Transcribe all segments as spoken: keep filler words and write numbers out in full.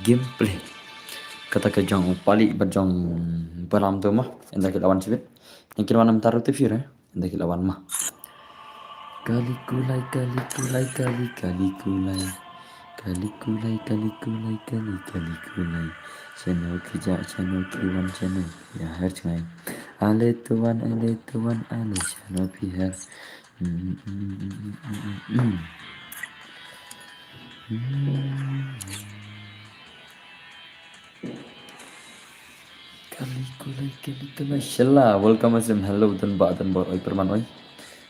Gameplay. Kata ka jong u Palik bad jong u Balam tu ma. Ynda ki la wan shibit. Ynda ki la wan mynta ruh te phi re. Ynda ki la wan ma. Kali kulai, kali kulai, kali, kali kulai. Kali kulai, kali kulai, kali, kali kulai. Shano ki jah, shano ki wan, shano ki her jngai. Ale tuan, ale tuan, ale shano ki her. Mm, mm, mm. Kali kulai, kali kulai. Shella, welcome my stream. Hello, Don Ba, Don Ba, oi Perman, oi.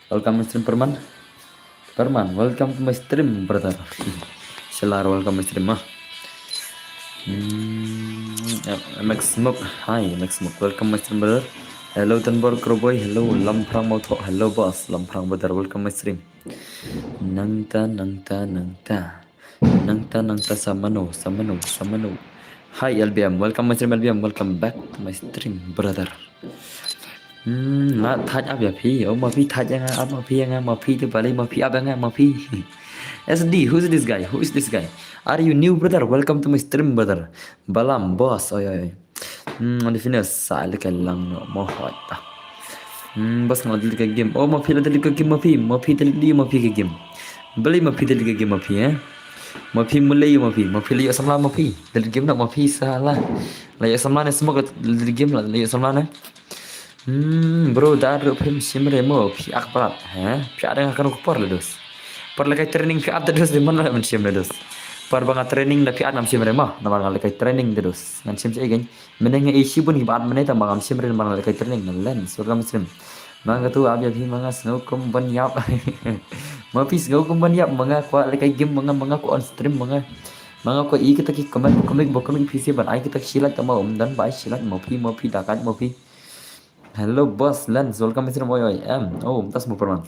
Welcome my stream, Perman. Perman, welcome to my stream, brother. Shella, welcome my stream, ma. Hmm, M X Smoke, hi, M X Smoke. Welcome my stream, brother. Hello, Don Ba, Crow Boy. Hello, Lamprang Mauthok. Hello, boss. Lamprang, brother. Welcome my stream. Nangta, nangta, nangta. Nangta, nangta, samano, samano, samano. Hi, L B M. Welcome my stream, L B M. Welcome back to my stream, brother. Hmm, nga thait ap ïa phi. Oh, ma phi thait ïa nga, ap ma phi ïa nga, ma phi te balei, ma phi ap ïa nga, ma phi. S D, who is this guy? Who is this guy? Are you new, brother? Welcome to my stream, brother. Balam, boss. Oi, oi, oi. Hmm, on the fitness side, ka lang no mo hot ta. Hmm, bas nga delete ka game. Oh, ma phi la delete ka game, ma phi, ma phi delete, ma phi ka game. Balei ma phi delete ka game, ma phi, eh? Ma phi mulai, ma phi, ma phi la ïoh samla, ma phi. Delete game na, ma phi sala. La ïoh samla ne, Smoke delete game la, la ïoh samla ne. Hmm, bro, da ruh phim shim re mo, phi ak palat, eh? Phi ada nga kanu kupor le dos. Par le kai training phi at dos di man la man shim le dos. Par ba nga training da phi at ngam shim re ma, namar nga le kai training de dos. Ngan shim shi again. Mene nga i shibun ki ba at mene ta ma ngam shim re ma nga le kai training ngan len. So kam stream. Ma nga tu ab ïa phi ma nga sngew kum ban ïap. Ma phi sngew kum ban ïap ma nga kwah le kai game ma nga, ma nga kwah on stream ma nga. Ma nga kwah i kita ki comment comic bo comic phi si ban ai kita ki shilat ta ma um dan ba ai shilat ma phi, ma phi da kat ma phi. Hello boss Lens, welcome stream oi oi em. Oh, tas mo Perman.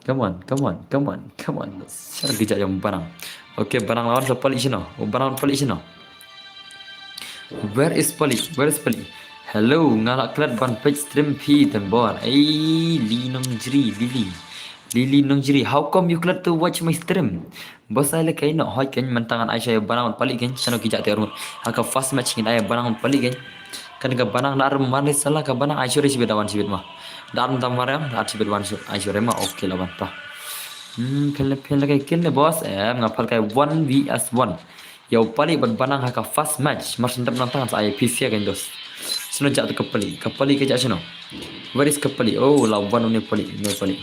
Come on, come on, come on, come on. Shar gija jong Banang. Okay, Banang lawan sa Palik shino. Oh, Banang Palik shino. Where is Palik? Where is Palik? Hello, nga la klet ban page stream phi tembor. Ei, Li Nongjri, Lily. Lily Nongjri, how come you klet to watch my stream? Bos ai le kai no hoi kan mentang an ai shai Banang Palik kan. Shano ki jate arun. Haka first match ngin ai Banang Palik kan. Kan ka Banang na ar mane sala ka Banang ai shuri shibit wan shibit ma. Dan tam mariam, dan shibit wan shibit ai shuri ma, okay la ban ta. Hmm, kan le pen le kai kin le boss, em, nga phal kai one V S one. Ïa u Palik bad Banang haka first match, mar sendap nang tangan sa ai P C kan dos. Seno jak tu ka Palik, ka Palik ka jak seno. Where is ka Palik? Oh, la wan ne Palik, ne Palik.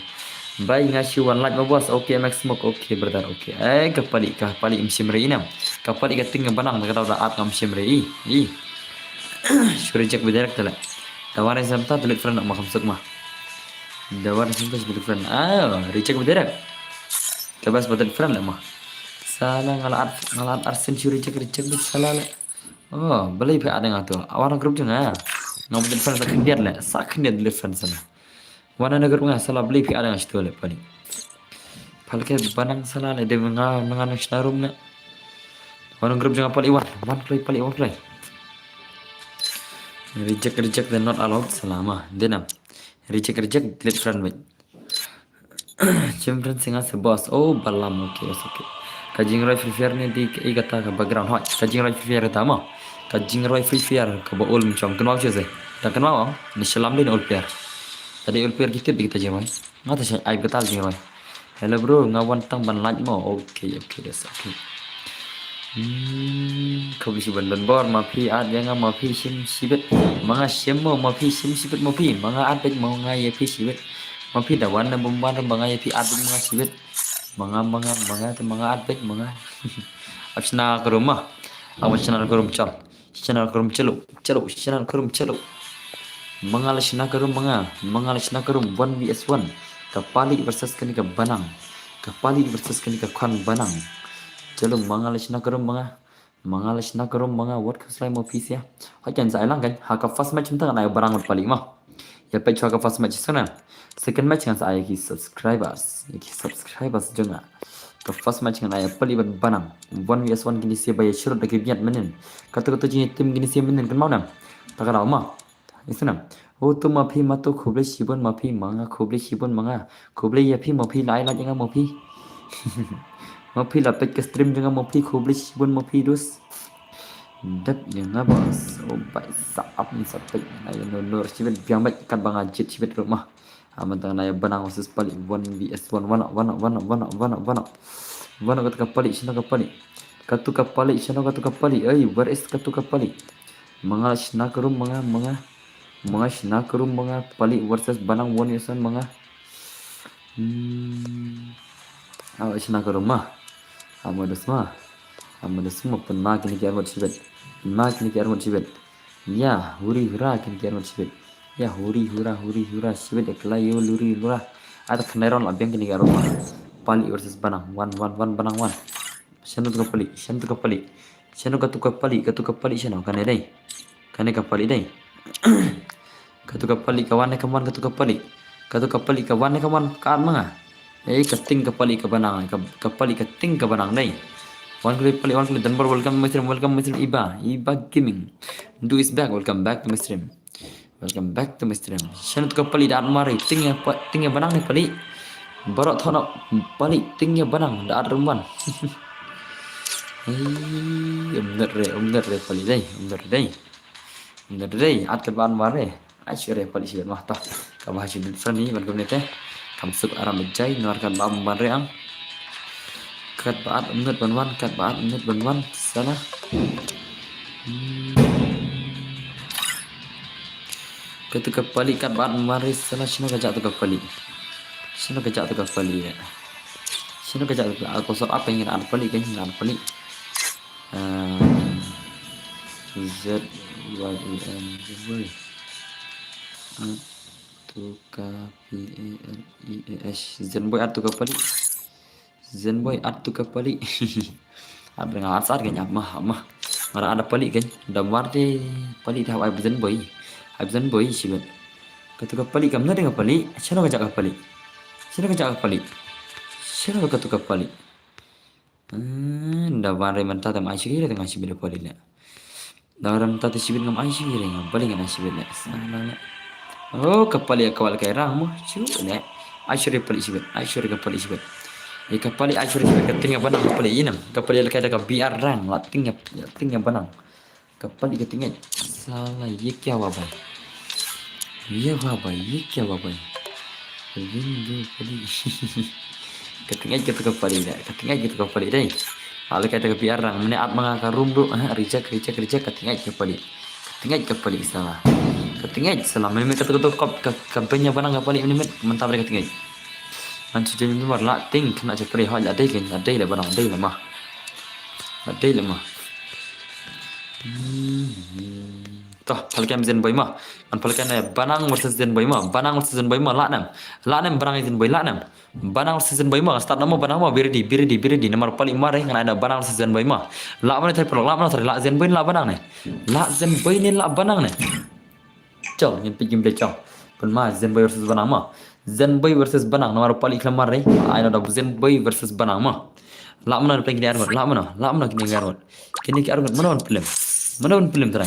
Bai nga shi wan like ma boss, okay, Max Smoke, okay, brother, okay. Eh, ka Palik, ka Palik mshim re ina. Ka Palik ka ting Banang, ka tau da at ngam shim re i, i. Shu reject ba direct tele. Da warin samta delete friend ma kham suk ma. Da warin samta delete friend. Ah, reject ba direct. Ka bas ba delete friend le ma. Sala nga la at, nga la at arsen shu reject, reject ba sala le. Oh, balei phi at nga tu. Awan group jong nga. Nga ba delete friend sa khyndiat le, sa khyndiat delete friend sala. Wan na group nga sala balei phi at nga shitu le Palik. Palik Banang sala le de nga, nga na shna room le. Wan group jong nga Palik wan, wan play Palik wan play. Reject, reject, they're not allowed sala ma. Denam. Reject, reject, delete friend wait. Chim friend singa se boss. Oh, Balam, okay, it's okay. Ka jingroi Free Fire ni di i kata ka background hoi. Ka jingroi Free Fire ta mo. Ka jingroi Free Fire ka ba ul mchong. Kenwa che se. Ta kenwa ni shalam din ul player. Tadi ul player kita di kita jingroi. Nga ta ai kata jingroi. Hello bro, nga wan tang ban like mo. Okay, okay, that's okay. Hmm, khublei shibun Don Bor, ma phi at ïa nga ma phi shim shibit. Ma nga shim mo, ma phi shim shibit ma phi. Ma nga at beit mo nga ïa phi shibit. Ma phi da wan na bym wan ba nga ïa phi at beit ma nga shibit. Ma nga, ma nga, ma nga, te ma nga at beit ma nga. Ap shna ka room ma. Ap shna ka room chal. Shna ka room chalo, chalo, shna ka room chalo. Ma nga la shna ka room ma nga. Ma nga la shna ka room one V S one. Ka Palik versus kani ka Banang. Ka Palik versus kani ka Khon Banang. Chalo, ma nga la shna ka room ma nga. Ma nga la shna ka room ma nga, wat khuslai mo phi sia. Hoi kan sa ai lang kan. Ha ka first match mynta ngan ai Banang bad Palik ma. Ïa peit shuwa ka first match sngewna. Second match ngan sa ai ki subscribers. Ïa ki subscribers jong nga. Ka first match ngan ai Palik bad Banang. One V S one kini sia ba ïa shrut da ki biat mynnin. Kato kato jingïatim kini sia mynnin kan mau nam. Ta ka daw ma. Isnam. Oh, to ma phi ma to khublei shibun ma phi ma nga khublei shibun ma nga. Khublei ïa phi ma phi lai lai ïa nga ma phi. Ma phi la peit ka stream jong nga ma phi, khublei shibun ma phi dus. Dep ïa nga boss. Oh bai sa ap ni sa peit na ïa no no shibit biang bad kat ba nga jied shibit ruh ma. Amantang na ïa Banang versus Palik one V S one, one up, one up, one up, one up, one up, one up. One up katu ka Palik, shano ka Palik. Katu ka Palik, shano katu ka Palik. Oi, where is katu ka Palik. Manga shna ka room manga, manga. Manga shna ka room manga, Palik versus Banang one versus manga. Hmm. Aw shna ka room ma. Ama da sma. Ama da sma pynma kine ki arngut shibit. Pynma kine ki arngut shibit. Ya, huri hura kine ki arngut shibit. Ya, huri hura, huri hura shibit ya kelai yo luri lura. Ada kena ron la biang kine ki arngut ma. Palik versus Banang. One, one, one, Banang one. Shano tu ka Palik, shano tu ka Palik. Shano katu ka Palik, katu ka Palik shano, kane dei. Kane ka Palik dei. Katu ka Palik ka wan ne ka mon, katu ka Palik. Katu ka Palik ka wan ne ka mon, ka at manga. Eh, ka ting ka Palik ka Banang, ka, ka Palik ka ting ka Banang dei. Wan kali Palik, wan kali Dunbar, welcome to my stream, welcome to my stream, Iba, Iba Gaming. Du is back, welcome back to my stream. Welcome back to my stream. Shano tu ka Palik da at mari, ting ïa pa-, ting ïa Banang ne Palik. Barok thon Palik, ting ïa Banang, da at room one. Hei, um net re, um net re Palik dei, um net re dei. Um net re dei, at kat ba at mari. Ai shu re Palik shu ma ta. Ka ba shu dit sani, ban kum ne te. Kam suk aram jai, nuar kat ba at mari ang. Kat ba at um net ban wan, kat ba at um net ban wan. Sana. Hmm. Katu ka Palik kat ba at mari sana, shano ka jak tu ka Palik. Shano ka jak tu ka Palik ya. Shano ka jak tu ka, aku sot apa yang at Palik kan, at Palik. Ah, Z Y A N, Zenboy. At tu ka P A L I A S. Zenboy at tu ka Palik. Zenboy at tu ka Palik. At nga at sat kan ap ma, ap ma. Ngara ada Palik kan. Da mar te Palik da ai Zenboy. Ai Zenboy shibit. Katu ka Palik kam na dei ka Palik. Shano ka jak ka Palik. Shano ka jak ka Palik. Shano katu ka Palik. Hmm, da ban re mynta te ma ai shibit, te nga shibit da Palik le. Da ram ta te shibit ngam ai shibit re, ngam Palik ngan ai shibit le. Sana le. Oh, ka Palik ka wal ka rang mo. Chu le. Ai shibit Palik shibit. Ai shibit ka Palik shibit. Ïa ka Palik ai shibit shibit ka ting ïa Banang ka Palik ïa nam. Ka Palik la kai da ka B R rang la ting ïa, ting ïa Banang. Ka Palik ka ting ïa. Sala ye kya hua bhai. Ye hua bhai, ye kya hua bhai. Rindu Palik. Ka ting ïa katu ka Palik dei. Ka ting ïa katu ka Palik dei. Ala kai ta ka B R rang, mane at manga ka room ruh, ha, reject, reject, reject, ka ting ïa ka Palik. Ka ting ïa ka Palik sala. Ka ting ïa sala, mane katu katu kop, ka, ka benya Banang ka Palik mane mynta ka ting ïa. Ngan shu jin mar la ting, kena cha Palik, hoi la dei kan, la dei la Banang, dei la ma. La dei la ma. Hmm. Toh, phalkem Zenboy ma. Ngan phalkem ne Banang versus Zenboy ma. Banang versus Zenboy ma, la nem. La nem Banang Zenboy, la nem. Banang versus Zenboy ma, start na mo Banang ma, be ready, be ready, be ready. Namar Palik mar re, ngan ai da Banang versus Zenboy ma. La mano thai phalok, la mano thai, la Zenboy, la Banang ne. La Zenboy ne, la Banang ne. Chal, ngin peit gameplay chal. Pynma Zenboy versus Banang ma. Zenboy versus Banang, namar Palik khlem mar re. Ai na da Zenboy versus Banang ma. La mano playing kini armor, la mano, la mano kini armor. Kini ki armor, mano ban film. Mano ban film try.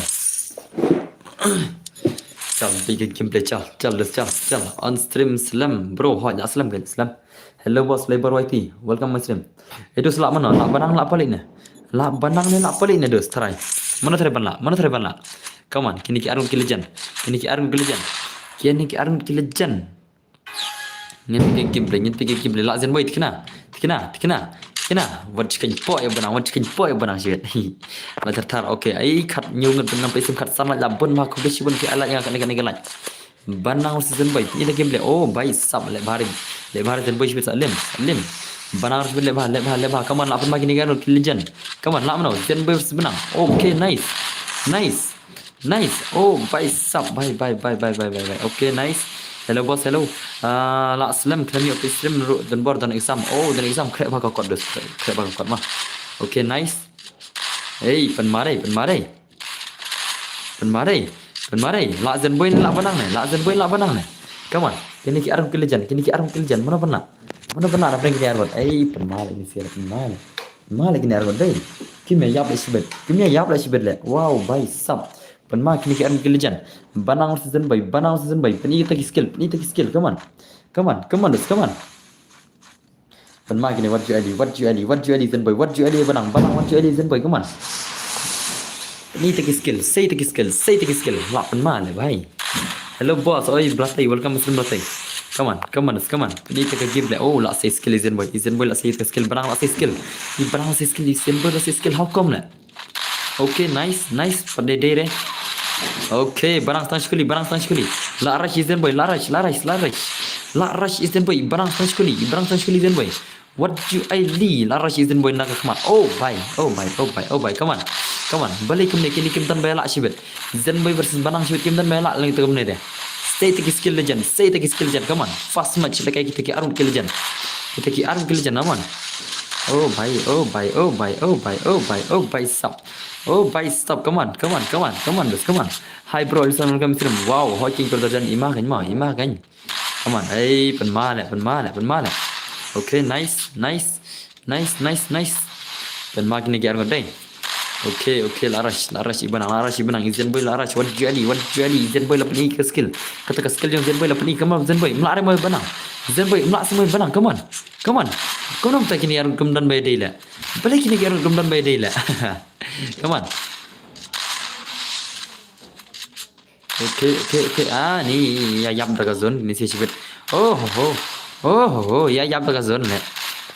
Chal, peit gameplay chal, chal, chal, chal. On stream slem, bro, hoi, la slem kan, slem. Hello boss, Labor Y T, welcome my stream. Eh, dus la mano, la Banang, la Palik ne. La Banang ne, la Palik ne, dus, try. Mano try ban la, mano try ban la. Come on, kini ki arngut ki legend. Kini ki arngut ki legend. Kini ki arngut ki legend. Ngin peit gameplay, ngin peit gameplay. La Zenboy, tikna, tikna, tikna, tikna. Wat chicken po ïa Banang, wat chicken po ïa Banang shit. La thar thar, okay. Ai khat ñiew ngan pynang peit sim khat san la bun ma, khublei shibun ki ala ïa kane kane kane. Banang versus Zenboy, peit ïa gameplay. Oh, bhai sab, leh bha re. Leh bha re Zenboy shibit sa lim, lim. Banang shibit leh bha, leh bha, leh bha. Come on, la pynma kini ki arngut ki legend. Come on, la mano, Zenboy versus Banang. Okay, nice. Nice. Nice. Oh, bhai sab, bhai, bhai. Okay, nice. Hello boss, hello. Ah, la slem, khlem ïoh peit stream ruh, don bor, don exam. Oh, don exam, khreh bha ka kot dus. Khreh bha ka kot ma. Okay, nice. Hey, pynma re, pynma re. Pynma re, pynma re. La Zenboy ne, la Banang ne, la Zenboy, la Banang ne. Come on. Kini ki arngut ki legend, kini ki arngut ki legend. Mano pynna? Mano pynna na prank kini arngut? Ei, pynma le kini sir, pynma le. Pynma le kini arngut dei. Kim ïa ïap la shibit. Kim ïa ïap la shibit le. Wow, bhai sab. Pynma kini ki arngut ki legend. Banang versus Zenboy, Banang versus Zenboy. Pynma ita ki skill, pynma ita ki skill. Come on. Come on, come on, dus, come on. Pynma kine, wat ju eli, wat ju eli, wat ju eli, Zenboy, wat ju eli, Banang, Banang, wat ju eli, Zenboy, come on. Pynmih ta ki skill, sei ta ki skill, sei ta ki skill. Lah pynma le bhai. Hello boss, oi Blatai, welcome Mister Blatai. Come on, come on, come on. Pynmih ta ka game le. Oh, lah sei skill i Zenboy, i Zenboy lah sei ta skill, Banang lah sei skill. I Banang lah sei skill, i Zenboy lah sei skill, how come le? Okay, nice, nice. Pat dei dei re. Okay, Banang sdang shi kuli, Banang sdang shi kuli. Lah rush i Zenboy, lah rush, lah rush, lah rush. Lah rush i Zenboy, Banang sdang shi kuli, Banang sdang shi kuli Zenboy. Wat ju eli, lah rush i Zenboy na ka khmat. Oh bhai, oh bhai, oh bhai, oh bhai, come on. Come on, balei kumne, kine kim don ba ïalah shibit. Zenboy versus Banang shibit kim don ba ïalah lang ita kumne de. Sei ta ki skill legend, sei ta ki skill legend, come on. Fast match, lehkai kita ki arngut ki legend. Kita ki arngut ki legend, come on. Oh bhai, oh bhai, oh bhai, oh bhai, oh bhai, oh bhai sap. Oh bhai sap, come on, come on, come on, come on, bes, come on. Hi bro, listen, welcome stream. Wow, hot king production, ima kan ma, ima kan. Come on, ei, pynma le, pynma le, pynma le. Okay, nice, nice, nice, nice, nice. Pynma kine ki arngut dei. Okay, okay, lah rush, lah rush i Banang, lah rush i Banang, i Zenboy lah rush, wat ju eli, wat ju eli, i Zenboy lah pynmih ka skill. Kata ka skill jong Zenboy lah pynmih, come on Zenboy, mlah re mo Banang. Zenboy, mlah se mo Banang, come on. Come on. Kumno mynta kine ki arngut kim don ba dei le. Balei kine ki arngut kim don ba dei le. Come on. Okay, okay, okay. Ah, ni ïa ïap da ka zone, ni se shibit. Oh ho ho. Oh ho ho, ïa ïap da ka zone le.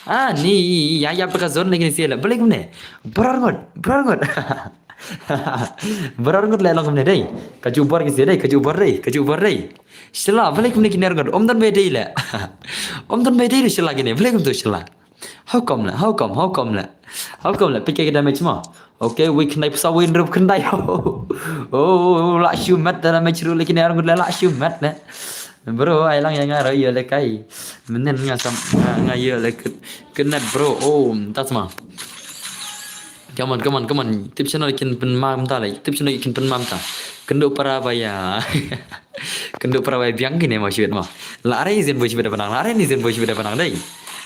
Ah, ni ïa ïap da ka zone le, ni se le. Balei kumne? Baroh arngut, baroh arngut. Baroh arngut le long kumne dei. Ka ju bor ki se dei, ka ju bor dei, ka ju bor dei. Shala, balei kumne kine arngut? Ym don ba dei le. Ym don ba dei le shala kine. Balei kumto shala? How come le? How come? How come le? How come le? Peit ka damage mo. Okay, weak knife sa win rup khyndai. Oh, lah shu mat da damage ruh le kine arngut le, lah shu mat le. Bro, ai lang ïa nga ruh ïa le kai. Mynnin nga sam nga, nga ïa le kynat bro. Oh, that's ma. Come on, come on, come on. Tip channel kin pynma mynta le. Tip channel kin pynma mynta. Kynduh para ba ïa. Kynduh para ba ïa biang kine mo shibit mo. Lah re Zenboy shibit da Banang. Lah re ni Zenboy shibit da Banang dei.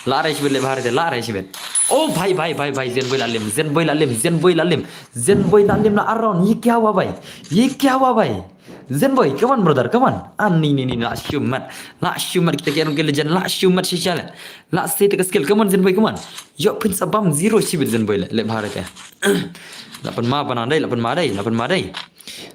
Lah re shibit le bhar te, lah re shibit. Oh bhai, bhai, bhai, bhai, Zenboy lah lim, Zenboy lah lim, Zenboy lah lim. Zenboy lah lim lah around. Ye kya hua bhai? Ye kya hua bhai? Zenboy, come on brother, come on. Ah, ni, ni, ni, lah shu mat. Lah shu mat kita ki arngut ki legend, lah shu mat shisha le. Lah sei ta ka skill, come on Zenboy, come on. Ïoh phin sa bam zero shibit Zenboy le, le bhar te. Lah pynma Banang dei, lah pynma dei, lah pynma dei.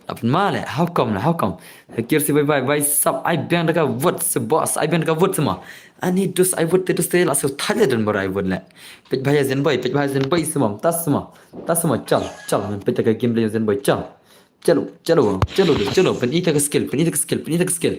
Lah pynma le, how come le, how come? Hakir si bye bye, bye sap, ai biang da ka vote si boss, ai biang da ka vote si mo. Ani dus ai vote te dus te lah shu thait le don bor ai vote le. Peit bhai Zenboy, peit bhai Zenboy si mo, tas si mo, tas si mo, chal, chal, peit ta ka gameplay Zenboy, chal. Chalo, chalo, chalo, chalo, pynmih ta ka skill, pynmih ta ka skill, pynmih ta ka skill.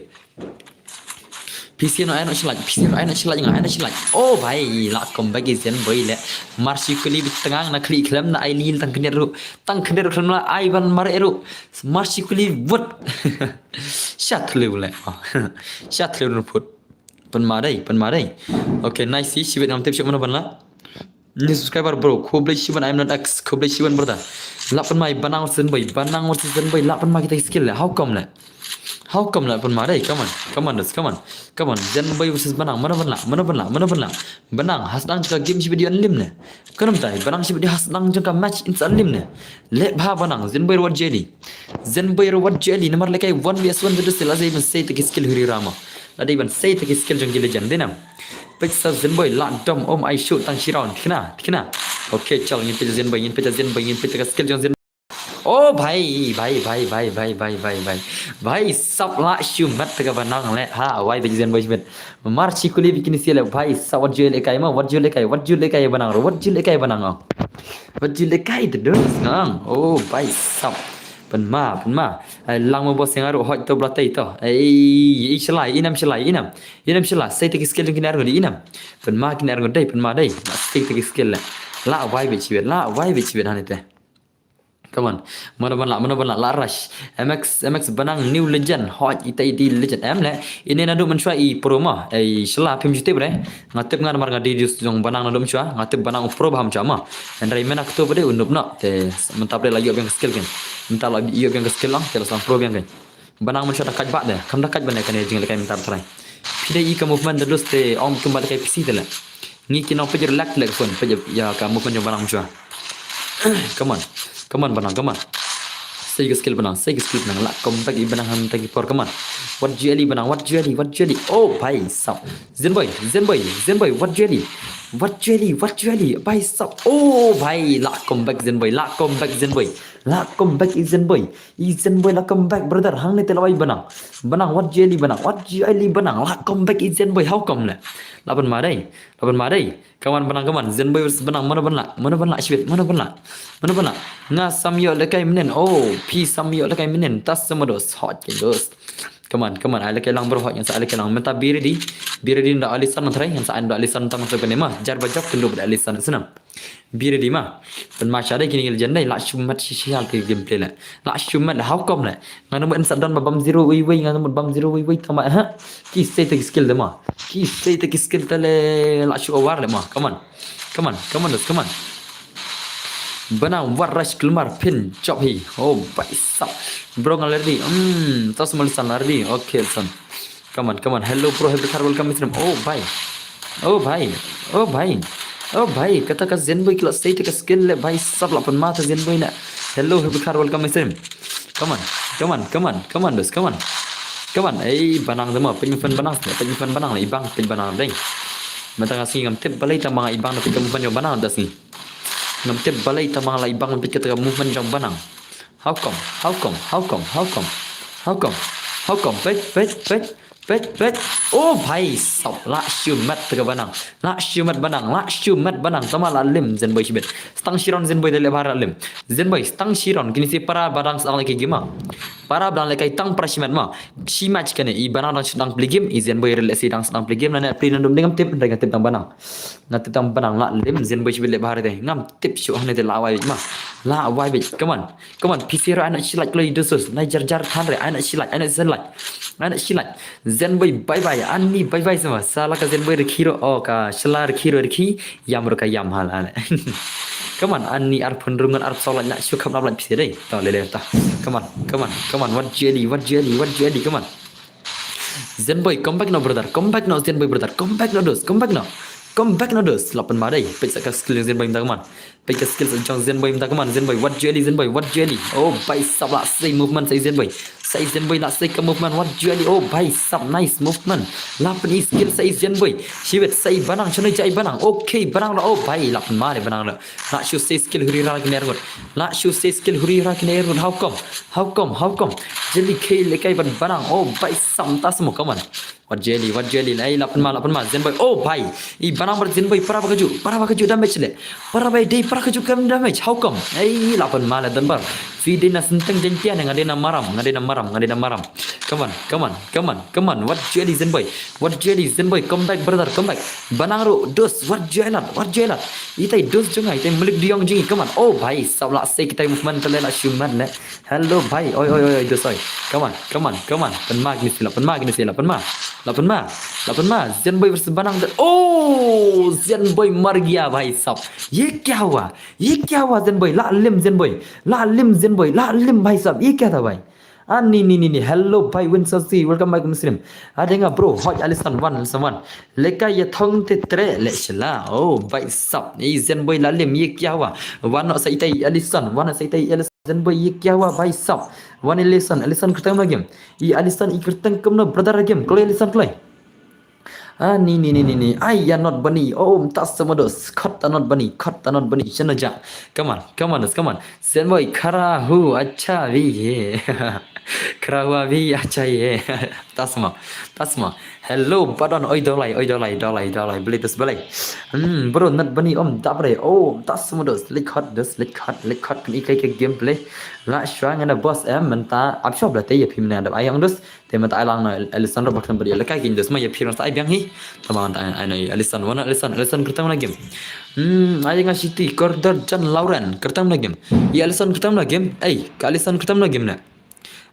Phi sien ai noh shlak, phi sien ai noh shlak, ai noh shlak. Oh bhai, lah comeback i Zenboy le. Mar shi kuli bit tnga na khlieh khlem na ai lil tang kyndiat ruh. Tang kyndiat ruh khlem la ai ban mar ruh. Mar shi kuli wut. Sha thliew le. Sha thliew ruh put. Pynma dei, pynma dei. Okay, nice, shibit ngam tip shibit mano ban la. New subscriber bro, khublei shibun, I'm not X, khublei shibun brother. Lah pynma i Banang versus Zenboy, Banang versus Zenboy, lah pynma kita skill le, how come le? How come lah pynma dei, come on, come on, dudes, come on, come on, Zenboy versus Banang, mano ban lah, mano ban lah, mano ban lah. Banang, ha sdang jong ka game shibit ïoh lim ne. Kano mynta, Banang shibit ha sdang jong ka match in sa lim ne. Leh bha Banang, Zenboy ruh wat ju eli. Zenboy ruh wat ju eli, namar lehkai one versus one te dudes te la dei ban sei ta ki skill huri rama. La dei ban sei ta ki skill jong ki legend, dei nam. Peit sa Zenboy lah dom um ai shoot tang shi round. Thikna, thikna. Okay, chal ngin peit Zenboy, ngin peit Zenboy, ngin peit ka skill jong Zenboy. Oh bhai, bhai, bhai. Bhai sap lah shu mat ta ka Banang le. Ha, wai peit Zenboy shu mat. Mar shi kuli bikini sia le bhai sap wat ju lehkai ma, wat ju lehkai, wat ju lehkai Banang, wat ju lehkai Banang. Wat ju lehkai te dudes ngang. Oh bhai sap. Pynma, pynma. Ai lang mo boss nga ruh hot to blatei to. Ei, i shalai, i nam shalai, i nam. I nam shalai, sei ta ki skill jong kine arngut, i nam. Pynma kine arngut dei, pynma dei. Sei ta ki skill le. Lah wai bit shibit, lah wai bit shibit hangne te. Come on. Mano ban lah, mano ban lah, lah rush. M X, M X Banang new legend. Hot ita iti legend em le. Ine naduh mynshuwa i pro ma. Ei shala phim ju tip re. Nga tip nga namar nga dei jong Banang naduh mynshuwa. Nga tip Banang u pro bha mynshuwa ma. Hynrei mynta kto ba dei u noob noh. Te mynta ba dei la ïoh biang ka skill kan. Mynta la ïoh biang ka skill lang te la sdang pro biang kan. Banang mynshuwa da kait ba de. Kam da kait ba ne kane jinglehkai mynta ba trai. Phi dei i ka movement da dus te ong kumba lehkai phi si te le. Ngi ki nong peit relax le ka phone peit ïa ka movement jong Banang mynshuwa. Come on. Come on Banang, come on. Sei ka skill Banang, sei ka skill Banang. Lah comeback i Banang hangta ki por, come on. Wat ju eli Banang, wat ju eli, wat ju eli. Oh bhai sap. Zenboy, Zenboy, Zenboy, wat ju eli. Wat ju ai lei, wat ju ai lei, bhai sab. Oh bhai, lah comeback Zenboy, lah comeback Zenboy. Lah comeback i Zenboy. I Zenboy lah comeback brother. Hangne te lah wai banang. Banang, wat ju ai lei banang, wat ju ai lei banang. Lah comeback i Zenboy, how come ne? Lah ban ma dei, lah ban ma dei. Come on banang, come on. Zenboy versus banang, mano ban lah? Mano ban lah shibit, mano ban lah? Mano ban lah? Nga sam ïoh lehkai mynnin. Oh, phi sam ïoh lehkai mynnin. Tas sama dos, hot ke dos. Come on, come on. Ai lehkai lang bro, hot, ngan sa ai lehkai lang. Mynta be ready. Be ready, da Alisson ngan try, ngan sa ai da Alisson tam sa kane ma. Jar ba jop kynduh da Alisson snam. Be ready ma. Pynma sha dei kine ki legend dei, lah shu mat shi shi hal ki gameplay le. Lah shu mat le, how come le? Nga namut sa don ba bam zero wei wei, nga namut bam zero wei wei tama ha. Ki sei te ki skill te ma. Ki sei te ki skill te le, lah shu over le ma. Come on. Come on, come on, dos, come on. Banang, wat rush kulmar phin jop hi. Oh bhai sab. Bro nga ready. Hmm, tas mal san ready. Okay, san. Come on, come on. Hello bro, happy car, welcome stream. Oh bhai. Oh bhai. Oh bhai. Oh bhai, kata ka Zenboy ki lah sei te ka skill le bhai sab, lah pynma te Zenboy na. Hello, happy car, welcome stream. Come on. Come on, come on, come on, dos, come on. Come on. Ei, banang te ma, pynfan banang, pynfan banang, i bang pyn banang dei. Mynta nga sngi ngam tip balei tang ma nga i bang na pyn ka movement jong banang da sngi. Ngam tip balei tang ma nga lah i bang pyn kata ka movement jong banang. How come? How come? How come? How come? How come? How come? Peit, peit, peit, peit, peit. Oh bhai sab, lah shu mat te ka banang. Lah shu mat banang, lah shu mat banang. Tama lah lim Zenboy shibit. Stang shiron Zenboy te leh bha lah lim. Zenboy, stang shiron, kine shi para ba dang sdang lehkai game ma. Para ba dang lehkai tang para shimet ma. Shi match kane, i banang dang sdang play game, i Zenboy rel si dang sdang play game, nane play nadum ding ngam tip, dang ngam tip tang banang. Nga tip tang banang lah lim Zenboy shibit leh bha te. Ngam tip shu hangne te lah wai bit ma. Lah wai bit. Come on. Come on. P C ro anak shilat kloi dosus. Nai jar jar than re. Anak shilat. Anak shilat. Anak shilat. Zenboy bye bye. Ani bye bye sama. Sala ka Zenboy rkhiro. Oh ka shala rkhiro rkhi. Yam ro ka yam hal hal. Come on. Ani ar pun rungan ar solat nak shu kham lam lat P C dei. To lele ta. Come on. Come on. Come on. Wat ju ai lei. Wat ju ai lei. Wat ju ai lei. Come on. Zenboy, come back now brother, come back now Zenboy brother, come back now dos, come back now. Come back now dos. Lah pynma dei. Peit sa ka skill jong Zenboy mynta, come on. Peit ka skill jong Zenboy mynta, come on. Zenboy, wat ju ai lei Zenboy, wat ju ai lei. Oh bhai sab, lah sei movement sa i Zenboy. Sa i Zenboy lah sei ka movement, wat ju ai lei. Oh bhai sab, nice movement. Lah pyn-i skill sa i Zenboy. Shibit sa i banang, shano ja i banang. Okay, banang ruh. Oh bhai, lah pynma dei banang ruh. Lah shu sei skill huri ra kine arngut. Lah shu sei skill huri ra kine arngut. How come? How come? How come? Jylliew khie lehkai ban banang. Oh bhai sab, ta samo, come on. Wat ju ai lei, wat ju ai lei. Ei, lah pynma, lah pynma. Zenboy. Oh bhai. I banang bad Zenboy para ba kajuh. Para ba kajuh damage le. Para ba dei para kajuh kam damage. How come? Ei, lah pynma le Dunbar. Phi dei na Synteng Jaiñtia ne, nga dei na Maram, nga dei na Maram, nga dei na Maram. Come on, come on, come on, come on. Wat ju ai lei Zenboy. Wat ju ai lei Zenboy. Come back brother, come back. Banang ruh dos, wat ju ai lad, wat ju ai lad. Itai dos jong nga, itai malik diong jong i. Come on. Oh bhai sab, lah sei kitai movement te le, lah shu mat le. Hello bhai. Oi oi oi oi, dos oi. Come on, come on, come on. Pynma kine shi, lah pynma kine shi, lah pynma. Lah pynma. Lah pynma. Zenboy versus banang. Oh, Zenboy mar gaya bhai sab. Ye kya hua? Ye kya hua Zenboy? Lah lim Zenboy. Lah lim Zenboy. Lah lim bhai sab. Ye kya tha bhai? Ani ni ni ni. Hello bhai Winsasi, welcome back to stream. Ade nga bro, hoj Alisson wan, Alisson wan. Lehkai ïa thong te tre leh shala. Oh bhai sab. I Zenboy lah lim, ye kya hua? Wan noh sa itai Alisson, wan noh sa itai Alisson. Zenboy, ye kya hua bhai sab? Wan Alisson, Alisson kyrteng kumno game? I Alisson i kyrteng kumno brother game? Kloi Alisson kloi. Ah, ni ni ni ni ni. Ai ya not bani. Oh, mynta samo dos. Khot ta not bani. Khot ta not bani. Shano ja. Come on. Come on, dos. Come on. Zenboy, khara hu acha bhi hai. Khara hua bhi acha hai. Ta samo. Ta samo. Hello, badon. Oi dolai. Oi dolai. Dolai. Dolai. Balei dos balei. Hmm, bro, not bani. Om, ta balei. Oh, mynta samo dos. Leh khot dos. Leh khot. Leh khot. Kan ikai ka gameplay. Lah shuwa ngan da boss em mynta. Ap shop lah te ya phim na da ayang dos. Te mynta ai lang na Alisson ruh ba khlem bad ïa lehkai, kin dos ma ïa phi ruh sa ai biang hi. Tama mynta ai na Alisson, wan Alisson, Alisson kyrteng kumno game? Hmm, ai nga City, Gordon John Lauren kyrteng kumno game? Ïa Alisson kyrteng kumno game? Ei, ka Alisson kyrteng kumno game ne?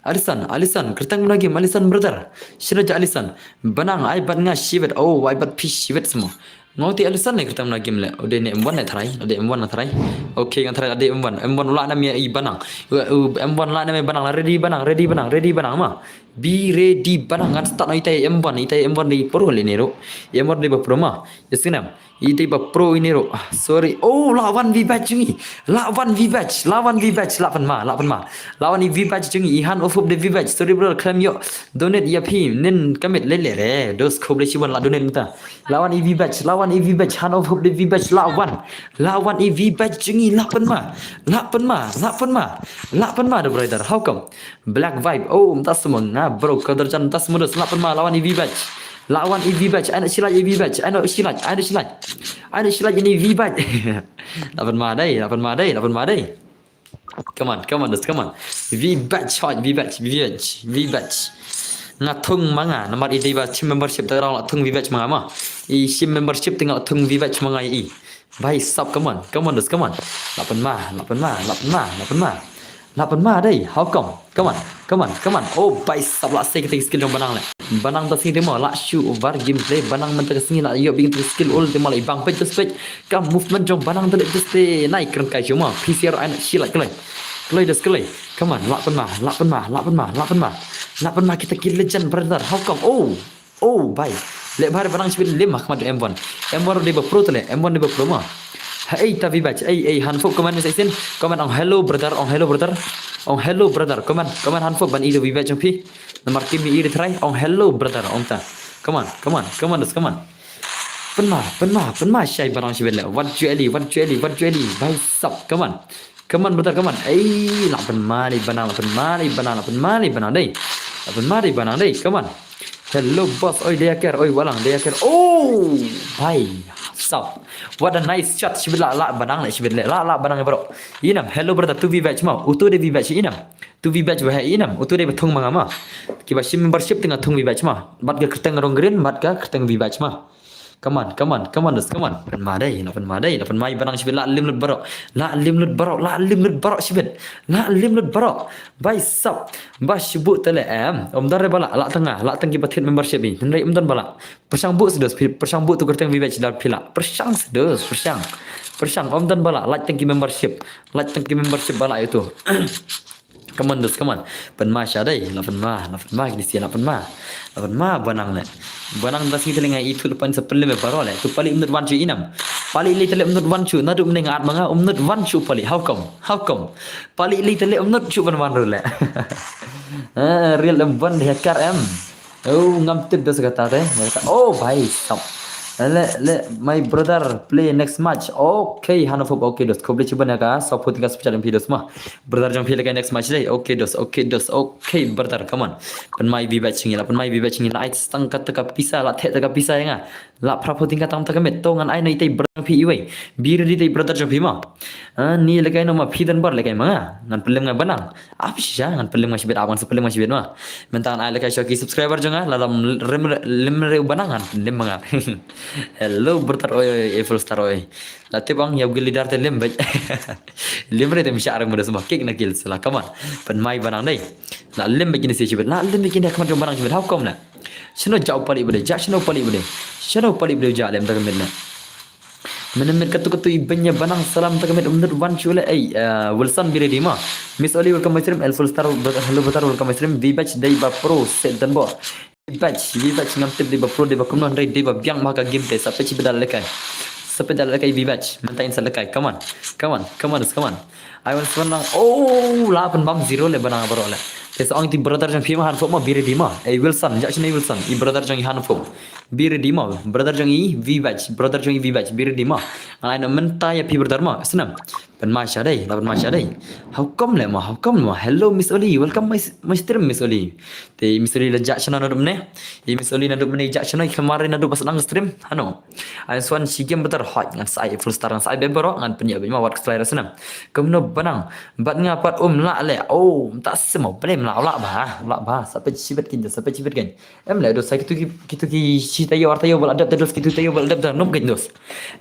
Alisson, Alisson kyrteng kumno game? Alisson brother. Shano ja Alisson? Banang ai bad nga shiwet. Oh, ai bad phi shiwet samo. Nga ong te Alisson ne kyrteng kumno game le. Ode ne M one ne tharai. Ode M one ne tharai. Okay, nga tharai ade M one. M one u lah nam ïa i banang. U, u, M one lah nam ïa banang. Lah ready banang, ready banang, ready banang ma. Be ready Banang, ngan start noh ita M one, ita M one dei pro lane ruh. M one dei ba pro ma. Ïa sngewbha. Ita ba pro ine ruh. Sorry. Oh, la wan V-Bucks jong ngi. La wan V-Bucks, la wan V-Bucks, la pynma, la pynma. La wan i V-Bucks jong ngi, i Hand of Hope dei V-Bucks. Sorry brother, khlem ïoh donate ïa phi. Nin commit lei lei re. Dos khublei shibun la donate mynta. La wan i V-Bucks, la wan i V-Bucks, Hand of Hope dei V-Bucks, la wan. La wan i V-Bucks jong ngi, la pynma. La pynma, la pynma. La pynma da brother. How come? Black Vibe. Oh, mynta semua nga bro, ka derjan mynta semua dos. La pynma, la wan i V-Bucks. La wan i V-Bucks. Ai noh shi like i V-Bucks. Ai noh shi like, ai noh shi like. Ai noh shi like ine i V-Bucks. La pynma dei, la pynma dei, la pynma dei. Come on, come on, just come on. V-Bucks, hoi, V-Bucks, V-Bucks, V-Bucks. Nga thung ma nga, namar i dei ba shim membership te nga la thung V-Bucks ma nga ma. I shim membership te nga la thung V-Bucks ma nga i. Bhai sab, come on, come on, just come on. La pynma, la pynma, la pynma, la pynma. La pynma dei, how come? Come on, come on, come on. Oh, bhai sab, la sei kata ka skill jong Banang leh. Banang da sngewthuh mo, la shu war gameplay, Banang mynta ka sngi la ïoh beit kata ka skill ult te mo, la i bang peit to spec. Ka movement jong Banang da leh to spec. Nai kren kai shu mo, P C R ai noh shi like kloi. Kloi dos kloi. Come on, la pynma, la pynma, la pynma, la pynma. La pynma kita ki legend brother. How come? Oh, oh, bhai. Leh bha re Banang shibit, lem ha khmat jong M one. M one dei ba pro te leh, M one dei ba pro ma. Hei ta V-Bucks, ei, ei, Hand of Hope comment sa shisien. Comment ong hello brother, ong hello brother. Ong hello brother, comment, comment Hand of Hope ban ïohi da V-Bucks jong phi. Namar kim ïohi re trai, ong hello brother, ong ta. Come on, come on, come on, just come on. Pynma, pynma, pynma shai Banang shibit leh. Wat ju eli, wat ju eli, wat ju eli. Bhai sab, come on. Come on brother, come on. Ei, la pynma dei Banang, la pynma dei Banang, la pynma dei Banang dei. La pynma dei Banang dei, come on. Hello boss, oi dei aker, oi walang dei aker. Oh, bhai sab. What a nice shot. Shibit la, la Banang leh, shibit leh. La, la Banang bro. Inam, hello brother, tu V-Bucks ma. Utu dei V-Bucks inam. Tu V-Bucks waheh inam. Utu dei ba thung ma nga ma. Kiba shim membership te nga thung V-Bucks ma. Bad ka kyrteng rong green, bad ka kyrteng V-Bucks ma. Come on, come on, come on, just come on. Pynma dei, la pynma dei, la pynma i Banang shibit, la lim lut baroh. La lim lut baroh, la lim lut baroh shibit. La lim lut baroh. Bhai sab, ba shu buh te leh em. Ym don re ba la, la tang nga, la tang kiba thied membership i. Hynrei ym don ba la. Pyrshang buh shu dos, pyrshang buh tu kyrteng V-Bucks da phi la. Pyrshang shu dos, pyrshang. Pyrshang, ym don ba la, la tang ki membership. La tang ki membership ba la ïa utu. Come on, dos, come on. Pynma sha dei, la pynma, la pynma, kine shi la pynma. La pynma, Banang leh. Banang da sngi te leh nga i tu lepan sa pynlem baroh leh. Tu pali ym nud wan shu inam. Pali lei te leh ym nud wan shu, naduh mynne nga at ma nga, ym nud wan shu pali. How come? How come? Pali lei te leh ym nud shu ban wan ruh leh. Eh, real em ban dei hacker em. Oh, ngam tip dos kata te. Oh, bhai sab. Leh, leh, my brother play next match. Okay, Hand of Hope, okay dos. Khublei shibun ïa ka support ka support jong phi dos ma. Brother jong phi leh kai next match dei. Okay dos, okay dos, okay brother, come on. Pynma i V-Bucks jong ngi, la pynma i V-Bucks jong ngi, la ai tang kata ka pisa, la theh ta ka pisa ïa nga. La phra phew tyngka tang ta ka miet, to ngan ai noh ita i brother jong phi iwei. Be ready ita i brother jong phi ma. Ah, ni leh kai noh ma, phi don bar leh kai ma nga. Ngan pynlem nga Banang. Ap shisha, ngan pynlem nga shibit, ap ngan sa pynlem nga shibit ma. Mynta ngan ai leh kai sha ki subscriber jong nga, lada ym lem, lem re u Banang ngan pynlem ma nga. Hello brother, oi, oi, Eiffel Star, oi. La tip ong ïa u guild leader te lem beit. Lem re te ym shah re ma dos ma, kick na kill sala, come on. Pynma i Banang dei. La lem beit kine shi shibit, la lem beit kine ha khmat jong Banang shibit, how come leh? Shano jah u pali ba dei, jah shano u pali ba dei. Shano u pali ba dei jah leh mynta ka miet leh. Mynta miet katu katu i beiñ ïa Banang sala mynta ka miet ym nud wan shu leh. Ei, eh, Wilson be ready ma. Miss Oli welcome my stream, Eiffel Star, hello brother welcome my stream, V-Bucks dei ba pro, set dan bo. V-Bucks, V-Bucks ngam tip dei ba pro dei ba kumno hynrei dei ba biang ma ka game te, sa peit shibit da leh kai. Sa peit da leh kai V-Bucks, mynta in sa leh kai, come on. Come on, come on, come on. Ai wan swan lang. Oh, la pynbam zero leh Banang baroh leh. Te sa ong ita i brother jong phi ma Hand of Hope ma, be ready ma. Ei Wilson, jah shane Wilson, i brother jong i Hand of Hope. Be ready ma, brother jong i V-Bucks, brother jong i V-Bucks, be ready ma. Ngan ai noh mynta ïa phi brother ma, snem. Pynma sha dei, la pynma sha dei. How come leh ma, how come leh ma. Hello Miss Oli, welcome my, my stream Miss Oli. Te Miss Oli la jah shano naduh mynne. I Miss Oli naduh mynne jah shano, i khlem wan re naduh ba sdang stream. Hano. Ai swan shi game brother hoi, ngan sa ai Eiffel Star, ngan sa ai beit baroh, ngan pynïoh beit ma wat kslai ra snem. Kumno Banang, bad nga pat um lah leh. Oh, mynta shu mo, pynlem lah, lah bha, lah bha. Sa peit shibit kein, sa peit shibit kein. Em leh dos, sa kitu ki, kitu ki shi taïew ar taïew ba la dep te dos, kitu taïew ba la dep te nop kein dos.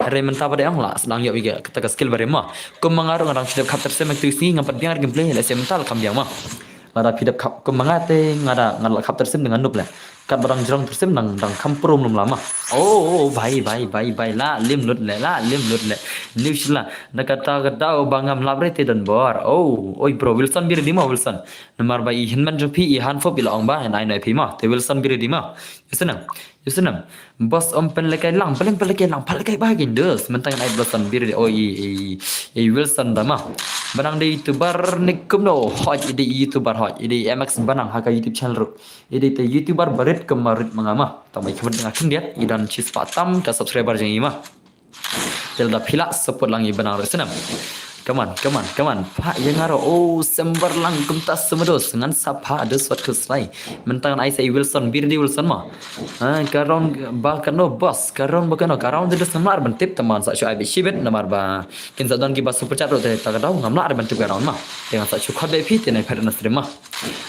Hynrei mynta ba dei ong lah sdang ïoh ïa kata ka skill ba rim ma. Kum ma nga ruh nga dang shu dep khap ter sim ha kitu ki sngi, ngam pat biang re gameplay, lehse mynta la kham biang ma. Lada phi dep khap kum ma nga te, nga da, nga da la khap ter sim te nga nop leh. Kat ba dang jrong tyrsim dang, dang kham prum lum lama. Oh, oh, bhai, bhai, bhai, bhai, la lim lut le, la lim lut le. New shla, na kata kata ba ngam lap re te don bor. Oh, oi bro, Wilson Birdi ma, Wilson. Namar ba i hynmen jong phi i hanfop i la ong ba, nai nai phi ma. Te Wilson Birdi ma. Ïa snem, ïa snem. Boss ym pynlehkai lang, pynlehkai lang, pynlehkai ba kin dus. Mynta ngan ai Wilson Birdi, oh, i, i, i Wilson da ma. Ba dang dei YouTuber ne kumno, hoj, i dei YouTuber hoj, i dei M X Banang ha ka YouTube channel ruh. I dei te YouTuber ba rit kum ma rit ma nga ma. Tang ba i khmut nga khyndiat, i don shispah tam ka subscriber jong i ma. Te lada phi lah support lang i Banang ruh snem. Come on, come on, come on. Phah ïa nga ruh, oh, sembar lang kumta sum dos. Ngan sa phah dos wat khuslai. Mynta ngan ai sa i Wilson, Birdi Wilson ma. Ha, ka round ba kano boss, ka round ba kano, ka round dos ngam lah ban tip, tang ba ngan sa shu ai beit shibit namar ba kin sa don kiba super chat ruh te ta ka daw ngam lah ban tip ka round ma. Te ngan sa shu khot beit phi te nai phet na stream ma.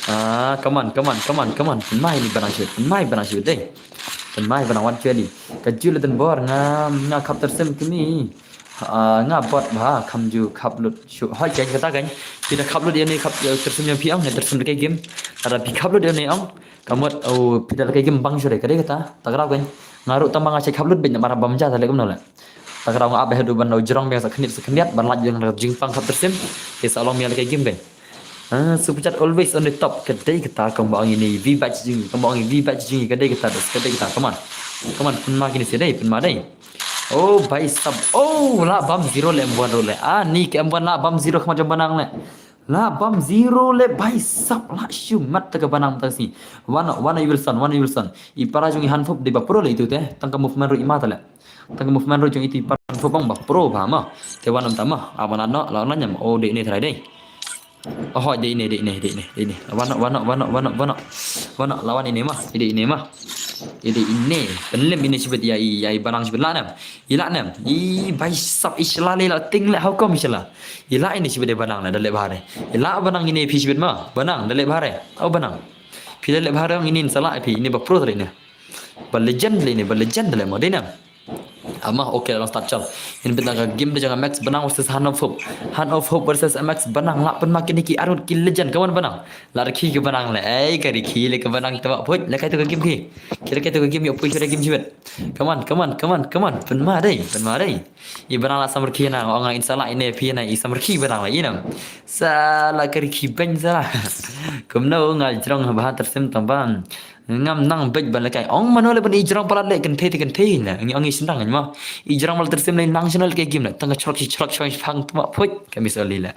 Ah, come on, come on, come on, come on. Pynmai ni Banang shibit, pynmai Banang shibit dei. Pynmai Banang wan kali. Ka ju le den bor nga, nga khap tyrsim kini. Ah, nga bot ba kham ju khap lut shu. Hoi, kan kata kan. Phi da khap lut ïa ni khap, eh, tyrsim ïa phi ong, ïa tyrsim lehkai game. Lada phi khap lut ïa ni ong. Ka mut, oh, phi da lehkai game bang shu dei, ka dei kata. Ta ka daw kan. Nga ruh tang ba nga shait khap lut beit namar bam ja ta le kumno le. Ta ka daw nga ap ba haduh ban daw jrong ba sa khyndiat sa khyndiat ban lait jong ka jingpang khap tyrsim. Te sa long ïa lehkai game kan. Ah, super chat always on the top. Ka dei kata kumba ong ine, vi batch jing, kumba ong ine, vi batch jing, ka dei kata dos, ka dei kata. Come on. Come on, pynma kine sha dei, pynma dei. Oh, bhai sab. Oh, la bam zero le M one ruh le. Ah, ni ka M one la bam zero khmat jong Banang le. La bam zero le bhai sab, la shu mat ta ka Banang ta si. Wan, wan Wilson, wan Wilson. I para jong i hanfop dei ba pro le itu te. Tang ka movement ruh i mata le. Tang ka movement ruh jong itu i para hanfop bang ba pro ba ma. Te wan am ta ma. Aban ano, la wan nyam. Oh, dei ne trai dei. Oh, dei ne, dei ne, dei ne, dei ne. Wan, wan, wan, wan, wan, wan. Wan, lawan ine ma. Ide ine ma. Ide ine. Pynlem ine shibit ïa i, ïa i Banang shibit la nem. I la nem. I bhai sab i shla le la ting le, how come i shla. I la ine shibit i Banang le, da le bhare. I la Banang ine phi shibit ma. Banang, da le bhare. Oh, Banang. Phi da le bhare ong ine sa la phi, ine ba pro trai ne. Ba legend le ine, ba legend le mo. Dei nem. Ama, okay, lang start chal. Ngin bit na ka game da jong M X Banang versus Hand of Hope. Hand of Hope versus M X Banang, lah pynma kine ki arngut ki legend, ka wan Banang. Lah rikhi ka Banang le, ei, ka rikhi le ka Banang tama phuit, le kai tu ka game ki. Ki le kai tu ka game ïoh phuit ka game jiwet. Come on, come on, come on, come on. Pynma dei, pynma dei. I Banang lah samrkhie na, ong nga in sa la ine phi na, i samrkhie Banang la inem. Sa la ka rikhi beiñ sa la. Kumno nga jrong ha ba tyrsim tang ban. Ngam nang beit ban lehkai. Ong mano le ban i jrong palat le kynthei te kynthei ne. Ngi ong i sendang ma. I jrong palat tyrsim le nang channel ke game le. Tang ka chrok chi chrok chong phang tma phuit. Ka Miss Oli le.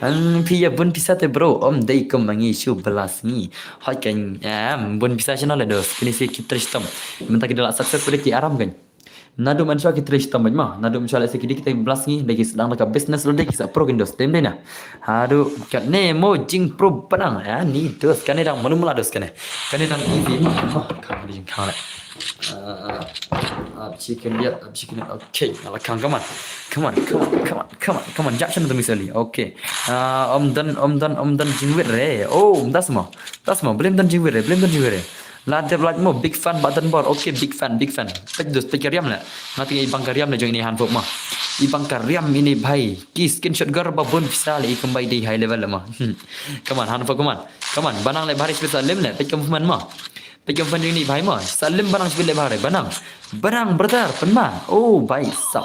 Ang phi ïa bun pisa te bro. Ym dei kum ma ngi shu blas ngi. Hoi kan, em, bun pisa channel le dos. Kini si ki trei shitom. Mynta ki da la success pule ki aram kan. Naduh mynshuwa ki trei shitom bad ma, naduh mynshuwa lehse ki dei kita ki blas ngi, dei ki sdang da ka business lade ki sa pro kin dos, tem dei na. Haduh katne mo jingpro Banang, ya ni dos kane dang manu mala dos kane. Kane dang easy ma, ma, khang dei jingkhang le. Ah, ap chicken yet, ap chicken yet. Okay, ala khang, come on. Come on, come on, come on, come on, come on. Jak shan tu misali. Okay. Ah, om dan, om dan, om dan jingwit re. Oh, das mo. Das mo, blem dan jingwit re, blem dan jingwit re. La dep lait mo, big fan ba dan bor. Okay, big fan, big fan. Peit dus, peit ka riam le. Nga teng i bang ka riam le jong ine hanfop ma. I bang ka riam ine bhai. Ki screenshot gar ba bun pisa le i kumba i dei high level le ma. Come on, hanfop, come on. Come on, Banang le bhari spesa lem le. Peit ka movement ma. Peit ka movement ine bhai ma. Sa lem Banang spesa le bhari, Banang. Banang brother, pynma. Oh, bhai sab.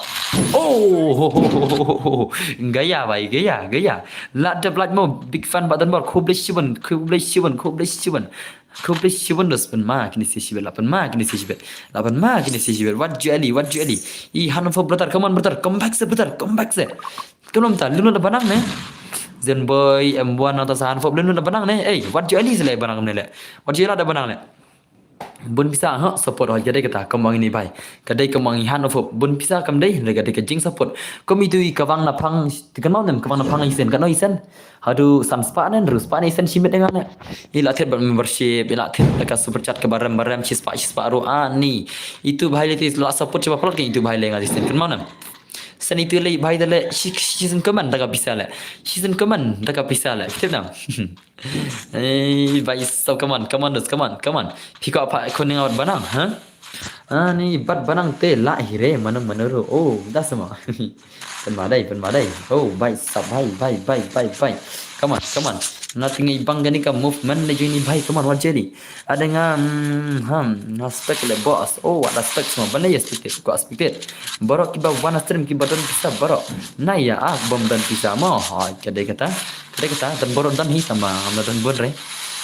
Oh, ho, ho, ho. Gaya bhai, gaya, gaya. La dep lait mo, big fan ba dan bor. Khublei shibun, khublei shibun, khublei shibun. Khublei shibun dos, pynma kine si shibit, la pynma kine si shibit. La pynma kine si shibit. Wat ju eli, wat ju eli. I hanfop brother, come on brother, come back se brother, come back se. Kumno mynta, lem lut da Banang ne. Zen boy, M one nangta sa hanfop lem lut da Banang ne. Ei, wat ju eli se le Banang ne le. Wat ju eli da Banang ne. Bun pisa ha support hoi, ka dei kata, kam ong ine bhai. Ka dei kam ong i hanfop. Bun pisa kam dei, ka dei ka jing support. Kum itu i kawang na phang, ti kan mau nem, kawang na phang isen, kano isen. Haduh san spah ne, hynriew spah ne isen shimit ne ngan ne. I la thied bad membership, i la thied da ka super chat kaba rem ba rem, shi spah, shi spah ruh ani. Itu bhai le ti la support shuwa palat kan itu bhai le ngan isen, kan mau nem. San itu le bhai da le, shi, shi sen kaman da ka pisa le. Shi sen kaman da ka pisa le. Thied nam. Ei, bhai sab, come on, come on, dos, come on, come on. Phi kwah phah khun ïa nga bad Banang, ha? Ani bad Banang te lah hi re, mano mano ruh. Oh, das mo. Pynma dei, pynma dei. Oh, bhai sab, bhai, bhai, bhai, bhai, bhai. Come on, come on. Nga tyngai bang kane ka movement ne jong ini bhai, come on, wat jeli. Ada nga, hmm, hmm, nga spek le boss. Oh, ada spek semua. Bana ya spek, ko spek. Baroh kiba wan stream kiba don pisa baroh. Na ya ah bom don pisa mo. Ha, ka dei kata. Ka dei kata, don baroh don hi tama, nga don bun re.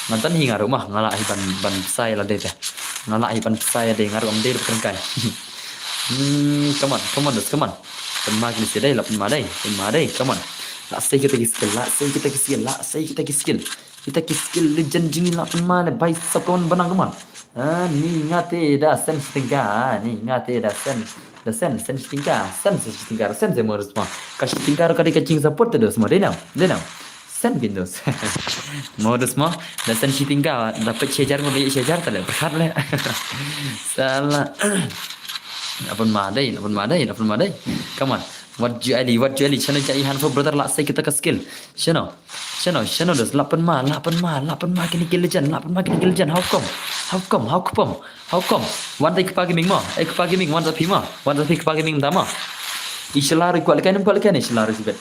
Nga don hi nga ruh mah, nga lah hi ban, ban pisa ïa lade te. Nga lah hi ban pisa ïa de, nga ruh am dei ruh kren kai. Hmm, come on, come on, dos, come on. Pynma kine shi dei, la pynma dei, pynma dei, come on. La sei kita ki skill, la sei kita ki skill, la sei kita ki skill. Kita ki skill legend jong ngi la pynma le bhai sab, come on, Banang, come on. Ah, ni nga te da sen shi tyngka, ah, ni nga te da sen, da sen, sen shi tyngka, sen, sen shi tyngka, sen, sen mo dos mo. Ka shi tyngka ruh ka dei ka jingsupport te dos mo, dei nam, dei nam. Sen kin dos. Mo dos mo, da sen shi tyngka, da peit shi hajar mo, da ïa shi hajar te le, pyrkhat le. Salah. La pynma dei, la pynma dei, la pynma dei. Come on. Wat ju ai li, wat ju ai li, shano ja i han fo brother, la sei kita ka skill. Shano, shano, shano dos, la pynma, la pynma, la pynma kine ki legend, la pynma kine ki legend. How come? How come? How come? How come? Wan dei kpa gaming mo, eh kpa gaming, wan sa phi mo, wan sa phi kpa gaming da mo. I shala ruh kwah lehkai, nam kwah lehkai ne shala ruh shibit.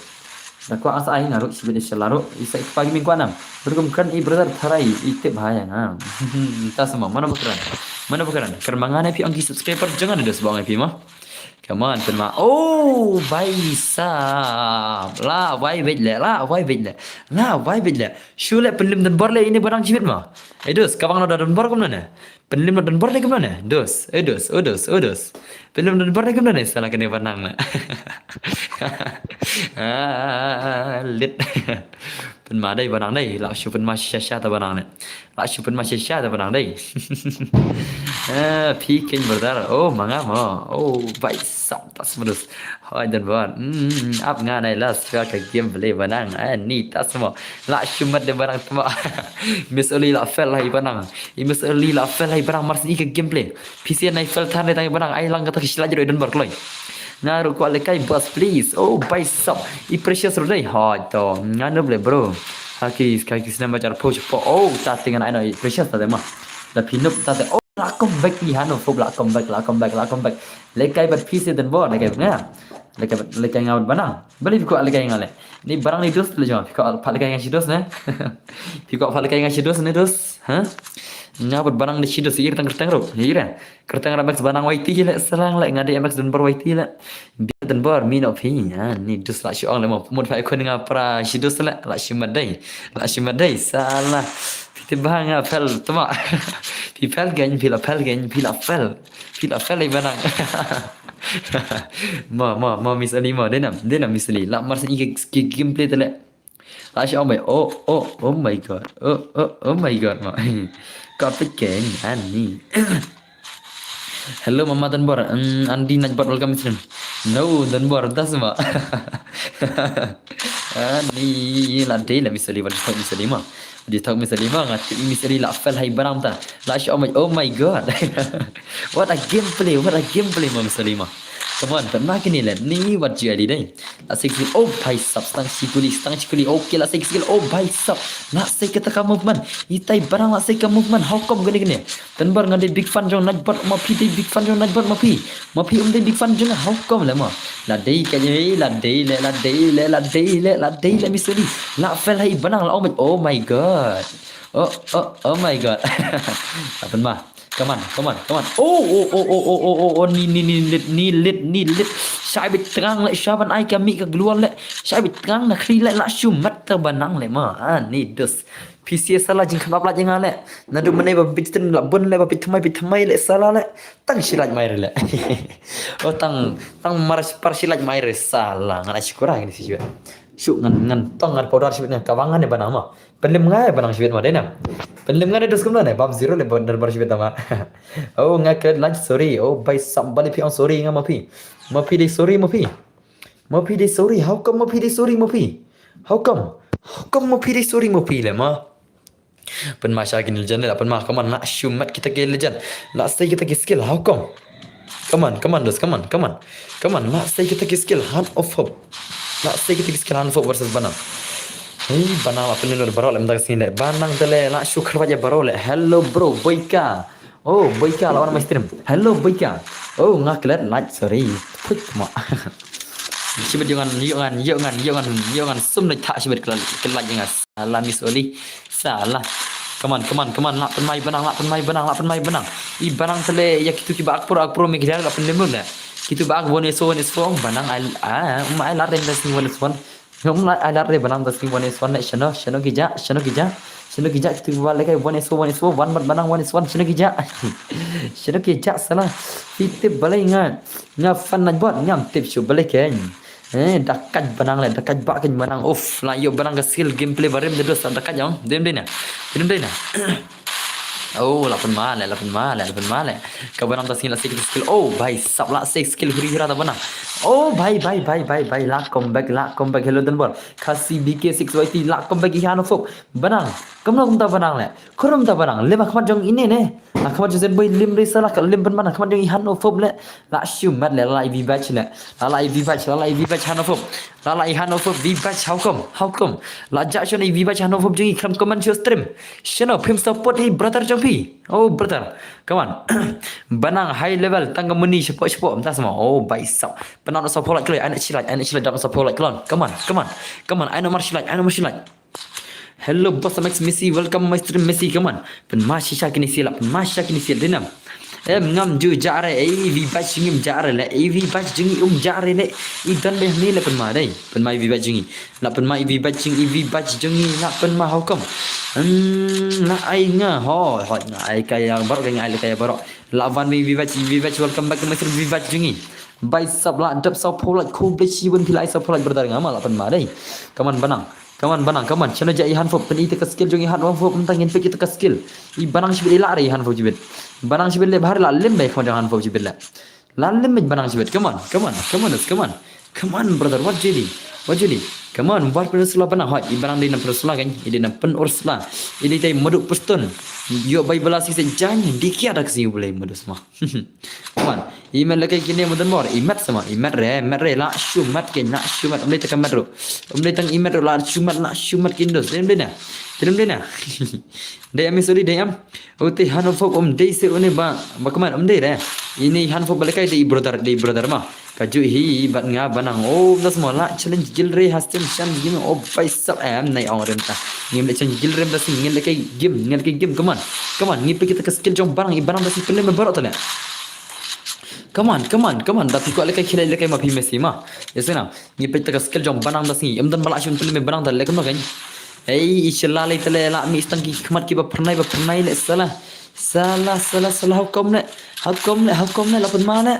Da kwah sa ai nga ruh shibit i shala ruh, i sa i kpa gaming kwah nam. Ruh kum kren i brother tharai i tip ha ïa nga. Ta sa mo, mano ba kren? Mano ba kren? Kren ma nga ne phi ong ki subscriber jong nga ne dos ba ong ai phi mo. Come on, pynma. Oh, bhai sab. La wai bit le, la wai bit le. La wai bit le. Shu le pynlim donbor le ine Banang shibit mo. Eh dos, ka bang no da donbor kumno ne? Pynlim no donbor le kumno ne? Dos, eh dos, oh dos, oh dos. Pynlim donbor le kumno ne? Salah kane Banang ne. Ah, lit. Pynma dei Banang dei, la shu pynma shisha shisha ta Banang ne. La shu pynma shisha shisha ta Banang dei. Eh, phi king brother. Oh, ma nga mo. Oh, bhai sab, ta sa mo dos. Hoi donbor. Hmm, ap nga nai la shuwa ka gameplay Banang. Eh, ni ta sa mo. La shu mat de Banang tma. Miss Oli la fail hi Banang. I Miss Oli la fail hi Banang, mar shen i ka gameplay. Phi sa nai fail than de tang Banang. Ai lang kata ki shlai jero donbor kloi. Nga ruh kwah lehkai boss please. Oh, bhai sab. I Precious ruh dei. Hoi to. Nga noob le bro. Ha ki, ha ki snem ba jar post po. Oh, ta te ngan ai no i Precious ta te mo. Da phi noob ta te. Oh, la comeback ni hano fo, la comeback, la comeback, la comeback. Lehkai bad phi sa donbor, lehkai bad nga. Lehkai bad, lehkai nga bad Banang. Balei phi kwah lehkai nga le? Ni Banang ni dos le jong. Phi kwah pat lehkai nga shi dos ne? Phi kwah pat lehkai nga shi dos ne dos? Ha? Nga bad Banang ni shi dos, ïa kyrteng kyrteng ruh. Ïa kyrteng. Kyrteng ruh Max Banang Y T le, salah le, nga dei Max donbor Y T le. Bia donbor mi no phi. Ha, ni dos la shu ong le mo. Mut phi khun nga pra shi dos le, la shu mat dei. La shu mat dei, salah. Phi tip ba nga fail tma. Phi fail kein, phi la fail kein, phi la fail. Phi la fail hi Banang. Mo, mo, mo Miss Oli mo, dei nam, dei nam Miss Oli. La mar shen i ki, ki gameplay te le. La shu ong bhai, oh, oh, oh my god. Oh, oh, oh my god mo. Ka peit kein, ani. Hello mama donbor, mm, Andy Najbot, welcome stream. No, donbor, das mo. Ani, la dei la Miss Oli, wat ju thok Miss Oli mo. Wat ju thok Miss Oli mo, nga tip Miss Oli la fail hi Banang ta. La shu ong bhai, oh my god. What a gameplay, what a gameplay mo Miss Oli mo. Come on, pynma kine le, ni wat ju ai li dei. La sei ki skill, oh bhai sab, stang shi kuli, stang shi kuli, okay, la sei ki skill, oh bhai sab. La sei kata ka movement, itai Banang la sei ka movement, how come kane kane. Donbor nga dei big fan jong Najbot, ma phi dei big fan jong Najbot, ma phi. Ma phi um dei big fan jong, how come le mo. La dei ka dei, la dei le, la dei le, la dei le, la dei le Miss Oli. La fail hi Banang la, oh my, oh my god. Oh, oh, oh my god. La pynma. Come on, come on, come on. Oh, oh, oh, oh, oh, oh, oh, oh, ni, ni, ni, lit, ni, lit, ni, lit. Shai bit tngang le, shai ban ai ka mih ka glue wall le. Shai bit tngang na khri le, la shu mat ta Banang le mo. Ah, ni dos. Phi sa salah jingkham ap la jing le. Naduh mynne ba bit ten la bun le, ba bit thymmai, bit thymmai le salah le. Tang shi lait mai re le. Oh, tang, tang mar, par shi lait mai re salah. Ngan ai shukura kine shi. Shu ngan, ngan tong ngan powder shi bit ngan kawang ngan ne Banang mo. Pynlem nga ïa Banang shibit ma dei nam. Pynlem nga dei dus kumno ne, bam zero le bam bar shibit ma. Oh, nga klet like sorry. Oh, bai sam bali phi ong sorry nga ma phi. Ma phi dei sorry ma phi. Ma phi dei sorry. How come ma phi dei sorry ma phi? How come? How come ma phi dei sorry ma phi le ma? Pynma sha ki legend le, pynma, come on, la shu mat kita ki legend. La sei kita ki skill, how come? Come on, come on, dus, come on, come on. Come on, la sei kita ki skill, Hand of Hope. La sei kita ki skill, Hand of Hope versus Banang. Hey, Banang la pynlem baroh le mynta ka sngi le. Banang te le, la shu kyrpad ïa baroh le. Hello bro, Boika. Oh, Boika la wan my stream. Hello Boika. Oh, nga klet like, sorry. Phuit ma. Shibit ïoh ngan, ïoh ngan, ïoh ngan, ïoh ngan, ïoh ngan sum na thah shibit kela, kela ïoh ngan. Salah Miss Oli. Salah. Come on, come on, come on. Lah pynmai Banang, lah pynmai Banang, lah pynmai Banang. I Banang tele ïa kitu kiba ak pro, ak pro me ki jar lah pynlem ne. Kitu ba ak one is one is four, Banang ai, ah, um ai lah rem da sing one is one. Um lah ai lah re Banang da sing one is one ne. Shano, shano ki ja, shano ki ja. Shano ki ja kitu ba lekai one is four, one is four, one mat Banang one is one. Shano ki ja. Shano ki ja salah. Phi tip balei nga. Nga fan na bot ngam tip shu balei ken. Eh, dakat Banang le, dakat ba ken Banang. Uff, la ïoh Banang ka skill gameplay barim de dos dakat jong. Dem de na. Dem de na. Oh, la pynma le, la pynma le, la pynma le. Ka Banang ta skill, la six skill. Oh, bhai sab la six skill huri hura ta Banang. Oh, bhai, bhai, bhai, bhai, bhai, la comeback, la comeback. Hello Dunbar. Khasi B K six Y T la comeback i han fop. Banang. Kumno kumta Banang le. Kurum ta Banang. Lem ha khmat jong ine ne. Ha khmat jong Zen Boy lim re salah ka lim pynman ha khmat jong i han fop le. La shu mat le, la i V-Batch le. La la i V-Batch, la la i V-Batch han fop. La la i han fop V-Batch, how come? How come? La ja shon i V-Batch han fop jong i khlem comment shu stream. Shano phim support i brother jong phi. Oh brother. Come on. Banang high level tang ka muni shapoh shapoh mynta sma. Oh bhai sab. Pynang sa pholak kloi, ai na shilak, ai na shilak dam sa pholak klon. Come on, come on. Come on, ai na mar shilak, ai na mar shilak. Hello boss Max Messi, welcome my stream Messi, come on. Pynma shisha kine sia la, pynma shisha kine sia dinam. Em ngam ju ja re, ei V-Batch ngim ja re le, ei V-Batch jong i um ja re le. I don beh ni le pynma dei. Pynma i V-Batch jong i. La pynma i V-Batch jong i, V-Batch jong i la pynma how come. Hmm, la ai nga ho, ho nga ai ka ïa baroh, ka nga ai le ka ïa baroh. La wan i V-Batch, V-Batch welcome back to my stream V-Batch jong i. Bhai sab la dap sa pholak khublei shibun phi la ai sa pholak brother nga ma la pynma dei. Come on Banang. Come on Banang, come on. Shano ja i han fop, pyn i te ka skill jong i han fop, mynta ngin peit i te ka skill. I Banang shibit i la re i han fop shibit. Banang shibit le bahar la lim bai khmat jong han fop shibit le. La lim bai Banang shibit. Come on, come on, come on, come on. Come on brother, wat juli. Wat juli. Come on, wat pynur sla Banang hot. I Banang dei na pynur sla kan. I dei na pynur sla. I dei tai madu puston. Yo bai bala si se jan di kia dak si bule madu sma. Come on. I met leke kine mudan bor. I met sama. I met re, met re. La shu met ke, la shu met. Um dei taka met ru. Um dei tang i met ru. La shu met, la shu met kindos. Dem dei na. Dem dei na. Dei am sorry dei am. Uti han fop um dei se une ba. Ba come on um dei re. Ini han fop ba leke dei brother, dei brother ma. Ka ju hi bat nga Banang. Oh, das mo la challenge gil re hastem shan gim. Oh, bhai sab em nai ong rem ta. Ngim le challenge gil rem das ngin le kai gim, ngin le kai gim. Come on. Come on, ngi peit kita ka skill jong Banang, i Banang das i pynlem baroh tale. Come on, come on, come on. Da phi ko le kai khilai le kai ma phi Messi ma. Yes na. Ngi peit kita ka skill jong Banang das ngi. Em dan bala shun pynlem Banang tale kumno kan. Ei, i shala le tale la mi stang ki khmat ki ba pernai ba pernai le sala. Sala, sala, sala how come le. How come le, how come le la pynma le.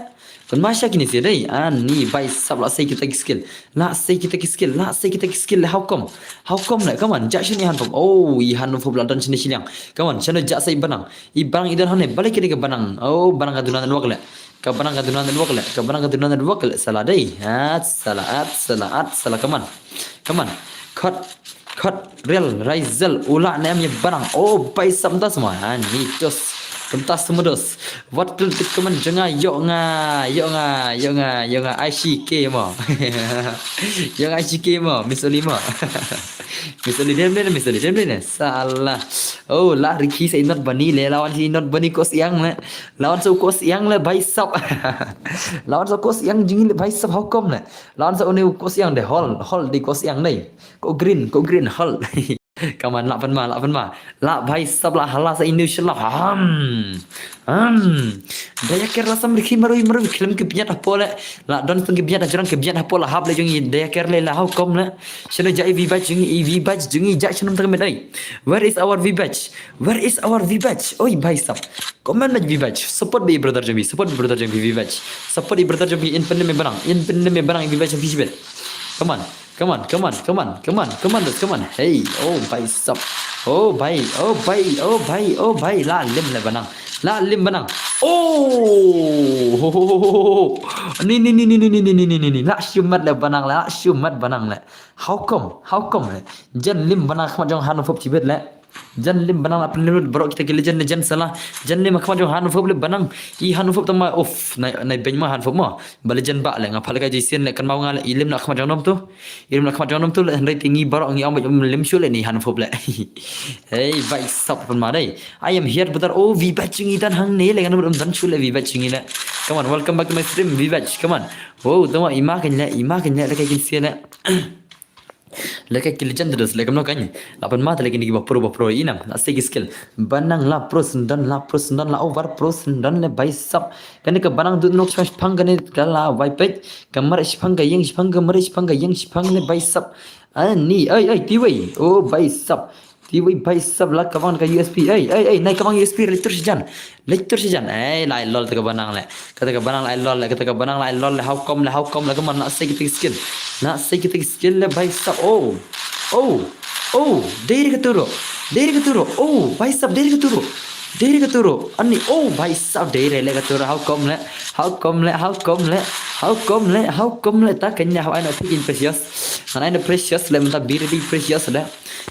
Pynma sha kine sia dei. Ani bhai sab la sei kita ki skill. La sei kita ki skill. La sei kita ki skill. How come? How come le? Come on. Ja shini han fop. Oh, i han fop la don shini shiliang. Come on. Shano ja sei Banang. I Banang i don hane. Balik kini ke Banang. Oh, Banang ka dunan wak le. Ka Banang ka dunan wak le. Ka Banang ka dunan wak le. Sala dei. At sala, at sala, at sala. Come on. Come on. Cut. Cut, rel, raizel, ula ne em ye Banang. Oh, bhai sab mynta semua. Ha, ni dos. Mynta semua dos. Wat klik tik kemen jong nga, yo nga, yo nga, yo nga, yo nga, I C K mo. Yo nga I C K mo, Miss Oli mo. Miss Oli dem ne, Miss Oli dem ne. Salah. Oh, la Ricky sa inot bani le, lawan si inot bani kos yang le. Lawan sa kos yang le, bhai sab. Lawan sa kos yang jing le, bhai sab hukum le. Lawan sa une kos yang de hol, hol di kos yang ne. Ko green, ko green hol. Kaman la pynma, la pynma. La bhai sab la hala sa inu shlap. Ham. Ham. Daya ker la sam rikhi marui marui khlem ki biat hapo le. La don sung ki biat jrang ki biat hapo la hap le jong i daya ker le la how kom le. Shano ja i V-Batch jong i, i V-Batch jong i ja shano tang medai. Where is our V-Batch? Where is our V-Batch? Oi bhai sab. Comment bad V-Batch. Support bad brother jong i, support bad brother jong i V-Batch. Support i brother jong i in pynne me Banang, in pynne me Banang i V-Batch jong i shibet. Come on. Come on, come on, come on, come on, come on, come on. Hey, oh, bhai sab. Oh, bhai, oh, bhai, oh, bhai, oh, bhai. La lim le Banang. La lim Banang. Oh, ho, ho, ho, ho, ho. Ni, ni, ni, ni. La shumat le Banang, la shumat Banang le. How come? How come le? Jan lim Banang khmat jong han fop shibet le. Jan lim Banang la pynlut baroh kita ki legend, legend sala. Jan lim khmat jong han fop le Banang. I han fop tama of. Nai, nai beng ma han fop ma. Ba legend ba le nga pha le ka Jason le kan mau nga le i lim na khmat jong nom tu. I lim na khmat jong nom tu le hynrei ti ngi baroh ngi ong ba lim shu le ni han fop le. Hey, bhai sab pynma dei. I am here brother. Oh, V-Batch jong i dan hangne le ngan um dan shu le V-Batch jong i le. Come on, welcome back to my stream, Vivek. Come on. Wow, tama ima kan le, ima kan le, laka kin sia le. Laka ki legend terus, laka mno kan. Lapan mata lagi ni ba pro ba pro inam. Nak segi skill. Banang la pro sendon, la pro sendon, la over pro sendon le bai sap. Kan ka banang tu nok shpang shpang kan ka la bai pek. Kamar shpang ka yang shpang kamar shpang ka yang shpang le bai sap. Ah, ni, ai, ai, tiwai. Oh, bai sap. Tiwai bai sap la kabang ka U S P. Ai, ai, ai, nai kabang U S P lecture sijan. Lecture sijan. Ai, lai lol ta ka banang le. Kata ka banang lai lol le, kata ka banang lai lol le. How come le, how come le, kaman na sai kita skill. Na sai kita skill le bai sap. Oh. Oh. Oh, dei ka turo. Dei ka turo. Oh, bai sap dei ka turo. Dei ka turo. Ani, oh, bai sap dei le ka turo. How come le? How come le? How come le? How come le? How come le? Ta kanya how I know picking precious. Ngan ai na precious le mynta biri di precious le.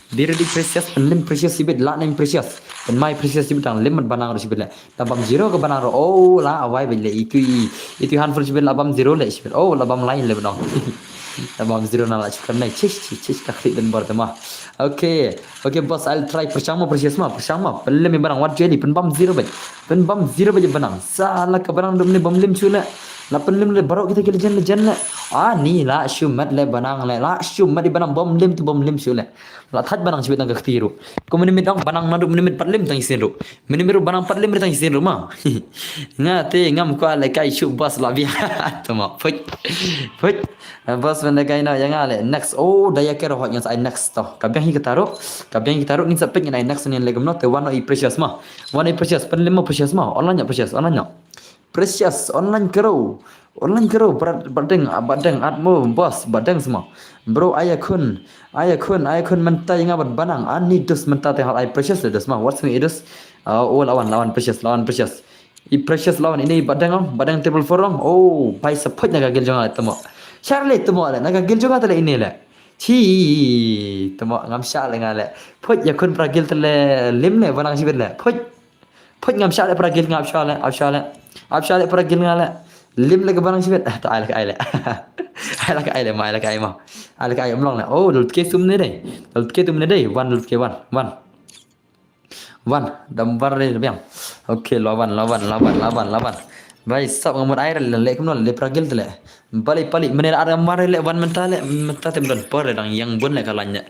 Biri di precious, pen lim precious sibit, la neng precious. Pen mai precious sibit tang lim mat banang ro sibit le. Ta bam zero ka banang ro, oh la awai bit le itu i. Itu handful sibit la bam zero le sibit. Oh la bam line le banang. La bam zero na la sibit kan nai chis chis chis ka khri den bor tema. Okay. Okay boss, I'll try perchang ma precious ma, perchang ma. Pen lim i banang wat jeli, pen bam zero bit. Pen bam zero bit banang. Sa la ka banang dum ni bam lim chu le. La pen lim le barok kita ki legend legend le. Ah ni la shumat le banang le. La shumat di banang bom lim tu bom lim shu le. La thaj banang shibit tang ka kti ru. Ko minimit dong banang nadu minimit pat lim tang isin ru. Minimit ru banang pat lim tang isin ru ma. Nga te ngam ko le kai shu bas la bia. Tama. Put. Put. Bas benda kai na yang ale. Next. Oh, daya kero hot yang sai next to. Ka biang hi ketaru. Ka biang hi ketaru ngin sa pik ngin ai next ngin legum no te one i precious ma. One i precious pen lim ma precious ma. Online nya precious. Online nya. Precious, online kero. Online kero, brat, badeng, badeng, atmo, boss, badeng semua. Bro, aya kun, aya kun, aya kun mentai nga bad banang. Ani dus mentai te hal ai precious le dus ma. What's me idus? Oh, lawan, lawan precious, lawan precious. I precious lawan ini badeng oh, badeng table four oh. Oh, bai sa put na ka gil jonga temo. Charlie temo le, na ka gil jonga tele ini le. Chi, temo ngam sha le nga le. Put ya kun pra gil tele lim le, banang sibit le. Put. Put ngam sha le pra gil ngam sha le, ap sha le. Ap sha le pra gil nga le. Lim le ka banang sibit. Ta ai le ka ai le. Ai le ka ai le ma, ai le ka ai ma. Ai le ka ai mlong le. Oh, lut ke sum ne dei. Lut ke tum ne dei. Wan lut ke wan. Wan. Wan. Dam bar le biang. Okay, lawan, lawan, lawan, lawan, lawan. Bai sap ngamut ai le le kumno le pra gil le. Pali pali mene at nga mare le wan menta le menta te mdon por le dang yang bun le ka lanya.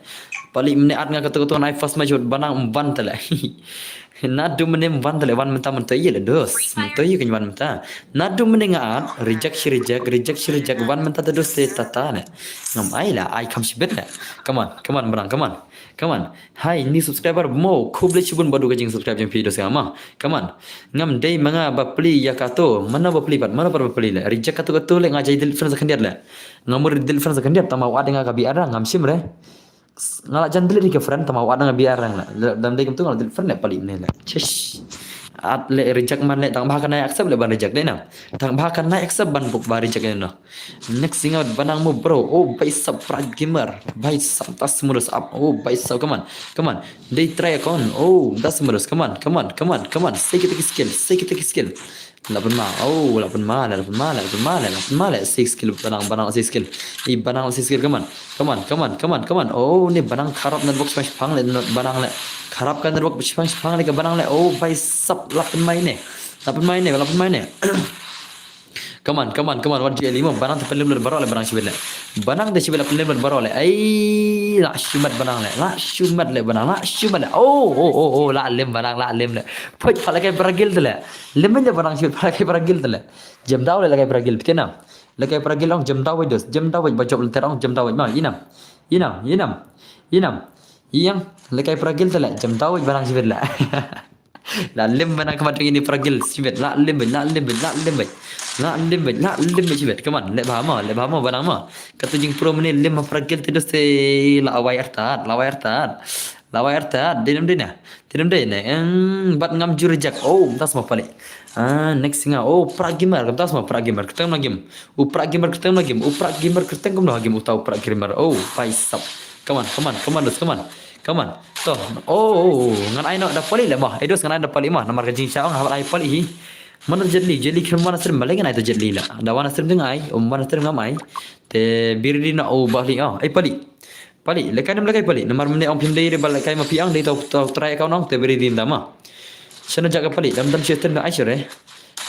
Pali mene at nga katu katu nai first match banang ban te le. Na du mene ban te le wan menta menta ye le dos. Menta ye kan wan menta. Na du mene nga at reject shi reject reject shi reject wan menta te dos te tata le. Ngam ai la ai kam shi bet le. Come on, come on, brang, come on. Come on. Hai ni subscriber mo khublei shibun badu ka jing subscribe jing video sa ma. Come on. Ngam dei manga bapli ya kato. Mana bapli pat, mana pat bapli le. Reject kato kato le nga jai delete friend sa khandiat le. Nga mur delete friend sa khandiat tama wad nga ka B R ngam shim re. Nga la jan delete ke friend tama wad nga B R le. Dam dei kumtu nga delete friend le pali ne le. Chesh. At le reject man le tang ba ka nai accept le ban reject dei na. Tang ba ka nai accept ban buk ba reject dei na. Next thing out banang mo bro. Oh bai sap pra gamer. Bai sap tas murus up. Oh bai sap come on. Come on. They try account. Oh tas murus. Come on. Come on. Come on. Come on. Say kita skill. Say kita skill. La pun ma. Oh la pun ma. La pun ma. La pun ma. La pun ma. Six skill banang banang six skill. I banang six skill. Come on. Come on. Come on. Come on. Come on. Oh ni banang kharap network smash pang le banang le. Kharap ka network smash pang le ka banang le. Oh bai sap la pun ma ne. La pun ma ne. La pun ma ne. Come on, come on, come on, wat G L E mo. Banang te pelim le baro le banang sibit le. Banang te sibit le pelim le baro le. Ai, la shumat banang le. La shumat le banang, la shumat le. Oh, oh, oh, oh, la lim banang, la lim le. Put pala kai bragil te le. Lim le banang sibit pala kai bragil te le. Jem daw le la kai bragil. Pite na. La kai bragil ong jem daw dos. Jem daw ba job le terong jem daw ma. Inam. Inam, inam. Inam. Yang le kai bragil te le. Jem daw banang sibit le. La lim banang kaman tu ini pragil sibit. La lim bej, la lim bej, la lim bej. La lim bej, la lim bej sibit. Kaman, le ba ma, le ba ma banang ma. Katu jing pro mene lim ma pragil te doste la awai artat, la awai artat. La awai artat, dinem dina. Dinem dina. Em, bat ngam jur jak. Oh, tas ma pali. Ah, next nga. Oh, pra gamer, tas ma pra gamer. Keteng na game. U pra gamer keteng na game. U pra gamer keteng kum na game utau pra gamer. Oh, pai sap. Kaman, kaman, kaman, dos, kaman. Kaman. To. Oh, oh, oh, ngan ai no da pali le ma. Edos ngan ai da pali ma. Namar ka jing shaong habat ai pali hi. Mana jetli, jetli krim mana srim balik ngan ai to jetli la. Da wana srim ding ai, um mana srim ngam ai. Te birdi na o bali. Oh, ai pali. Pali, lekai nam lekai pali. Namar mene ong pim dei re bal lekai ma piang dei to to try account ong te birdi da ma. Shana jaga pali, dam dam chesten da ai sure.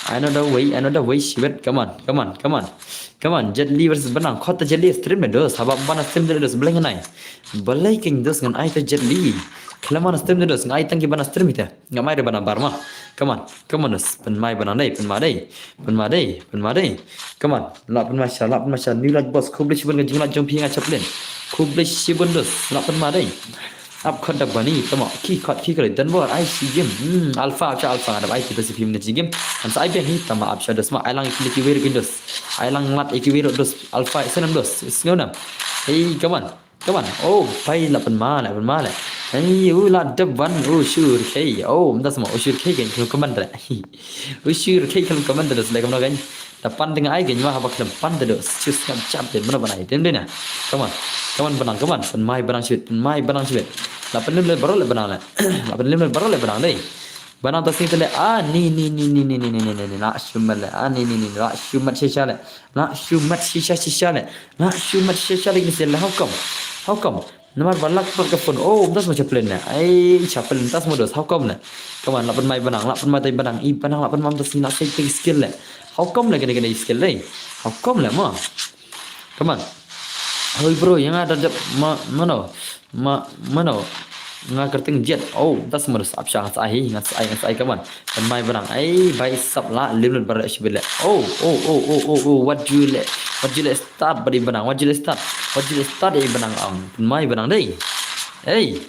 Another way, another way, shibit. Come on, come on, come on. Come on, Jet Li versus Banang. Khot ta Jet Li stream ne dos. Haba ban stream ne dos, balei ngan ai. Balei king dos ngan ai ta Jet Li. Khlem ban stream ne dos, ngan ai tang ki ban stream ita. Ngam ai re Banang bar ma. Come on, come on dos. Pynmai Banang dei, pynmai dei. Pynmai dei, pynmai dei. Come on, la pynmai sha, la pynmai sha. New Light Boss, khublei shibun ka jingla jong phi nga chaplain. Khublei shibun dos, la pynmai dei. Ap khot da Bani, tamo, ki khot ki kali, dan bor, ai shi game. Hmm, Alpha, cha Alpha, da ai kita si phim ne shi game. An sa ai biang hi, tama ap sha dos ma, ai lang ki ki wei dos. Ai lang lat ki wei dos, Alpha, senam dos, sngeu nam. Hey, come on, come on. Oh, pai la pynmai, la pynmai la. Hey, u la dep ban, u shur kei. Oh, mda sama, u shur kei kan, khlem comment da. U shur kei khlem comment da, selek kam no kan. Da pan teng ai kan, ma haba khlem pan da dos. Chus ngam chap de, mano ban ai, dem de na. Come on, come on, Banang, come on. Pynmai Banang shibit, pynmai Banang shibit. La pynlim le Baro le Banang le. La pynlim le Baro le Banang dei. Banang ta sing tele, ah, ni, ni, ni, la shumat le, ah, ni, ni, ni, la shumat shisha le. La shumat shisha, shisha le. La shumat shisha le, ni sel, how come? How come? Namar ba lak pat ka phone. Oh, um das ma chaplain ne. Ai, chaplain das ma dos. How come ne? Come on, la pynmai Banang, la pynmai tai Banang. I Banang la pynmai tas ni la sai tai skill le. How come le kene kene skill le? How come le ma? Come on. Hoi bro, yang ada dep ma mano? Ma mano? Nga kyrteng Jet. Oh, das ma dos. Ap sha ngan sa ai, ngan sa ai, ngan sa ai, come on. Pynmai Banang. Ai, bai sap la limit bar shibit le. Oh, oh, oh, oh, oh, oh, what you le? What you le start bad i Banang? What you le start? What you le start i Banang ang? Pynmai Banang dei. Hey.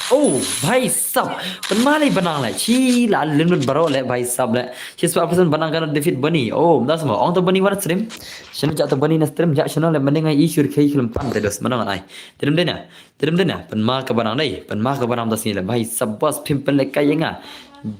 Oh, bai sap. Pynmai le Banang le. Chi la limit Baro le bai sap le. Chi sap person Banang kana defeat Bani. Oh, das ma. Ong ta Bani wan stream. Shano ja ta Bani na stream ja shano le mending ai issue kei khlem pan te dos. Mano ngan ai. Tedem dei na. Tedem dei na, pynmai ka Banang dei, pynmai ka Banang ta sing le, bai sap boss phim pynlehkai ïa nga.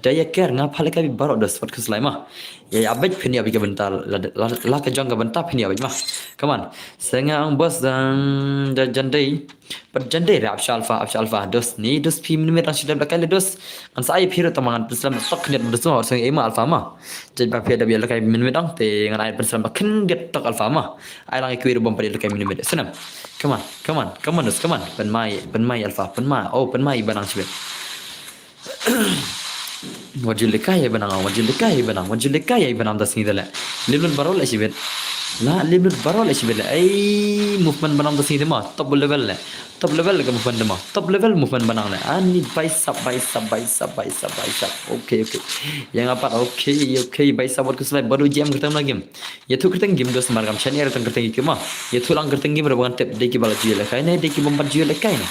Da ïa ker nga pha lehkai bad Baro dos, wat khuslai ma. Ïa ïa bad phin ïa bad ka bynta la, la, la ka jong ka bynta phin ïa bad ma. Come on. Sa nga ong boss, um, da jan dei. Pat jan dei re ap sha Alpha, ap sha Alpha. Dos ni, dos phim ni met rang shidap lehkai le dos. Ngan sa ai phi ruh tang ma ngan pynslem tok khyndiat dos ma, sa nga ai ma Alpha ma. Jait ba phi da bia lehkai min mit dang te ngan ai pynslem ba khyndiat tok Alpha ma. Ai lang i kwi ruh bom padi lehkai min mit. Snam. Come on, come on, come on, come on. Pynmai, pynmai Alpha, pynmai. Oh, pynmai Banang shibit. Wat ju lehkai Banang, wat ju lehkai Banang, wat ju lehkai Banang ta sngi le. Limit Baro le shibit. La limit Baro le shibit le. Ai movement Banang ta sngi ma. Top level le. Top level ka movement ma. Top level movement Banang le. Ani bai sap, bai sap, bai sap, bai sap, bai sap. Okay, okay. Yang apat, okay, okay, bai sap wat khuslai bad u G M kyrteng na game. Ïathuh kyrteng game dos mar kam chan ïa kyrteng kyrteng game ma. Ïathuh lang kyrteng game ruh ba ngan tip dei ki ba la ju lehkai ne, dei ki bym pat ju lehkai ne.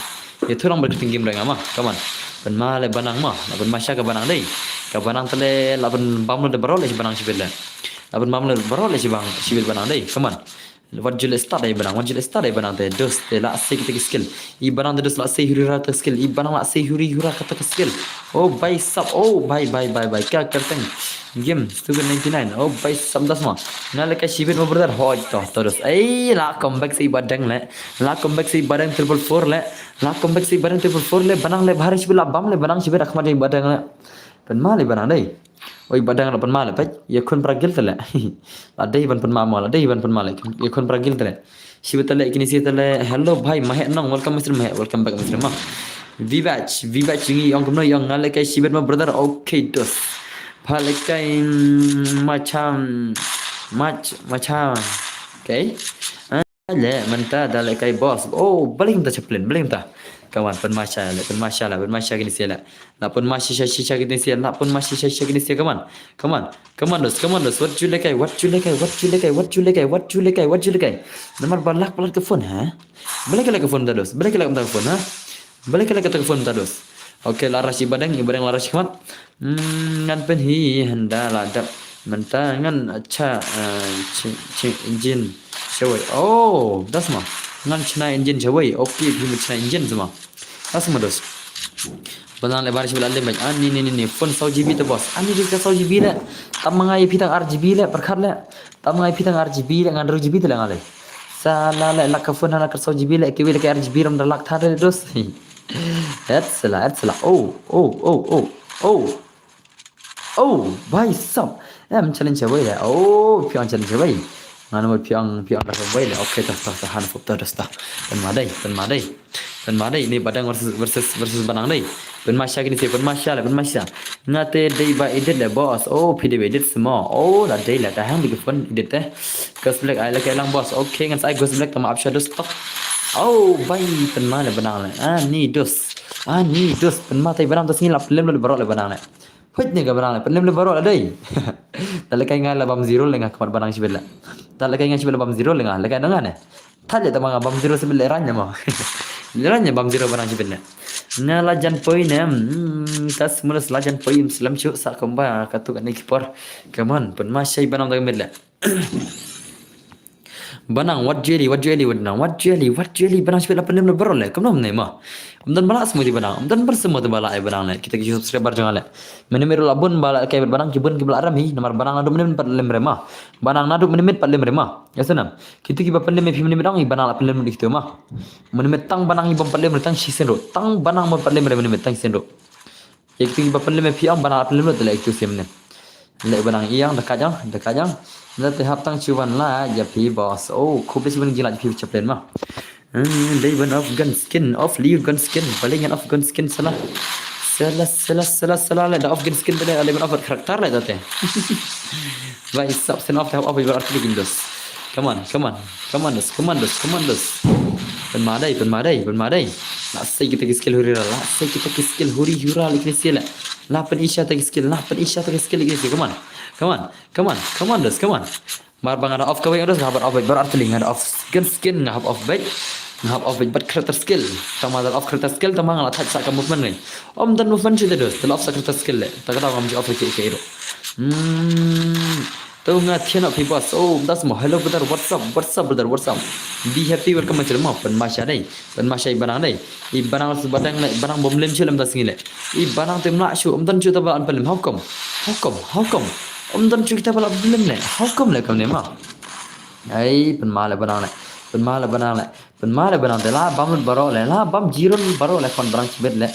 Ïathuh lang bad kyrteng game ruh nga ma. Come on. Pynmai le Banang ma. La pynmai sha ka Banang dei. Ka Banang tele la pynbam le da Baro le shi Banang shibit le. La pynbam le Baro le shi Banang, shibit Banang dei. Come on. Wat ju le start dei Banang, wat ju le start dei Banang te dos te la sei kita ki skill. I Banang te dos la sei huri hura ta skill. I Banang la sei huri hura kata ka skill. Oh bai sap, oh bai bai bai bai ka kyrteng. Game Stupid ninety nine. Oh bai sap das ma. Nga lehkai shibit mo brother. Hoi to to dos. Ei la comeback sei Badang le. La comeback sei Badang triple four le. La comeback sei Badang triple four le. Banang le bhari shibit la bam le Banang shibit akhmat dei Badang le. Pynmai le Banang dei. Oi Badang la pynmai le peit. Ïa khun pra gil te le. La dei ban pynmai mo, la dei ban pynmai le. Ïa khun pra gil te le. Shibit tale kini si tale. Hello bhai Mahek Nong, welcome Mister Mahek, welcome back Mister Ma. Vivach, Vivach ngi ong kumno ong nga lehkai shibit ma brother. Okay dos. Pha lehkai, mm, macham mach macham. Okay. Ah, le mynta da lehkai boss. Oh, balei mynta chaplain, balei mynta. Kawan pynmai sha le, pynmai sha le, pynmai sha kini si le. La pynmai shisha shisha kini si, la pynmai shisha shisha kini si, come on. Come on. Come on dos, come on dos. Wat ju lehkai, wat ju lehkai, wat ju lehkai, wat ju lehkai, wat ju lehkai, wat ju lehkai. Namar ba lak palat ka phone ha. Balei ka lak ka phone ta dos. Balei ka lak ka phone ha. Balei ka lak ka phone ta dos. Okay, la rashi Badang, i Badang la rashi khmat. Hmm, ngan pynhi hynda la dap. Mynta ngan cha, eh, chi, chi engine shawei. Oh, das ma. Ngan chna engine shawei. Okay, phi ma chna engine sama. Das ma dos. Banang le bar shi bla le bang. Ani ni ni ni phone saw G B te boss. Ani di ka saw G B le. Tam ma nga ïa phi tang ar G B le, pyrkhat le. Tam ma nga ïa phi tang ar G B le, ngan hynriew G B te le nga le. Sa la le lak ka phone hana ka saw G B le, kiwi le ka ar G B ram da lak thar le dos. Et sela, et sela. Oh, oh, oh, oh, oh. Oh, bai sap. Em challenge wei le. Oh, phi ong challenge wei. Ngan mo phi ong, phi ong da wei le. Okay, ta ta ta han fop ta dos ta. Pynmai dei, pynmai dei. Pynma dei, ni Badang versus, versus, versus Banang dei. Pynma sha kine shi, pynma sha le, pynma sha. Nga te dei ba edit le boss. Oh, phi dei ba edit simo. Oh, la dei le, ta hang dei ki phone edit te. Ghost Black ai le ka lang boss. Okay, ngan sa ai Ghost Black tama ap sha dos tok. Oh, bai, pynma le Banang le. Ah, ni dos. Ah, ni dos. Pynma tai Banang dos ngi la pynlem le baroh le Banang le. Peit ne ka Banang le, pynlem le baroh la dei. Ta le kai nga la bam zero le nga khmat Banang shibit le. Ta le kai nga shibit la bam zero le nga, le kai dang nga ne. Thad le tama nga bam zero shibit le rang ne mo. Le rang ne bam zero Banang shibit le. Nga la jan poi ne, hmm, tas mulus la jan poi slem shu sa kumba katu kane ki por. Come on, pynma shai Banang da mid le. Banang, wat jeli, wat jeli, wat Banang, wat jeli, wat jeli, Banang shibit la pynlem le baroh le, kumno ne ma. Ym don ba lah smuti Banang, ym don ba smuti ba lah ai Banang le, kita ki subscriber jong le. Mynne mynne ruh la bun ba lah kai Banang ki bun ki ba lah rami, namar Banang naduh mynne mynne pat lem re ma. Banang naduh mynne mynne pat lem re ma. Ya sanam. Kita ki ba pynlem phi mynne mynne dang i Banang la pynlem le kita ma. Mynne mynne tang Banang i bam pat lem re tang shisien ruh. Tang Banang bam pat lem re mynne mynne tang shisien ruh. Ïa kito kiba pynlem ïa phi ong Banang la pynlem lut te leh ïa kito sien ne. Leh Banang ïa da ka jong, da ka jong. Nda te hap tang shu wan lait ïa phi boss. Oh, khublei shibun jingïalait ïa phi chaplain ma. Hmm, dei ban off gun skin, off liu gun skin, balei ngan off gun skin sala. Sala, sala, sala, sala, leh da off gun skin te leh, leh ban off character leh da te. Bai sap send off te hap off ibar artillery kin dos. Come on, come on, come on dos, come on dos, come on dos. Pynma dei, pynma dei, pynma dei. La sei kita ki skill huri hura, la sei kita ki skill huri hura leh kine sien leh. La pyn isha ta ki skill, la pyn isha ta ki skill leh kine sien. Come on, come on, come on, come on dos, come on. Mar ba nga da off kawei dos, nga hap off bad bar artillery, nga da off gun skin, nga hap off bad, nga hap off bad character skill. Tang ma da off character skill, tang ma nga la thait sa ka movement ngai. Ym don movement shuh te dos, te la off sa character skill leh. Ta ka daw ngam ju off leh ki ki ruh. Hmm. To nga thian off hi boss. Oh, das mo. Hello brother, what's up? What's up brother? What's up? Be happy, welcome my channel mo. Pynma sha dei. Pynma sha i Banang dei. I Banang su Badang leh, Banang bym lem shuh lem da sngi leh. I Banang te mlah shuh, ym don shuh ta ba an pynlem. How come? How come? How come? Ym don shuh kita ba la pynlem leh. How come leh kam ne ma? Ai, pynma leh Banang leh. Pynma leh Banang leh. Pynma leh Banang te la bam lut baroh leh. La bam zero lut baroh leh khon Banang shibit leh.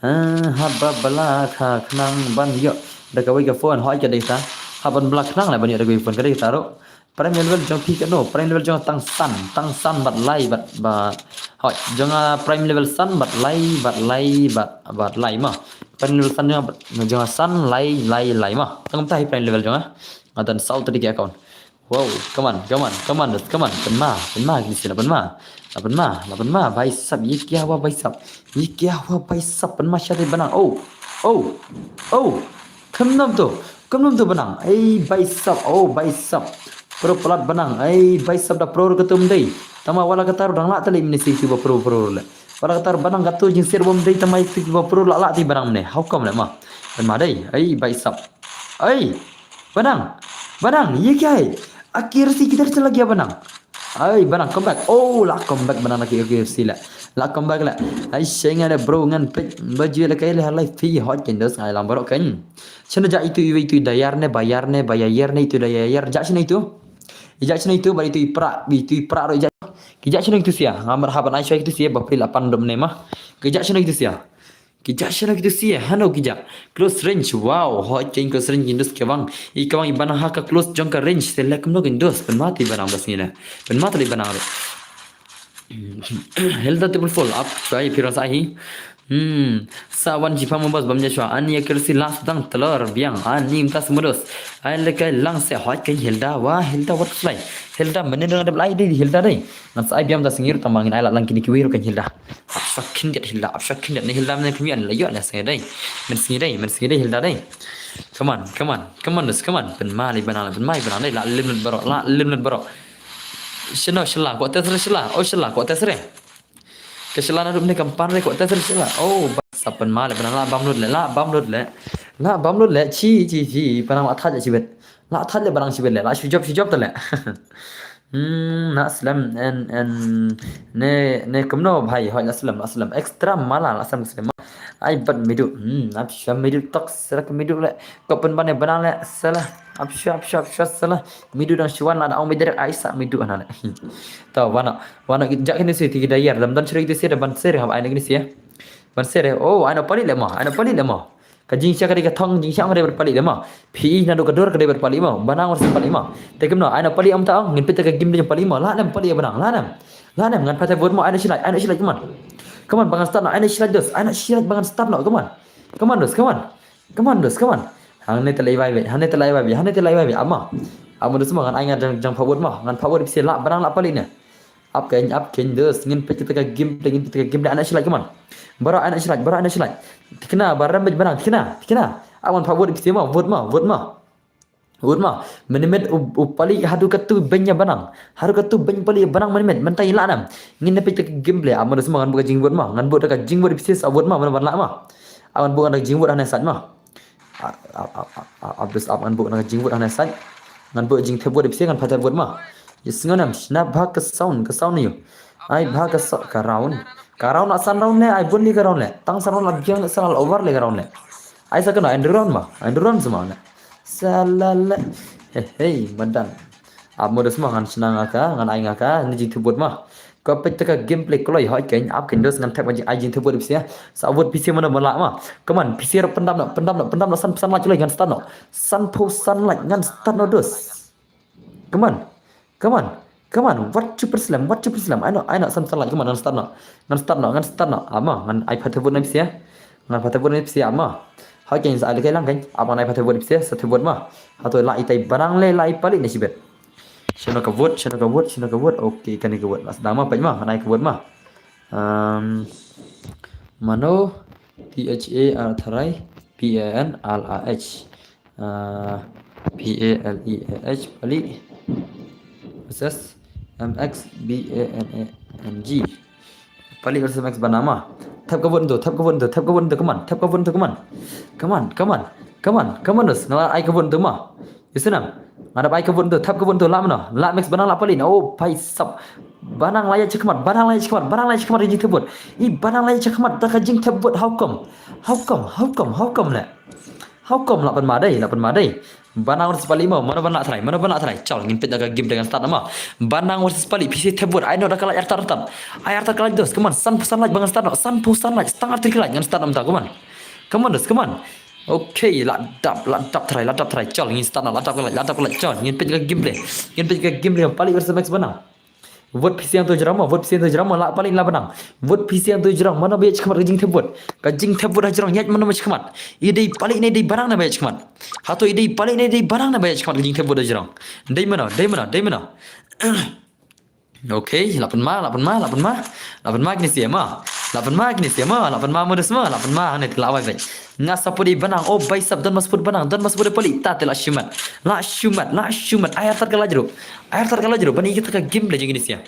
Ah, haba ba la kha khnang ban ïoh da kawei ka phone hoi ka dei ta. Haban ba la khnang leh ban ïoh da kawei phone ka dei ta ruh. Prime level jong phi kano, prime level jong tang san, tang san bad lai bad, bad. Hoi, jong nga prime level san bad lai bad lai bad, bad lai ma. Prime level san jong nga, jong nga san lai lai lai ma. Tang ta hi prime level jong nga. Nga don saw ta dei ki account. Wow, come on, come on, come on, come on. Pynma, pynma kine sien, pynma. La pynma, la pynma, bhai sab, ye kya hua bhai sab? Ye kya hua bhai sab? Pynma sha te Banang. Oh, oh, oh. Kumno to, kumno to Banang. Ei bhai sab, oh bhai sab. Pro palat Banang. Ei bhai sab da pro ka tum dei. Tang ma wala kata ruh dang lah te leh mini si ba pro pro leh. Wala kata ruh Banang katu jingsir bom dei tang ma itu ba pro lah lah te Banang ne. How come leh ma? Pynma dei. Ei bhai sab. Ei. Banang. Banang, ye kya hai? Accuracy kidhar chala gaya Banang? Ai, Banang, come back. Oh, la come back Banang na ki accuracy leh. La come back leh. Ai, shenga leh bro ngan peit. Ba ju leh kai leh halai phi hot kin dos ngai lang baroh kan. Shano ja itu iwe itu dayar ne, bayar ne, bayar ne, itu dayar. Ja shano itu? Ija shano itu, ba itu i pra, itu i pra ro ija. Ki ja shano itu sia. Ngamar haban ai shwa itu sia, ba pri la pan dom ne ma. Ki ja shano itu sia. Ki ja shano kitu sia, hano ki ja. Close range, wow, hot kin close range kin dos kawang. I kawang i Banang ha ka close jong ka range, te leh kumno kin dos, pynma te Banang bas ngi leh. Pynma te leh Banang ruh. Hilda triple fold, ap, shwa i phi rong sa hi. Hmm, sa wan jiphang mo bas bam ja shwa. Ani accuracy last dang telor biang. Ani mynta smudos. Ai leh kai lang se hot kin Hilda, wa Hilda what fly. Hilda mene dang dep lai dei Hilda dei. Ngan sa ai biang da sngir tang ma ngin ai la lang kini kiwi ruh kin Hilda. Ap shwa khyndiat Hilda, ap shwa khyndiat ne Hilda ne pynbian la ïoh ne sngi dei. Men sngi dei, men sngi dei Hilda dei. Come on, come on, come on, dos, come on. Pynma leh Banang, pynma leh Banang dei, la lim lut baroh, la lim lut baroh. Shano shala, ko tes re shala, oh shala, ko tes re. Ka shala na rup ne kam pan re, ko tes re shala. Oh, ba sa pynma leh Banang, la bam lut leh, la bam lut leh. La bam lut leh, chi, chi, chi, Banang la thad leh shibit. La thad leh Banang shibit leh, la shu jop, shu jop te leh. Hmm, na slem en en ne ne kumno bhai hoi la slem la slem extra mala la slem slem ai bat midu hmm ap shwa midu tok serak midu le ko pynban ne Banang le sala ap shwa ap shwa ap shwa sala midu dang shwan la dang ong direct ai sa midu ana le to wana wana jak ni si ti da yar dam dan shri ti si da ban sir ha ai ni si ban sir oh ai no pali le mo ai no pali le mo Ka jingshah ka dei ka thong, jingshah ka dei bad pali de ma. Phi i naduh ka dur ka dei bad pali ma. Banang war sa pali ma. Te kumno, ai na pali am ta ong, ngin pita ka gim de pali ma. La nem pali Banang, la nem. La nem ngan pata vote ma, ai na shilai, ai na shilai kumno. Come on, ba ngan start noh. Ai na shi lait dos. Ai na shi lait ba ngan start noh. Come on. Come on dos, come on. Come on dos, come on. Hangne te lai bai bai. Hangne te lai bai bai. Hangne te lai bai bai. Ap ma. Ap ma dos ma, ngan ai nga jang, jang phah vote ma. Ngan phah vote ïa phi sha la ba nang la pali ne. Ap kein, ap kein dos. Ngin peit kita ka game, ngin peit kita ka game. Ai na shi lait, come on. Baroh ai na shi lait, baroh ai na shi lait. Thikna, ba rem beit ba nang, thikna, thikna. Ap ngan phah vote ïa phi sha ma, vote ma, vote ma. Vote ma, mynmiet u, u pali haduh katto beiñ ïa ba nang. Haduh katto beiñ pali ïa ba nang mynmiet, mynta ïa la nam. Ngin ïa peit ka gameplay, ap ma dos ma ngan buh ka jingvote ma. Ngan buh da ka jingvote ïa phi sha vote ma, mano ban lah ma. Ap ngan buh da ka jingvote hane sait ma. Ap, ap, ap, ap, ap, dos ap ngan buh da ka jingvote hane sait. Ngan buh jingthep vote ïa phi sha ngan phah thep vote ma. Ïa sngew nam, shna bha ka sound, ka sound ïa u. Ai bha ka sound, ka round. Ka round la san round ne, ai bun li ka round le. Tang san round la biang le, san la over le ka round le. Ai sa kano, end round ma, end round sa ma le. Salala. Hei, hei, madan. Ap ma dos ma ngan shna nga ka, ngan ai nga ka, ni jingthep vote ma. Ko peit ta ka gameplay kloi hoi kein, ap kein dos ngan thep ai jingthep vote ïa phi sha. Sa vote ïa phi sha mano ban lah ma. Come on, phi sha ruh pyndam noh, pyndam noh, pyndam noh san, san lait kloi ngan start noh. Sanphew san lait ngan start noh dos. Come on. Come on. Come on. Wat ju pyrslem, wat ju pyrslem. Ai noh, ai noh, san, san lait. Come on, ngan start noh. Ngan start noh, ngan start noh. Ap ma, ngan ai phah thep vote na phi sha. Ngan phah thep vote na phi sha, ap ma. Hoi kein sa ai lehkai lang kein. Ap ma ngan ai phah thep vote na phi sha, sa thep vote ma. Hato lah itai ba nang le lah i pali ne shibit. Shano ka vote, shano ka vote, shano ka vote. Okay, kane ka vote. Lah sdang ma, peit ma, ngan ai ka vote ma. Um, mano, T H A R tharai, P A N L A H. Ah, P A L E A H, Pali versus M X B A N A N G. Pali versus M X ba nang ma. Thep ka vote to, thep ka vote to, thep ka vote to, come on, thep ka vote to, come on. Come on, come on, come on, come on, dos. Nga ai ka vote to ma. Ïa sngewbha. Nga dap ai ka vote to, thep ka vote to, lah mano. Lah M X ba nang lah Pali na. Oh, bhai sab. Ba nang lah ïa shakhmat, ba nang lah ïa shakhmat, ba nang lah ïa shakhmat ka jingthep vote. I ba nang lah ïa shakhmat da ka jingthep vote, how come? How come? How come? How come le? How come lah pynma dei, lah pynma dei. Ba nang versus Pali mo, mano ban lah tharai, mano ban lah tharai. Chal, ngin peit da ka game da ngan start noh ma. Ba nang versus Pali, phi sha thep vote, ai noh da ka lait artat artat. Ai artat ka lait dos, come on, sanphew san lait ba ngan start noh, sanphew san lait, stang artat ka lait ngan start noh mynta, come on. Come on dos, come on. Okay, lah dap, lah dap tharai, lah dap tharai. Chal, ngin start noh, lah dap ka lait, lah dap ka lait, chal, ngin peit ka gameplay. Ngin peit ka gameplay, Pali versus M X ba nang. Vote phi sha to jrong mo, vote phi sha to jrong mo, lah Pali lah ba nang. Vote phi sha to jrong, mano ba ïa shakhmat ka jingthep vote. Ka jingthep vote ha jrong, ïa mano ba shakhmat. I dei Pali ne dei ba nang ne ba ïa shakhmat. Hato i dei Pali ne dei ba nang ne ba ïa shakhmat ka jingthep vote ha jrong. Dei mano, dei mano, dei mano. Okay, lah pynma, lah pynma, lah pynma. Lah pynma kine sha ma. Lah pynma kine sha ma, lah pynma mo dos ma, lah pynma ne lah wai wai. Nga support i ba nang, oh bhai sab don ma support ba nang, don ma support Pali, ta te lah shimet. Lah shimet, lah shimet. Ai artat ka lait ruh. Ai artat ka lait ruh, ban ïa kita ka gameplay jong kine sha.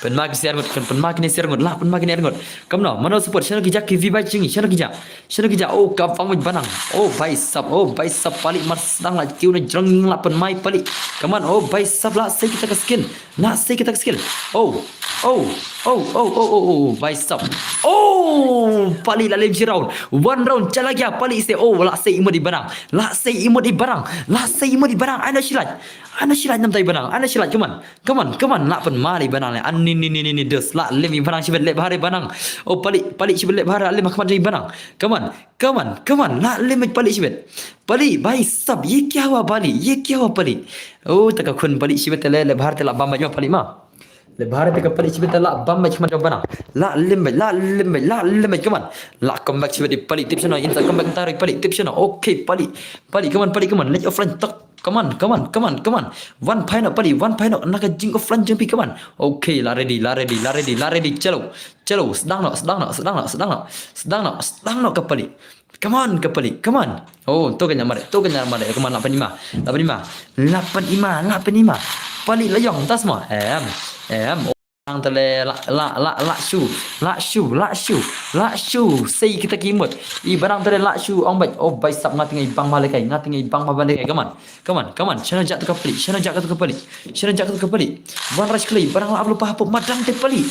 Pynma kine sha ngut, kan pynma kine sha ngut, lah pynma kine ngut. Come on, mano support, shano ki ja ki viewers jong ngi, shano ki ja. Shano ki ja, oh ka bang ba nang. Oh bhai sab, oh bhai sab Pali mar sdang lah kiew na jrong lah pynma i Pali. Come on, oh bhai sab lah sei kita ka skin. Lah sei kita ka skin. Oh, oh, oh, oh, oh, oh, oh, bhai sab. Oh, Pali lah lem shi round. One round, chala gya Pali se, oh, lah sei i mut i ba nang. Lah sei i mut i ba nang. Lah sei i mut i ba nang. Ai na shi lait. Ai na shi lait nam tai ba nang. Ai na shi lait, come on. Come on, come on, lah pynma i ba nang le. An ni, ni, ni, ni, ni, dos. Lah lem i ba nang shibit, leh bha re ba nang. Oh, Pali, Pali shibit leh bha re, lem ha khmat i ba nang. Come on, come on, come on, lah lem Pali shibit. Pali, bhai sab, ye kya hua Pali, ye kya hua Pali. Oh, ta ka khun Pali shibit le, leh bha re te lah bam bha ma Pali ma. Leh bha re te ka Pali shibit te lah bam bha khmat ba nang. Lah lem, lah lem, lah lem, come on. Lah comeback shibit i Pali, tip shano, inta comeback ta re Pali, tip shano. Okay, Pali. Pali, come on, Pali, come on. Leh offline tak. Come on, come on, come on, come on. Wan phai noh Pali, wan phai noh na ka jing offline jong phi, come on. Okay, lah ready, lah ready, lah ready, lah ready. Chalo, chalo, sdang noh, sdang noh, sdang noh, sdang noh. Sdang noh, sdang noh ka Pali. Come on ka Pali, come on. Oh, to ka nyamar, to ka nyamar, come on, lah pynma, lah pynma. Lah pynma, lah pynma. Pali la ïong tas mo. Em, em. Nang tele lah, lah, lah, lah shu, lah shu, lah shu, lah shu. Sei kita ki mut. I ba nang tele lah shu ong bha. Oh bhai sab, nga teng i bang bha lehkai, nga teng i bang bha lehkai. Come on, come on, come on. Shano jah to ka Pali, shano jah to ka Pali, shano jah to ka Pali. Wan rush kloi, ba nang lah ap lypa hapoh madan te Pali.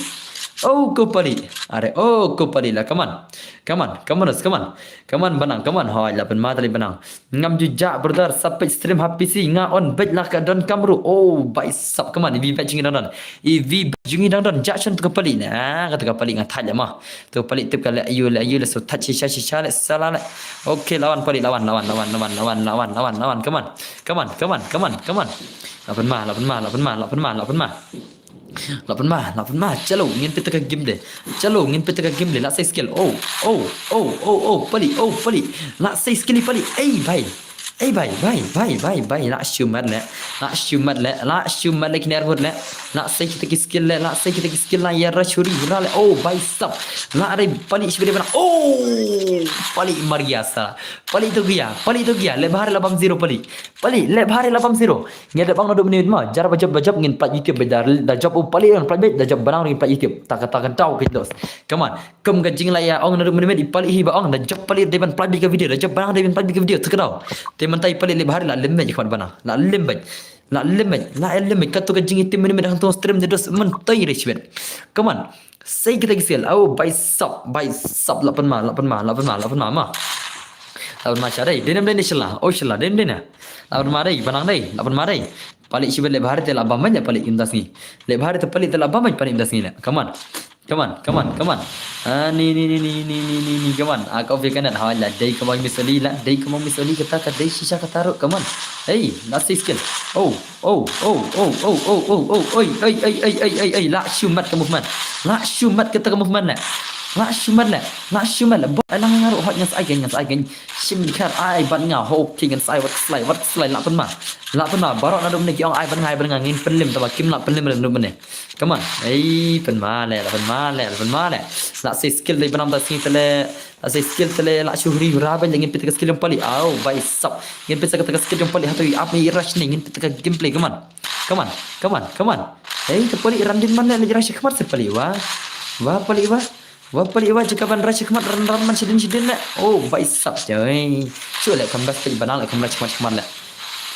Oh ko Pali. Are, oh ko Pali lah, come on. Come on, come on, come on. Come on ba nang, come on. Hoi, lah pynma tele ba nang. Ngam ju jah brother, sa peit stream ha P C, nga on bha lah ka don kam ruh. Oh bhai sab, come on, i viewers jong ngi dang don. I viewers jong ngi dang don, jah shano to ka Pali ne. Ah, kata ka Pali nga thait le ma. To Pali tip ka le ayu, le ayu, le so thait shisha, shisha, le sala le. Okay, lah wan Pali, lah wan, lah wan, lah wan. Come on, come on, come on, come on. Lah pynma, lah pynma, lah pynma, lah pynma, lah pynma. Lah pynma, lah pynma. Chalo, ngin peit ka game de. Chalo, ngin peit ka game de. Lah sei skill. Oh, oh, oh, oh, oh, palik, oh, palik. Lah sei skill palik. Ei, bai. Ei, bai, bai, bai, bai, bai. Lah shu mat le. Lah shu mat le. Lah shu mat le kiner mut le. Lah sei kita ki skill le. Lah sei kita ki skill la ya ra shuri. Ra le. Oh, bai sap. Lah re palik shibri bana. Oh, palik maria sa. Palik tu gia. Palik tu gia. Le bahar la bam zero palik. Palik le bahar la bam zero. Ngi da bang na du minit ma, jar ba jop ba jop ngin pat YouTube da, da jop u palik ngin pat da jop banang ngin pat YouTube. Tak tak tau ki dos. Come on. Kum ka jing la ya ong na du minit i palik hi ba ong da jop palik de ban pat ka video, da jop banang de ban pat ka video. Tak tau. Te mentai palik le bahar la lim me khmat banang. La lim me. La lim me. La lim me katu ka jing itim minit hang tong stream de dos mentai re shibet. Come on. Sei kita ki skill. Oh, bai sap, bai sap la pynma, la pynma, la pynma, la pynma ma. La pynma sha dei. Denem dei ni shila. Oh shila, denem dei na. La pynma dei, banang dei, la pynma dei. Palik shibet le bahar te la bam le palik kim das ni. Le bahar te palik te la bam palik das ni le. Come on. Come on, come on, come on. Ah, ni ni ni ni ni ni ni ni come on. Ah, kau fika na ha la dei come on misali la, dei come on misali kata ka dei shisha kata ro. Come on. Hey, that's the skill. Oh, oh, oh, oh, oh, oh, oh, oh, oi, oi, oi, oi, oi, oi, oi, la shumat ka movement. La shumat kata ka movement le. La shumat le. La shumat le. Ba lang nga ro hot ngan sai gen, ngan sai gen. Shim khat ai ban nga ho ki ngan sai wat slai, wat slai la pynma. La pynma, barok na dum ne ki ong ai ban nga, ai ban nga ngin pynlim taba kim la pynlim na dum ne. Come on. Ei, pynma le, la pynma le, la pynma le. La sei skill dei banam ta sing tele, la sei skill tele, la shu huri hura ba ngin pita ka skill yang palik. Au, bai sap. Ngin pita ka skill yang palik hatoi ap ni rush ni ngin pita ka gameplay. Come on. Come on. Come on. Come on. Ei, ta palik randin man le, le rush khmat se palik wa. Wa palik wa. Wa palik wa jaka ban rush khmat ran ran man shidin shidin le. Oh, bai sap jai. Shu le kam bas palik banang le kam rush khmat khmat le.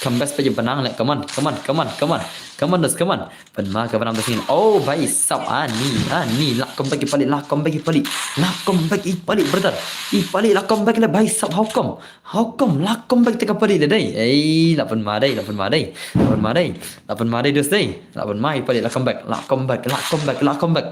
Kam bas palik banang le. Come on. Come on. Come on. Come on. Come on, dos, come on. Pynma ka banam ta sing. Oh, bai sap ani, ani. La comeback i palik, la comeback i palik. La comeback i palik, brother. I palik la comeback le bai sap, how come? How come? La comeback te ka palik le dei. Ei, la pynma dei, la pynma dei. La pynma dei. La pynma dei dos dei. La pynma i palik la comeback, la comeback, la comeback, la comeback.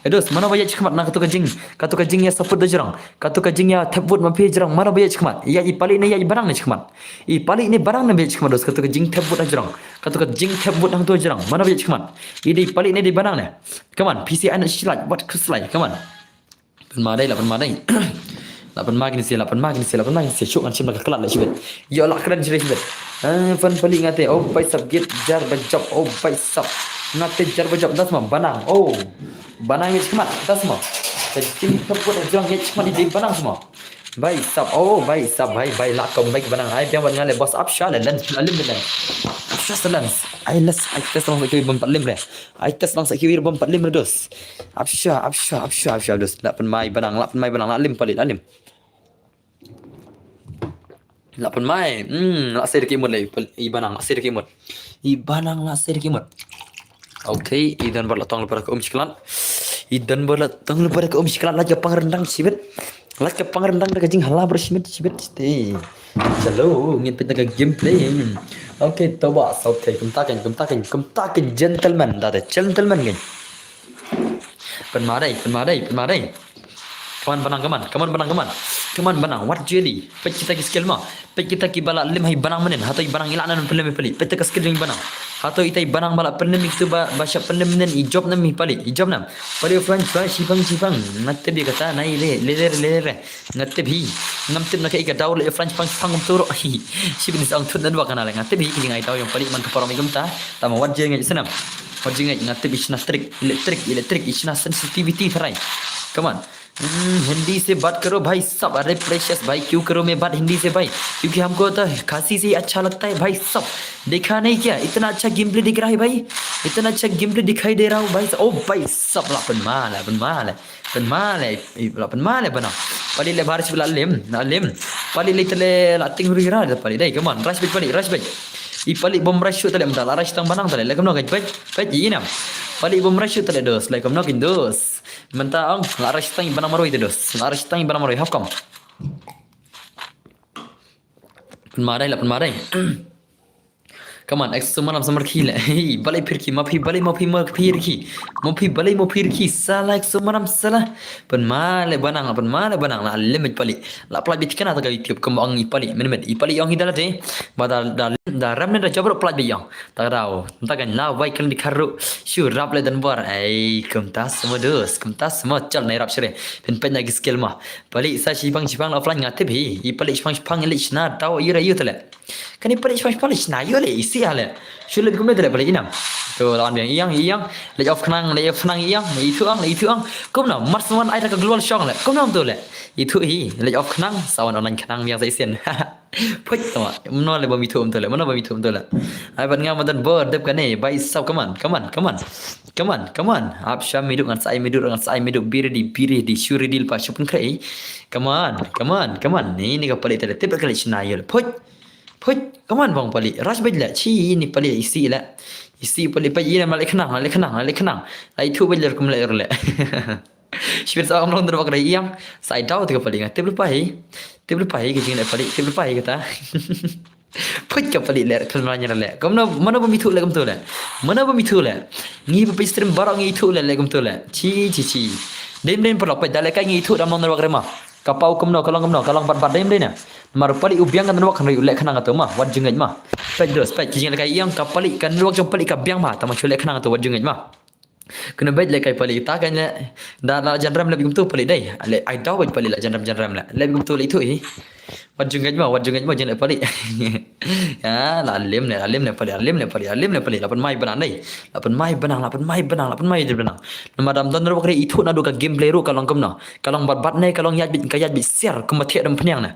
Eh, dos, mano ba ïa khmat na katu ka jing, katu ka jing ïa support da jrong, katu ka jing ïa thep vote ma phi jrong, mano ba ïa khmat, ïa i palik ne ïa i banang ne khmat. I palik ne banang ne ba ïa khmat dos, katu ka jing thep vote da jrong, katu ka jing thep vote hangtu jrong, mano ba ïa khmat. I dei palik ne dei banang ne. Come on, P C I na slide, what could slide, come on. Pynma dei, la pynma dei. La pynma kini se, la pynma kini se, la pynma kini se, shuk ngan shim la ka klat la shibet. Ïa la kren shibet shibet. Eh, fan palik ngate, oh, bai sap git, jar ba jop, oh, bai sap. Ngate jar ba jop, das ma, banang, oh. Banang ngit khmat, das ma. Ka jing thep vote jrong ngit khmat i dei banang ma. Bai sap, oh, bai sap, bai, bai, la comeback banang. Ai, biang ban nga le boss up sha le lens, la lim le lens. Up sha se lens. Ai, les, ai, test long sa ki bom pat lim le. Ai, test long sa ki bom pat lim le dos. Up sha, up sha, up sha, up sha dos. La pynma i banang, la pynma i banang, la lim palik, la lim. La pynma i, hmm, la sei da ki mut le, i banang, la sei da ki mut. I banang la sei da ki mut. Okay, i don ba la tong lypa da ka um shiklat. I don ba la tong lypa da ka um shiklat, la ka pang rendang shibet. La ka pang rendang da ka jing hala bro shibet, shibet, shibet. Chalo, ngin pynta ka gameplay. Okay, to ba, okay, kumta kan, kumta kan, kumta kan gentleman, da da gentleman kan. Pynma dei, pynma dei, pynma dei. Come on, banang, come on, come on, banang, come on. Come on, banang, wat jeli. Peit kita ki skill ma. Peit kita ki ba la lim ha i banang mynnin. Hato i banang i la nan pynlim i palik. Peit ka skill jong i banang. Hato ita i banang ba la pynlim i kitu ba, ba shah pynlim mynnin i jop nam i palik. I jop nam. Palik front, front, shipang, shipang. Nga tip ïa kata, nai le, le, le, le, le. Nga tip hi. Ngam tip na ka i ka daw le front, shipang, shipang kum turo. Hi. Shipin sa ong tut nan wa kana le. Nga tip hi ki jingai daw jong palik man ka parom i kumta. Tama wat jingait snam. Wat jingait nga tip i shna trick, electric, electric, i shna sensitivity tharai. Come on. Hmm, हिंदी से बात करो भाई साहब। अरे प्रेशियस भाई, क्यों करो मैं बात हिंदी से भाई? क्योंकि हमको तो खांसी से ही अच्छा लगता है भाई साहब। देखा नहीं क्या, इतना अच्छा गेमप्ले दिख रहा है भाई, इतना अच्छा गेमप्ले दिखाई दे रहा हूँ भाई साहब। ओ भाई साहब, la pynma le, pynma le, pynma le, la pynma le banang. Palik le baris la lim, la lim. Palik le tele la ting ri ra palik dei, come on, rush bit palik, rush bit. I palik bom rush shoot tele, mynta la rush tang banang tele, le kumno ka peit, peit i nam. Palik bom rush shoot tele dos, le kumno kin dos. Mynta ong, la rush tang i banang maroi te dos. La rush tang i banang maroi, how come? Pynma dei, la pynma dei. Come on, ek sumanam samar khi le. Hey, balei phir khi, ma phi, balei ma phi, ma phi khi. Ma phi, balei ma phi khi, sala ek sumanam sala. Pynma le banang, pynma le banang, la limit palik. La pynlait bit kana ta ka YouTube, kum ong i palik, minimit. I palik ong i da la dei. Ba da, da Da rem ne da jop ruh pynlait beit ïong. Ta ka daw. Mynta kan la wai kan di kharu. Shu rap leh Donbor. Ei, kumta semua dus. Kumta semua chal nai rap shere. Phin peit na ki skill ma. Palik sa shipang shipang la offline nga tip hi. I palik shipang shipang i leh shna daw ïu ra ïu te leh. Kan i palik shipang shipang leh shna ïu leh isi ha leh. Shu leh kum leh te leh palik inam. To lawan biang ïang ïang. Leh off khnang leh off khnang ïang. Leh ithuh ang leh ithuh ang. Kumno mar semua ai da ka global shong leh. Kumno to leh. Ithuh hi. Leh off khnang. Sawan online khnang biang sa isien. Phoit tama, mano le bam ithuh um tole, mano bam ithuh um tole. Ai ban nga madan bor dep kane, bai sap, come on, come on, come on. Come on, come on. Ap sham miduk ngan sai miduk ngan sai miduk biri di biri di shuri di lepas shupun kre. Come on, come on, come on. Ni ni ka palik tele tip kali shina yul. Phoit. Phoit, come on bang palik. Rush bej le, chi ni palik isi le. Isi palik paj ina malik kenang, malik kenang, malik kenang. Ai thu bej le kum le le. Shibit sa kam long dra bakra ïang. Sa ai daw te ka palik nga. Tip lepa hi. Tip lepa hi ka jing le palik. Tip lepa hi kata. Phoit ka palik le khal mala nyara le. Kam na mana ba mithu le kam tu le. Mana ba mithu le. Ngi ba pistrim barok ngi thu le le kam tu le. Chi chi chi. Dem dem parlok paj da le kai ngi thu dam long dra bakra ma. Ka pau kam no ka long kam no ka long bat bat dem dem na. Mar palik u biang kan wak kan ri u le khnang tu ma. Wat jingaj ma. Paj dos paj ki jing le kai ïang ka palik kan wak jong palik ka biang ma. Tama shu le khnang tu wat jingaj ma. Kena bej le kai palik ta kan le. Da la janram le bigum tu palik dai. Le ai daw bej palik la janram janram le. Le bigum tu le itu hi. Wat jingaj ma, wat jingaj ma jing le palik. Ya, la lim ne, la lim ne palik, la lim ne palik, la lim ne palik, la pen mai benang dai. La pen mai benang, la pen mai benang, la pen mai benang. Nama dam don ro kre itu na du ka gameplay ru ka long kum no. Ka long bat bat ne, ka long yaj bej, ka yaj bej siar, kum ma thiak dam peniang ne.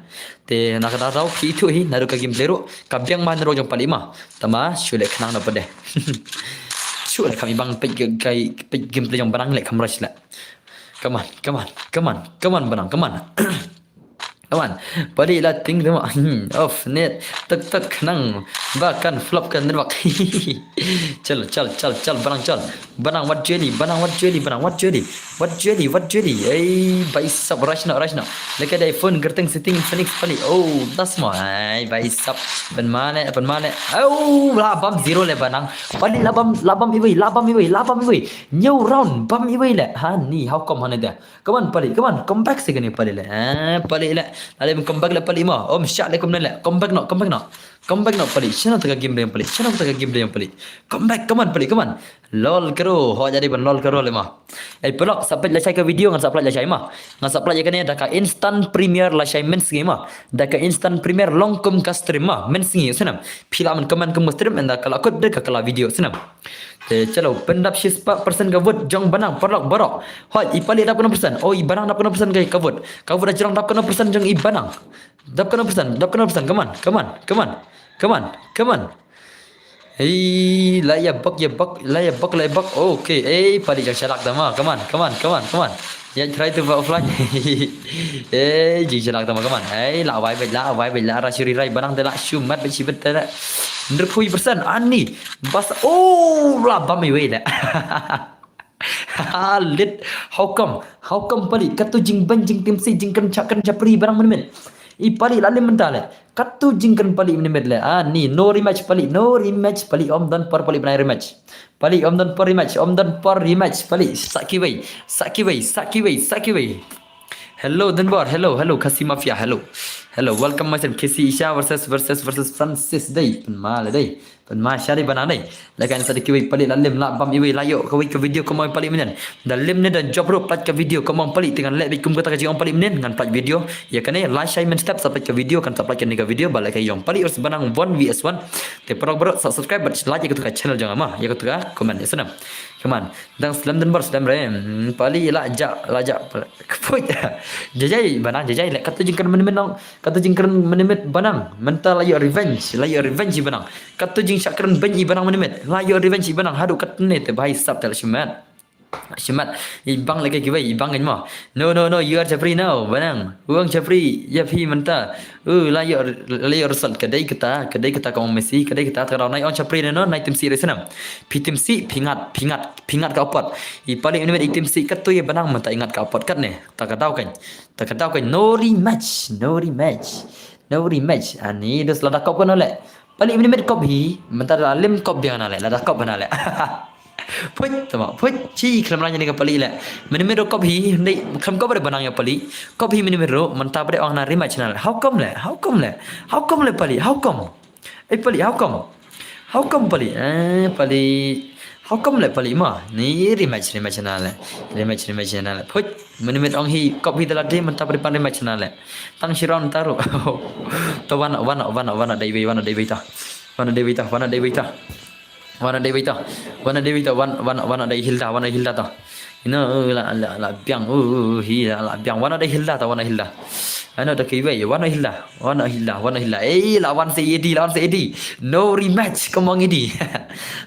Te na ka da daw ki itu hi, na du ka gameplay ru, ka biang ma na ro jong palik ma. Tama, shu le khnang na pede. Shu le kami bang pej kai pej gameplay jong benang le kam rush le. Come on, come on, come on, come on benang, come on. Come on. Palik la ting tama. Hmm, off net. Tak tak khnang. Ba kan flop kan network. Chal chal chal chal benang chal. Benang wat jeli, benang wat jeli, benang wat jeli. Wat jeli, wat jeli. Ei, bai sap rush no, rush no. Leka dai phone gerteng setting Infinix palik. Oh, das mo. Ai, bai sap. Pen mane, pen mane. Oh, la bam zero le benang. Palik la bam, la bam iwei, la bam iwei, la bam iwei. New round, bam iwei le. Ha ni, how come hane da. Come on palik, come on. Come back sih kani palik le. Ha, palik le. Lale come back le palik mo. Om shot le come le. Come back no, come back no. Come back no palik. Shano taka game dayang palik. Shano taka game dayang palik. Come back, come on palik, come on. Lol kero, ho jadi ban lol kero le ma. Ai pelok sa pej la shai ka video ngan sa pej la shai ma. Ngan sa pej ya kane da ka instant premiere la shai men sngi ma. Da ka instant premiere long kum ka stream ma men sngi snam. Phi la man comment kum stream enda ka la kut da ka la video snam. Te chalo pendap shi spah persen ka vote jong benang parlok barok. Hoi i palik dap kano persen. Oh i benang dap kano persen ka vote. Ka vote ajrong dap kano persen jong i benang. Dap kano persen, dap kano persen. Come on, come on, come on. Come on, come on. Ei, la ya bak ya bak, la ya bak la ya bak. Okay, ei palik jang shalak tama. Come on, come on, come on, come on. Ya try to ba offline. Ei, jing shalak tama, come on. Ei, la wai bej la, wai bej la ra shuri rai benang te la shumat bej shibet te la. Nerpui persen ani. Bas oh la bam iwei la. Lit. How come? How come palik? Katu jing ban jing tim si jing kan chak kan chapri barang menmen. I palik la lim mentale. Katu jing kan palik menmen le. Ah ni no rematch palik, no rematch palik om don por palik benai rematch. Palik om don por rematch, om don por rematch palik. Sakiwei, sakiwei, sakiwei, sakiwei. Hello Denbor, hello, hello Khasi Mafia, hello. Hello, welcome my friend Khasi Isha versus versus versus Francis Day. Penmal Day. Pen ma shari bana nei. Lakan sa kiwei palik la lim la bam iwei la yo kawei ka video kumoi palik menen. Da lim ne da job ro plat ka video kumoi palik tingan lek bit kum kata ka jingong palik menen ngan plat video. Ya kane la shai men step sa plat ka video kan sa plat ka ni ka video bala ka yong palik urs banang one v one. Te parok parok sa subscribe bat like ya ka channel jong ama ya ka comment ya senam. Come on. Dang slem Denbor slem re. Palik la ja la ja. Kaput. Jajai banang jajai lek kata jingkan menemit nong. Kata jingkren menimit banang. Menta la ïoh revenge. La ïoh revenge i banang. Kata jingshakren beng i banang menimit. La ïoh revenge i banang. Haduh katne te bahai sap te la shimat. Shimat. I bang lagi kiwei i bang kan mo. No no no you are Jeffrey now banang. Uang Jeffrey ya phi menta. Uh la ïoh la ïoh result kedai kata kedai kata kong Messi kedai kata terau nai ong Jeffrey no nai tim si resenam. Phi tim si phi ngat phi ngat phi ngat ka opot. I paling menimit i tim si kata ya banang menta i ngat ka opot katne. Ta ka daw kan. Ta ka daw kan no rematch, no rematch. No rematch. Ani dos lada kop kan le. Palik menimit kop hi, menta da lim kop biang na le, lada kop na le. Put tama, put chi khlem ranya ni ka palik le. Menimit ro kop hi, ndai khlem kop ro banang ya palik. Kop hi menimit ro, menta pada ong na rematch na le. How come le? How come le? How come le palik? How come? Eh, palik, how come? How come palik? Eh, palik. How come le palik ma? Ni rematch, rematch na le. Rematch, rematch na le. Put, minimit ong hi, kop hi dalam dia, mentah beripan rematch na le. Tang shiron taruh. To wana, wana, wana, wana, dai wei, wana, dai wei ta. Wana, dai wei ta, wana, dai wei ta. Wana, dai wei ta. Wana, dai wei ta, wan, wana, wana, dai Hilda, wana, Hilda ta. Ino, la, la, la, biang, uh, uh, uh, hi, la, la, biang, wana, dai Hilda ta, wana, Hilda. Ano, da kiwei, wana, Hilda. Wana Hilda, wana Hilda. Eh, lawan si Edi, lawan si Edi. No rematch, come on Edi.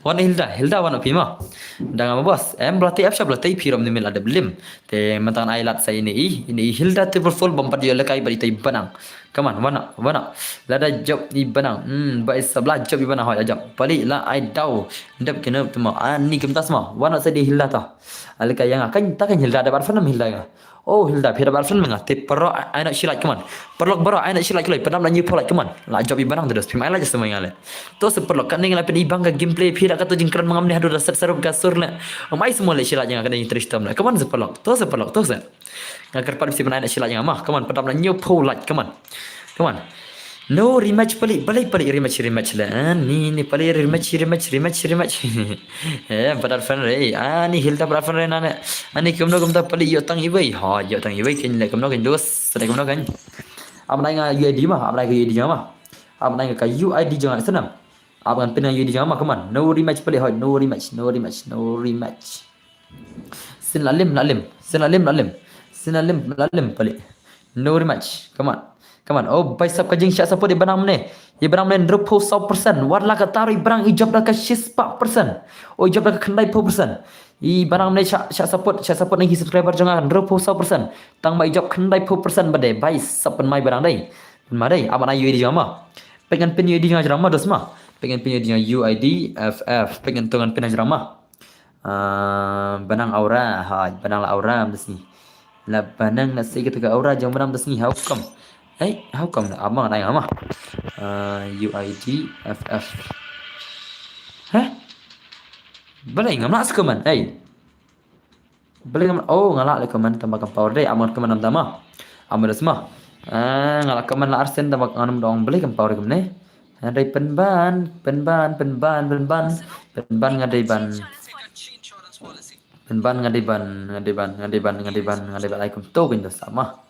Wana Hilda, Hilda wana pima. Dang ama bos. Em, belati apsha belati pirom ni mil adab lim. Te mentang ai lat sa ini i, ini i Hilda triple full bompat yo lekai bari tai banang. Come on, wana, wana. Lada job i banang. Hmm, bai sabla job i banang hoi ajab. Pali la ai dau. Dep kena pima. Ah, ni kemtas ma. Wana sa di Hilda ta. Alika yang akan takan Hilda ada bat fanam Hilda ya. Oh, Hilda, phi da ba fan menga. Te paralok ai na shilak keman. Paralok baroh ai na shilak kloi. Padam na nyu polak keman. La job i banang terus. Phi mai la just menga le. To se paralok kat ning la pin ibang ka gameplay phi da ka to jingkran mangam ni hadu da set sarup ka sur le. Mai semua le shilak jeng ka ding terus tam le. Keman se paralok. To se paralok. To se. Nga kerpat bisi menai na shilak jeng ma. Keman padam na nyu polak keman. Keman. No rematch palik, balik, balik rematch, rematch le. Ah, ni, ni palik rematch, rematch, rematch, rematch. Eh, padat fan re. Ah, ni Hilda padat fan re nane. Ah, ni kumno kumta palik yo tang iwei. Ha, yo tang iwei kin le kumno kin dos. Sede kumno kan. Am nai nga U I D ma, am nai nga U I D jong ma. Am nai nga ka U I D jong senam. Am ngan pin nga U I D jong ma, come on. No rematch palik hoi, no rematch, no rematch, no rematch. Sin lalim, lalim. Sin lalim, lalim. Sin lalim, lalim palik. No rematch. Come on. Come on. Oh, bai sap ka jing syak support i banang mene. I banang mene hynriewphew saw percent. Wat la ka tar i banang i jop da ka shispah percent. Oh, i jop da ka khyndai phew percent. I banang mene syak, syak support, syak support na ki subscriber jong nga hynriewphew saw percent. Tang ba i jop khyndai phew percent ba dei. Bai sap pynmai banang dei. Pynmai dei. Amat na U I D jong ma. Pek ngan pin U I D jong jong ma dos ma. Pek ngan pin U I D jong U I D F F. Pek ngan to ngan pin jong ma. Ah, banang aura, ha, banang la aura am da sngi. La banang na sei kata ka aura jong banang da sngi, how come? Hey, how come la ama nai ama? Ah, U I D F F. Heh? Balai ngam la sekoman, hey. Balai ngam, oh, nga la le koman tama kam power dei, ama koman am tama. Ama da sma. Ah, nga la koman la arsen tama ngam dong balai kam power kam ne. Ngadei pynban, pynban, pynban, pynban. Pynban ngadei ban. Pynban ngadei ban, ngadei ban, ngadei ban, ngadei ban, ngadei ban. Ai kum to kin da sama.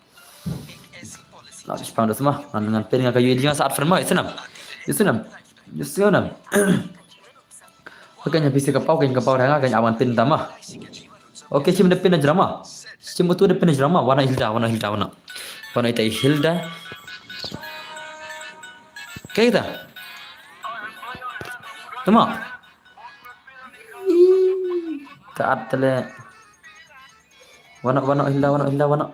La pang da sama. Ngan ngan pin nga ka U I D jong nga sat friend ma, isenam. Isenam. Isenam. Ka nya pisa ka pau, ka nya ka pau da nga, ka nya awan pin tama. Okay, shim da pin jrama. Shim utu da pin jrama. Wana Hilda, wana Hilda, wana. Wana ita Hilda. Kaita. Tama. Ka at tele. Wana, wana Hilda, wana Hilda, wana.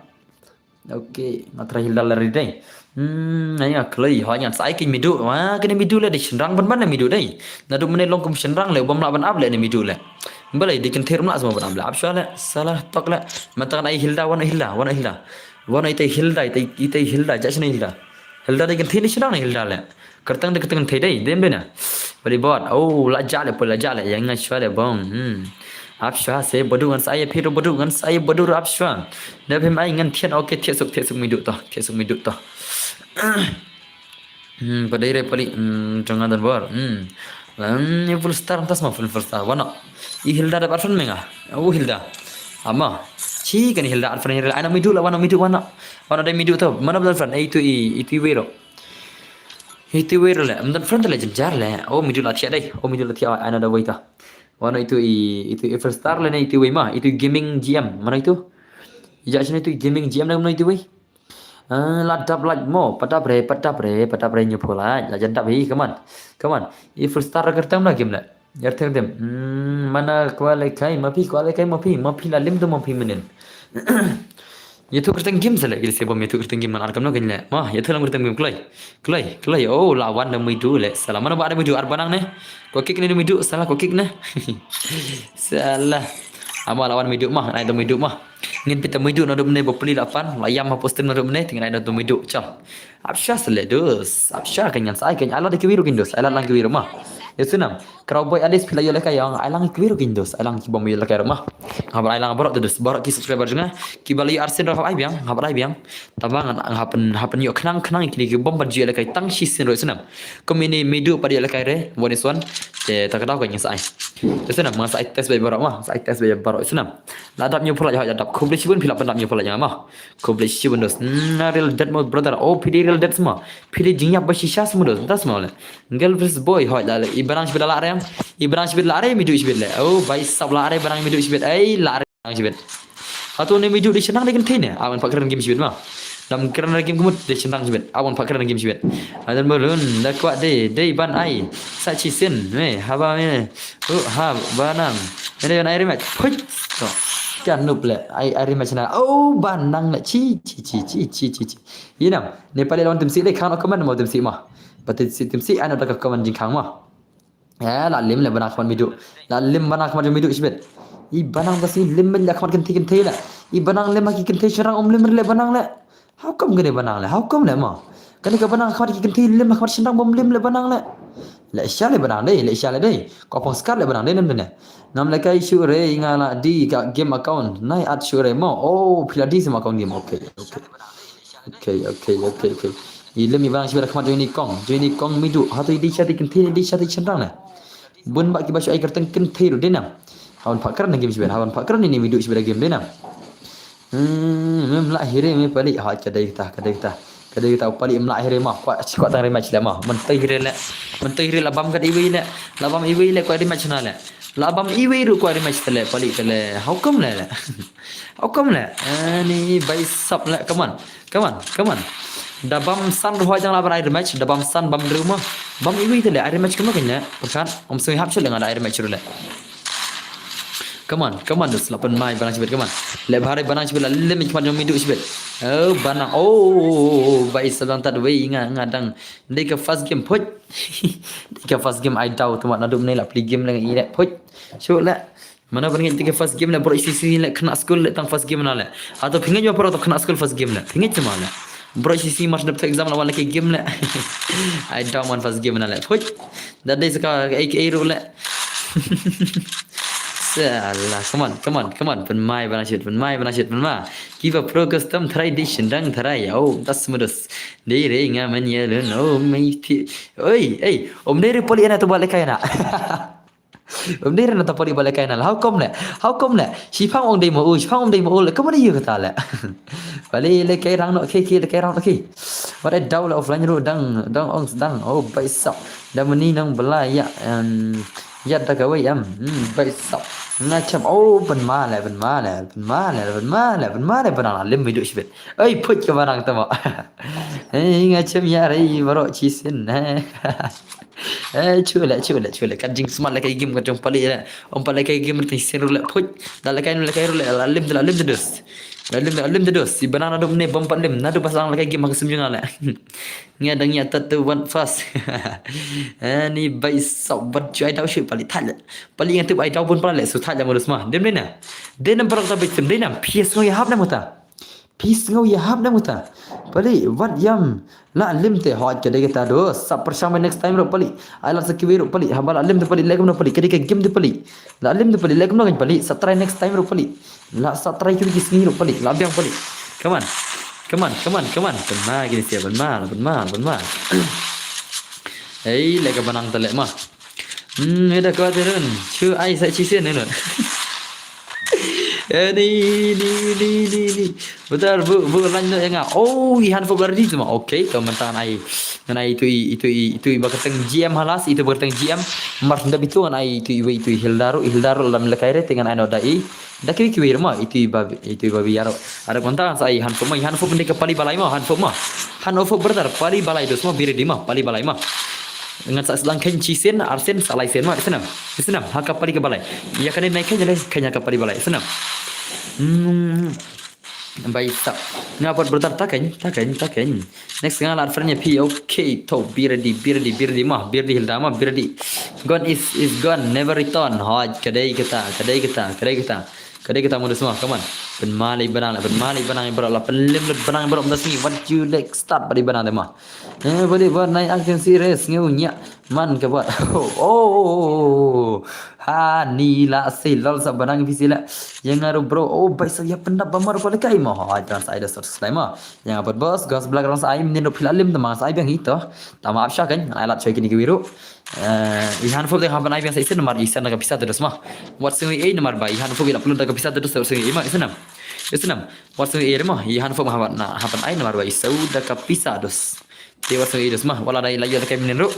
Okay, nga try Hilda la ri dei. Hmm, nga kloi, ha ngan sai kin midu. Wa kene midu le dei shynrang ban ban midu dei. Nadu mene long kum shynrang le, bam la ban ap le ne midu le. Balai dei kin thir mla semua ban ap le. Ap shwa le, salah tok le. Mata kan ai Hilda, wana Hilda, wana Hilda. Wana ite Hilda, ite, ite Hilda, ja shine Hilda. Hilda dei kin thir ni shynrang ne Hilda le. Kyrteng da kyrteng thei dei, dem dei na. Bali bot. Oh, la ja le, poi la ja le, yang ngan shwa le bong. Hmm. Ap shwa se badu ngan sa ya phi ru badu ngan sa ya badu ap shwa. Da phim ai ngan thian, okay, thian suk, thian suk midu to, thian suk midu to. Hmm, padai re pali, hmm, jangan dan bor. Hmm. Lan ni full star tas ma full, full star. Wana. I Hilda da arfan menga. Oh, Hilda. Ama. Chi kan Hilda arfan Hilda. Ana midu la wana midu wana. Wana dai midu to. Mana dan friend? Eh, itu i, itu i wero. Itu wei role. Am dan friend le jemjar le. Oh, midu la thiah dei. Oh, midu la thiah, another wei ta. Wana itu i, itu i first star le ne itu wei ma. Itu gaming G M. Mana itu? Ya sini itu gaming G M na mana itu wei? Ah, la dap like mo. Padap re, padap re, padap re nyu phola. La jan dap hi, come on. Come on. I first star kyrteng na game le. Yar theng dem. Hmm, mana kwale kai, ma phi kwale kai, ma phi, ma phi la lim do ma phi menen. Ye thu kyrteng game sele, gili se bom ye thu kyrteng game man ar kam no gin le. Ma, ye thu lam kyrteng game kloi. Kloi, kloi. Oh, la wan da mui du le. Sala mana ba da mui du ar banang ne. Ko kick ne da mui du, sala ko kick ne. Sala. Ama la wan mui du ma, nai da mui du ma. Ngin pita mui du na dum ne bo pli la pan, la yam ma postim na dum ne, ting nai da mui du. Chal. Apsha sele dus. Apsha kan ngan sai kan ala de kiwiru kin dus. Ala lang kiwiru ma. Ïa snem, Kraw Boy Alice phi la ïoh lehkai ïa nga, ai lang kiwei ruh ki dos, ai lang ki bym ïoh lehkai ruh ma. Nga hap ai lang baroh te dos, baroh ki subscriber jong nga, kiba la ïoh ar sien ruh hap ai biang, hap ai biang. Tang ba ngan hap pyn, hap pynïoh khnang khnang ïa kine ki bym pat ju ïoh lehkai tang shisien ruh ïa snem. Kum ine Midu pat ïoh lehkai re, one is one. Te ta ka daw ka ngi sa ai. Ïa snem, nga sa ai test beit baroh ma, sa ai test beit baroh ïa snem. La dap ñiew pynlait, hooid la dap. Khublei shibun phi la pyndap ñiew pynlait ïa nga ma. Khublei shibun dos. Na real dead mo brother. Oh, phi dei real dead sma. Phi dei jingïap ba shisha sma dos. Da sma le. Girl versus boy, hooid la le. I Banang shibit la re. I Banang shibit la re, Midu shibit le. Oh, bai sap la re Banang, Midu shibit. Ai la re Banang shibit. Hato ne Midu dei shynrang dei kynthei ne? Awan pat kren game shibit ma. Dam kren game kumut dei shynrang shibit. Awan pat kren game shibit. Adan balun da kwah dei, dei ban ai. Sa shisien me haba me. Uh, ha Banang. Ene ban ai rematch. Phuit. To. Kan nup le. Ai, ai rematch na. Oh, Banang le. Chi, chi, chi. Ïa nam. Ne pale lawan tim si dei khang comment mo tim si ma. Ba tim si, tim si ai na da ka comment jingkhang ma. Eh, la lim le Banang khmat Midu. La lim Banang khmat Midu shibit. I Banang ba si lim le khmat kynthei kynthei le. I Banang lim ha ki kynthei shynrang um lim le Banang le. How come kane Banang le? How come le ma? Kane ka Banang khmat ki kynthei lim khmat shynrang bym lim le Banang le. Le sha le Banang dei, le sha le dei. Ko phong skat le Banang dei nem dei ne. Nam lehkai shuh re nga la dei ka game account. Nai at shuh re mo. Oh, phi la dei sa ma account game. Okay, okay. Okay, okay, okay, okay. I lim i Banang shibit khmat jong i kong. Jong i kong Midu. Hato i dei sha dei kynthei, i dei sha dei shynrang ne. Bun ba kiba shu ai kyrteng kynthei ruh dei nam. Hawan pat kren game shibit, hawan pat kren ine Midu shibit game dei nam. Hmm, mem lah hire me pali. Ha, ka dei kata, ka dei kata. Ka dei kata pali em lah hire ma. Kwah, kwah tang rematch le ma. Mentei hire le. Mentei hire la bam kat iwei le. La bam iwei le kwah rematch na le. La bam iwei ruh kwah rematch te le pali te le. How come le le? How come le? Ani bai sap le. Come on. Come on, come on. Da bam san ruh jang la ban ai rematch, da bam san bam hynriew ma. Bam iwei te le ai rematch kumno kane. Pyrkhat, um sngewhap shuh le nga da ai rematch ruh le. Come on, come on, dos la pynmai Banang shibit, come on. Le bhare Banang shibit la lim i khmat jong Midu shibit. Oh, Banang. Oh, bai sa dang tad wei nga, nga dang. Dei ka first game, phuit. Dei ka first game ai daw tu ma naduh mynne la pli game le nga i le, phuit. Shuh le. Mano ban ngeit te ka first game le, baroh shisien le khynnah skul le tang first game na le. Hato phi ngeit ba baroh tang khynnah skul first game le. Phi ngeit seh ma le. Baroh shisien mar shu dep exam la wan lehkai game le. Ai daw man first game na le. Phuit. Da dei sa ka ei ei ruh le. Salah, come on, come on, come on. Pynmai Banang shibit, pynmai Banang shibit, pynmai. Kiba pro custom tharai dei shynrang tharai. Oh, das mudos. Dei re nga men ye lun. Oh, mai phi. Oi, ei. Om dei re pali ana to ba lehkai na. Ym dei re na ta pali ba lehkai na. How come le? How come le? Shipang ong dei mo u, shipang ong dei mo u le. Kumno ïa kata le? Pali lehkai rang noh ki, ki lehkai rang noh ki. Wat ai daw le offline ruh dang, dang ong sdang. Oh, bai sap. Da mani nang bala ïa, em, ïa da kawei em. Hmm, bai sap. Nga chem, oh, pynmai le, pynmai le, pynmai le, pynmai le, pynmai le, Banang la lim Midu shibit. Oi, phuit ka Banang ta mo. Ei, nga chem ïa re baroh shisien. Eh, shuh le, shuh le, shuh le. Kat jingsmat lehkai game kat jong pali le. Ym pat lehkai game te shisien ruh le, phuit. Da lehkai lehkai ruh le, la lim te, la lim te dos. La lim te, la lim te dos. I Banang naduh mynne bym pat lim. Naduh ba sdang lehkai game ha ka sim jong nga le. Nga dang ïa tat te wan fast. Ani bai sap bad shu ai daw shuh pali thait le. Pali nga tip ai daw bun pala le, shu thait le mo dos ma. Dem dei na. Dem na baroh ta bit tem dei na. Phi sngew ïahap ne mo ta. Phi sngew ïahap ne mo ta. Pali, wat ïam. La lim te, hooid ka dei kata dos. Sa pyrshang me next time ruh pali. Ai la sa kiwei ruh pali. Haba la lim te pali, leh kumno pali. Ka dei ka game te pali. La lim te pali, leh kumno kan pali. Sa try next time ruh pali. La sa try kiwei ki sngi ruh pali. La biang pali. Come on. Come on, come on, come on. Pynmai kine sia, pynmai, pynmai, pynmai. Ei, leh ka Banang te leh ma. Hmm, ida ko ate run. Shu ai sa shisien ne run. Eh, ni, ni, ni, ni, ni. Betul, bu, bu lain noh ïa nga. Oh, i han fo bla ready tu ma. Okay, to mynta ngan ai. Ngan ai itu i, itu i, itu i ba kyrteng G M halas, itu ba kyrteng G M. Mar senda bitu ngan ai itu i wei itu i Hilda ruh, i Hilda ruh lam lehkai re te ngan ai noh da i. Da kiwei kiwei ruh ma, itu i ba, itu i ba biar ruh. Ada mynta ngan sa ai han fo ma, han fo mynta ka pali balai ma, han fo ma. Han fo brother, pali balai dos ma, be ready ma, pali balai ma. Ngan sa sdang kheiñ shisien, arsien, sa laisien ma, isnam. Isnam, ha ka pali ka balai. Ïa kane nai kheiñ le, kheiñ ha ka pali balai, isnam. Hmm. Bai sap. Nga pat brother ta kheiñ, ta kheiñ, ta kheiñ. Next nga la friend ïa phi, okay, to, be ready, be ready, be ready ma, be ready Hilda ma, be ready. Gone is, is gone, never return. Hooid, ka dei kata, ka dei kata, ka dei kata. Ka dei kata mo dos ma, come on. Pynmai le Banang le, pynmai le Banang baroh la, pynlim le Banang baroh mynta sngi, what you like start bad i Banang te ma. Eh, bad i Banang nai action serious, ngew nya. Man ka bot. Oh, oh, oh, oh, oh. Ha, ni la si lol sa banang phi si la. Yang aru bro. Oh, bai sa ya pendap bamar ko lekai mo. Ha, dan sa ida sot slai mo. Yang abot bos, gos blak rong sa ai mnin ro phila lim tamang sa ai biang ito. Tama apsha kan, ai lat choi kini ki wiru. Eh, i han fop dei haban ai biang sa isen namar isen na ka pisa terus mo. Wat sing ei namar ba i han fop i la pelun da ka pisa terus sa sing ei ma isen nam. Isen nam. Wat sing ei mo. I han fop haban na haban ai namar ba i sau da ka pisa terus. Te wat sing ei terus mo. Wala dai la yo da kai mnin ro.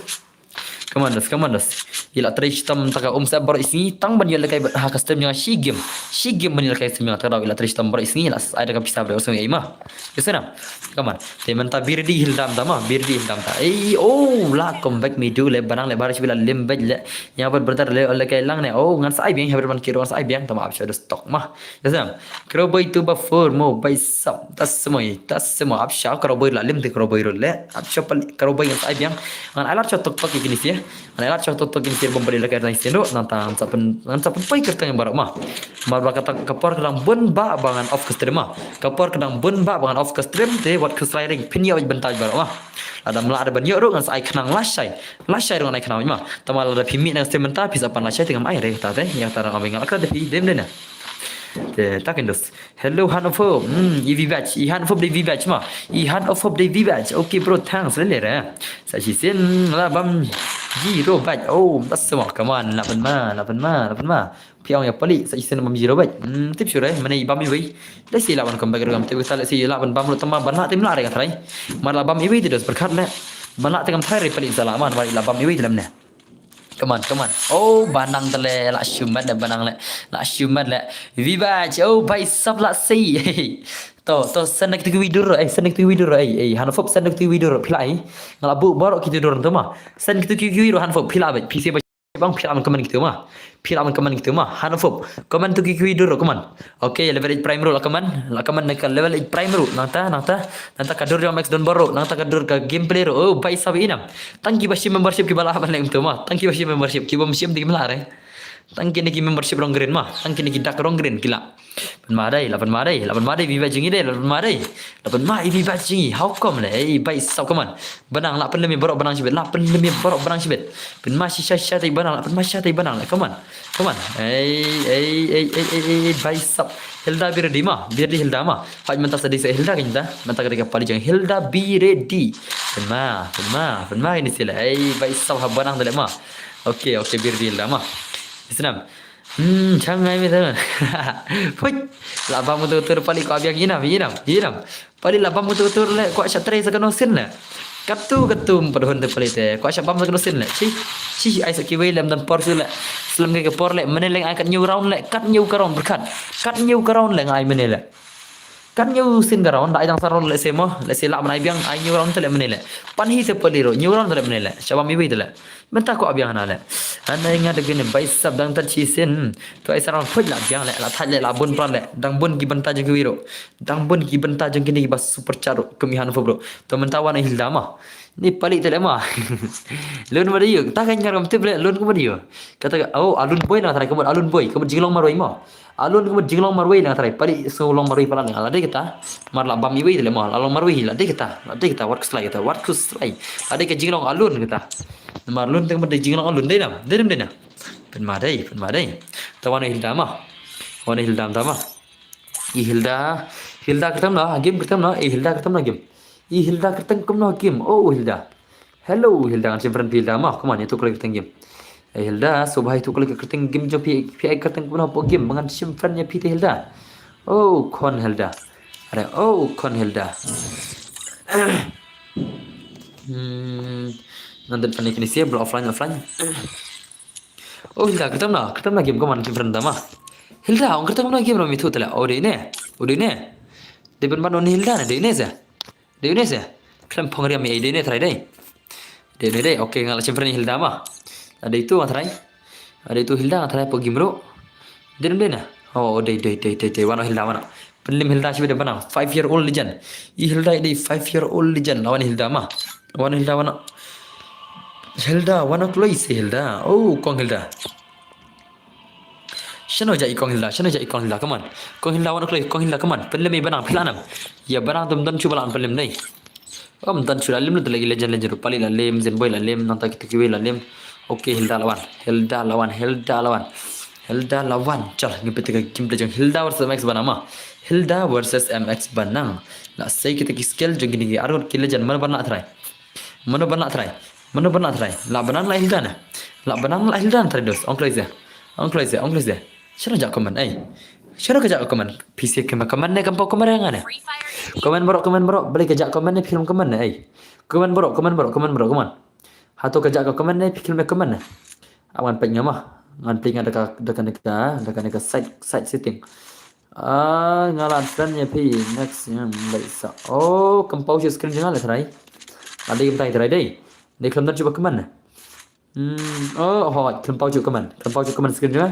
Come on, dos, come on, dos. Ila trei shitom taka um sa baroh isngi tang ban ila kai ha ka stream jong shi game. Shi game ban ila kai stream jong taka ila trei shitom baroh isngi ila ai da ka pisa baroh isngi ai ma. Yesena. Come on. Te menta birdi hildam tama, birdi hildam ta. Ei, oh, la come back me du le banang le baroh shi bila lim bej le. Yang ber bertar le ole kai lang ne. Oh, ngan sa ai biang, haber man kiro ngan sa ai biang tama absha dos tok ma. Yesena. Cowboy tu ba four mo bai sap tas semoi tas semoi apsha cowboy la lim te cowboy rule le apsha pal cowboy ngan ai biang ngan ai lat chot tok tok kini sia ngan ai lat chot tok tok kini sia bom bali la kai nang sia no nang tang sa pen ngan sa pen pai kerteng baroh ma mar ba kata ka por kedang bun ba ba ngan off ke stream ma ka por kedang bun ba ba ngan off ke stream te wat ke slai ring pin ya benta baroh ma ada mela ada ban yo ro ngan sa ai kenang lashai lashai ro ngan ai kenang ma tama la da phi mi nang stream menta phi sa pan lashai te ngam ai re ta te ya ta nang abeng la ka de phi dem de na. Te takin dos. Hello han of hope. Hmm, i vibach. I han of hope de vibach ma. I han of hope de vibach. Okay bro, thanks le le re. Sa shi sin la bam ji ro bach. Oh, das ma. Come on, la ban ma, la ban ma, la ban ma. Piang ya pali sa shi sin bam ji ro bach. Hmm, tip sure. Mane i bam i wei. Let's see la ban come back ro gam tip sa let's see la ban bam ro tama ban la tim la re ka trai. Mar la bam i wei te dos berkat le. Ban la te kam trai re pali sa la man mar la bam i wei te lam ne. Come on, come on. Oh, banang tele la shumat le banang le. La shumat le. Viva, oh, bai sap la si. To, to, send kitu ki widur, eh, send kitu ki widur, eh, eh, hana fop send kitu ki widur, pila, eh. Ngala bu baroh kitu dur tu ma. Send kitu ki widur, hana fop, pila, bai, pisi, bai, bang, pila, man, come on kitu ma. Pila, man, come on kitu ma. Hana fop, come on tu ki widur, come on. Okay, level eight prime ro la kaman, la kaman na ka level eight prime ro. Nangta, nangta, nangta ka dur jong max don baro, nangta ka dur ka gameplay ro. Oh, bai sabi inam. Tang ki ba shim membership ki ba la ban leng tu ma. Tang ki ba shim membership ki ba shim di mla re. Tang ki ne ki membership rong green ma. Tang ki ne ki dak rong green ki la. Pen ma dai, la pen ma dai, la pen ma dai, viva jingi dai, la pen ma dai. La pen ma i viva jingi. How come le? Ei, bai sab kaman. Benang la pen lemi baro benang shibet, la pen lemi baro benang shibet. Pen ma shisha shisha tai benang, la pen ma shisha tai benang le. Kaman. Come on. Ei, ei, ei, ei, ei, ei, ei, bai sap. Hilda bir di ma, bir di Hilda ma. Haj menta sa di sa Hilda kan ta. Menta ka di ka pali jang Hilda bir di. Pen ma, pen ma, pen ma ini sila. Ei, bai sap ha benang dale ma. Okay, okay, bir di Hilda ma. Isnam. Hmm, chang ngai mi ta. Pui. La bam tu tu pali ko abiang inam, inam, inam. Pali la bam tu tu le ko sha trei sa kano sin le. Katu katu padhon te pali te ko sha bam sa kano sin le. Chi chi ai sa kiwei lem dan por su le. Slem ke por le mene leng ai kat new round le kat new ka round berkat. Kat new ka round le ngai mene le. Kat new sin ka round ai dang sa round le se mo le se la man ai biang ai new round te le mene le. Pan hi te pali ro new round te le mene le. Sha bam iwei te le. Menta ko abiang hana le. Ana nga de gene bai sap dang tat chi sin. To ai sa round phuit la biang le la thait le la bun pran le dang bun ki benta jong kiwei ro. Dang bun ki benta jong kine kiba super chat ruh kum i han fo bro. To mynta wan Hilda ma. Ni palik te le ma. Lun ma de yu. Ta kan ngar kam tip le lun kum de yu. Kata ka oh alun boy na trai ka bot alun boy ka bot jinglong marwei ma. Alun ka bot jinglong marwei na trai palik so long marwei pala nga la de kita. Mar la bam iwei te le ma la long marwei la de kita. La de kita wat kuslai kita wat kuslai. La de ka jinglong alun kita. Mar lun te ka bot jinglong alun de nam. De nam de nam. Pen ma de pen ma de. Ta wan Hilda ma. Wan Hilda ma ta ma. I Hilda, Hilda kyrteng na game kyrteng na, i Hilda kyrteng na game. I Hilda kyrteng kum na game. Oh Hilda. Hello Hilda ngan simran Hilda ma, come on itu kali kyrteng game. Eh Hilda, so bahai itu kali kyrteng game jo pi pi ai kyrteng kum na po game ngan simran ya pi te Hilda. Oh kon Hilda. Are oh kon Hilda. Hmm. Nanti panik ni sih offline offline. Oh Hilda kyrteng na, kyrteng na game come on simran da ma. Hilda, ong kyrteng na game ro mi thu tala. Oh de ne. Oh de ne. De ben ban on Hilda ne de ne se. De ne se. Klem phong riam mi de ne trai de. De ne de. Okay, nga la simran Hilda ma. Ada itu nga trai. Ada itu Hilda nga trai po game ro. De ne de ne. Oh de de de de de wan Hilda wan. Pynlem Hilda shibit da banang five year old legend. I Hilda i dei five year old legend. Lawan Hilda ma. Wan Hilda wan. Hilda wan kloi se Hilda. Oh kong Hilda. Shano ja i kong Hilda, shano ja i kong Hilda, come on. Kong Hilda wan kloi, kong Hilda, come on. Pynlem i banang phi la nam. Ya banang dum don chuba lan pynlem dei. Ym don shuh la lem, la lagi legend, legend ruh, Pali la lem, Zenboy la lem, nangta kita kiwei la lem. Okay, Hilda la wan, Hilda la wan, Hilda la wan. Hilda la wan. Chal, ngi peit ka game play jong Hilda versus M X Banang ma. Hilda versus M X Banang. La sei kita ki skill jong kine ki arngut ki legend, mano ban lah try. Mano ban lah try. Mano ban lah try. Lah Banang lah Hilda ne. Lah Banang lah Hilda ne try dos. Ong kloi se. Ong kloi se, ong kloi se. Shano jah comment, ei. Shano ka jah comment. P C comment, comment ne kam pau comment nga ne. Comment baroh, comment baroh. Balei ka jah comment ne film comment ne, ei. Comment baroh, comment baroh, comment baroh, comment. Hato ka jah ka comment ne film comment ne. Awan peit nga ma. Ngan peit nga da ka, da ka, da ka, da ka, da ka side, side setting. Ah, nga la friend ïa phi, next yang leit sa. Oh, kam pau shuh screen jong nga la try. Ade kam try try dei. Dei khlem don shuh ba comment ne. Hmm, oh, ho, khlem pau shuh comment. Khlem pau shuh comment screen jong nga.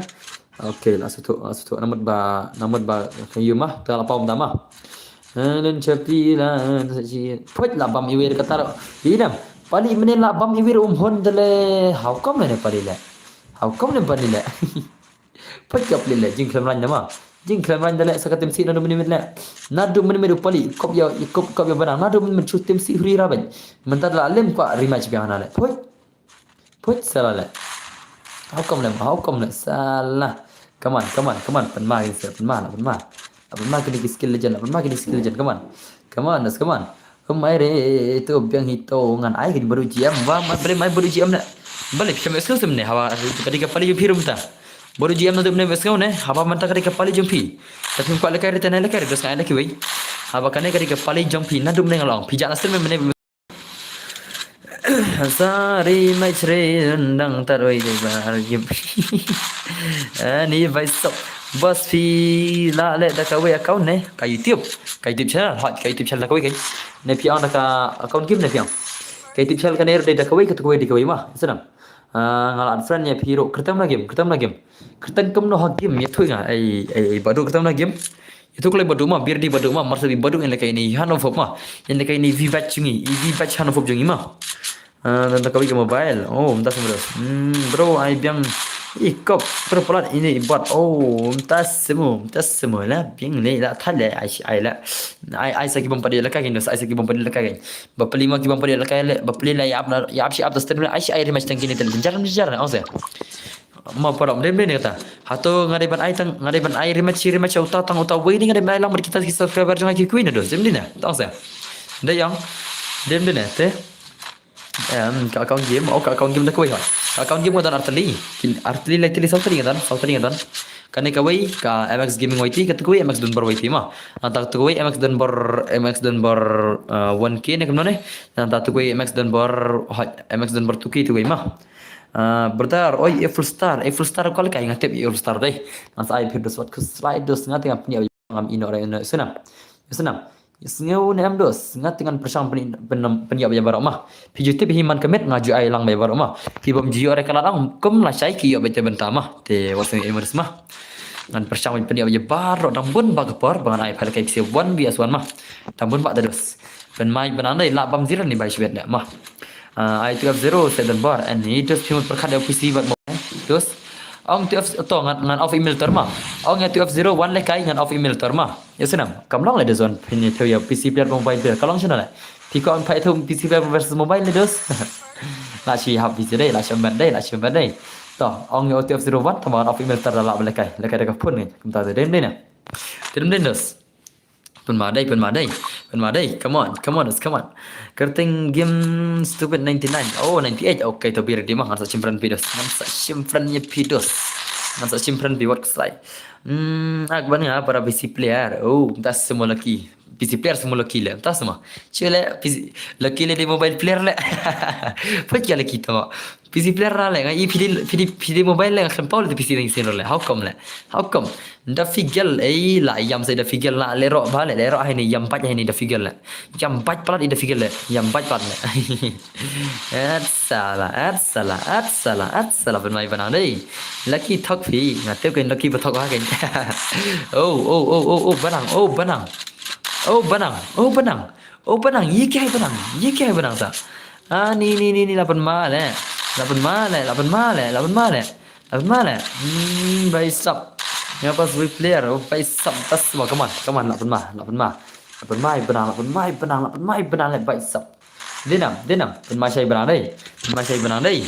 Okay, la shu tuh, la shu tuh. Namut ba, namut ba ka yu ma, ta la pau mda ma. Len chapi la, sa chi. Phoit la bam iwir ka tar. Idam. Pali mene la bam iwir um hon dele. How come ne pali le? How come ne pali le? Phoit ka pali le. Jingkhlem lain da ma. Jingkhlem lain dele sa ka tim si nadu mene le. Nadu mene mene pali. Kop ya, kop, kop ya Banang. Nadu mene mene chu tim si huri rabai. Mentad la lem kwa rematch biang na le. Phoit. Phoit sala le. How come le, how come le sala. Come on, come on, come on. Pynma ki skill, pynma, pynma. Pynma ki skill legend, pynma ki skill legend. Come on. Come on, let's come on. Come ai re, to biang hi to ngan ai ki baru G M. Wa, ma bale mai baru G M na. Bale phi kam exclusive ne, hawa ka dei ka pali jong phi ruh mynta. Baru G M na tu ne exclusive ne, haba mynta ka dei ka pali jong phi. Tapi kau lekai re, tena lekai re, terus ngai lagi wei. Haba kane ka dei ka pali jong phi, na dum ne ngalong. Phi jak na stem ne. Sari mai chre rendang tar oi de bar gim. Ani bai sop. Bos phi la le da kawei account ne. Ka YouTube. Ka YouTube channel. Hot ka YouTube channel da kawei kai. Ne phi ang da ka account game ne phi ang. Ka YouTube channel kane da kawei ka kawei da kawei ma. Senam. Ah, nga la friend ïa phi ruh. Kyrteng na game. Kyrteng na game. Kyrteng kumno ha game ïathuh nga. Ai, ai, ai, badu kyrteng na game. Ïathuh kloi badu ma, biar di badu ma, marsa bi badu ïa lehkai ni hano fop ma. Ïa lehkai ni vivat jong ngi, i vivat hano fop jong ngi ma. Ah, dan kawei ka mobile. Oh, mynta semua dos. Hmm, bro, ai biang. Ih, kop, bro, palat ini ibat. Oh, mynta semua, mynta semua lah. Biang ni lah, thale, ai, ai lah. Ai, ai sa ki bom padi lehkai ni, ai sa ki bom padi lehkai. Ba peli ma ki bom padi lehkai le, ba peli la ïa ap na, ïa ap shi ap da stem le, ai shi ai rematch tang kini ten. Jaran, jaran, ong se. Ma parap dem dem kata. Hato nga dei ban ai tang, nga dei ban ai rematch, rematch uta tang uta wei ni nga dei ban ai lang bad kita ki subscriber jong nga ki kwin do. Dem dem. Tang sa. Dei yang. Dem dem te. Em, ka account game, oh ka account game da kawei ha. Ka account game nga don artylli. Kin artylli lai tylli saw tylli nga don, saw tylli nga don. Kane kawei ka M X Gaming Y T, kata kawei M X Dunbar Y T ma. Nangta kata kawei M X Dunbar, M X Dunbar, uh, one K ne kumno ne. Nangta kata kawei M X Dunbar, ha, M X Dunbar two K kata kawei ma. Ah, brother, oi, Eiffel Star, Eiffel Star, kol kai nga tip Eiffel Star dei. Ngan sa ai phi dos wat khuslai dos nga tengah pynïap ngam ino re ino senam. Senam. Sngew ne em dos, nga tengah pyrshang pynïap pynïap ïa baroh ma. Phi ju tip hi man ka met nga ju ai lang ïa baroh ma. Phi bym ju ïoh re ka lad ong kum lashai ki ïoh beit te bynta ma. Te wat sngew em dos ma. Ngan pyrshang pynïap ïa baroh dang bun ba ka por ba ngan ai phi lehkai phi one V S one ma. Dang bun ba te dos. Pynmai pynang dei lah bam zero ni bai shibet ne ma. Ah, ai two F zero seven bar and ni dos phi mut pyrkhat da P C bad mo. Dos. Ong two F to ngan ngan off email ter ma. Ong ïa two F zero one lehkai ngan off email ter ma. Ïa senam. Kam long le dos wan phi ni thew ïa P C player mobile player. Ka long shano le. Phi ko ong phi thew P C player versus mobile le dos. Lah shi hap P C dei, lah shi ban dei, lah shi ban dei. To, ong ïa two F zero one to ngan off email ter da lah lehkai. Lehkai da ka phone ni. Kumta dei dei ne. Dei ne dos. Pynma dei, pynma dei, pynma dei. Come on, come on, come on. Kyrteng game stupid ninety-nine. Oh, ninety-eight. Okay, to be ready ma. Ngan sa shim friend phi dos. Ngan sa shim friend ïa phi dos. Ngan sa shim friend phi wat ksai. Hmm, ak ban nga para P C player. Oh, mynta semua lucky. P C player semua lucky le. Mynta semua. Cile P C lucky le di mobile player le. Pecah lucky to. P C player ra le, nga i P D, P D, P D mobile le, nga khlem pau le P C dang sin le. How come le? How come? Da figel, ei, la yam sai da figel la, le ro ba le, le ro hai ni yam bat hai ni da figel le. Yam bat palat i da figel le. Yam bat palat le. Et sala, et sala, et sala, et sala pynmai banang dei. Lucky thok phi, nga tip kan lucky ba thok ha kan. Oh, oh, oh, oh, oh, banang, oh, banang. Oh, banang, oh, banang. Oh, banang, ye kya hai banang? Ye kya hai banang sa? Ah, ni, ni, ni, ni, la pynma le. La pynma le, la pynma le, la pynma le. La pynma le. Hmm, bhai sab. Nga pas wei player, oh, bhai sab, tas ma, come on, come on, la pynma, la pynma. La pynma, i banang, la pynma, i banang, la pynma, i banang le, bhai sab. Dei nam, dei nam. Pynma shai Banang dei. Pynma shai Banang dei.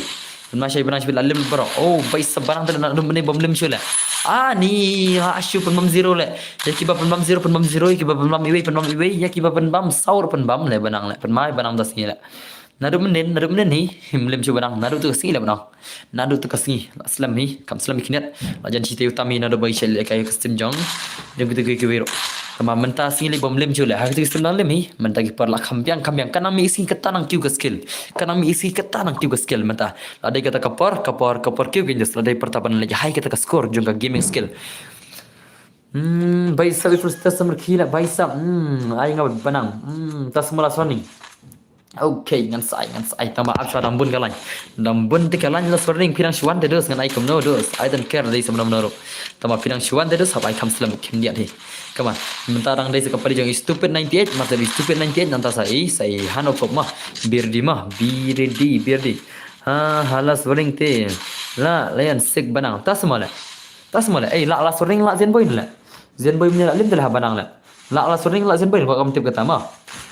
Pynma shai Banang shibit la lem baroh. Oh, bai sa Banang te naduh mynne bym lem shuh leh. Ah, ni ha shu pynbam zero leh. Ïa kiba pynbam zero, pynbam zero, ïa kiba pynbam iwei, pynbam iwei, ïa kiba pynbam saw ruh pynbam leh Banang leh. Pynma Banang da sngi leh. Naduh mynne, naduh mynne ni, ym lem shuh Banang. Naduh tu ka sngi leh Banang. Naduh tu ka sngi, la slem hi, kam slem hi khyndiat. La jan shi te u tam hi naduh ba i shai leh kai ka stem jong. Jong kitu ki kiwei ruh. Tangba mynta sngi leh bym lem shuh leh, ha kitu ki stem dang lem hi. Mynta ki por la kham biang, kham biang. Ka nang mih i sngi kata nang kiew ka skill. Ka nang mih i sngi kata nang kiew ka skill mynta. La dei kata ka por, ka por, ka por kiew ka just. La dei por ta ban leh hai kata ka score jong ka gaming skill. Hmm, bai sa i frustrate samar khi leh, bai sa. Hmm, ai nga Banang. Hmm, ta semua la soni. Okay, ngan sa ai, ngan sa ai. Tangba ap sha dang bun ka line. Dang bun te ka line la sording phi dang shuan te dos ngan ai kumno dos. I don't care dei sa mano mano ruh. Tangba phi dang shuan te dos hap ai kham slem khyndiat hi. Come on. Mynta dang dei sa ka pali jong i stupid ninety-eight, mar sa i stupid ninety-eight nangta sa i, sa i Hano Pop ma. Birdi ma, Birdi, Birdi. Ha, ha la sording te. La, layan sik Banang. Ta semua leh. Ta semua leh. Eh, la, la sording la Zenboy leh. Zenboy mynne la lem te leh ha Banang leh. La, la sording la Zenboy leh, ko kam tip kata ma.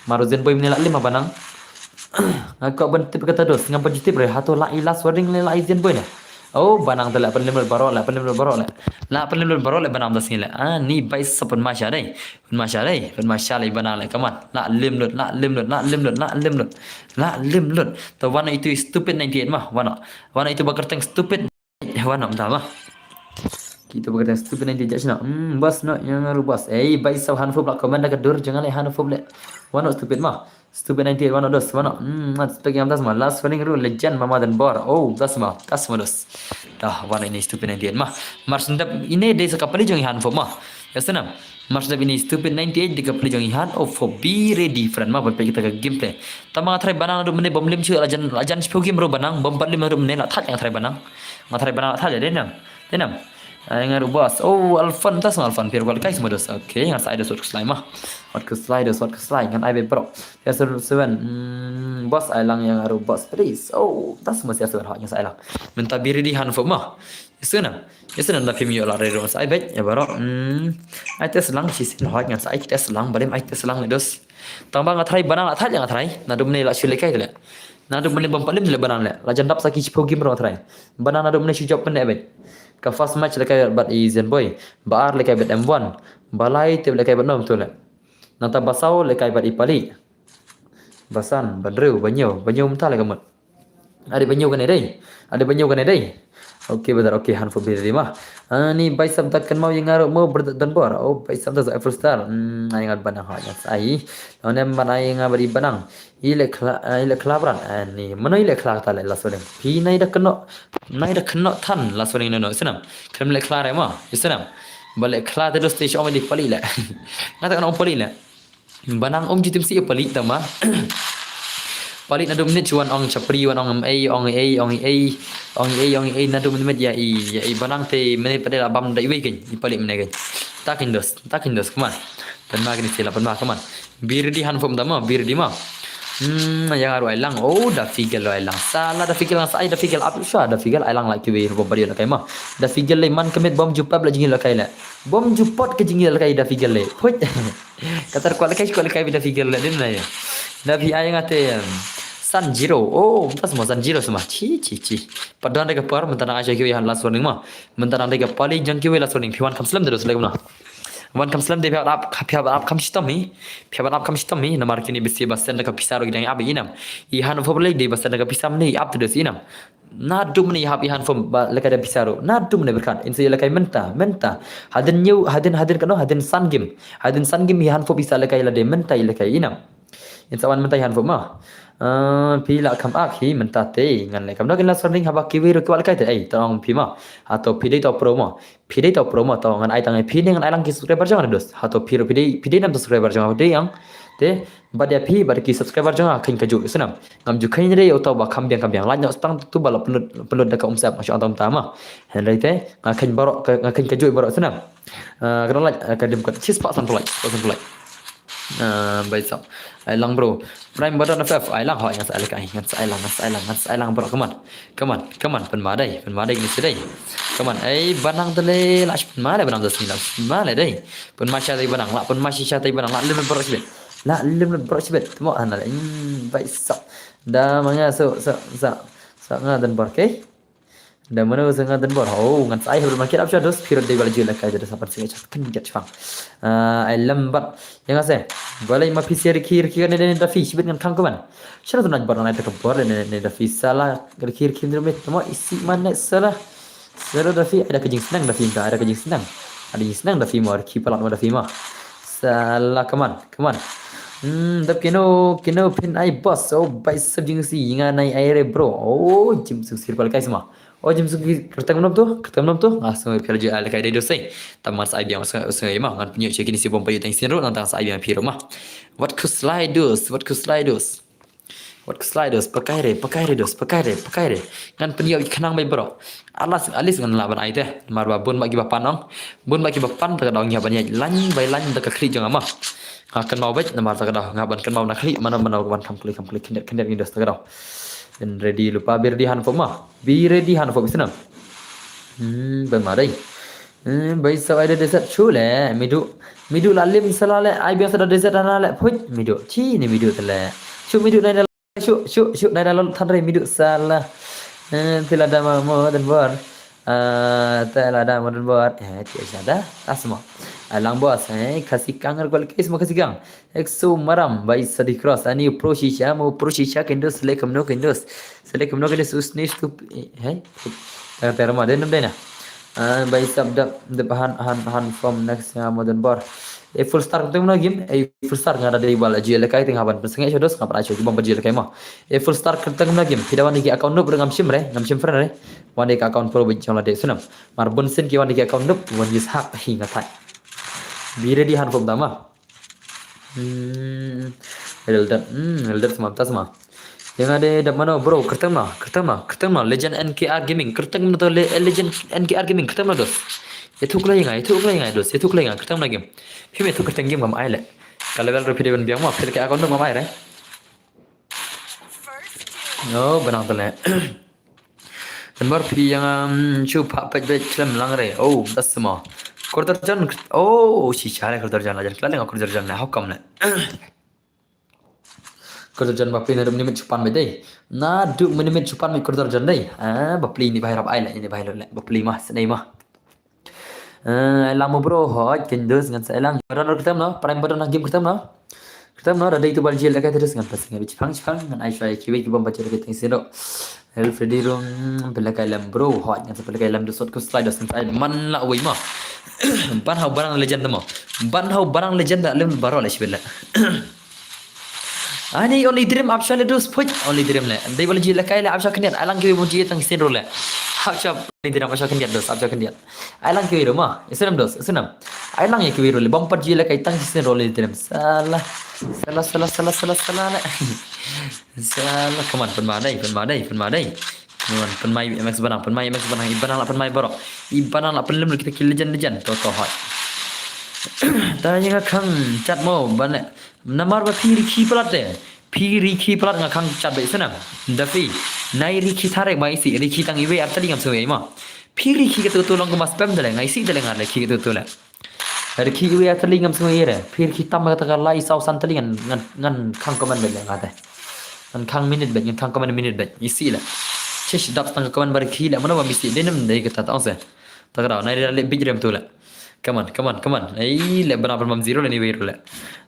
Mar u Zenboy mynne la lem ha Banang. Nga ko ban tip kata dos, ngam positive re, hato la i la sording leh la i Zenboy leh. Oh, Banang te la pynlem lut baroh leh, pynlem lut baroh leh. La pynlem lut baroh leh Banang da sngi leh. Ah, ni bai sa pynma sha dei. Pynma sha dei, pynma sha leh Banang leh, come on. La lem lut, la lem lut, la lem lut, la lem lut. La lem lut. To wan itu stupid ninety-eight ma, wan. Wan itu ba kyrteng stupid. Wan nam ta ma. Kita ba kyrteng stupid ninety-eight judge na. Hmm, boss no, ïa nga ruh boss. Eh, bai sa Hano Pop la comment da ka dur, jangan leh Hano Pop leh. Wan no stupid ma. Stupid ninety-eight, wan no dos, wan no. Hmm, mat spek yang das ma. Last warning ruh legend mama dan bor. Oh, das ma, das ma dos. Dah, wan ini stupid ninety-eight ma. Mar sendap ini dei sa ka pali jong i Hano Pop ma. Ya senam. Mar sendap ini stupid ninety-eight dei ka pali jong i Hano Pop, be ready friend ma, ban peit kita ka gameplay. Tangba nga try Banang naduh mynne bym lem shuh la jan, la jan shiphew game ruh Banang, bym pat lem naduh mynne la thait nga try Banang. Nga try Banang la thait dei nam. Dei nam. Ai nga ruh boss. Oh, Alfan, ta sa Alfan phi ruh kwal kai semua dos. Okay, ngan sa ai dos wat khuslai ma. Wat khuslai dos, wat khuslai ngan ai beit baroh. Ya seven, seven. Hmm, boss ai lang ïa nga ruh boss please. Oh, ta semua sia seven hot ngan sa ai lang. Mynta be ready Hano Pop ma. Ya senam. Ya senam da phim ïoh la re ruh sa ai beit ïa baroh. Hmm. Ai test lang shi sin hot ngan sa ai test lang, balem ai test lang leh dos. Tangba nga try Banang la thait ïa nga try. Naduh mynne la shu leh kai leh. Naduh mynne bym pat lem leh Banang leh. La jan dap sa ki shiphew game ruh nga try. Banang naduh mynne shu jop mynne beit. Ka first match leh kai bad i Zenboy. Ba ar leh kai bad M one. Ba lai te leh kai bad nom tu leh. Nangta ba saw leh kai bad i pali. Ba san, ba hynriew, ba hynñiew, ba hynñiew mynta leh ka mut. Ade ba hynñiew kane dei. Ade ba hynñiew kane dei. Okay brother, okay, Hano Pop be ready ma. Ani bai sap da kynmaw ïa nga ruh mo brother dan bor. Oh, bai sap da Eiffel Star. Hmm, ai nga Banang ha ïa sa ai. Lane man ai nga bad i Banang. I leh khla, i leh khla bran. Ani, mano i leh khla kata leh last warning. Phi nai da kynnoh, nai da kynnoh than last warning no no. Senam. Khlem leh khla re ma. Senam. Ba leh khla te dos te shong di pali leh. Nga ta kynnoh pali leh. Banang um ju tim si pali tama. Pali naduh mynne shu wan ong chapri wan ong ei ong ei ong ei ong ei ong ei naduh mynne ïa i ïa i Banang te mynne pat la bam da iwei kein i pali mynne kein. Ta kein dos, ta kein dos, come on. Pynma kein si la pynma, come on. Be ready Hano Pop tama, be ready ma. Hmm, ïa nga ruh ai lang. Oh, da Figel ruh ai lang. Sala da Figel nga sa ai da Figel ap sha da Figel ai lang la kiwei ruh ba dio la kai ma. Da Figel leh man ka met bym ju pap la jingïalehkai leh. Bym ju pot ka jingïalehkai da Figel leh. Phuit. Kata kwah lehkai, kwah lehkai beit da Figel leh dei na ïa. Da phi ai nga te, em, San Zero. Oh, mynta semua San Zero semua. Chi, chi, chi. Pat don da ka por, mynta nang ai sha kiwei han last warning ma. Mynta nang da ka pali jong kiwei last warning. Phi wan kham slem te dos leh kumno. Wan kham slem te phi hap ap, phi hap ap kham shitom hi. Phi hap ap kham shitom hi. Namar kine bisi ba send da ka pisa ruh ki dang ap i nam. I han pop lei dei ba send da ka pisa mynne i ap te dos i nam. Naduh mynne i hap i han pop ba lehkai da pisa ruh. Naduh mynne berkat. In sa ïalehkai mynta, mynta. Hadien ñiew, hadien, hadien kano, hadien san game. Hadien san game i han pop i sa lehkai lade mynta i lehkai i nam. In sa wan mynta i han pop ma. Ah, phi lah kham ak hi mynta te ngan leh. Kam dei kin last warning haba kiwei ruh ki wad lehkai te. Ei, tang ong phi ma. Hato phi dei to pro ma. Phi dei to pro ma to ngan ai tang phi ne ngan ai lang ki subscriber jong nga dos. Hato phi ruh phi dei, phi dei nam to subscriber jong nga dei ang. Te bad ïa phi bad ki subscriber jong nga khein kajuh snam. Ngam ju khein re ïa uto ba kham biang kham biang. Lait noh tang tu ba la pynlut, pynlut da ka umsap nga shu ong tang ma. Hynrei te nga khein baroh, nga khein kajuh baroh snam. Ah, ka dang lait, ah, ka dim ka shispah san phew lait, shispah san phew lait. Ah, bai sap. Ai lang bro. Prime Badon F F, ai lang hoi, ngan sa ai lang, ngan sa ai lang, ngan sa ai lang, ngan sa ai lang bro, come on. Come on, come on, pynma dei, pynma dei, kine shi dei. Come on, ei, Banang te le, lah shi pynma le, Banang te sini lah shi pynma le dei. Pynma sha dei Banang, lah pynma shi sha dei Banang, lah lim bro shi. La lem lut bro shibit. Mo hana la. Hmm, bai sa. Da ma nga so so sa sa nga don bor, okay? Da mano sa nga don bor. Oh, ngan sa ai hab man kit ap sha dos phi ruh dei ba la ju lehkai da sa pat sing chat kan jet chang. Ah, ai lem bad. Ïa nga se. Balei ma phi se rikhi rikhi ne ne da phi shibit ngan khang kumne. Sha tu naj bor naj ta ka bor ne ne da phi sala rikhi rikhi ne me. Mo isi man ne sala. Sala da phi ai da ka jingsneng da phi ka ai da ka jingsneng. Ai da jingsneng da phi mo rikhi palat mo da phi mo. Sala, come on, come on. Hmm, dap kino kino phin ai boss. Oh, bai sab jingsi nga nai ai re bro. Oh, jim suk sir pal kai sama. Oh, jim suk kyrteng nom tu, kyrteng nom tu. Nga sung phi la ju ai lehkai dei dos sei. Tam ngan sa ai biang sung sung ma ngan pynïoh check ini si bom payu tang sin ro nang tang sa ai biang phi ro ma. Wat khuslai dos, wat khuslai dos. Wat khuslai dos, pakai re, pakai re dos, pakai re, pakai re. Ngan pynïoh khnang bai bro. Alas alis ngan lah ban ai te. Namar ba bun ba ki ba pan ong. Bun ba ki ba pan ta ka dong ïa ban ïa lain bai lain ta ka khlieh jong nga ma. Nga kynmaw bad namar ta ka dong nga ban kynmaw na khlieh mano mano ban kham khlieh kham khlieh khyndiat khyndiat ngi dos ta ka dong. Bin ready lypa, be ready hanfop ma. Be ready hanfop isnam. Hmm, ban ma dei. Hmm, bai sa ai da desert chu le midu. Midu la lim sala le ai biang sa da desert ana le phuit midu. Chi ni midu te le. Chu midu nai da chu chu chu nai da lon than re midu sala. Hmm, te la da ma mo don bor. Ah, te la da mo don bor. Eh, ti sa da. Asma. Alang bos eh khasi kang er kol kis mo khasi kang. Exo maram bai sa di cross ani pro shisha mo pro shisha kindos le kamno kindos. Sele kumno kini sus ni stu, eh, hey. Ter ter ma den dena. Ah, bai sab dap dap han han hanfop next nga mo don bor. E full star kyrteng na game, e full star nga da dei bal ji le kai ting haban pesenge sha dos nga pra sha bom ji le kai ma. E full star kyrteng na game, phi da wan ki account noob re ngam shim re, ngam shim friend re. Wan ki account pro bi jong la de sunam. Mar bun sin ki wan ki account noob, wan use hack hi nga thai. Be ready hanfop da ma. Hmm. Elder, hmm, Elder sama, ta sama. Ïa nga de dap mano bro, kyrteng ma, kyrteng ma, kyrteng ma, Legend N K R Gaming, kyrteng ma to le, eh, Legend N K R Gaming, kyrteng ma dos. Ïathuh kloi ïa nga, ïathuh kloi ïa nga dos, ïathuh kloi ïa nga, kyrteng ma game. Phim ïathuh kyrteng game ngam ai le. Ka level ruh phi dei ban biang ma, phi lehkai account ma ngam ai re. No, benang te le. Namar phi ïa nga, um, shu pha peit beit khlem lang re. Oh, das ma. Quarter jan. Oh, shisha le quarter jan la jan. Kla le nga quarter jan le. How come le? Quarter jan bapli naduh minit shu pan beit dei. Naduh minit shu pan beit quarter jan dei. Ah, bapli ni bai rap ai le, ni bai le. Bapli ma, snei ma. Eh, ai lang mo bro, hot, ken dos ngan sa ai lang. Badan kyrteng no, prime badan game kyrteng no. Kyrteng no, da dei tu bal jil da kai terus ngan pas ngan chipang chipang ngan ai shwai kiwi ki bom baca da kai teng sino. Hel Freddy room, pelakai lam bro, hot ngan sa pelakai lam dos sot ku slide dos ngan sa ai man la wei ma. Ban hau barang legend mo. Ban hau barang legend da lem baro la shibel la. Ani only dream ap sha le dos phuit only dream le. Dei bal ji le kai le ap sha khyndiat alang ki mo ji tang sin ro le. Ap sha only dream ap sha khyndiat dos ap sha khyndiat. Alang ki ro ma. Isnam dos isnam. Alang ki ro le bom pat ji le kai tang sin ro le dream. Sala. Sala sala sala sala sala le. Sala come on pynma dei pynma dei pynma dei. Pynma pynma M X banang pynma M X banang i banang la pynma baro. I banang la pynlem kita ki legend legend to to hot. Ta ïa nga khang chat mo ban le. Namar ba phi rikhi palat te. Phi rikhi palat nga khang chat beit sana. Da phi. Nai rikhi tharek ma isi rikhi tang iwe ar tali ngam sngewei ma. Phi rikhi ka tu tu long ko ma spam dale ngai si dale ngar le rikhi ka tu tu le. Rikhi iwe ar tali ngam sngewei re. Phi rikhi tam ka ta ka lai saw san tali ngan ngan ngan khang comment beit le nga te. Ngan khang minute beit ngan khang comment minute beit isi le. Chish dap tang ka comment ba rikhi le mano ba misi denim dei ka ta ta ong se. Ta ka daw nai le bit rem tu le. Come on, come on, come on. Ei, le bana pynbam zero le ni wei ru le.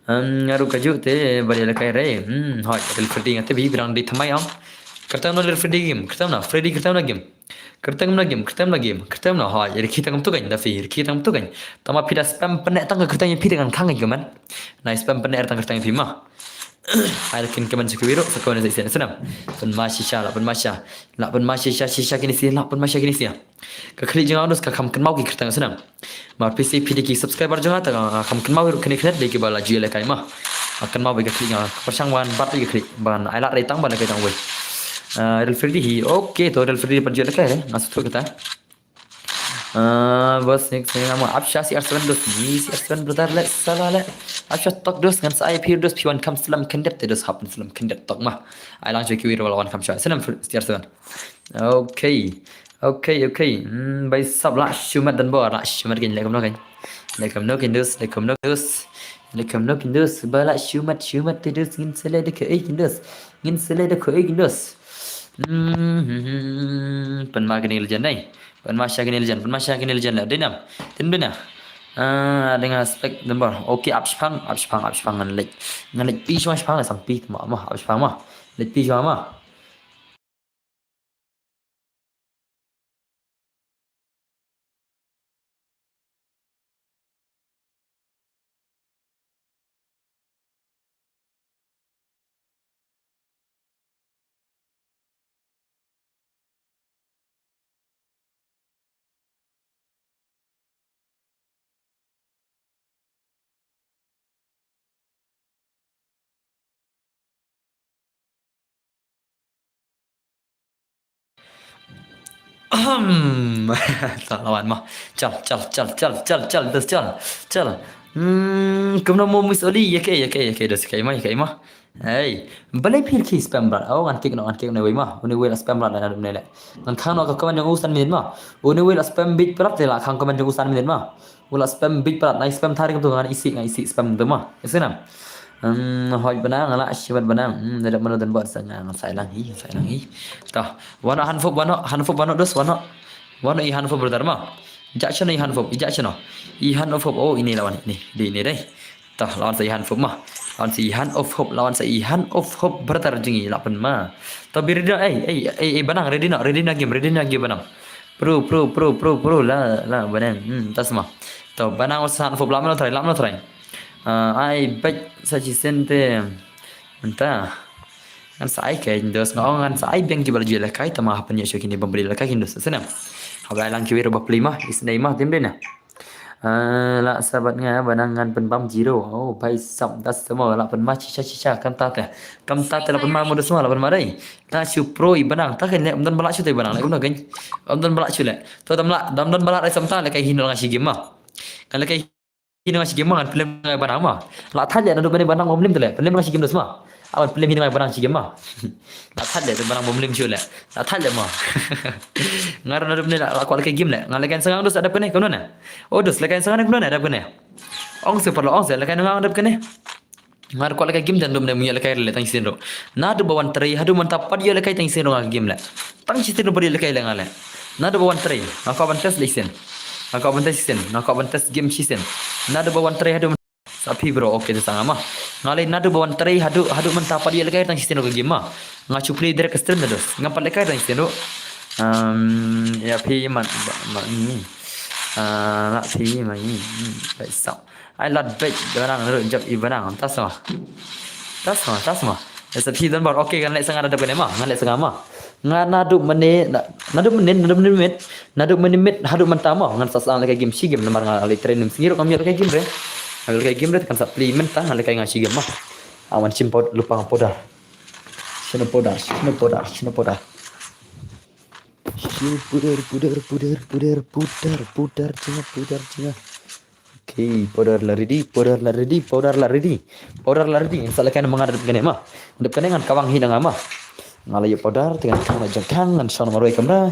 Em, nga ruh kajuh te ba dei le kai re. Hmm, hoi, Real Freddy nga te bi brang di thamai ong. Kyrteng no Real Freddy game, kyrteng no Freddy kyrteng no game. Kyrteng no game, kyrteng no game, kyrteng no hoi. Rikhi tang tu kan da phi, rikhi tang tu kan. Tama phi da spam pyneh tang ka kyrteng phi dengan khang kan man. Nai spam pyneh tang kyrteng phi ma. Ai kin kaman chi kiwi ruh sa kawan sa isen sanam. Pynma shisha la pynma shisha. La pynma shisha shisha kini si la pynma shisha kini si. Ka khlieh jong nga dos ka kham kynmaw ki kyrteng sanam. Mar phi si phi dei ki subscriber jong nga ta ka kham kynmaw ruh kine kine dei ki ba la ju ïalehkai ma. Ka kynmaw ba ka khlieh nga ka pyrshang wan bat ka khlieh ban ai lad rei tang ban lehkai tang wei. Ah, Real Freddy hi. Okay to Real Freddy pat ju ïalehkai re. Nga suthu kata. Ah, bos next ni nama ap sha C R seven dos ni C R seven brother le sala le. Ap sha tok dos ngan sa ai phi dos phi wan kham slam khyndiat te dos hap slam khyndiat tok ma. Ai lang joi kiwi ruh la wan kham sha slam C R seven. Okay. Okay, okay. Hmm, bai sap la shumat dan bor la shumat kan le kamno kan. Le kamno kan dos le kamno dos. Leh kumno ki dos, ba la shu mat shu mat te dos, ngin sa leh da kaei ki dos. Ngin sa leh da kaei ki dos. Hmm, hmm, hmm, hmm, hmm. Pynma kane ka legend dei. Pynma sha kane ka legend, pynma sha kane ka legend leh dei nam. Tin dei na. Ah, dei nga spec number. Okay, ap shipang, ap shipang, ap shipang ngan leit. Ngan leit pi shwa shipang la sampi ma ma, ap shipang ma. Leit pi shwa ma. Ahem. Sa lawan mo. Chal, chal, chal, chal, chal, chal, dos, chal, chal. Hmm, kumno mo Miss Oli, ïa kaei, ïa kaei, ïa kaei, dos, ïa kaei mo, ïa kaei mo. Hey, balei phi ki spam brat? Oh, ngan kick noh, ngan kick noh, wei mo. Une wei la spam brat la, na dum ne le. Ngan khang noh ka comment jong u san minit mo. Une wei la spam bit brat, la khang comment jong u san minit mo. U la spam bit palat, nai spam thari kumtu ngan isih, ngan isih spam tu mo. Isih nam. Hmm, hoi banang, la shibat banang. Hmm, da mano dan bot sa nga, ngan sai lang hi, ngan sai lang hi. Toh, wano hanfop, wano hanfop, wano dos, wano. Wano i hanfop brother mo. Ijak shano i hanfop, ijak shano. I hanfop, oh, ine lawan, ine, dei, ine dei. Toh, lawan sa i hanfop mo. Lawan sa i hanfop, lawan sa i hanfop brother jong i la pynma. Toh, be ready noh, eh, eh, eh, eh, banang, ready noh, ready noh game, ready noh game banang. Pro, pro, pro, pro, pro, la, la, banang. Hmm, tas mo. To, banang u sa hanfop, lap mano trai, lap mano trai. Ah, ai, bek sa shisien te. Mynta. Ngan sa ai kein dos, nga ong ngan sa ai biang kiba la ju ïalehkai, tangba hap pynïoh shuh kine bym pynïalehkai kein dos. Shisien. Hap ai lang kiwei ruh ba plie mo, isynei mo, tim dei na. Ah, la sa bad nga, banang ngan pynbam zero. Oh, bhai sab, das mo, la pynma shisha shisha, kumta te. Kumta te la pynma mo dos mo, la pynma dei. Ta shu pro i banang, ta kein leh, ym don ba lah shuh te i banang leh, kumno kein. Ym don ba lah shuh leh. To dam lah, dam don ba lah dei samta leh kai hin nga shi game mo. Kan leh kai hin nga shi game mo, ngan pynlem nga i banang mo. Lah thait leh, naduh mynne banang ym lem te leh, pynlem nga shi game dos mo. Awan pynlem hin nga i banang shi game mo. Lah thait leh, te banang ym lem shuh leh. Lah thait leh mo. Nga ruh naduh mynne lah, lah kwah leh kai game leh. Nga leh kai sngewbha dos, adep kane, kumno ne. Oh dos, leh kai sngewbha ne, kumno ne, adep kane. Ong se paralok, ong se, leh kai nga adep kane. Nga ruh kwah leh kai game tang dum ne, ym ïoh leh kai leh tang shisien ruh. Naduh ba wan trei haduh mynta pat ïoh leh kai tang shisien ruh nga game leh. Tang shisien ruh pat ïoh leh kai leh nga leh. Naduh ba wan trei, nga kwah ban test leh shisien. Nga kwah ban test shisien, nga kwah ban test game shisien. Naduh ba wan trei haduh mynta sa phi bro, okay te sa nga mo. Nga leh naduh ba wan trei haduh, haduh mynta pat ïoh leh kai tang shisien ruh ka game mo. Nga shu play direct ka stream da dos. Ngam pat leh kai tang shisien ruh. Um, ïa phi man, ma, ma, ni. Ah, la phi ma, ni. Hmm, baik sap. Ai lad bek banang, naduh jop i banang, tas mo. Tas mo, tas mo. Ïa sa phi don bor, okay, ngan leh sa nga naduh kane mo, ngan leh sa nga mo. Nga naduh mynne, na-, naduh mynne, naduh mynne miet, naduh mynne miet, haduh mynta mo, ngan sa sa leh kai game shi game, namar nga leh training sngi ruh ngam ïoh leh kai game re. Nga leh kai game re, kan sa plie mynta, ngan leh kai nga shi game mo. Awan shim pod-, lypa powder. Shano powder, shano powder, shano powder. Shu powder, powder, powder, powder, powder, powder, jingah, powder, jingah. Okay, powder la ready, powder la ready, powder la ready. Powder la ready. Sa leh kai na ma nga dep kane mo. Dep kane ngan kawang hi na nga mo. Nga la ïoh powder, te ngan kawang na jong kawang, ngan shong na marwei kamra.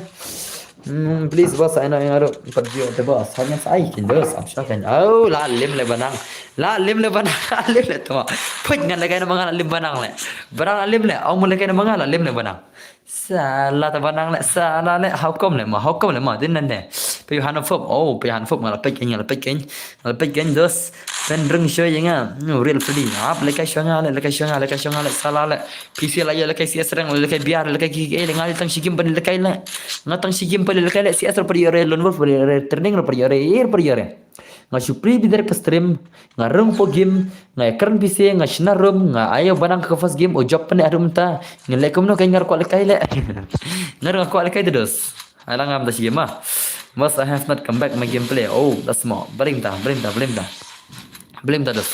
Hmm, please boss, ai na nga ruh. Pat view te boss. Hoi ngan sa ai kin dos, am sure kan. Oh, la lim leh banang. La lim leh banang, la lim leh tama. Put ngan leh kai na ma nga la lim banang leh. Banang la lim leh. Ong mo leh kai na ma nga la lim leh banang. Sa la ta banang leh, sa la leh, how come leh mo, how come leh mo, din nan de. Phi hanfop, oh, phi hanfop nga la peit kein, nga la peit kein, nga la peit kein dos. Pynrung shuwa ïa nga, no, real free. Ap leh kai shuwa nga leh, leh kai shuwa nga, leh kai shuwa nga leh, sa la leh. Phi shu la ïoh leh kai C S rank, leh kai B R, leh kai K K A, leh nga leh tang shi game ban leh kai leh. Nga tang shi game ban leh kai leh, C S ruh pat ïoh re, lone wolf pat ïoh re, training ruh pat ïoh re, air pat ïoh re. Nga shu plie bidar ka stream, nga rung po game, nga ïa kren P C, nga shna room, nga ïoh banang ka first game, u jop pyneh haduh mynta, nga leh kumno kein nga ruh kwah leh kai leh. Nga ruh nga kwah leh kai te dos. Ai la ngam da shi game mo. Boss, I have not come back my gameplay. Oh, das mo. Bring ta, bring ta, bring ta. Bring ta dos.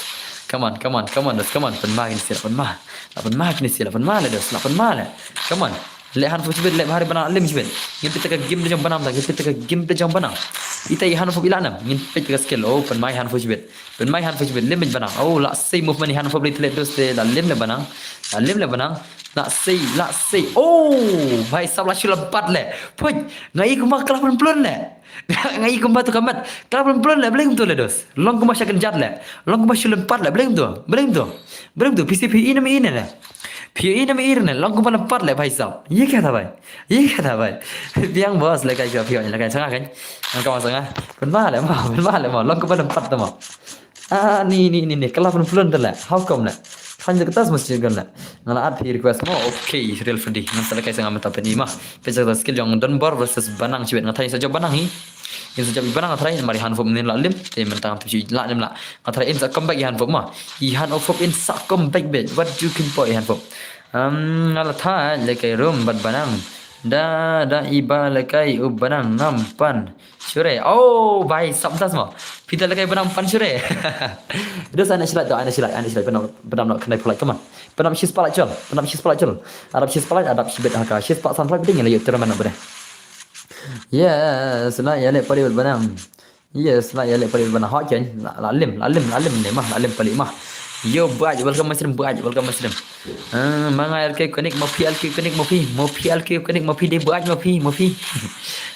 Come on, come on, come on dos. Come on, pynma kine shi, pynma. La pynma kine shi, la pynma leh dos. La pynma leh. Come on. Leh hand pop shibit, leh bha re Banang, lim shibit. Ngin peit ka game da jong Banang ta, ngin peit ka game da jong Banang. Ita i hand pop i la nam, ngin peit ka skill. Oh, pynmai hand pop shibit. Pynmai hand pop shibit, lim beit Banang. Oh, la sei movement i hand pop leh te leh dos te, la lim leh Banang. La lim leh Banang. La sei, la sei. Oh, bhai sab la shu lympat leh. Poi, nga i kumba ka la pynplun leh. Nga i kumba tu ka mat. Ka la pynplun leh, balei kumtu leh dos. Long kumba sha kynjat leh. Long kumba shu lympat leh, balei kumtu. Balei kumtu. Balei kumtu, phi shu phi i nam i ne leh. Phi i nam i ne, long kumba lympat leh bhai sab. Ye kata bhai. Ye kata bhai. Biang boss leh kai shu phi i leh kai sanga kan. Ngan ka ma sanga. Pynma leh ma, pynma leh ma. Long kumba lympat ta ma. Ah, ni, ni, ni, ni. Ka la pynplun te leh. How come leh. Khan je ka tas mesti kan leh. Nga la at phi request mo. Okay, real Freddy. Ngan sa leh kai sanga mynta pyn i ma. Peit sa skill jong Donbor versus Banang shibit. Nga tharai sa jop Banang hi. In sa jop i Banang nga tharai, mar i hand pop in la lim. Te mynta ngam tip shuh i la lim la. Nga tharai in sa comeback i hand pop ma. I hand pop in sa comeback beit. Wat ju kynpoh i hand pop. Um, nga la tharai leh kai rum bad Banang. Da, da i ba leh kai u Banang ngam pan shuh re. Oh, bhai sab tas ma. Phi da leh kai Banang pan shuh re. Dos, ai na shu lait doh, ai na shu lait, ai na shu lait. Pynap, pynap noh khyndai phew lait, come on. Pynap shispah lait chol, pynap shispah lait chol. Arap shispah lait, arap shibit ha ka shispah san phew lait bit, ngi la ïoh tournament noh bad. Yes, la ïa leh pari bad Banang. Yes, la ïa leh pari bad Banang. Hok chen, la, la lim, la lim, la lim ne ma, la lim pali ma. Yo, Baj, welcome my stream, Baj, welcome my stream. Ah, ma nga L K connect, ma phi L K connect, ma phi, ma phi L K connect, ma phi dei Baj, ma phi, ma phi.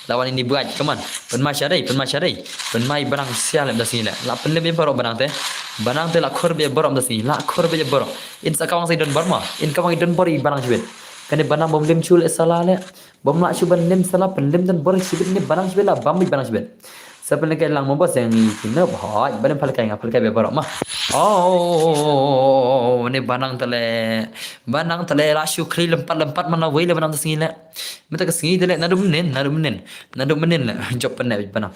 La wan ini Baj, come on. Pynma sha dei, pynma sha dei. Pynma i Banang sia leh da sngi leh. La pynlim i baroh Banang te. Banang te la khur beit baroh da sngi. La khur beit baroh. In sa kawang sa i Donbor ma. In kawang i Donbor i Banang shibit. Kane Banang bym lim shuh leh sala leh. Bym lah shuh ban lim sala, pynlim Donbor shibit ne Banang shibit la bam beit Banang shibit. Sa pynlehkai lang mo boss, ïa ngi ki nop hoi, ba dang pynlehkai, nga pynlehkai beit baroh ma. Oh, ne Banang te leh. Banang te leh la shu khri lympat lympat man la wei leh Banang te sngi leh. Mynta ka sngi te leh naduh mynnin, naduh mynnin. Naduh mynnin leh jop pynleh Banang.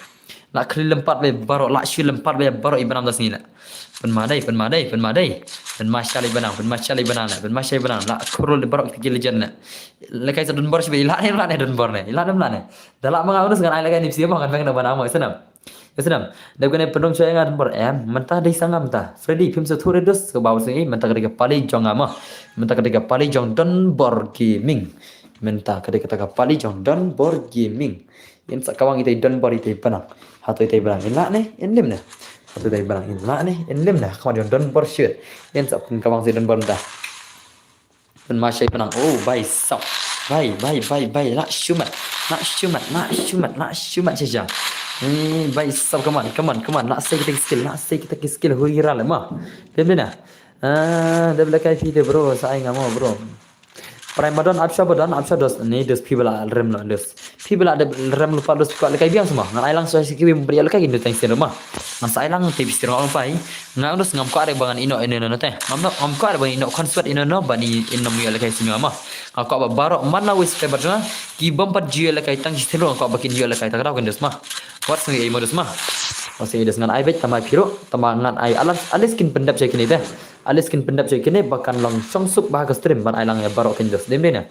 La khri lympat beit baroh, la shu lympat beit baroh i Banang da sngi leh. Pynma dei, pynma dei, pynma dei. Pynma sha leh Banang, pynma sha leh Banang leh, pynma sha leh Banang. La khur leh baroh kita ki legend leh. Lehkai sa Donbor shibit, i la ne, la ne Donbor ne, i la ne, la ne. Da la ma nga Unus ngan ai lehkai ni psi ma ngan beng na Banang mo, ïa snem. Ïa snem. Dep kane pynrung sha nga Donbor em, mynta dei sa nga mynta. Freddy, phim sa thu re dos, ka baw sa ngi, mynta ka dei ka pali jong nga ma. Mynta ka dei ka pali jong Donbor Gaming. Mynta ka dei kata ka pali jong Donbor Gaming. In sa kawang itai Donbor itai Banang. Hato itai Banang in lah ne, in lim ne. Hato itai Banang in lah ne, in lim ne. Kawang jong Donbor shit. In sa pun kawang si Donbor da. Pun ma shai Banang. Oh, bai sap. Bai, bai, bai, bai. Lah shumat. Lah shumat, lah shumat, lah shumat shisha. Eh, bai sap, come on, come on, come on. Lah sai kita skill, lah sai kita skill. Hui ral ma. Lim ne na. Ah, da bela kai phi de bro, sa ai nga mo bro. Prime ba don, ap sha ba don, ap sha dos, ni dos phi ba la rem lo dos. Phi ba la de rem lo pa dos phi kwah lehkai biang sma. Ngan ai lang sa shi kiwi ym pdiah lehkai kin dos tang sien ma. Ngan sa ai lang te phi sien ong pai. Nga dos ngam kwah re ba ngan ino ino no te. Ngam no, ngam kwah re ba ngan ino concert ino no ba ni in ym ïoh lehkai sien ma. Nga kwah ba baroh man la wis te ba jong nga. Ki bym pat ju ïoh lehkai tang shi sien ruh nga kwah ba kin ïoh lehkai ta ka daw kin dos ma. Wat sngi ei mo dos ma. Wat sngi ei dos ngan ai beit tama phi ruh, tama ngan ai alas, alis kin pyndep sha kine te. Alis kin pyndep sha kine ba kan long shong suk ba ha ka stream ban ai lang ïa baroh kin dos. Dim dei na.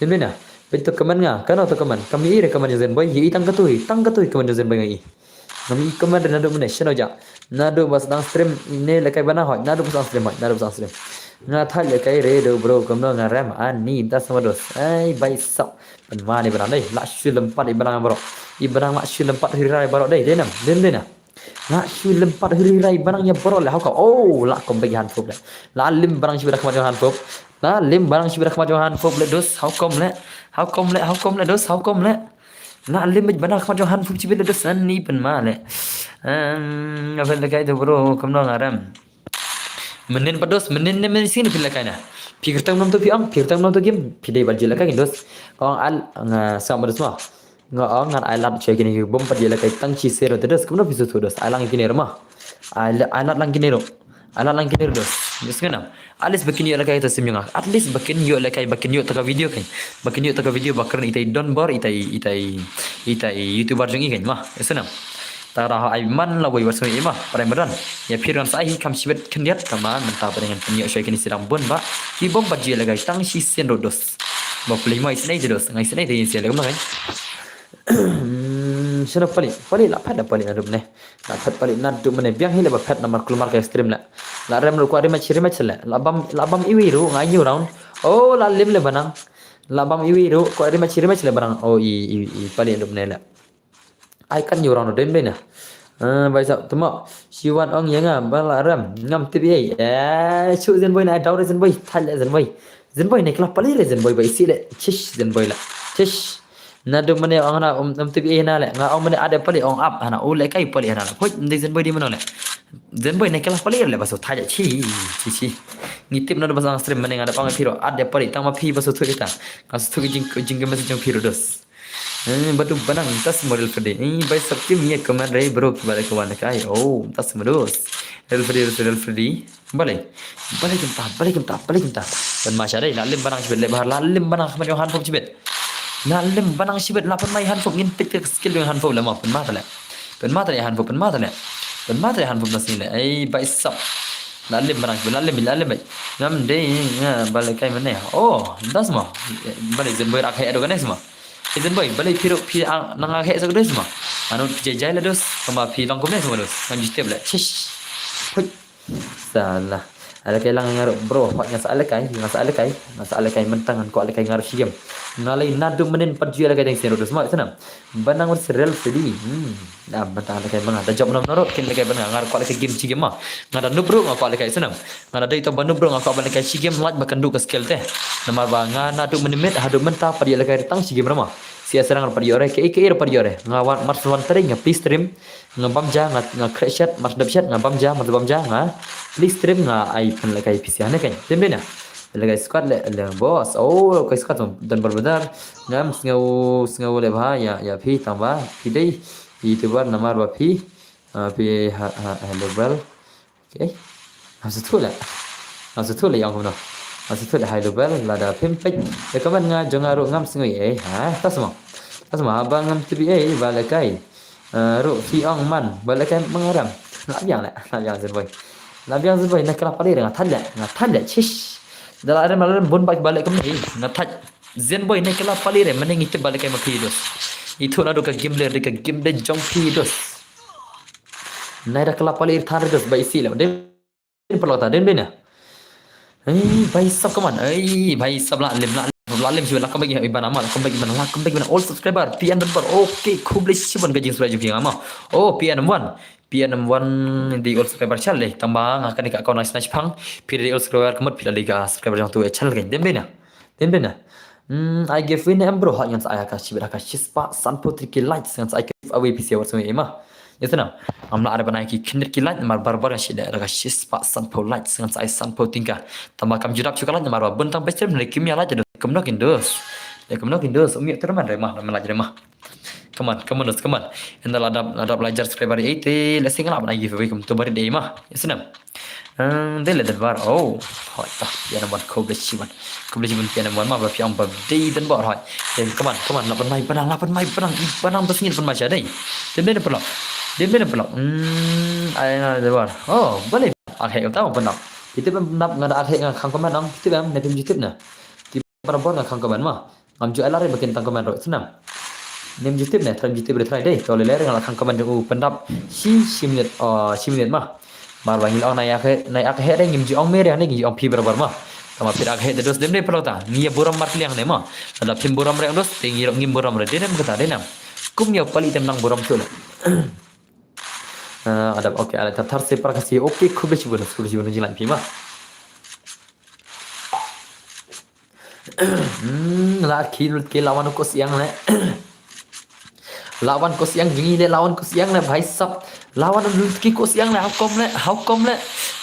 Dim dei na. Beit to comment nga, kano to comment. Kam i re comment jong Zen Boy, i tang katui, tang katui comment jong Zen Boy nga i. Ngam i comment re naduh mynne, shano ja. Naduh ba sdang stream ne lehkai Banang hoi, naduh ba sdang stream hoi, naduh ba sdang stream. Nga thait lehkai re do bro, kumno nga rem ani ta sama dos. Ai bai sap. Pynma ni Banang dei, lah shu lympat i Banang baroh. I Banang lah shu lympat hiri rai baroh dei, dei nam, dim dei na. Lah shu lympat hiri rai Banang ïa baroh leh, how come. Oh, lah comeback hand pop leh. Lah lim Banang shibit da khmat jong hand pop. Lah lim Banang shibit da khmat jong hand pop leh dos, how come leh. How come leh, how come leh dos, how come leh. Lah lim Banang khmat jong hand pop shibit leh dos, ani pynma leh. Em, nga pynlehkai to bro, kumno nga rem. Mynnin pat dos, mynnin ne mynnin sien phi lehkai na. Phi kyrteng nom to phi ong, phi kyrteng nom to game, phi dei ba ju lehkai kin dos. Ong al, nga sam dos ma. Nga ong ngan ai lad sha kine ki bym pat ju lehkai tang shi sien ruh te dos, kumno phi shu thu dos. Ai lang kine ruh ma. Ai la-, ai lad lang kine ruh. Ai lad lang kine ruh dos. Yes ngana. At least ba kin ïoh lehkai ta sim jong nga. At least ba kin ïoh lehkai, ba kin ïoh ta ka video kan. Ba kin ïoh ta ka video ba kren itai Donbor, itai, itai, itai YouTuber jong i kan ma. Yes ngana. Ta ra ai man la wei wat sngewbha i ma, pynban ba don. Ïa phi ruh ngan sa ai hi kham shibit khyndiat, tangba mynta ba dang ngan pynïoh shuwa kine sdang bun ba. Ki bym pat ju lehkai tang shi sien ruh dos. Ba plie ma isynei te dos, nga isynei te isynei leh kumno kan. Shano pali, pali la phet da pali naduh mynne. La phet pali naduh mynne, biang hi leh ba phet namar kulmar ka stream leh. La rem ruh kwah rematch, rematch leh. La bam, la bam iwi ruh nga new round. Oh, la lim leh Banang. La bam iwi ruh, ko ri ma chi ri ma chi le barang. Oh, i, i, i pali dum ne la. Ai kan yu rang dum be na. Eh, bai sa tuma. Shi wan ong ya nga ba la ram. Ngam tip ei. Eh, shu Zen Boy na dau re Zen Boy. Thal le Zen Boy. Zen Boy ne kla pali le Zen Boy bai si le. Chish Zen Boy la. Chish. Na dum mane ong na um, um tip ei na le. Nga ong mane ade pali ong ap hana. U le kai pali hana. Hoi, ndi Zen Boy di mano le. Zen Boy ne kla pali le basu thal le. Chi, chi, chi. Ngi tip na dum basang stream mane nga da ong piro. Ade pali tang ma phi basu thu kita. Nga su thu jing, jing ke masa jong piro dos. Eh, batu banang tas mo Real Freddy. Eh, bai sap kim ye comment re bro ki bale kawan kai. Oh, tas mo dos. Real Freddy, Real Freddy, Real Freddy. Bale. Bale kim ta, bale kim ta, bale kim ta. Ban ma sha dai, la lim banang shibet le bahar, la lim banang khmat yong hanfok shibet. La lim banang shibet, la pan mai hanfok ngin pit ke skill yong hanfok le ma, pan ma ta le. Pan ma ta le hanfok, pan ma ta le. Pan ma ta le hanfok nas ni le. Eh, bai sap. La lim banang shibet, la lim, la lim bai. Ngam dei, nga bale kai mane. Oh, tas mo. Bale Zen Boy rak hai ado kane sma. Zen Boy, balei phi ruh phi nang ag heh sa ka dos ma. Anu phi jai jai la dos, kama phi long kumne sa dos. Ngan ju tip la. Chish. Put. Salah. Ala kai lang nga ruh bro, hot nga sa ala kai, nga sa ala kai, nga sa ala kai mentang ngan ko ala kai nga ruh shigem. Nga lai nadu menin pat ju ala kai deng sin dos ma sana. Banang ur serel sedi. Hmm. Da mentang ala kai menga da job nom norok kin ala kai benga nga ruh ko ala kai game shigem ma. Nga da nubru nga ko ala kai sana. Nga da dei to ba nubru nga ko ala kai shigem laj ba kendu ka skill te. Namar ba nga nadu menimit hadu menta pat ju ala kai tang shigem rama. Sia serang pat ïoh re, ke ke pat ïoh re. Nga wan mar wan tering nga please stream. Nga bam ja nga nga crash chat mar dep chat nga bam ja mar bam ja nga please stream nga ai pen lekai pisia ne kan. Tem dena. Lekai squad le le boss. Oh, kai squad don bar badar. Ngam sngew sngew le ba ya ya phi tang ba. Phi dei. Itubar namar ba phi. Ah, phi ha ha ha level. Okay. Ngam sa thu le. Ngam sa thu le ïong kumno. Ngam sa thu le hai lubel lada phim peit. Ïa ka ban nga jong nga ruh ngam sngew ei. Ha, ta sma. Ta sma haba ngam tip ei ba lekai. Eh, ruh phi ong man ba lekai mangaram. La biang le, la biang Zen Boy. La biang Zen Boy na kala pali re nga thad le, nga thad le chish. Da la rem la rem bun ba ba le kumne nga thad. Zen Boy na kala pali re mane ngi tip ba lekai ma phi dos. Itu na do ka game le ka game de jong phi dos. Nai da kala pali re thad re dos ba isi le. Dei Paralok ta, dei bina. Ei, bhai sab, come on. Ei, bhai sab, la lim, la lim, la lim, la come back, Iban Amal, la come back, Iban, la come back, Iban, all subscriber, P N number. Okay, khublei shibun ka jing subscribe jong phi nga ma. Oh, P N M one. P N M one di all subscriber chal dei. Tang ba nga kane ka account na shna shipang. Phi dei all subscriber ka mut phi la dei ka subscriber jong tu chal kan. Dei bina. Dei bina. Hmm, I give away ne em bro, hot ngan sa ai ha ka shibit ha ka shispah sanphew three K likes ngan sa ai give away phi sia wat sung ei ma. Ïa sana. Am la ada ban ai ki khyndiat ki like namar barbar ngan shim da ka shispah sanphew like ngan sa ai sanphew tyngka. Tang ba kam ju dap shuh ka like namar ba bun tang best friend ne kim ïa like da kumno kin dos. Da kumno kin dos. Um ïa terman re ma, terman like re ma. Come on, come on dos, come on. Ynda la dap, la dap la jar subscriber ei te la sing la ban ai giveaway kum tu barit ei ma. Ïa sana. Dei le dei bar. Oh, hoi ta. Ïa na ban khublei shibun. Khublei shibun ïa na ban ma ba phi ong ba dei dei bar hoi. Dei come on, come on. Lapan mai benang, lapan mai benang. Ih benang bas ngin pun ma sha dei. Dem dei na pelok. Dem dei na pelok. Hmm, ai na dei bar. Oh, balei. Akhir kata ma benang. Kita pun nap ngada akhir nga khang komen ong. Kita pun nepim jitip na. Kita pun bor nga khang komen ma. Ngam ju ai lare ba kin tang comment ruh snam. Nym ju tip ne, tram ju tip re trai dei. To le le nga la khang comment jong u pyndap shi shi minit, ah, shi minit ma. Mar ba ngi la ong na ïa khe, na ïa khe dei ngim ju ong me re ne ngi ju ong phi barabar ma. Tama phi ïa khe dei dos dem dei paralok ta. Ngi ïa burom mar liang ne ma. Lada phim burom re dos te ngi ruh ngim burom re dei nem kata dei nam. Kum ïa pali tem nang burom shu le. Ah, adap, okay, ala thar thar se par kasi. Okay, khublei shibun, khublei shibun jinglan phi ma. Hmm, la ki lut ki lawan ko siang le. Lawan ko siang jing le lawan ko siang le bhai sab. Lawan lut ki ko siang le how come le, how come le.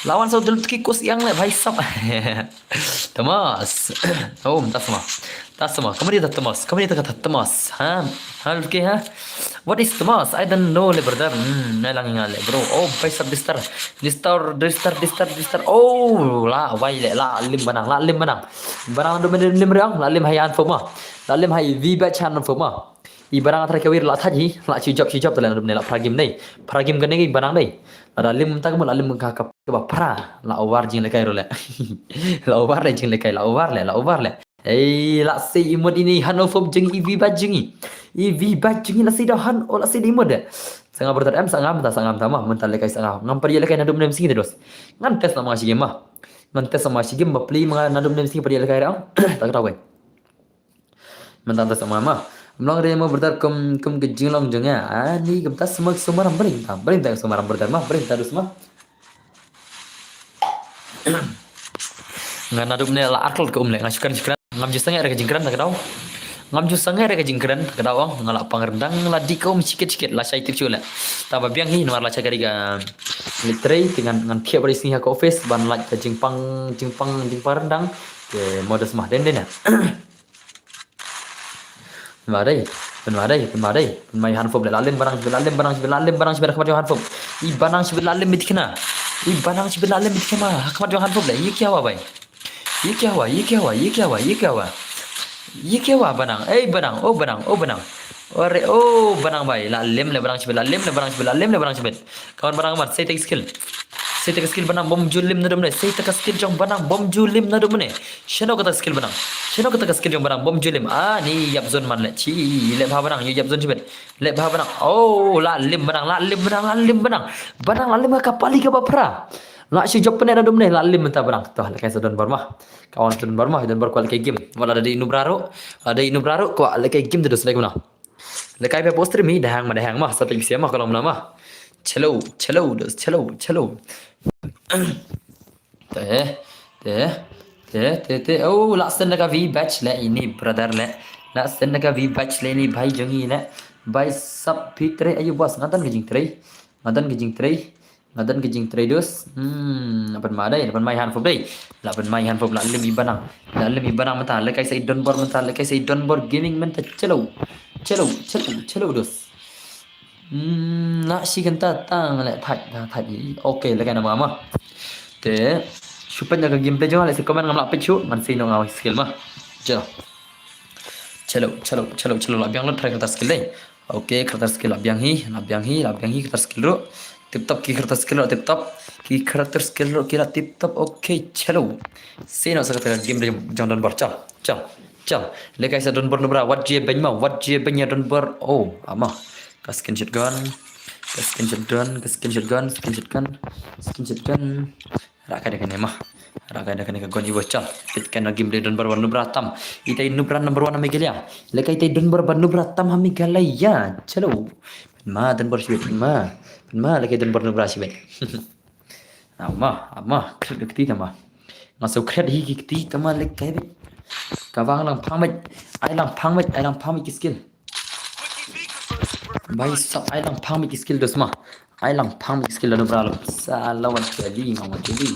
Lawan so lut ki ko siang le bhai sab. Thomas. Oh, tas ma. Tas ma. Kamari ta Thomas. Kamari ta kata Thomas. Ha? Ha lut ki ha? What is Thomas? I don't know le brother. Hmm, nai lang nga le bro. Oh, bhai sab distar. Distar, distar, distar, distar. Oh, la wai le la lim banang, la lim banang. Barang do men lim riang, la lim hai an fo ma. La lim hai vi ba chan fo ma. I barang athar kawir la thaj hi, la chi job chi job talen ne la pragim nei. Pragim gane gi barang nei. La da lim ta mo la lim ka ka ba pra, la over jing le kai ro le. La over le jing le kai, la over le, la over le. Ei, la sei imut ini han o fo jing i vi ba jing i. I vi ba jing i la sei da han o la sei da imut de. Sanga brother em sanga menta sanga menta ma, menta le kai sanga. Ngam pari le kai na dum nem sing de dos. Ngan test nama shigem ma. Ngan test nama shigem ba pli ma na dum nem sing pari le kai rang. Tak tak wai. Mynta ta sa ma ma. Mlong re mo brother kum, kum ka jinglong jong nga. Ani kumta sma sma ram bring ta. Bring ta sma ram brother ma. Bring ta dus ma. Nga naduh mynne la arkel ka um le. Nga shu kren shu kren. Ngam ju sangeh re ka jingkren ta ka daw. Ngam ju sangeh re ka jingkren ta ka daw ong. Nga la pang rendang la dih ka um shikit shikit la shai tip shu le. Ta ba biang hi namar la shai ka ri ka literary te ngan, ngan thiah ba ri sngi ha ka office ban lait ka jingpang, jingpang, jingpang rendang. Te modus mah den den ya. Pynma dei, pynma dei, pynma dei, pynma i Hanfop le, la lem Banang shibit, la lem Banang shibit, la lem Banang shibit, ha khmat jong Hanfop. I Banang shibit la lem bit kena. I Banang shibit la lem bit kena, ha khmat jong Hanfop le, ye kya hua bhai? Ye kya hua, ye kya hua, ye kya hua, ye kya hua? Ye kya hua Banang, ei Banang, oh Banang, oh Banang. Ore, oh Banang bhai, la lem le Banang shibit, la lem le Banang shibit, la lem le Banang shibit. Kawan Banang kawan, sei ta ka skill. Sei ta ka skill Banang bom ju lim naduh mynne. Sei ta ka skill jong Banang bom ju lim naduh mynne. Shano kata ka skill Banang. Shano kata ka skill jong Banang bom ju lim. Ah, ni ïap zone man le. Chi, leh bha Banang, ïap zone shibit. Leh bha Banang. Oh, la lim Banang, la lim Banang, la lim Banang. Banang la lim ka pali kaba phra. La shu jop pyneh naduh mynne, la lim mynta Banang. Toh, lehkai sa don bor ma. Kawan sa don bor ma, don bor kwah lehkai game. Wala da dei Nubra ruh. Da dei Nubra ruh, kwah lehkai game te dus lehkai Banang. Lehkai phi post ri mi dahang ma dahang ma sa phi sia ma ka long ma. Chalo, chalo, dos, chalo, chalo. Te, te, te, te, te. Oh, la send ka vi batch le ini brother le. La send ka vi batch le ini bhai jong i le. Bhai sap phi trei ayu boss nga don ka jingtrei. Nga don ka jingtrei. Nga don ka jingtrei dus. Hmm, la pynma dei, la pynma i Hanfop dei. La pynma i Hanfop la lim i Banang. La lim i Banang mynta, lehkai sa i Donbor mynta, lehkai sa i Donbor Gaming mynta. Chalo. Chalo, chalo, chalo dus. Hmm, la shi kynta tang le thait, thait, thait. Okay, lehkai na ma ma. Te, shu peit na ka gameplay jong nga, lehse comment ngam lah peit shuh, ngan sei noh nga skill ma. Chalo. Chalo, chalo, chalo, chalo, la biang lut try kata skill dei. Okay, character skill la biang hi, la biang hi, la biang hi, character skill ruh. Tip top ki character skill ruh, tip top. Ki character skill ruh, ki la tip top. Okay, chalo. Sei noh sa kata game dei jong Donbor. Chal, chal, chal. Lehkai sa Donbor Nubra. Wat ju beiñ ma, wat ju beiñ ïa Donbor. Oh, ama. Ka skin shotgun. Ka skin shotgun, ka skin shotgun, skin shotgun. Skin shotgun. Rah kai da kane ma. Rah kai da kane ka gun iwa chal. Peit kane game dei Donbor wan Nubra tam. Itai Nubra number one ha Meghalaya. Lehkai itai Donbor ba Nubra tam ha Meghalaya. Chalo. Pynma Donbor shibit, pynma. Pynma lehkai Donbor Nubra shibit. Ama, ama, kret da kti tama. Nga shu kret hi ki kti tama lehkai beit. Ka wang lang phang beit. Ai lang phang beit, ai lang phang beit ki skill. Bhai sab ai lang phang beit ki skill dos ma. Ai lang phang beit ki skill da Nubra lo. Sa la wan kali nga wan kali.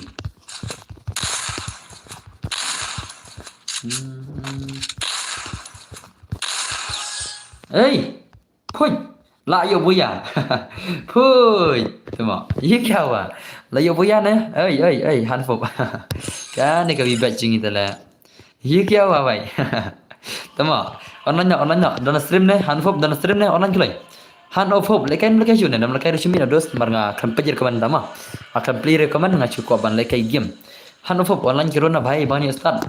Hmm. Ei. Phuit. La ïoh buya. Phuit. Tama. Ye kya hua? La ïoh buya ne? Ei, ei, ei, Hanfop. Kane ka vi batch jong i te le. Ye kya hua bhai? Tama. Online na, online na. Don stream ne, Hanfop don stream ne, online kloi. Hanfop, lehkai, lehkai shu ne, dam lehkai shu mi na dos, mar nga khlem peit recommend tama. Nga khlem peit recommend nga shu kwah ban lehkai game. Hanfop, online ki runa bhai, bang ni start.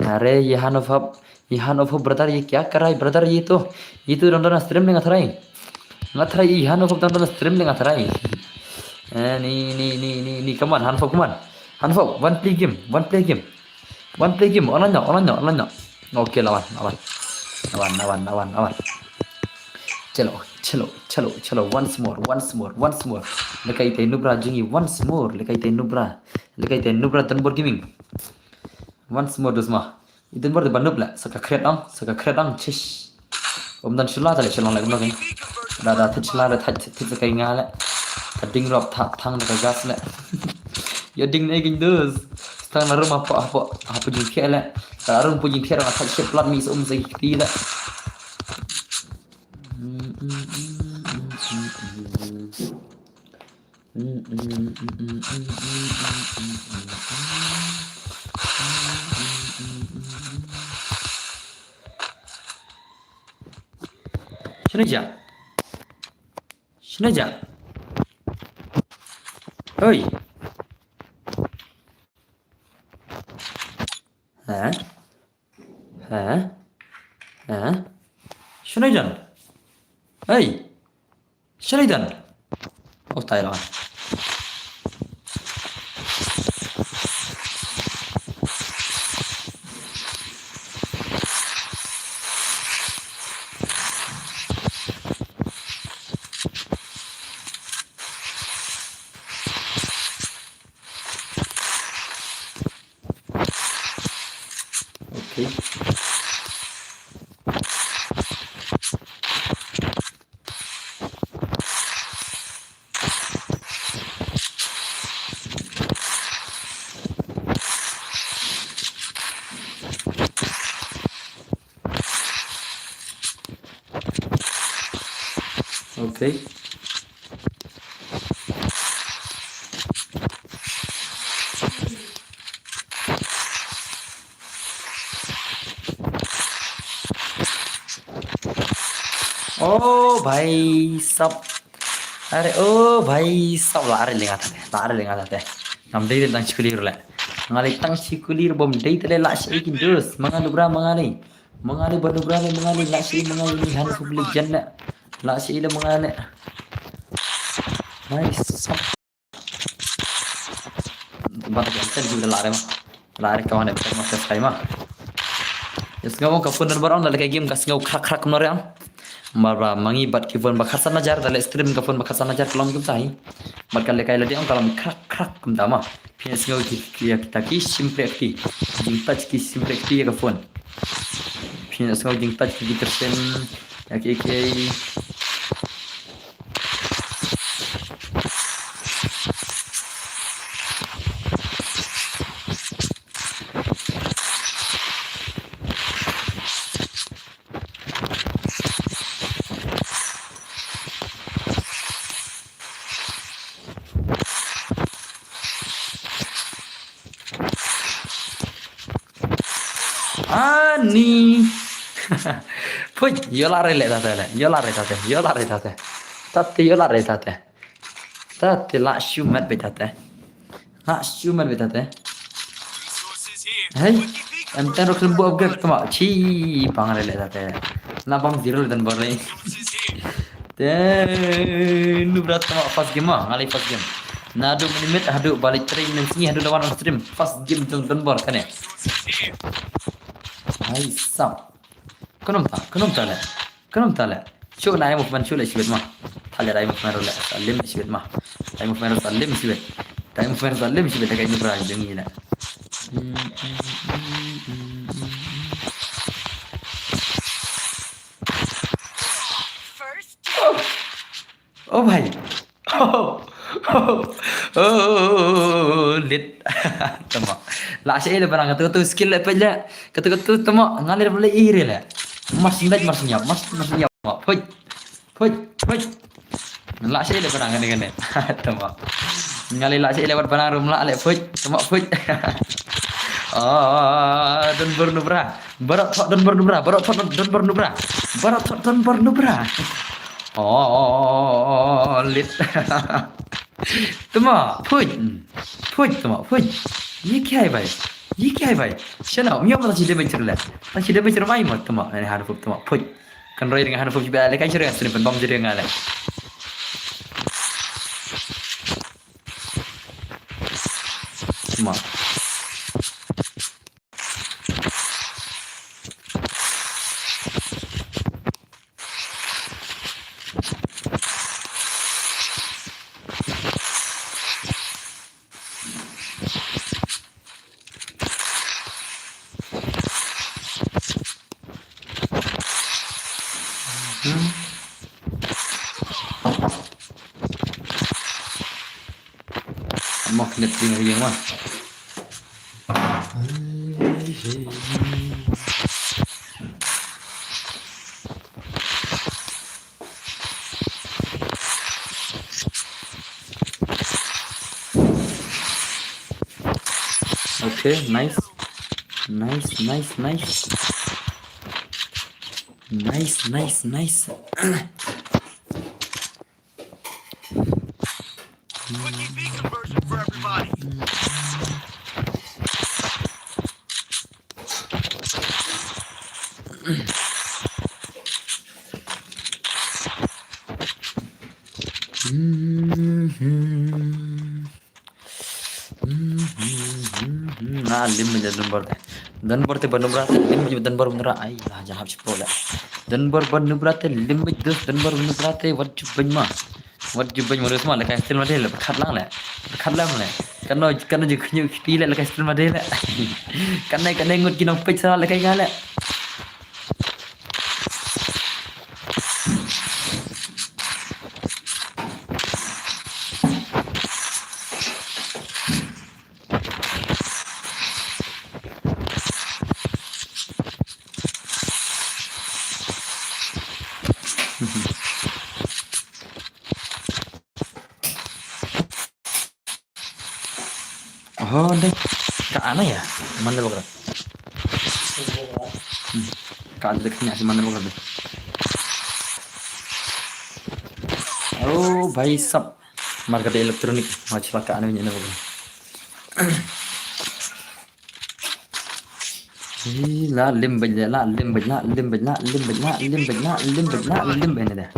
Are, ye Hanfop. Ye Hanfop brother, ye kya kar raha hai brother, ye to, ye to don don stream le nga tharai. Nga tharai ye Hanfop don don stream le nga tharai. Eh, ni, ni, ni, ni, ni, come on, Hanfop, come on. Hanfop, one play game, one play game. One play game, online na, online na, online na. Okay, la wan, la wan. La wan, la wan, la wan, la wan. Chalo, chalo, chalo, chalo, once more, once more, once more. Lehkai itai Nubra jong i once more, lehkai itai Nubra. Lehkai itai Nubra Donbor Gaming. Once more dos ma. I Donbor de ba nub la, sa ka kret ong, sa ka kret ong, chish. Um don shu la ta le shu long le kumno kein. Da, da, thit shu la, da, thit, thit, thit sa ka i nga le. Ka ding rop tha, thang da ka gas le. Ïa ding ne kein dos. Stang na rum hapoh, hapoh, hapoh jingthiah le. Ka rum hapoh jingthiah da ka thit ship plat mi sa um sa ki kti le. Shano ja? Shano ja? Oi. Ha? Ha? Ha? Shano jan? Oi. Shalidan. Oh, tai la. Okay. Oh, bhai sab. Are, oh, bhai sab, la are lenga tate, la are lenga tate. Ngam dei tang shi kuli ruh le. Nga lei tang shi kuli ruh bym dei te le, la shi kin dus. Manga nubra, manga lei. Manga lei ba nubra lei, manga lei, la shi manga lei, han public jan le. La shi le manga lei. Bhai sab. Ba ta kan ju la re ma. La re ka wan em ma, ka sai ma. Yes, nga ong ka phone number on la ka game ka sngew khrak khrak no re am. Mar ba mangi bat ki phone ba khatsan hajar, da le stream ka phone ba khatsan hajar ka long kum tai. Bat ka le kai la di ong ka long khrak khrak kum ta ma. Phi sngew ki, ki, ki ta ki simple ki. Jing touch ki simple ki ya ka phone. Phi sngew jing touch ki ki tersen ya ki ki. Ani. Phuit, ïoh la re le tate le. Ïoh la re tate. Ïoh la re tate. Tate ïoh la re tate. Tate la shu mat be tate. La shu mat be tate. Hey, em ten rok lembu upgrade tama. Chi pang re le tate. Na bam zero le dan bor le. Te nubra tama first game ma, nga lei first game. Naduh minit haduh ba lei trei mynsngi haduh la wan on stream. First game jong Don Bor kane. Hai sap. Kano mynta, kano mynta le. Kano mynta le. Shu na ai movement shu le shibit ma. Tha le ai movement le salim shibit ma. Ai movement salim shibit. Ai movement salim shibit, da kai nubra jong ngi le. Oh bhai. Oh, oh, oh, lit. Tama. La sha ila barang katu katu skill le pele. Katu katu tama, nga le pele iri le. Mas ndaj mas nyap, mas mas nyap. Phuit. Phuit, phuit. La sha ila barang kane kane. Tama. Nga le la sha ila wat barang rum la le phuit. Tama phuit. Ah, Don Bor nubra. Barot thok Don Bor nubra. Barot thok Don Bor nubra. Barot thok Don Bor nubra. Oh, lit. Tama, phuit. Phuit, tama, phuit. Ye kya hai bhai? Ye kya hai bhai? Shana, um yom tang shi damage le. Tang shi damage mai mo tama. Ani hanu phuit tama, phuit. Kan roi dengan hanu phuit ba le kai shiri kan sini pen bom jiri ngale. Tama. Mok net ding riang ma. Okay, nice. Nice, nice, nice. Nice, nice, nice. Na lim me Don Bor te. Don Bor te ba nubra te lim me Don Bor nubra, ai la jahap chipo le. Don Bor ba nubra te lim me dus Don Bor nubra te wat ju beny ma. Wat ju beny ma dus ma le kai stil ma de le khat lang le. Khat lang le. Kano kano ju khñu khti le le kai stil ma de le. Kanai kanai ngut ki nong pech sa le kai ga le. Oh, dai. Ka ana ya? Mana bakra? Hmm. Ka ada dekat ni, mana bakra? Oh, bhai sab. Marka de electronic. Macam ka ana ni bakra. Ih, la lim bej, la lim bej, la lim bej, la lim bej, la lim bej, la lim bej, la lim bej, la lim bej, la lim bej, la lim bej.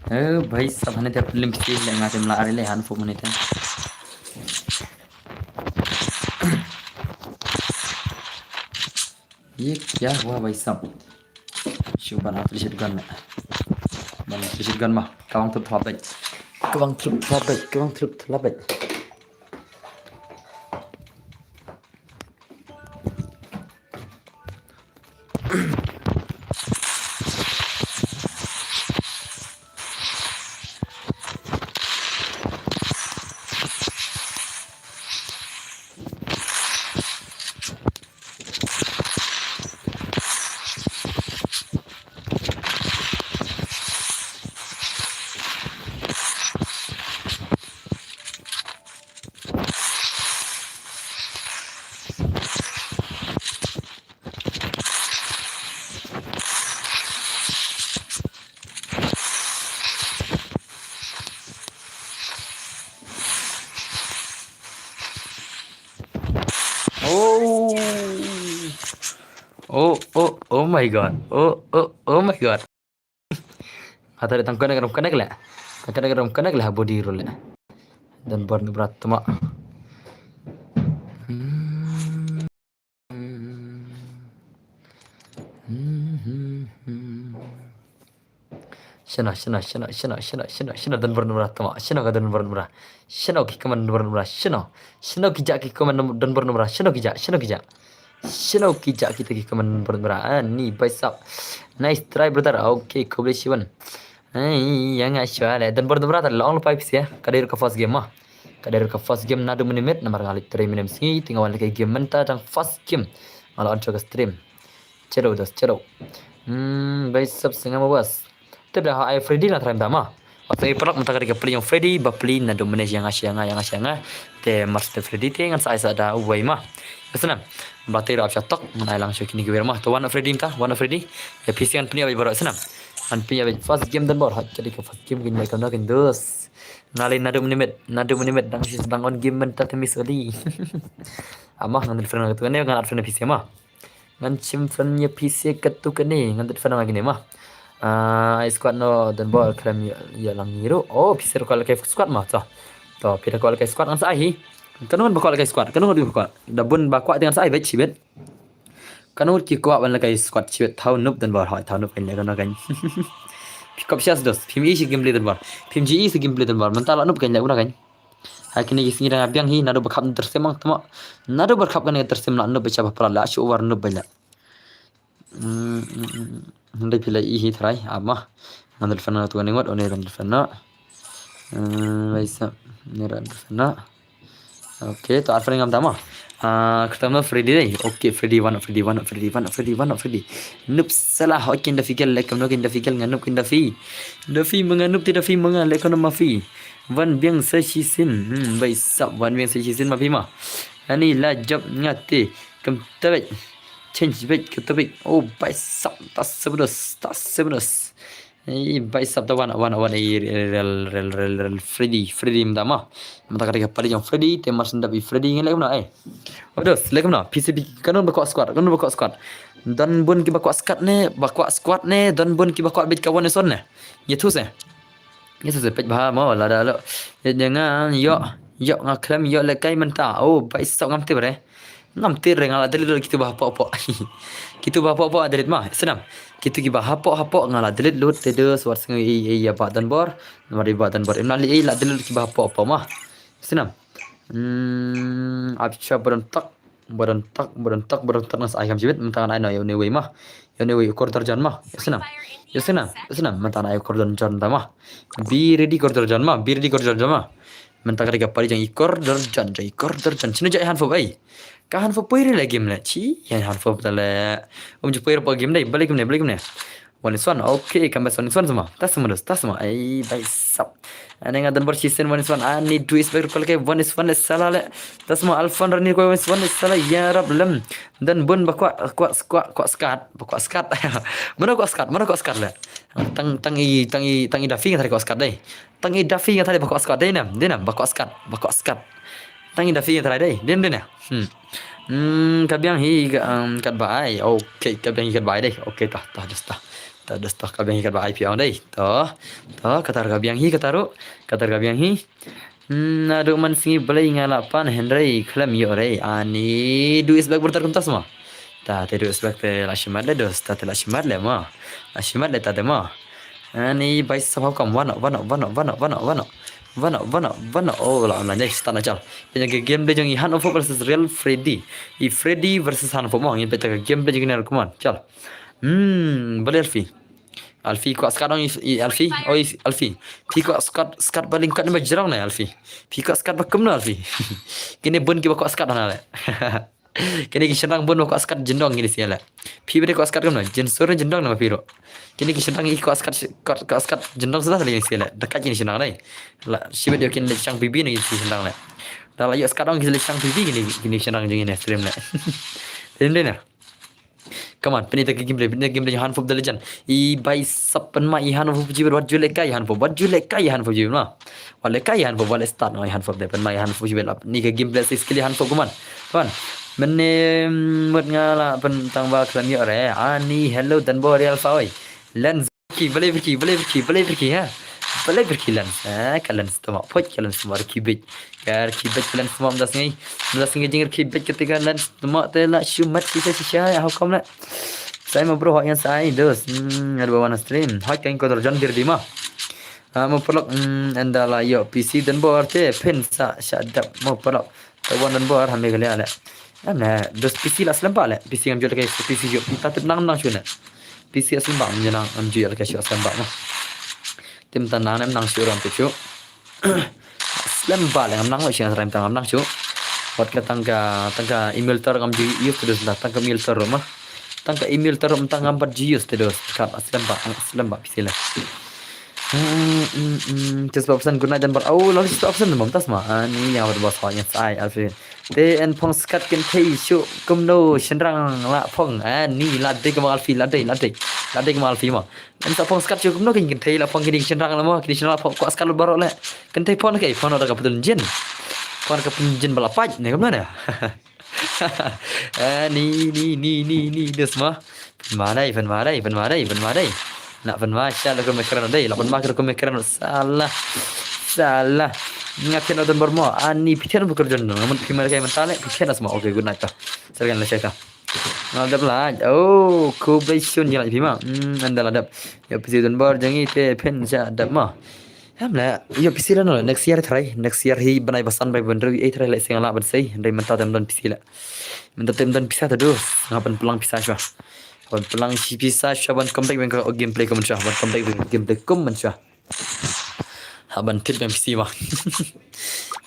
Eh, bhai sab, hane te lim bej, la nga tem la ari le han fuk mane te. Ye kya hua bhai sab? Shu ban appreciate gun ma. Ban appreciate gun ma. Kawang trup thlap bej. Kawang trup thlap bej. Kawang trup thlap bej. Oh. Oh, oh, oh my God. Oh, oh, oh my God. Ata de tang connect rum connect le. Tang connect rum connect le ha body roll le. Dan bor ni brat tuma. Hmm. Shino, shino, shino, shino, shino, shino, shino, don bor numra tama, shino ka don bor numra, shino ki kaman don bor numra, shino, shino ki ja ki kaman don bor numra, shino ki ja, shino ki ja, shino ki ja kita ki kaman don bor numra, ah, ni bhai sab, nice try brother, okay, khublei shibun, ai, ïa nga shwa le, don bor numra ta long lo pipe sia, ka dei ka first game ma. Ka dei ka first game naduh mynmiet namar nga leit trei mynne sngi te nga wan leit ka game mynta tang first game. Nga la on ka stream. Chalo dos chalo. Hmm, bhai sab sngewbha bas. Te da ha ai Freddy na trai mynta ma. Wat ai paralok mynta ka dei ka plie jong Freddy ba plie naduh mynne ïa nga ïa nga ïa nga ïa nga. Te mar shu Freddy te ngan sa ai sa da uwei ma. Ka snam. Ba te rap sha tok ngan ai lang sha kine ki wer ma. Te wan Freddy mynta wan Freddy. Ïa phi sngewbha plie bad baroh snam. Ngan plie bad first game don bor ha ka dei ka first game kin bai kam na kin dos. Nga lei naduh mynmiet, naduh mynmiet dang sis dang on game mynta te miss oli. Ama ngan dei friend nga tu ne ngan add friend P C ma. Ngan shim friend ïa P C ka tu kane ngan dei friend nga kine ma. Ah, ai squad no don bor khlem ïa, ïa lang ngi ruh. Oh, P C ruh ka lehkai squad ma to. To, phi da ka lehkai squad ngan sa ai hi. Kano ngan ba ka lehkai squad, kano ngan ba ka. Da bun ba kwah te ngan sa ai bad shibit. Kano ki kwah ban lehkai squad shibit thaw nup don bor hoi thaw nup kan leh kano kan. Phi kop shas dos phim i shi gameplay don bor. Phim ji i shi gameplay don bor. Mynta la nup kan leh kano kan. Hai kine ki sngi dang biang hi naduh ba khap ter sem ang tama. Naduh ba khap kan ter sem la nup ba chapa pra la shu war nup ba la. Hmm, hmm, hmm. Hynda phi la i hi trai ama. Ngan dei fan na tu kan ngot one kan dei fan na. Hmm, baisa. Ni ran dei fan na. Okay, to ar Freddy ngam tama. Ah, kata ma Freddy dei. Okay, Freddy one, Freddy one, Freddy one, Freddy one, Freddy. Nup salah, okay, Daffy girl, like no, Daffy girl, nganup, Daffy. Daffy menganup, ti Daffy menga, like no, Mafi. Wan biang sa shi sin. Hmm, bai sap, wan biang sa shi sin, Mafi ma. Ani la job ngate. Kem tabek. Change back, ke tabek. Oh, bai sap, tas sebedos, tas sebedos. Ei, bai sap da wan, wan, wan, ei, rel, rel, rel, rel, Freddy, Freddy mynta ma. Mynta ka dei ka party jong Freddy, te mar shen dap i Freddy ngi leh kumno, ei. Wados, leh kumno, P C B, kano ba kwah squad, kano ba kwah squad. Don bun ki ba kwah squad ne, ba kwah squad ne, don bun ki ba kwah bit ka one nation ne. Ïa thu se. Ïa thu se peit bha mo, lada lo. Ïa nga, ïoh, ïoh nga khlem, ïoh lehkai mynta. Oh, bai sap ngam tip re. Ngam tip re nga la delete lut kitu ba hapoh hapoh. Kitu ba hapoh hapoh delete ma, snam. Kitu ki ba hapoh hapoh nga la delete lut te de swar sngew ei ei ïa ba don bor. Namar i ba don bor. Im na li ei la delete ki ba hapoh hapoh ma. Snam. Hmm, ap cha ba don tak. Ba don tak, ba don tak, ba don tak nas ai kam jibit. Mynta ngan ai no ïa une wei ma. Ïa une wei kor darjan ma. Snam. Ïa snam, snam. Mynta ngan ai kor darjan ta ma. Be ready kor darjan ma. Be ready kor darjan ma. Mynta ka dei ka party jong i kor darjan, jong i kor darjan. Shino jai hanfop ei. Ka hanfop poi re le game le. Chi, ïa hanfop ta le. Um ju poi re po game dei. Balik game ne, balik game ne. One is one. Okay, kam best one is one sama. Ta sama dos, ta sama. Ai, bhai sab. Ani nga don bor shisien one is one. Ani two is back rukal ke one is one le sala le. Ta sama Alfon Rani ko one is one le sala ya rap lem. Dan bun ba kwah, kwah, kwah, kwah skat, ba kwah skat. Mana kwah skat, mana kwah skat le. Tang, tang i, tang i, tang i Daffy nga tadi kwah skat dei. Tang i Daffy nga tadi ba kwah skat dei nam, dei nam, ba kwah skat, ba kwah skat. Tang i Daffy nga tadi dei, dei nam, dei nam. Hmm. Hmm, ka biang hi ka, um, katba ai. Okay, ka biang hi katba ai dei. Okay, tah, tah, dos tah. Tah, dos tah, ka biang hi katba ai phi ong dei. Tah, tah, kata ka biang hi, kata ruh. Kata ka biang hi. Hmm, naduh mynsngi balei nga la pan hynrei khlem ïoh re. Ani du is back brother kumta sama. Ta te du is back te la shimat le dos, ta te la shimat le ma. La shimat le ta te ma. Ani bhai sab how come, wano, wano, wano, wano, wano, wano. Wano, wano, wano. Oh, la online dei, start na chal. Pynjah ka game dei jong i Hanofop versus Real Freddy. I Freddy versus Hanofop mo, ngin pynjah ka game dei jong i na, come on, chal. Hmm, balei Alfie? Alfie kwah skat dong i, i Alfie. Oh, i Alfie. Phi kwah skat, skat ba lyngkot ne ba jrong ne Alfie? Phi kwah skat ba kumno Alfie? Kine bun kiba kwah skat hana le. Kine ki shynrang bun ba kwah skat jyndong kine sien le. Phi ba dei kwah skat kumno? Jynsur ne jyndong ne ma phi ruh? Kine ki shynrang i kwah skat, kwah, kwah skat jyndong suda sali kine sien le. Dekat kine shynrang dei. La shibit ïoh kin leit shang pipi ne kine shynrang le. Da la ïoh skat dong kin leit shang pipi kine, kine shynrang jong kine stream le. Stream dei na. Come on, pynïaid ka gameplay, pynïaid ka gameplay jong Hanofop the Legend. I bhai sab pynma i Hanofop jibet, wat ju lehkai Hanofop, wat ju lehkai Hanofop jibet ma. Wat lehkai Hanofop, wat leh start no i Hanofop de, pynma i Hanofop jibet lap. Ni ka gameplay six kill i Hanofop, come on. Come on. Mynne mut nga la pyntang ba khlem ïoh re. Ani hello dan bo real fa oi. Lens ki, balei ki, balei ki, balei ki ha. Balei ki Lens. Eh, ka Lens tama, poi ka Lens tama, riki bej. Ka riki bej ka Lens tama, mdas ngai. Mdas ngai jing riki bej ketika Lens tama te la shumat shisha shisha, ya hukum la. Sai ma bro, hok ïan sai dos. Hmm, ada bawa na stream. Hok kan ko terjun dir di ma. Ah, mo paralok, hmm, enda la ïoh P C dan bor te phin sa sha dap mo paralok. Te wan dan bor ha Meghalaya le. Em ne, dos P C la slem ba le. P C ngam ju lehkai, P C ju. Phi ta tip nang nang shu ne. P C slem ba ngam ju nang, ngam ju lehkai shu slem ba mo. Tim ta nang nem nang shu ram te shu. Slem ba le ngam nang lo shu ram ta ngam nang shu. Wat ka tang ka, tang ka emulator ngam ju use te dos, tang ka emulator ruh ma. Tang ka emulator ruh tang ngam pat ju use te dos. Kat slem ba, slem ba P C le. Hmm, hmm, hmm. Just option good night dan bor. Oh, lalu just option bom tas ma. Ah, ni yang bor bos ho yang sai Alfred. Te en phong skat kynthei shu kumno shynrang la phong. Ah, ni la dei kumba Alfie, la dei, la dei. La dei kumba Alfie ma. En sa phong skat shu kumno kynthei la phong kine shynrang la ma. Kine shynrang la phong kwah skat lut baroh le. Kynthei phong ke, phong da ka pytun jin. Phong da ka pytun jin ba la pait ne kumno ne. Eh, ni, ni, ni, ni, ni, dos ma. Pynma dei, pynma dei, pynma dei, pynma dei. Na pynma sha la kum kren dei, la pynma kum kren sala. Sala. Nga thied na don bor mo, ani phi thied na bor jon, nga mun phi mar kai mentale, phi thied na sma. Okay, good night ta. Serkan la shaita. Nga dap la. Oh, khublei shibun jingïalap phi ma. Hmm, ynda la dap. Ïoh P C don bor jong i te phin sha dap ma. Em le, ïoh P C la no, next year trai, next year hi bnai ba san bnai ba hynriew ei trai le sing la ban sei, hynrei mynta te ym don P C le. Mynta te ym don pisa te dos, nga ban pynlang pisa shuwa. Ban pynlang shi pisa shuwa ban come back bad ka gameplay kum shuwa, ban come back bad gameplay kum shuwa. Ha ban thied bad P C ma.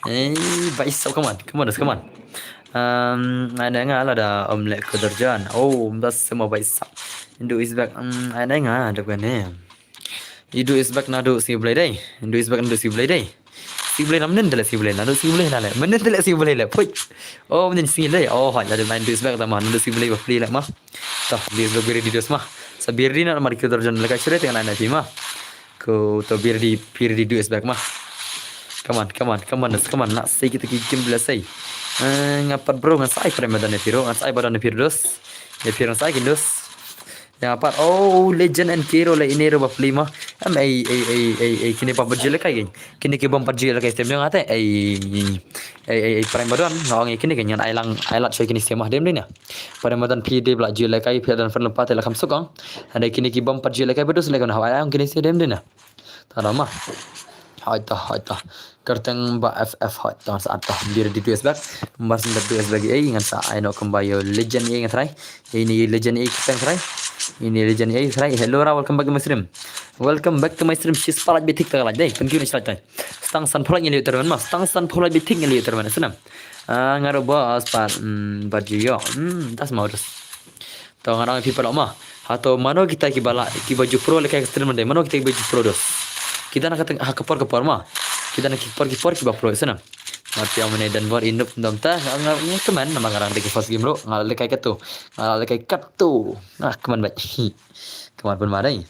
Eh, bhai sab, come on, come on, come on. Um, ai na nga la da um le ko derjan. Oh, um da sema bhai sab. Indo is back. Um, ai na nga da kane. Indo is back naduh sngi Blei dei. Indo is back naduh sngi Blei dei. Sngi Blei na mynnin te le sngi Blei, naduh sngi Blei na le. Mynnin te le sngi Blei le. Pui. Oh, mynnin sngi Blei. Oh, hoi, naduh Indo is back ta ma, naduh sngi Blei ba pli le ma. Ta, Indo is back biri di dos ma. Sa biri na ma di ki derjan le ka shure te ngan ai na phi ma. Ko to biri di, biri di Indo is back ma. Come on, come on, come on, come on. Na sei kita ki kim bila sei. Eh, nga pat bro ngan sa ai prai madan ne phi ro, ngan sa ai badan ne phi ro dos. Ne phi ro ngan sa ai kin dos. Ïa pat, oh, Legend and Kero le ine ruh ba pli ma. Em, ei, ei, ei, ei, ei, kine bym pat ju ïalehkai kine. Kine ki bym pat ju ïalehkai stem jong nga te. Ei, ei, ei, ei, prai madan, nga ong ei kine ki ngan ai lang, ai lad shuwa kine stem ma dem dei na. Prai madan phi dei ba la ju ïalehkai, phi don friend lypa te la kham suk ong. Hynrei kine ki bym pat ju ïalehkai ba dos le kan ha ai ong kine stem dei na. Ta da ma. Hoi ta, hoi ta. Kyrteng ba F F hoi ta, sa ta. Biri di Indo is back. Mar syn da Indo is back ei, ngan sa ai noh kumba ïoh Legend ei ngan try. Ini Legend ei kyrteng try. Ini Legend ei try. Hello ra, welcome back to my stream. Welcome back to my stream. Shi spah like bitik ta like dei. Thank you ni slide tai. Stang san pholai ngi liu termen ma. Stang san pholai bitik ngi liu termen. Senam. Ah, nga ruh bos pat, hmm, bad ju ïoh. Hmm, tas mau terus. To nga ong phi paralok ma. Hato mano kita kiba la, kiba ju pro lehkai ka stream mynta? Mano kita kiba ju pro dos? Kita na ka teng, ha ka por ka por ma. Kita na ki por ki por kiba pro shisha. Nga phi ong mynne don bor i Noob dom ta, nga, nga, nga kmen namar nga dang dei ki first game ruh, nga lehkai katto. Nga lehkai katto. Nga kmen bha. Kmen pynma dei.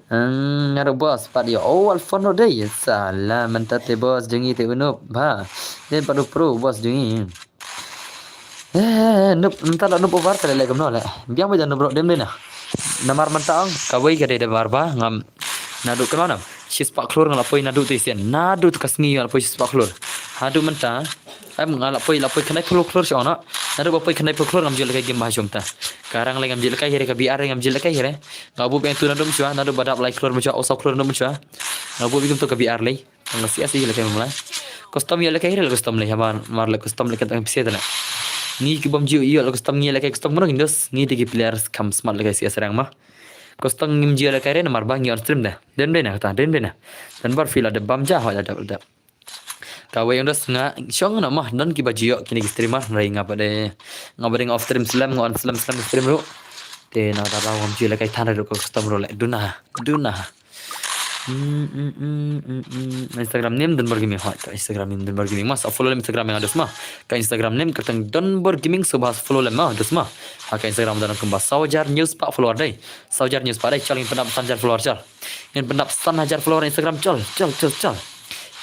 Hmm, nga ruh boss pat ïoh. Oh, Alphonse ruh dei. Salah mynta te boss jong ngi te u Noob. Bha. Dei pat u pro boss jong ngi. Eh, Noob, mynta la Noob over te leh kumno leh. Biang ba jan Noob ruh dem dei na. Namar mynta ong kawei ka dei da bar ba ngam naduh kumno na. Shispah klur nga la poi naduh te sien. Naduh te ka sngi nga la poi shispah klur. Haduh mynta. Em nga la poi, la poi khyndai phew klur shuh na. Naduh ba poi khyndai phew klur ngam ju lehkai game ba ha shum ta. Ka rang lei ngam ju lehkai hi re, ka B R lei ngam ju lehkai hi re. Nga buh biang tu naduh mynshwa, naduh ba dap lai klur mynshwa, oh saw klur naduh mynshwa. Nga buh biang tu ka B R lei. Nga C S ïa lehkai mynta. Custom ïa lehkai hi re, custom lei ha mar, mar leh custom lei ka tang pisa ta na. Ngi ki bym ju ïa leh custom, ngi lehkai custom mano ngi dos, ngi dei ki players kham smart lehkai C S rang ma. Custom ngim ju lehkai re namar ba ngi on stream da. Dem dei na kata, dem dei na. Don bor phi la da bam ja, hoi la da, la da. Kawei ong dos nga shong na ma, don kiba ju ïoh kine ki streamer, hynrei nga pat de, nga pat de nga off stream slem, nga on slem slem stream ruh. Te na da ba ngam ju lehkai than ruh ka custom ruh leh, duna, duna. Mm, mm, mm, mm, mm. Instagram name Donbor Gaming, hoi, ka Instagram name Donbor Gaming ma, sa follow lem Instagram nga dos ma. Ka Instagram name ka tang Donbor Gaming, so ba follow lem ma, dos ma. Ha ka Instagram don kumba saw hajar hynñiew spah follower dei. Saw hajar hynñiew spah dei, chal ngin pyndap san hajar follower chal. Ngin pyndap san hajar follower Instagram chal, chal, chal, chal.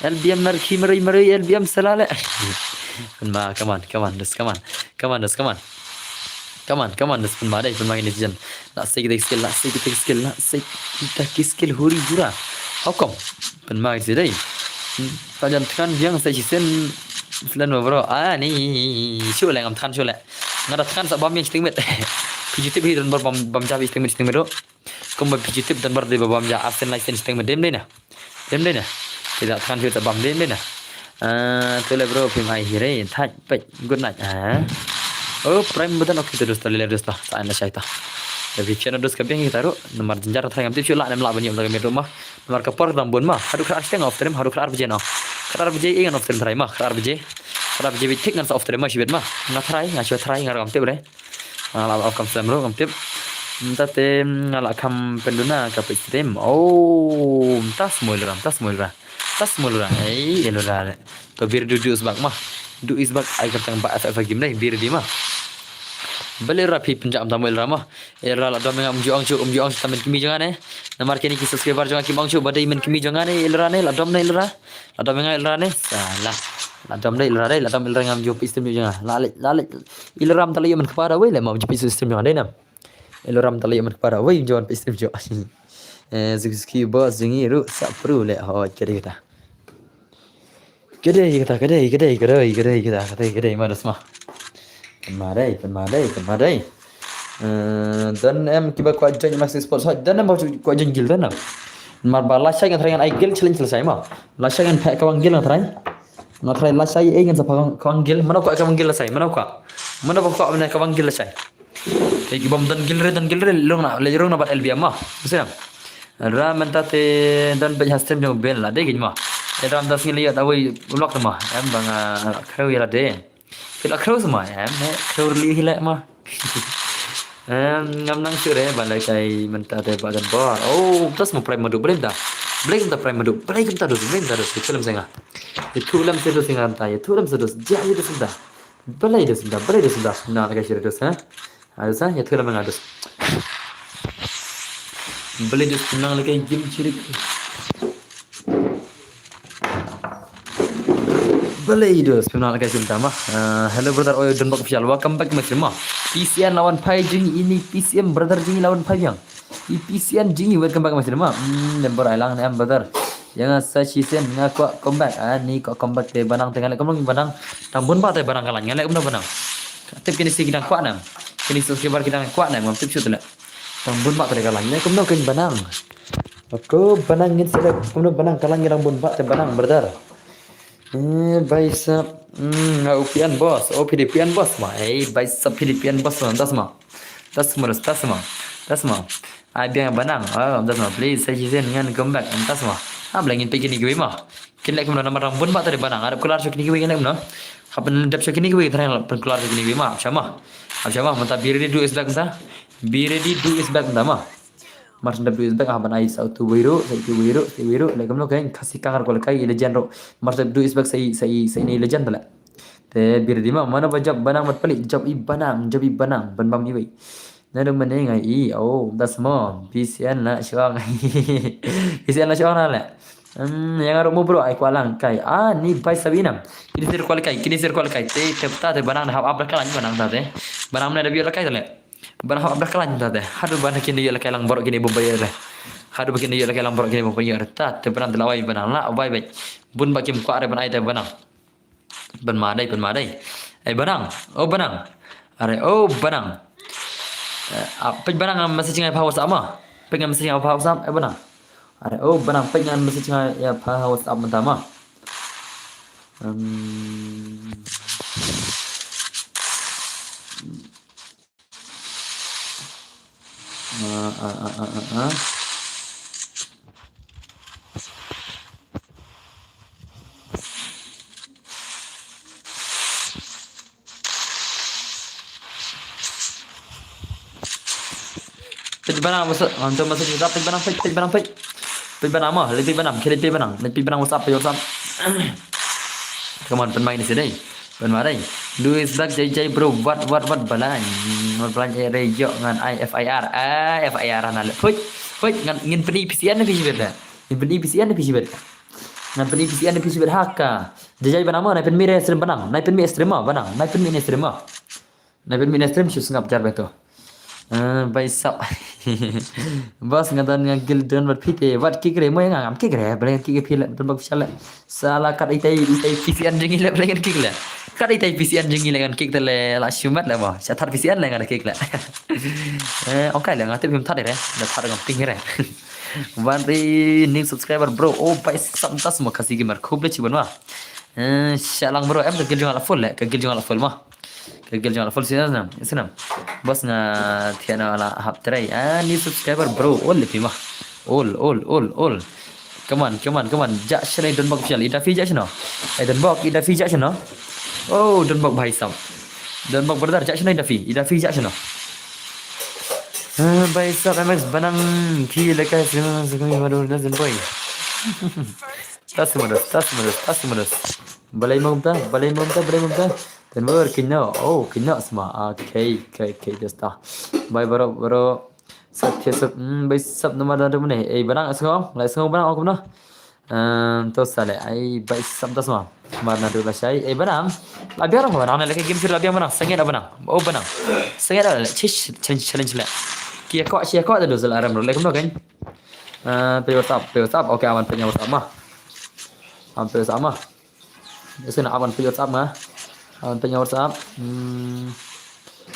L B M nar ki mari mari L B M selale. Pynma, come on, come on, dos, come on. Come on, dos, come on. Come on, come on, dos, pynma dei, pynma ini jen. La sei kita ki skill, la sei kita ki skill, la sei kita ki skill huri hura. How come? Pynma ini dei. Hmm, ta jan tkan biang sa shisien selen bro. Ah, ni, shu leh ngam tkan shu leh. Nga da tkan sa bam biang shiteng met. Phi ju tip hi Donbor bam, bam ja bha shiteng met, shiteng met ruh. Kumba phi ju tip Donbor dei ba bam ja asen lai sen shiteng met, dem dei na. Dem dei na. Ki da tkan shu ta bam, dem dei na. Ah, to leh bro, phim ai hi re. Thait peit, good night. Ah. Oh, prime button, okay, to dos ta, lele dos ta. Sa ai na shai ta. Da phi fian dos ka biang hi ta ruh. Namar jynjar ta ngam tip shu lah nem lah ban ïoh da ka met ruh ma. Namar ka por dang bun ma. Haduh khatar shiteng off stream, haduh khatar baje no. Khatar baje i ngan off stream try ma, khatar baje. Khatar baje bit thik ngan sa off stream ma shibit ma. Nga try, nga shu try, nga ruh ngam tip re. Nga la off kam slem ruh ngam tip. Mynta te nga la kham pynduna ka page stream. Oh, mynta smoi lura, mynta smoi lura. Mynta smoi lura. Ei, ei lura. To bir du du is back ma. Du is back ai kyrteng ba F F game dei, bir di ma. Bale ra phi pynjah mynta mo lura ma. Lura la dom ngam ju ong shu, um ju ong shu ta men kmie jong nga ne. Namar kine ki subscriber jong nga kim ong shu ba dei men kmie jong nga ne, lura ne, la dom ne lura. La dom nga lura ne. Salah. La dom dei lura dei, la dom lura ngam ju page stream jong nga. La leh, la leh. Lura mynta la ïoh men kpa da wei leh ma ju page stream jong nga dei nam. Lura mynta la ïoh men kpa da wei ju page stream jong nga. Eh, Zuki Zuki boss jong ngi ruh sa pro leh hoi ka dei kata. Ka dei kata, ka dei, ka dei, ka dei, ka dei, ka dei, ka dei, ka dei, ma dos ma. Pynma dei, pynma dei, pynma dei. Eh, don em kiba kwah join Maxi Sports, hoi, don em ba kwah join guild, don em. Mar ba lashai nga tharai ngan ai guild challenge lashai ma. Lashai ngan phet kawang guild nga tharai. Nga tharai lashai ei ngan sa phet kawang guild, mano kwah kawang guild lashai, mano kwah. Mano ba kwah mano kawang guild lashai. Te ki bym don guild re, don guild re, rung na, le rung na bad L B M ma. Sih. Ra mynta te don bad ha stream jong Ben la dei gin ma. Te ram da sngi le ïa ta wei vlog te ma. Em ba nga khrew ïa la dei. Ki la khrew sma em, eh, khrew rili hi leh ma. Em, ngam nang shu re ba lehkai mynta te ba don bor. Oh, mynta sma prime madu, blei mynta. Blei mynta prime madu, blei mynta dos, blei mynta dos. Ïathuh lem se nga. Ïathuh lem se dos nga mynta, ïathuh lem se dos. Ja ïa dos mynta. Blei dos mynta, blei dos mynta. Na lehkai shu re dos, ha. Ados, ha, ïathuh lem nga dos. Blei dos, pynang lehkai game chirik. Blei dos, pynang lehkai game tama. Uh, hello brother, oi don bok official, welcome back to my stream ma. P C N lawan phai jing ini, P C M brother jing lawan phai yang. I P C N jing, welcome back to my stream ma. Hmm, member ai lang ne em brother. Ïa nga sa shisien nga kwah comeback. Ah, ni kwah comeback te banang te nga leh kumno banang. Tang bun ba te banang ka lain nga leh kumno banang. Tip kine si ki dang kwah nang. Kine subscriber ki dang kwah nang, ngam tip shuh te leh. Tang bun ba te ka lain leh kumno kane banang. Ko banang ngin select kumno banang ka lain ngi dang bun ba te banang brother. Eh, bai sap. Hmm, nga u P N boss. Oh, P D P N boss ma. Eh, bai sap P D P N boss ma. Das ma. Das ma, das ma. Das ma. Ai biang banang. Oh, das ma. Please, sa shisien ngan comeback. Das ma. Ah, blei ngin peit kine kiwei ma. Kin leh kumno namar dang bun ba te banang. Arep kular sha kine kiwei kin leh kumno. Hap ban dep sha kine kiwei, tharai pynkular sha kine kiwei ma. Hap sha ma. Hap sha ma. Mynta biri du is back mynta. Be ready, do is back mynta ma. Mar shen dep do is back, ah, ban ai sa utu wei ruh, sa utu wei ruh, sa utu wei ruh. Leh kumno kein, Khasi Kang ruh ka lehkai, i legend ruh. Mar shen dep do is back, sa i, sa i, sa i ni legend te leh. Te be ready ma, mano ba jop Banang bad Palik, jop i Banang, jop i Banang, ban bam iwei. Naduh mynne nga i, oh, da sma, P C N la shuwa. P C N la shuwa na leh. Hmm, ïa nga ruh mo bro, ai kwah lang kai. Ah, ni bai sabi nam. Kine sir kwah lehkai, kine sir kwah lehkai. Te, te ta, te Banang da hap ap da ka lain Banang ta te. Banang mynne da biang lehkai te leh. Banang hap ap da ka lain ta te. Haduh ban kine ïa lehkai lang baroh kine Bombay re. Haduh ban kine ïa lehkai lang baroh kine Bombay re. Ta, te Banang te la wai Banang la wai bai. Bun ba kim kwah re ban ai te Banang. Pynma dei, pynma dei. Eh, Banang. Oh, Banang. Are, oh, Banang. Eh, ah, peit Banang nga message nga ïa pha WhatsApp ma. Peit nga message nga ïa pha WhatsApp, eh, Banang. Are, oh, Banang, peit nga message nga ïa pha WhatsApp mynta ma. Hmm. Ah, ah, ah, ah, ah, ah. Peit Banang masa, hantu masa kita, peit Banang, peit, peit Banang, peit. Peit Banang ma, leh peit Banang, khe leh peit Banang, leh peit Banang WhatsApp, peit WhatsApp. Come on, pynma ine sha dei. Pynma dei. Do is back, jai jai bro, wat wat wat balang. Wat balang, eh, re ïoh ngan ai F I R. Ah, F I R na leh. Peit, peit, ngan, ngin pyni P C N ne phi shibit da. Ngin pyni P C N ne phi shibit. Ngan pyni P C N ne phi shibit ha ka. Jai jai Banang ma, nai pynmih re stream Banang. Nai pynmih stream ma, Banang. Nai pynmih ne stream ma. Nai pynmih ne stream shu sngap jar beto. Eh, bai sap. Boss, nga don nga guild don bad phi te. Wat kick re, mo ïa nga ngam kick re. Balei ngan kick ïa phi leh, don bad phi leh. Sala kat itai, itai P C N jong ngi leh, balei ngan kick leh. Kat itai P C N jong ngi leh ngan kick te leh, la shu mat leh mo. Sha thad P C N leh ngan kick leh. Eh, ong kai leh nga tip phim thad re. Da thad ngam ping re. Wan ri new subscriber bro. Oh, bai sap tas mo Khasi Gamer. Khublei shibun ma. Eh, sha lang bro, em ka guild jong nga la full leh, ka guild jong nga la full ma. Ka guild jong nga la full, sien nam, sien nam. Boss nga thiah na la hap try. Ah, new subscriber bro, ol le phi ma. Ol, ol, ol, ol. Come on, come on, come on. Jah shano Donbok official, i Daffy jah shano. Eh, Donbok, i Daffy jah shano. Oh, Donbok bhai sab. Donbok brother, jah shano i Daffy, i Daffy jah shano. Ah, bhai sab M X Banang, phi lehkai sien, sien, sien, boy. Tas mados, tas mados, tas mados. Balei mo kumta, balei mo kumta, balei mo kumta. Ten ber kino, oh, kino sma. Okay, okay, okay, just ta. Bai baroh, baroh. Sap, sap, hmm, bai sap namar da mane. Eh, Banang sngew, lai sngew Banang, oh, kumno. Ehm, to sa leh, ai, bai sap ta sma. Mar na du la shai, eh, Banang. La biang Banang, leh game sir la biang Banang, sangeh Banang. Oh, Banang. Sangeh leh, chish, challenge, challenge leh. Ki ïa kwah, ki ïa kwah ta du sa la ram, leh kumno kan. Eh, peit WhatsApp, peit WhatsApp. Okay, aman peit WhatsApp ma. Am peit WhatsApp ma. Ïa sien, aban peit WhatsApp nga. Aban peit nga WhatsApp. Hmm.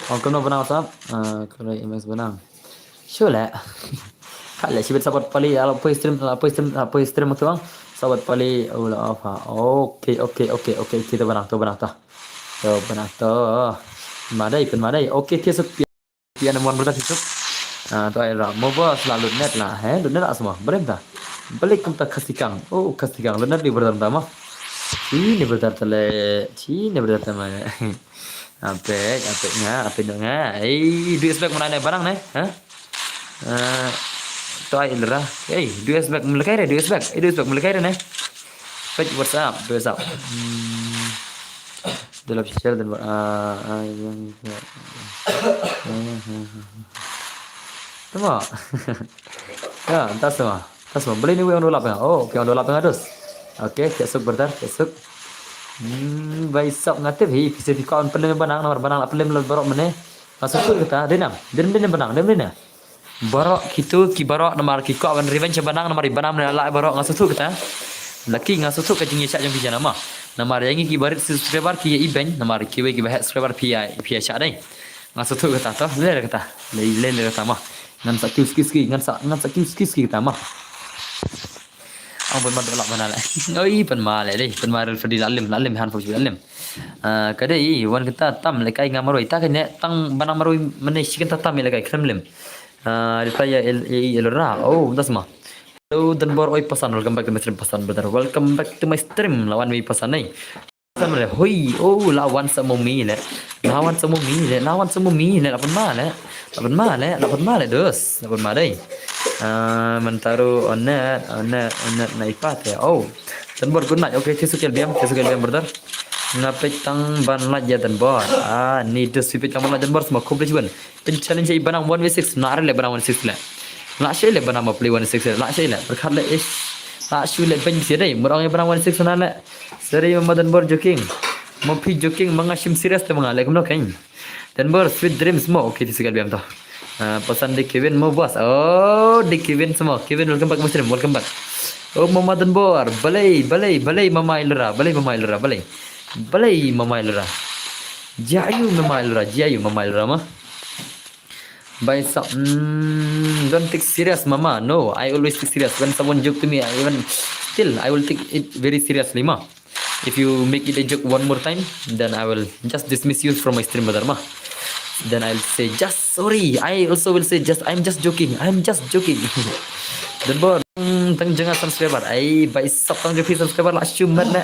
Ong kumno Banang WhatsApp. Ah, kare M S Banang. Shu leh. Ka leh shibit support pali, ala poi stream, ala poi stream, ala poi stream tu ang. Support pali, oh, la off ha. Okay, okay, okay, okay, kita Banang tu, Banang tu. Tu Banang tu. Madai, pynmadai. Okay, thiah suk. Phi ïa namon brother suk. Ah, to ai ra. Mo ba sla lut net la, he? Lut net la sma. Brem ta. Balik kumta Khasi Kang. Oh, Khasi Kang. Lut net li brother ta ma. Chi ni brother ta le. Chi ni brother ta ma. Apek, apek nga, apek nga. Ei, du S back mana ne Banang ne? Ha? Ah, to ai ilra. Ei, du S back melekai re, du S back. Ei, du S back melekai re ne? Peit WhatsApp, du S back. Hmm. Delap share dan buat, ah, ah, yang, tama. Ya, tas tama. Tas tama. Beli ni wei ong dolap ya. Oh, okay, ong dolap ya dus. Okay, thiah suk brother, thiah suk. Hmm, bai sap nga tip hi, pisa phi kwah ban pynlem Banang, namar Banang la pynlem la baroh mynne. Nga sngewthuh kita, dei nam, dei nam, dei nam Banang, dei nam, dei nam. Baroh kito ki baroh namar ki kwah ban revenge Banang namar i Banang mynne la lah baroh, nga sngewthuh kata. Laki nga sngewthuh ka jingïashah jong ki jana ma. Namar ïa ngi ki barit subscriber ki ïa i beiñ namar kiwei kiba heh subscriber phi ïa, phi ïashah dei. Nga sngewthuh kata to, lei kata. Lei, lei, lei kata ma. Ngan sa kiw ski ski, ngan sa, ngan sa kiw ski ski kata ma. Ong pynma la bana le. Oi, pynma le dei, pynma real Freddy la lem, la lem han fo la lem. Ah, ka dei wan kata tam lekai nga marwei ta kane tang Banang marwei mynne shi kynta tam lekai khlem lem. Ah, reply ïa el, ïa el ra. Oh, das ma. Hello, Donbor, oi pasan, welcome back to my stream pasan, brother. Welcome back to my stream, lawan mi pasan nei. San mare, hui, oh, la wan sa mo mi le. La wan sa mo mi le, la wan sa mo mi le, la pun ma le. La pun ma le, la pun ma le, dus. La pun ma dei. Ah, mentaru, onet, onet, onet, na ipat ya. Oh, Donbor, good night. Okay, thisu kel biam, thisu kel biam, brother. Nga peit tang ban lait ya Donbor. Ah, ni dus phi peit tang ban lait Donbor, semua kumple juan. Pyn challenge i Banang one v six, na re le Banang one six le. La shu le Banang ma play one six le, la shu le. Berkat le ish. La shu le pyn sih dei, murang i Banang one six na le. Sorry, Mama Donbor joking. Mo phi joking, ma nga shim serious te ma nga le kumno kein. Donbor, sweet dreams mo. Okay, thisu kel biam to. Ah, pasan di Kevin mo bos. Oh, di Kevin semua. Kevin, welcome back, Muslim. Welcome back. Oh, Mama Donbor. Balei, balei, balei, Mama Ilra. Balei, Mama Ilra. Balei. Balei, Mama Ilra. Jia ayu, Mama Ilra. Jia ayu, Mama Ilra ma. By some, mm, don't take serious, Mama. No, I always take serious. When someone joke to me, I even still, I will take it very seriously, ma. If you make it a joke one more time, then I will just dismiss you from my stream, brother, ma. Then I'll say, just sorry. I also will say, just, I'm just joking. I'm just joking. Donbor, mm, tang janga subscriber. Ai, by sub tang janga subscriber la shu mat na.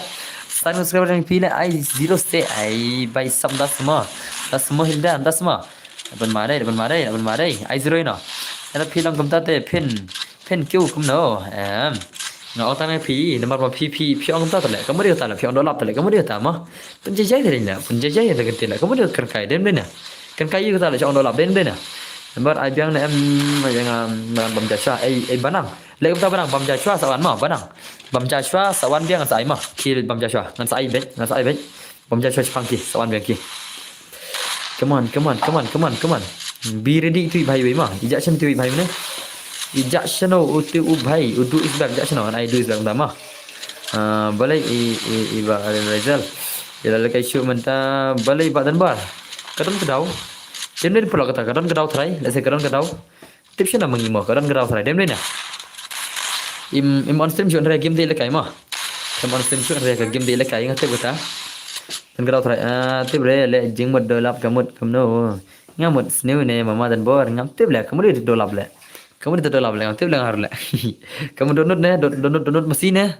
San subscriber janga phi le, ai, zero se. Ai, by sub das ma. Das ma Hilda, das ma. Ban ma dei, ban ma dei, ban ma dei. Ai zero no. Ena phi long kumta te phin, phin kiew kumno. Em. Nga ong tang phi, namar ba phi, phi, phi ong kumta te le. Kamu dei ta le, phi ong dolap te le, kamu dei ta ma. Pun jai jai te le, pun jai jai te le, kamu dei kan kai dem dei na. Kan kai yu ta le, phi ong dolap dem dei na. Namar ai biang ne em, yang, em, bam ja sha, ai, ai Banang. Le kumta Banang, bam ja sha sa wan ma, Banang. Bam ja sha sa wan biang sa ai ma. Ki bam ja sha, ngan sa ai bej, ngan sa ai bej. Bam ja sha shipang ki, sa wan biang ki. Come on, come on, come on, come on, come on. Be ready tu bhai wei ma. Ijak shan tu bhai ne. Ijak shano u tu u bhai, u du is back, ijak shano, ai du is back da ma. Ah, balei i, i, i ba Rizal. Ila le kai shu mynta balei ba Donbor. Ka don ka daw. Dem ne pula kata, ka don ka daw trai, lese ka don ka daw. Tip shano ma ngi mo, ka don ka daw trai, dem dei na. Im, im on stream shu re game dei le kai mo. Im on stream shu re game dei le kai, nga tip kata. Don ka daw trai, ah, tip re le jingmut dolap ka mut kumno. Nga mut sniew ne Mama Donbor, ngam tip le, kamu dei dolap le. Kamu dei dolap le, ngam tip le ngar le. Kamu donut ne, do-, donut, donut masi ne.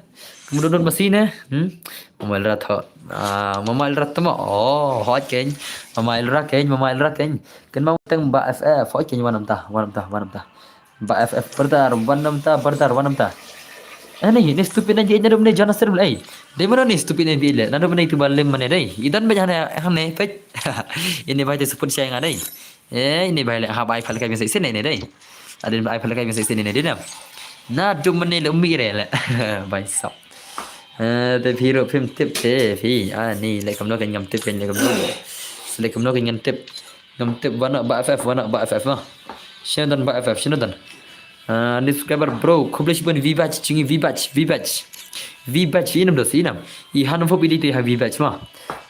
Kamu donut masi ne. Hmm? Mama Ilra tho. Ah, Mama Ilra tho ma. Oh, hot kein. Mama Ilra kein, Mama Ilra kein. Ken ma teng ba F F, hot kein wan namta, wan namta, wan namta. Ba F F brother, wan namta, brother, wan namta. Eh, ni, ni stupid na je, na dum ne Jonathan le. Dei mano ni stupid na bi le. Na dum ne tu ba lem mane dei. Idan ba jane, hane, pet. Ini ba je support shai nga dei. Eh, ini bai le ha bai phal kai biang sa isin ne dei. Adin bai phal kai biang sa isin ne dei na. Na dum ne le umi re le. Bai sap. Eh, te phi ruh phim tip te phi. Ah, ni le kumno kan ngam tip kan le kumno. Le kumno kan ngam tip. Ngam tip wana ba F F, wana ba F F ma. Shino don ba F F, shino don. Ah, ni subscriber bro, khublei shibun V batch, chingi V batch, V batch. V batch, inam dos, inam. I hanam fop ili te ha V batch ma.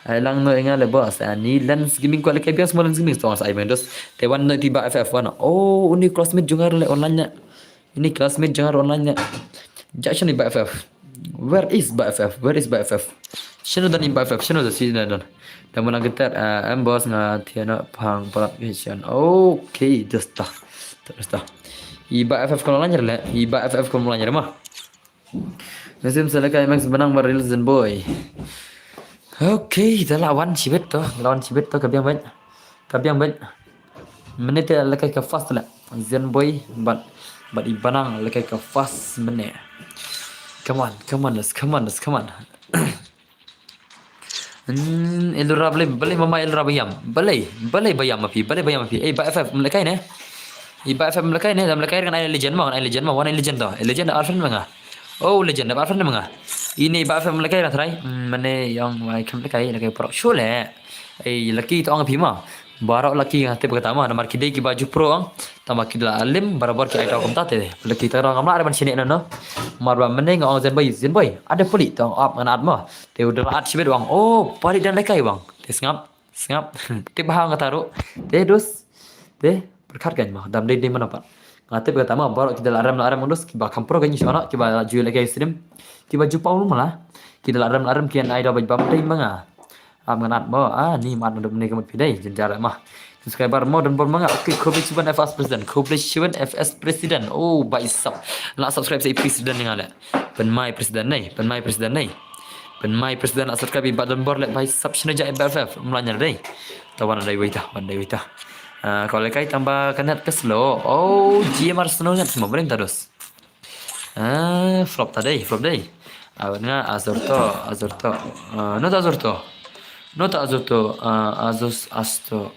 Ai lang no enga le boss, ah, ni Lens Gaming ko le kai biang semua Lens Gaming tong sa ai biang dos. Te wan no ti ba F F wan. Oh, uni classmate jong nga le online nya. Ini classmate jong nga online nya. Ja shano i ba F F. Where is ba F F? Where is ba F F? Shano don i ba F F? Shano don si na don. Dan mana getar, ah, em boss nga tiana pang pala vision. Okay, just ta. Just ta. I ba F F ko online le. I ba F F ko online ma. Nasim sa le kai Max Banang ba real Zen boy. Okay, da la wan shibit to, la wan shibit to ka biang bait. Ka biang bait. Mynne te le kai ka first le. Zen boy, but, but i Banang le kai ka first mynne. Come on, come on, let's, come on, let's, come on. Hmm, Ilra balei, balei mama Ilra ba ïam. Balei, balei ba ïam ma phi, balei ba ïam ma phi. Eh, ba F F, mlekai ne? I ba F F mlekai ne, da mlekai ngan ai legend ma, ngan ai legend ma, wan ai legend to. Ai legend da arfen ma nga. Oh, legend da arfen ma nga. Ini ba F F mlekai ra trai. Hmm, mane yang mai kam lekai, lekai porok shule. Eh, laki to ang phi ma. Baroh laki nga tip kata ma, namar ki dei ki ba ju pro ang. Tama ki da la lim, barabor ki ai tau kumta te. Laki ta rong amla ada ban shine no no. Mar ba mane nga ong Zen boy, Zen boy. Ada puli to ap ngan at ma. Te u da la at shibit wang. Oh, pali dan lekai wang. Te sngap, sngap. Tip ha nga taru. Te dus. Te berkat kan ma. Dam dei dei mana pat. Nga tip kata ma baroh ki da la rem la rem dus ki ba kam pro kan shona ki ba ju lekai stream. Ki ba ju pau mala. Ki da la rem la rem ki an ai da ba bam dei ma nga. Am ngan at mo, ah, ni mat na dum ni ka mut phi dei, jynjar ma. Subscriber mo don bor ma nga, okay, khublei shibun F S President, khublei shibun F S President, oh, ba isap, la subscribe sa i President nga le. Pynmai President nei, pynmai President nei. Pynmai president la subscribe i Bah Donbor leh bai sap shna ja i Bah F F. Mla nyar dei. Ta wan dei wei ta, wan dei wei ta. Ah, ko leh kai tang ba ka net ka slow. Oh, G M R slow net semua bring ta dos. Ah, flop ta dei, flop dei. Ah, nga azor to, azor to. Ah, no ta azor to. No ta azor to. Ah, azos asto.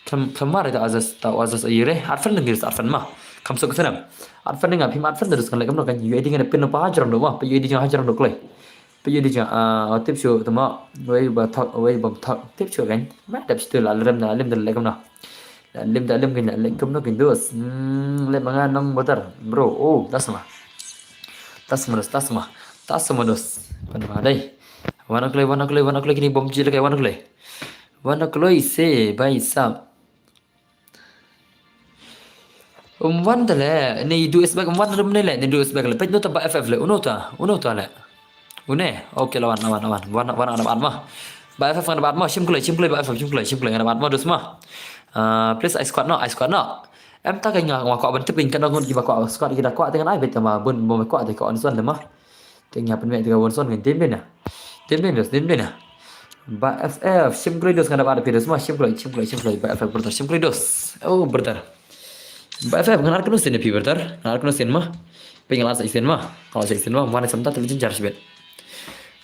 Kam kamar ta azos ta azos ayire. Arfan dengis arfan ma. Kam sok senam. Arfan dengan phim arfan terus kan lek kam no kan. U I D ngan pin pa hajar do ma. Pa U I D ngan hajar do kloi. Pa U I D ngan ah tip shu tama. Wei ba thak, wei ba thak. Tip shu kan. Ma dap shu la lem da lem da lek kam no. Da lem da lem kan lek kam no kan dos. Hmm, lek manga nong botar. Bro, oh, tasma. Tasma dos, tasma. Tasma dos. Pan ma dai. Wana kloi, wana kloi, wana kloi kini bom ji lek wana kloi. Wana kloi se bai sap. Um wan ta le, ni du is back, um wan ta le, ni du is back le. Peit no ta ba F F le, uno ta, uno ta le. Une, okay la wan, wan, wan, wan, wan, wan, wan, ma. Ba F F ngan ba ma, shim kloi, shim kloi, ba F F, shim kloi, shim kloi, ngan ba ma dus ma. Ah, please, I squad no, I squad no. Em ta ka nga, nga kwah ban tip kin kan ngun ki ba kwah squad ki da kwah te ngan ai bet ma bun bom kwah te ka on son de ma. Te nga pynmih te ka on son ngan dim de na. Dim de na, dim de na. Ba F F, shim kloi dos ngan ba de phi dos ma, shim kloi, shim kloi, shim kloi, ba F F brother, shim kloi dos. Oh, brother. Ba F F ngan ar kenu sin phi brother, ngan ar kenu sin ma. Ping la sa sin ma, la sa sin ma, mana sam ta tu jin jar sibet.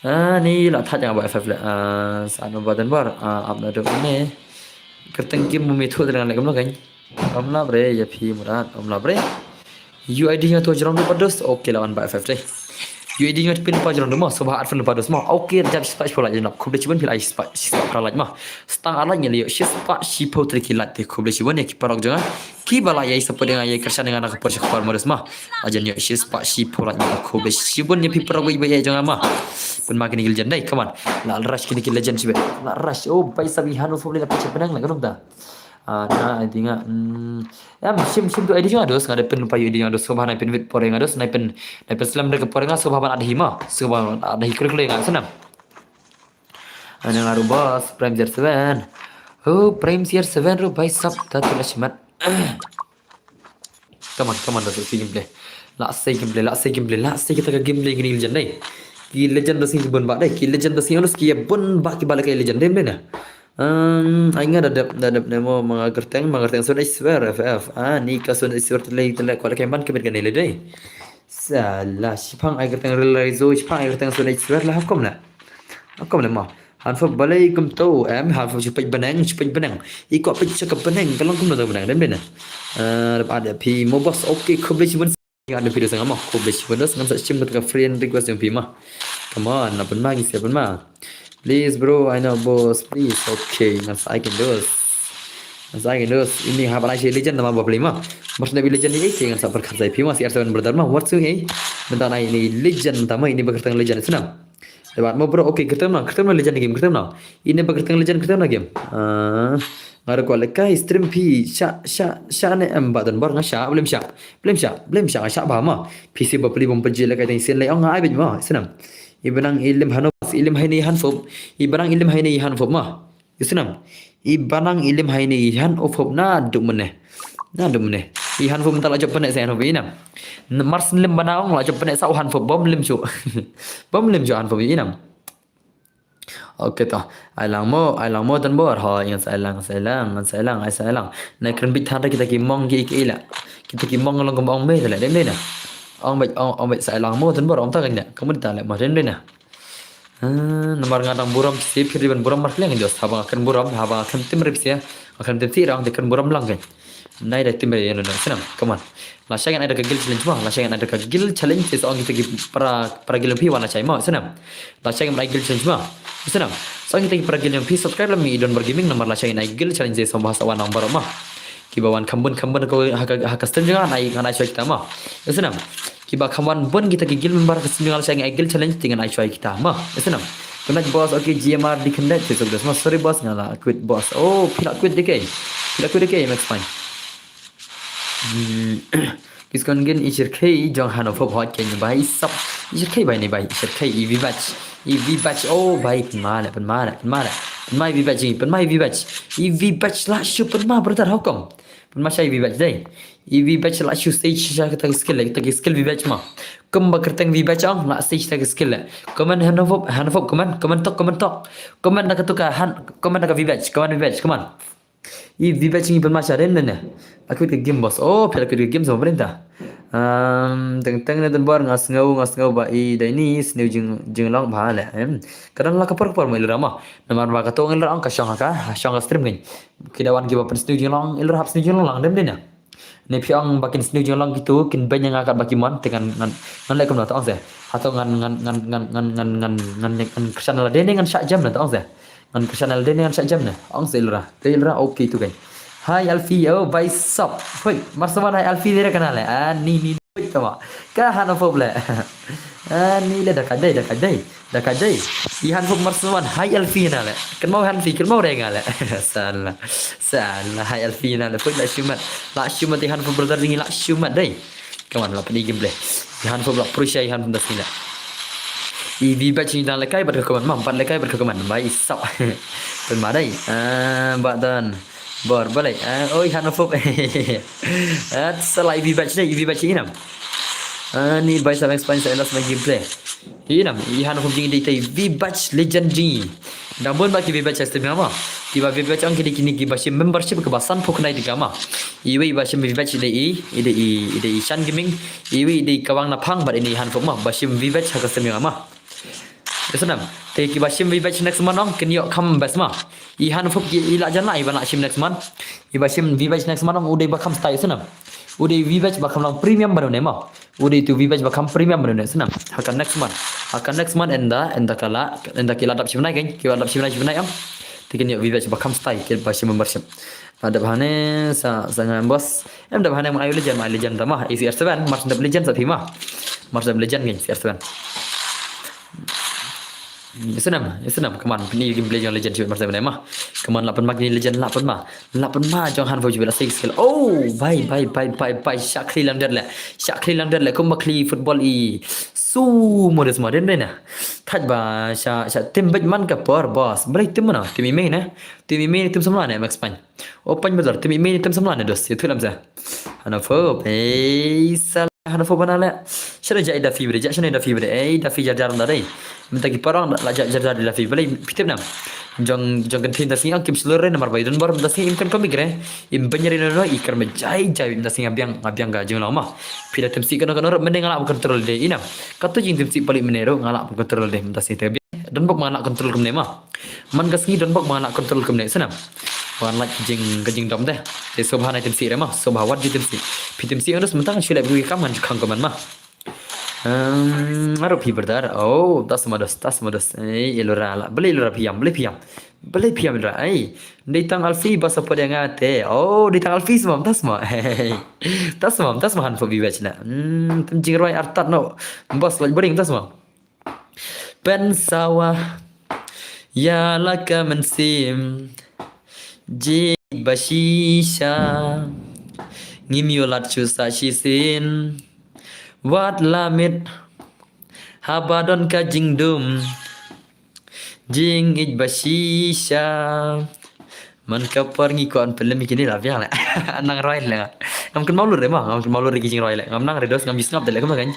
Ah, ni la thaj nga ba F F le. Ah, sa no ba dan bar, ah, ap na do ne. Kerteng kim mu mi thu dengan le kam no kan. Om la bre, ya phi murat, om la bre. U I D nga tu jrong du pados, okay la wan ba F F dei. U I D nga pin pa jrong du ma, so ba arfan pados ma. Okay, jap spa spa la jnap. Khub de chiban phi la spa spa pra la ma. Stang ala nya liyo, shispa shipo tri ki la te khub de chiban ya ki parok jong nga. Ki ba la ya support nga ya kershan nga na ka por shi ka por ma dos ma. Ajan yo shispa shipo la nya khub de chiban ya phi parok ba ya jong nga ma. Pun ma kini ki legend dei, come on. La rush kini ki legend chibe. La rush, oh, bai sabi hanu fo la pachap benang la kanum ta. Ah, na, I think, ah, hmm, em, shim, shim tu I D jong nga dos, nga da pin pa U I D jong nga dos, so ba na pin wit pore nga dos, na pin, na pin slam de ke pore nga, so ba ban ad hi ma, so ba ban ad hi klik klik nga, senam. Ana nga ru boss, Prime Zero Seven. Oh, Prime Zero Seven ru bai sap, ta tu la shimat. Come on, come on, la sei gameplay. La sei gameplay, la sei gameplay, la sei kita ka gameplay kini legend dei. Ki legend dos ki bun ba dei, ki legend dos ki bun ba ki ba la ka legend dei, dei na. Um, ai nga da dep, da dep nemo manga kerteng, manga kerteng sun swear F F. Ah, ni ka sun swear tele tele ko la keman kebit kane le dei. Salah, shipang ai kerteng rel rai zo, shipang ai kerteng sun swear la hakom la. Hakom la ma. Han fo balai kum to, em, han fo shipaj beneng, shipaj beneng. Iko paj shaka beneng, kalong kum na beneng, dem dei na. Eh, ada pi mo boss, okay, khublei shibun. Nga da video sanga ma, khublei shibun dos, ngan sa shim da ka friend request jong phi ma. Come on, na pynma ngi sia pynma. Please bro, I know boss, please. Okay, ngan sa ai kin dos. Ngan sa ai kin dos. Ini ha ban ai shi legend nama ba pli ma. Mas na bi legend ni eke ngan sa perkhat sai phi ma, C R seven brother ma. What's your name? Bentar na ini legend tama ini ba kerteng legend senam. Lebat mo bro, okay, kerteng na, kerteng na legend game, kerteng na. Ini ba kerteng legend, kerteng na game. Ah. Nga ruh kwah lehkai stream phi sha sha sha ne em ba don bor nga sha blem sha blem sha blem sha nga sha ba ma. Phi si ba pli bom pajil lehkai tang sin lei ong nga ai bej ma senam. I benang i lim hano i lim hai ne i han fop. I benang i lim hai ne i han fop ma. I senam. I benang i lim hai ne i han fop na duk mene. Na duk mene. I han fop ta la jop pene sa han fop i nam. Mars lim bana ong la jop pene sa han fop bom lim shu. Bom lim shu han fop i nam. Okay to. Ai lang mo, ai lang mo tan bor. Ho, ngan sa ai lang, sa ai lang, ngan sa ai lang, ai sa ai lang. Na kren bit than kita ki mong ki ki la. Kita ki mong long kum ong me tale dem dei na. Ong bit ong ong bit sa ai lang mo tan bor ong ta kan ya. Kamu ta le ma dem dei na. Ah, namar nga dang burom si phir ban burom mar kleng jos. Haba nga kren burom, haba nga kren tim rip sia. Nga kren tim ti rang de kren burom lang kan. Nai da tim re no senam. Come on. La shai ngan ai da ka guild challenge ma. La shai ngan ai da ka guild challenge is ong kita ki para para guild phi wan la shai ma senam. La shai ngan ai guild challenge ma. Senam. So kita ki para guild phi subscribe la mi don bar gaming namar la shai ngan ai guild challenge is ong bahasa wan ong bar ma. Ki ba wan kham bun kham bun ko ha ka ha ka stream jong nga ngan ai ngan ai shai kita ma. Senam. Ki ba kham wan bun kita ki guild member ka stream jong nga la shai ngan ai guild challenge ti ngan ai shai kita ma. Senam. Kena boss, okay, G M R di kena ti so boss ma. Sorry boss nga la quit boss. Oh, phi la quit dei ke. Phi la quit dei ke, Max Pine. Hmm. Kiskon gin i shirkhei jong hano fop hot ken bai sap. I shirkhei bai ni bai, i shirkhei i vibach. I vibach, oh bai pynma le, pynma le, pynma le. Pynma i vibach, pynma i vibach. I vibach la shu pynma brother, how come? Pynmasa i Vibach dei. I Vibach la shu sei sha kata ka skill, kata ka skill Vibach ma. Kumba kyrteng Vibach ong, la sei sha kata ka skill. Comment Hanofop, Hanofop comment, comment tok, comment tok. Comment na katu ka Han, comment na ka Vibach, comment Vibach, comment. I Vibach ngi pynmasa dei ne. Aku ka game boss. Oh, phi la ka game sama perintah. Um, teng teng ne Don Bor nga sngew, nga sngew ba i dei ni sniew jing, jinglong ba le. Em. Ka don la ka por ka por mo i lura ma. Namar ba katu ngi lura ong ka shong ka, shong ka stream ngi. Ki da wan kiba pynsniew jinglong, i lura hap sniew jinglong lang dem dei na. Ne phi ong ba kin sniew jinglong kitu, kin beiñ ïa nga katba ki mon, te ngan, ngan, ngan leh kumno te ong se. Hato ngan, ngan, ngan kyrshan lade ne ngan shah jem ne te ong se. Ngan kyrshan lade ne ngan shah jem ne. Ong se i lura. Te i lura, okay tu kan. Hi Alfie, oh, bye sap. Hoi, mar sawar hi Alfie dei re kana le. Ah, ni, ni, ni, tama. Ka Hanofop le. Ah, ni le da ka dei, da ka dei. Da ka dei. I Hanofop mar sawar hi Alfie na le. Kynmaw Hanfi, kynmaw re nga le. Sala. Sala, hi Alfie na le. Put la shumat. La shumat i Hanofop brother jing i la shumat dei. Come on, la pyni gameplay. I Hanofop la prusha i Hanofop da sila. I Vibach ngi dang lekai bad ka comment ma, bad lekai bad ka comment. Bye sap. Pynma dei. Ah, ba Don Bor balei. Ah, oi Hanofop. Ah, sala i Vibach dei, i Vibach i nam. Ah, ni bai sa explain sa elas ma gameplay. I nam, i Hanofop jing i dei tai Vibach legend jing i. Dang bun ba ki Vibach system ma. Kiba Vibach ong ki dei kini kiba shim membership kiba san phew khyndai tyngka ma. Iwei ba shim Vibach i dei i, i dei i, i dei i Shan Gaming. Iwei i dei Kawang Naphang bad ini i Hanofop ma. Ba shim Vibach ha ka system ma. Ïa snem. Te kiba shim Vibach next month ong kin ïoh kham best ma. I Hanofop i la jan la i ba la shim next month. Iba shim Vibach next month ong u dei ba kham stai ïa snem. U dei Vibach ba kham long premium ba ne ma. U dei tu Vibach ba kham premium ba ne snem. Ha ka next month. Ha ka next month ynda, ynda ka la, ynda ki la dap shim nai kan. Ki la dap shim nai shim nai ong. Te kin ïoh Vibach ba kham stai kiba shim membership. Ba dap hane sa, sa nga boss. Em dap hane ma ai legend, ma ai legend tama. I C R seven, mar dap legend sa phi ma. Mar dap legend kan C R seven. Ïa snem, ïa snem, come on, pyni gameplay jong legend shibit mar snem ma. Come on, la pynma kini legend, la pynma. La pynma jong Hanofop shibit la sei skill. Oh, bye, bye, bye, bye, bye. Shah khlieh lang dep le. Shah khlieh lang dep le. Kumba khlieh football i. Su mo des mo den dei na. Thaj ba sha, sha team bad man ka por boss. Balei team mana? Team i mei na. Team i mei, team samla ne Max Pine. Open brother, team i mei, team samla ne dos. Ïa tu lam sa. Hanofop, ei, sala Hanofop bana le. Shane ja i Dafi bre, ja shane Dafi bre. Ei, Dafi jar jar nda dei. Mynta ki parong la ja jar jar Dafi bre. Phi tip nam. Jong, jong kan thin da sngi ang kim slur re namar ba i Don Bor mynta sngi im kan komik re. Im banyari no no i kar me jai jai mynta sngi nga biang, nga biang ka jinglong ma. Phi da tymsi kano kano ruh mynta nga lah control de i nam. Kato jingtymsi pali mynta ruh nga lah control de mynta sngi te biang. Don Bor ma nga lah control kumne ma. Man ka sngi Don Bok ba nga lah control kumne snem. Ba nga lah ka jing, ka jingdom de. Te sngewbha nai tymsi re ma, sngewbha wat ju tymsi. Phi tymsi ngan dus mynta ngan shu leh bui kam ngan ju khang kumne ma. Ehm, aruh phi brother. Oh, tas ma dos, tas ma dos. Ei, i Lura lah. Balei i Lura phi ïam, balei phi ïam. Balei phi ïam i Lura. Ei, dei tang Alfie ba support ïa nga te. Oh, dei tang Alfie sma, tas ma. Hey. Tas ma, tas ma Hanofop Vibach na. Hmm, tang jingrwai artat no. Boss lait boring tas ma. Pynsawa ïa la ka mynsiem jied ba shisha, ngim ïoh lad shuh sa shisien. Wat la miet haba don ka jingdum, jingïeit ba shisha. Man ka por ngi kwah pynlem ïa kine la biang le. Nang rwai le nga. Ngam kynmaw lut re ma, ngam kynmaw lut re ki jingrwai le. Ngam nang re dos, ngam ju sngap de le kumno kan.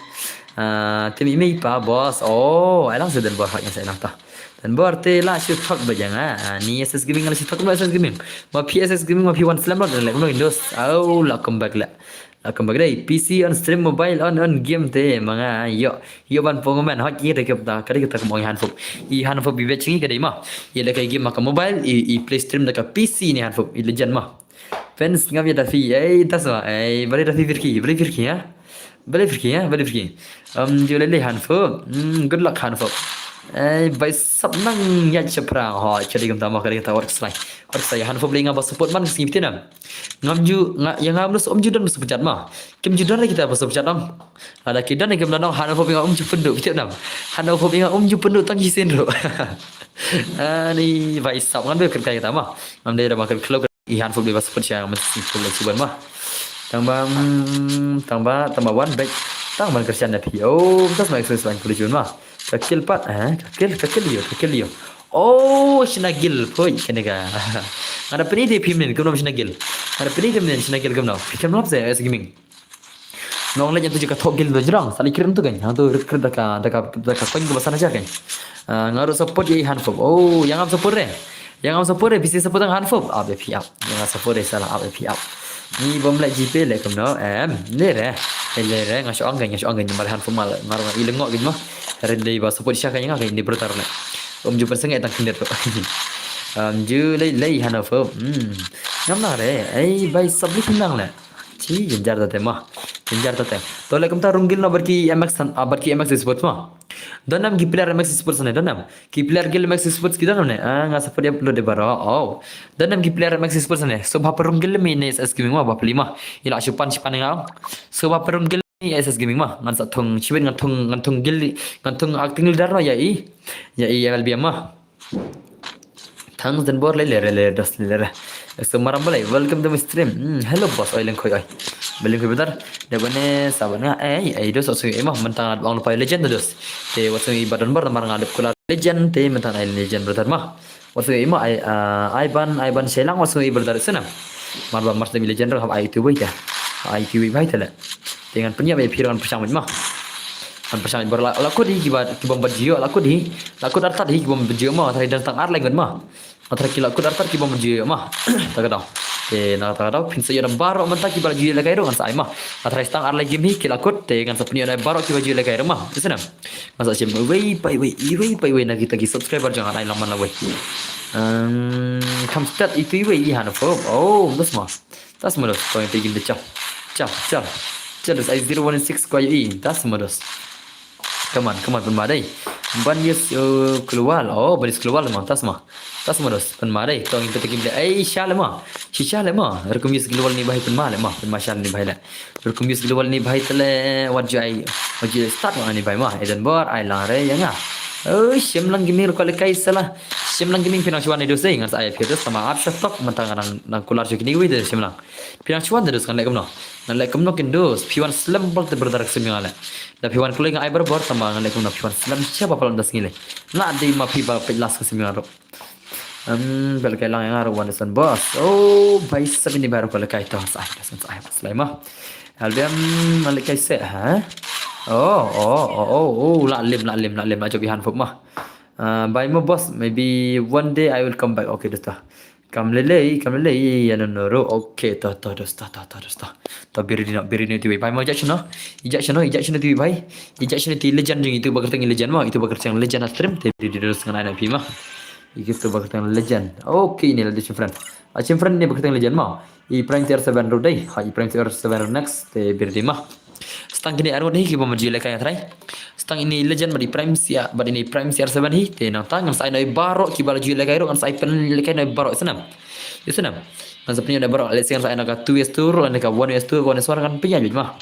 Ah, te mi mei pa boss. Oh, ai lang se Don Bor hak ngan sa ai lang ta. Don Bor te la shu thok ba jang ah. Ah, ni S S Gaming la shu thok ba S S Gaming. Ma phi S S Gaming ma phi wan slem lot le kumno kan dos. Au, la come back le. La come back dei. P C on stream, mobile on, on game te ma nga. Ïoh, ïoh ban pong man. Hot ïa te kep ta. Ka dei kita kum ong i Hanofop. I Hanofop Vibach ngi ka dei ma. Ïa da ka game ma ka mobile, i, i play stream da ka P C ni Hanofop. I legend ma. Fans ngam ïa Dafi. Ei, tas ma. Ei, balei Dafi Firki, balei Firki ha? Balei Firki ha? Balei Firki. Um, ju lei lei Hanofop. Hmm, good luck Hanofop. Ei, bai sap nang ïa shaphrang. Ho, ka dei kumta ma, ka dei kumta wat slai. Wat slai Hanofop lei nga ba support man sngi phi te nam. Ngam ju, nga, ïa nga mlus um ju don ba support jat ma. Kim ju don lei kita ba support jat ong. Lada ki don lei kim don ong, Hanofop ïa nga um ju pynduh, phi tip nam. Hanofop ïa nga um ju pynduh tang ki sien ruh. Ani bai sap ngan be kyrkai kita ma. Ngam dei da ma kyrkai i Hanofop dei ba support sha nga man sing pun lei chiban ma. Tang ba, mm, tang ba, tang ba wan back. Tang ban kyrshan da phi. Oh, tas ma express ban pun lei chiban ma. Ka kill pat, eh, ka kill, ka kill ïoh, ka kill ïoh. Oh, shna gil poi kane ka. Nga da pyni te phi mynnin kumno shna guild. Nga da pyni te mynnin shna guild kumno. Phi khlem lap se AS Gaming. Nong leh ïa tu jaka thok guild tu jrong. Sa leh create tu kan. Hangtu create da ka, da ka, da ka coin kaba san hajar kan. Ah, nga ruh support ïa i Hanfop. Oh, ïa ngam support re. Ïa ngam support re, phi sa support ïa Hanfop. Ap ïa phi ap. Ïa ngam support re, sa leh ap ïa phi ap. Ngi bym leh GPay leh kumno. Em, ne re. Eh, leh re, nga shu ong kan, nga shu ong kan, namar Hanfop ma leh, nga ruh nga i lyngngoh kan mo. Hynrei dei ba support shisha kan ïa nga kan, ine brother leh. Um ju pynsangeh tang khyndiat ruh. Um ju lei lei Hanfop. Hmm. Ngam nang re. Ei, bai sap lei kumno leh. Chi, jynjar ta te mo. Jynjar ta te. To leh kumta rung guild noh bad ki MX han, ah, bad ki MX Esports mo. Don nam ki player MX Esports ne, don nam. Ki player guild MX Esports ki don nam ne. Ah, nga support ïa upload de baroh. Oh. Don nam ki player MX Esports ne. So bha pyrung guild mi ne AS Gaming mo, bha pli mo. I la shu pan shu pan nga. So bha pyrung guild mi AS Gaming mo. Ngan sa thung, shibit ngan thung, ngan thung guild, ngan thung acting leader noh ïa i. Ïa i LBM mo. Thanks Don Bor, lei lei lei dos lei lei. So Maram Balei, welcome to my stream. Hmm, hello boss, oi leng khoi oi. Ba leng khoi brother. Dei ba ne sa ba nga, ei, ei dos, wat sngew i mo, mynta nga dang ong lypa ïa legend dos. Te wat sngew i ba Don Bor namar nga dep kular legend, te mynta nga ai legend brother mo. Wat sngew i mo, ai, ah, ai ban, ai ban shelang, wat sngew i brother snem. Mar ba mar snem i legend ruh hap ai itu wei te. Ai itu wei bhai te leh. Te ngan pynïap ïa phi ruh ngan pyrshang mo. Ngan pyrshang bor la, la kut hi kiba, kibym pat ju ïoh, la kut hi. La kut artat hi kibym pat ju ïoh mo, tharai dang tang ar lei ngut mo. Nga tharai ki la kut artat kibym pat ju ïoh mo. Ta ka daw. Te na ta ka daw phin sa ïoh na baroh mynta kiba la ju ïoh lehkai ruh ngan sa ai mo. Nga tharai tang ar lei game hi ki la kut te ngan sa pynïoh na baroh kiba ju ïoh lehkai ruh mo. Te snem. Ngan sa shim iwei pa iwei, iwei pa iwei na kita ki subscriber jong nga, ai lang man lawei. Ehm, kham start itu iwei i Hanfop. Oh, dos mo. Tas mo dos, to ïa phi gim de chap. Chap, chap. Chap dos, ai zero one six ko i. Tas mo dos. Come on, come on, pynma dei. Ban ïa, uh, keluar. Oh, ban ïa keluar mo, tas mo. Tas mo dos, pynma dei. To ïa phi gim de. Ai, sha leh mo. Shisha leh mo. Rukom ïa keluar ni bhai pynma leh mo. Pynma sha ni bhai leh. Rukom ïa keluar ni bhai te leh. Wat ju ai. Wat ju start mo ni bhai mo. Eden bor, ai lang re ïa nga. Oh, shim lang giming rukom lehkai sala. Shim lang giming pynang shuan ni dos dei. Ngan sa ai phi dos sama ap sha top. Mynta ngan nang kular shu kini wei de shim lang. Phi nang shuwa de dos ngan leh kumno. Ngan leh kumno kin dos. Phi wan slem bol te brother ka simi ngan leh. Da phi wan kloi nga ai barabor tang ba ngan leh kumno phi wan slem sha ba palat da sngi leh. Nga dei ma phi ba peit last ka simi ngan ruh. Em, bel kai lang nga ruh wan son boss. Oh, bai sa bini baru ko leh kai to sa ai sa ai slai ma. Albem ngan leh kai se ha. Oh, oh, oh, oh, oh, la lim, la lim, la lim, la jop i Hanfop ma. Ah, bai ma boss, maybe one day I will come back. Okay, dos to. Kam lei lei, kam lei lei, ïa no no ro. Okay, to, to, dos, to, to, to, dos, to. To, biri di no, biri di no tiwi. Bai mo ijak shano. Ijak shano, ijak shano tiwi bai. Ijak shano ti legend jing itu bakar teng legend mo. Itu bakar teng legend a stream. Te biri di dos ngan ai na phi ma. Itu bakar teng legend. Okay, ini la di friend. A friend ni bakar teng legend mo. I Prime C R seven ro dei. Ha, i Prime C R seven ro next. Te biri di ma. Stang kine arngut hi ki bym ju lehkai nga trai. Stang ini legend bad i Prime C R, bad ini Prime C R seven hi. Te nangta ngan sa ai na i baroh ki ba la ju lehkai ruh ngan sa ai pynlehkai na i baroh snam. Ïa snam. Ngan sa pynïoh na i baroh, let's say ngan sa ai na ka two S two ruh, na ka one S two, one S one ngan pynïoh ma.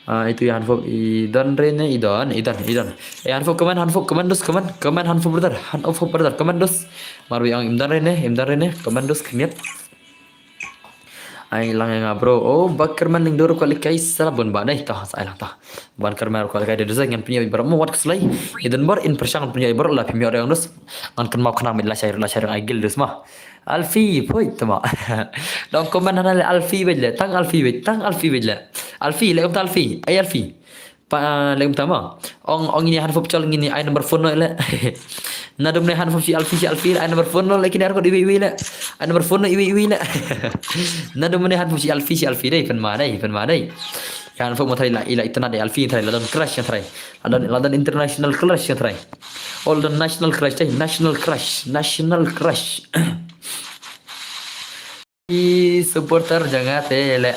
Ah, itu i Hanfop i don re ne, i don, i don, i don. Eh, Hanfop, come on, Hanfop, come on, dos, come on, come on, Hanfop brother, Hanfop brother, come on, dos. Mar wi ang im don re ne, im don re ne, come on, dos, khmiat. Ai lang ïa nga bro. Oh, ba kyrmen lyngdoh ruh ka lehkai sa la bun ba dei to sa ai lang to. Ban kyrmen ruh ka lehkai de dusai ngan pynïoh i baroh mo wat khuslai. I don bor in pyrshang pynïoh i baroh la phi mïoh reng dus. Ngan kynmaw khnang mit la shai ruh la shai reng ai gil dus ma. Alfi poi to ma. Dong comment hana le Alfi bej le tang Alfi bej tang Alfi bej le. Alfi le kumta Alfi ai Alfi. Pa lem tama. Ong ong ini Hanfop chol ngini ai number phone no le. Nadum ne Hanfop shi Alfi shi Alfi ai number phone no le kini arko iwi iwi le. Ai number phone no iwi iwi le. Nadum ne Hanfop shi Alfi shi Alfi dei pynma dei pynma dei. Hanfop mo trai la ila itana dei Alfi trai la don crush trai. La don la don international crush trai. All the national crush dei national crush national crush. I supporter jong nga te le.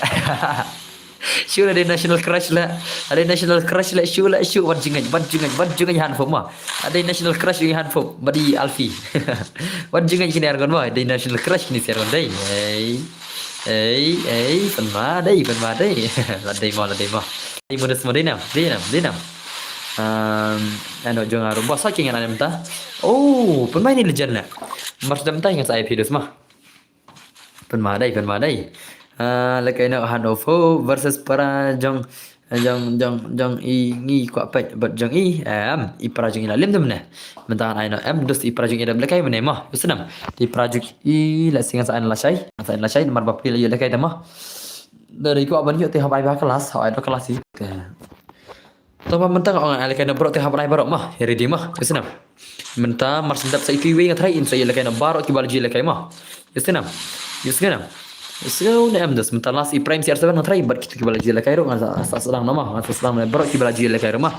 Shu la dei national crush le. Adei national crush le shu le shu wat jingaj wat jingaj wat jingaj Hanfop ma. Adei national crush ïa Hanfop bad i Alfi. Wat jingaj kini argon ma adei national crush kini si argon dei. Ei. Ei ei pynma dei pynma dei. La dei ma la dei ma. Dei modus ma dei nam dei nam dei nam. Um, ano jong nga ruh bos sa king anem ta. Oh, pynma ini legend le. Mars dem ta ngan sa I P dus ma. Pynma dei pynma dei. Ah, lehkai noh Hanfop versus para jong Jong, jong, jong i ngi kwah peit, bad jong i, em, i para jong i la lem te mynne. Mynta ngan ai noh, em, dos i para jong i da lehkai mynne mo. Ïohsnam. Te i para jong i la sngew ngan sa ai noh lashai. Ngan sa ai noh lashai, namar ba phi la ïoh lehkai te mo. Da dei kwah ban ïoh te hap ai ba klas, hap ai da klas i. Te. To ba mynta nga ong ai lehkai noh baroh te hap ai baroh mo. Ïa ready mo. Ïohsnam. Mynta mar shu dep sa itu iwei nga try in sa ïa lehkai noh baroh kiba la ju ïa lehkai mo. Ïohsnam. Ïohsnam. Ïohsnam ne em dos mynta last i Prime C R seven nga try bad kito kiba la ju ïa lehkai ruh ngan sa, sa sdang noh mo. Ngan sa sdang noh baroh kiba la ju ïa lehkai ruh mo.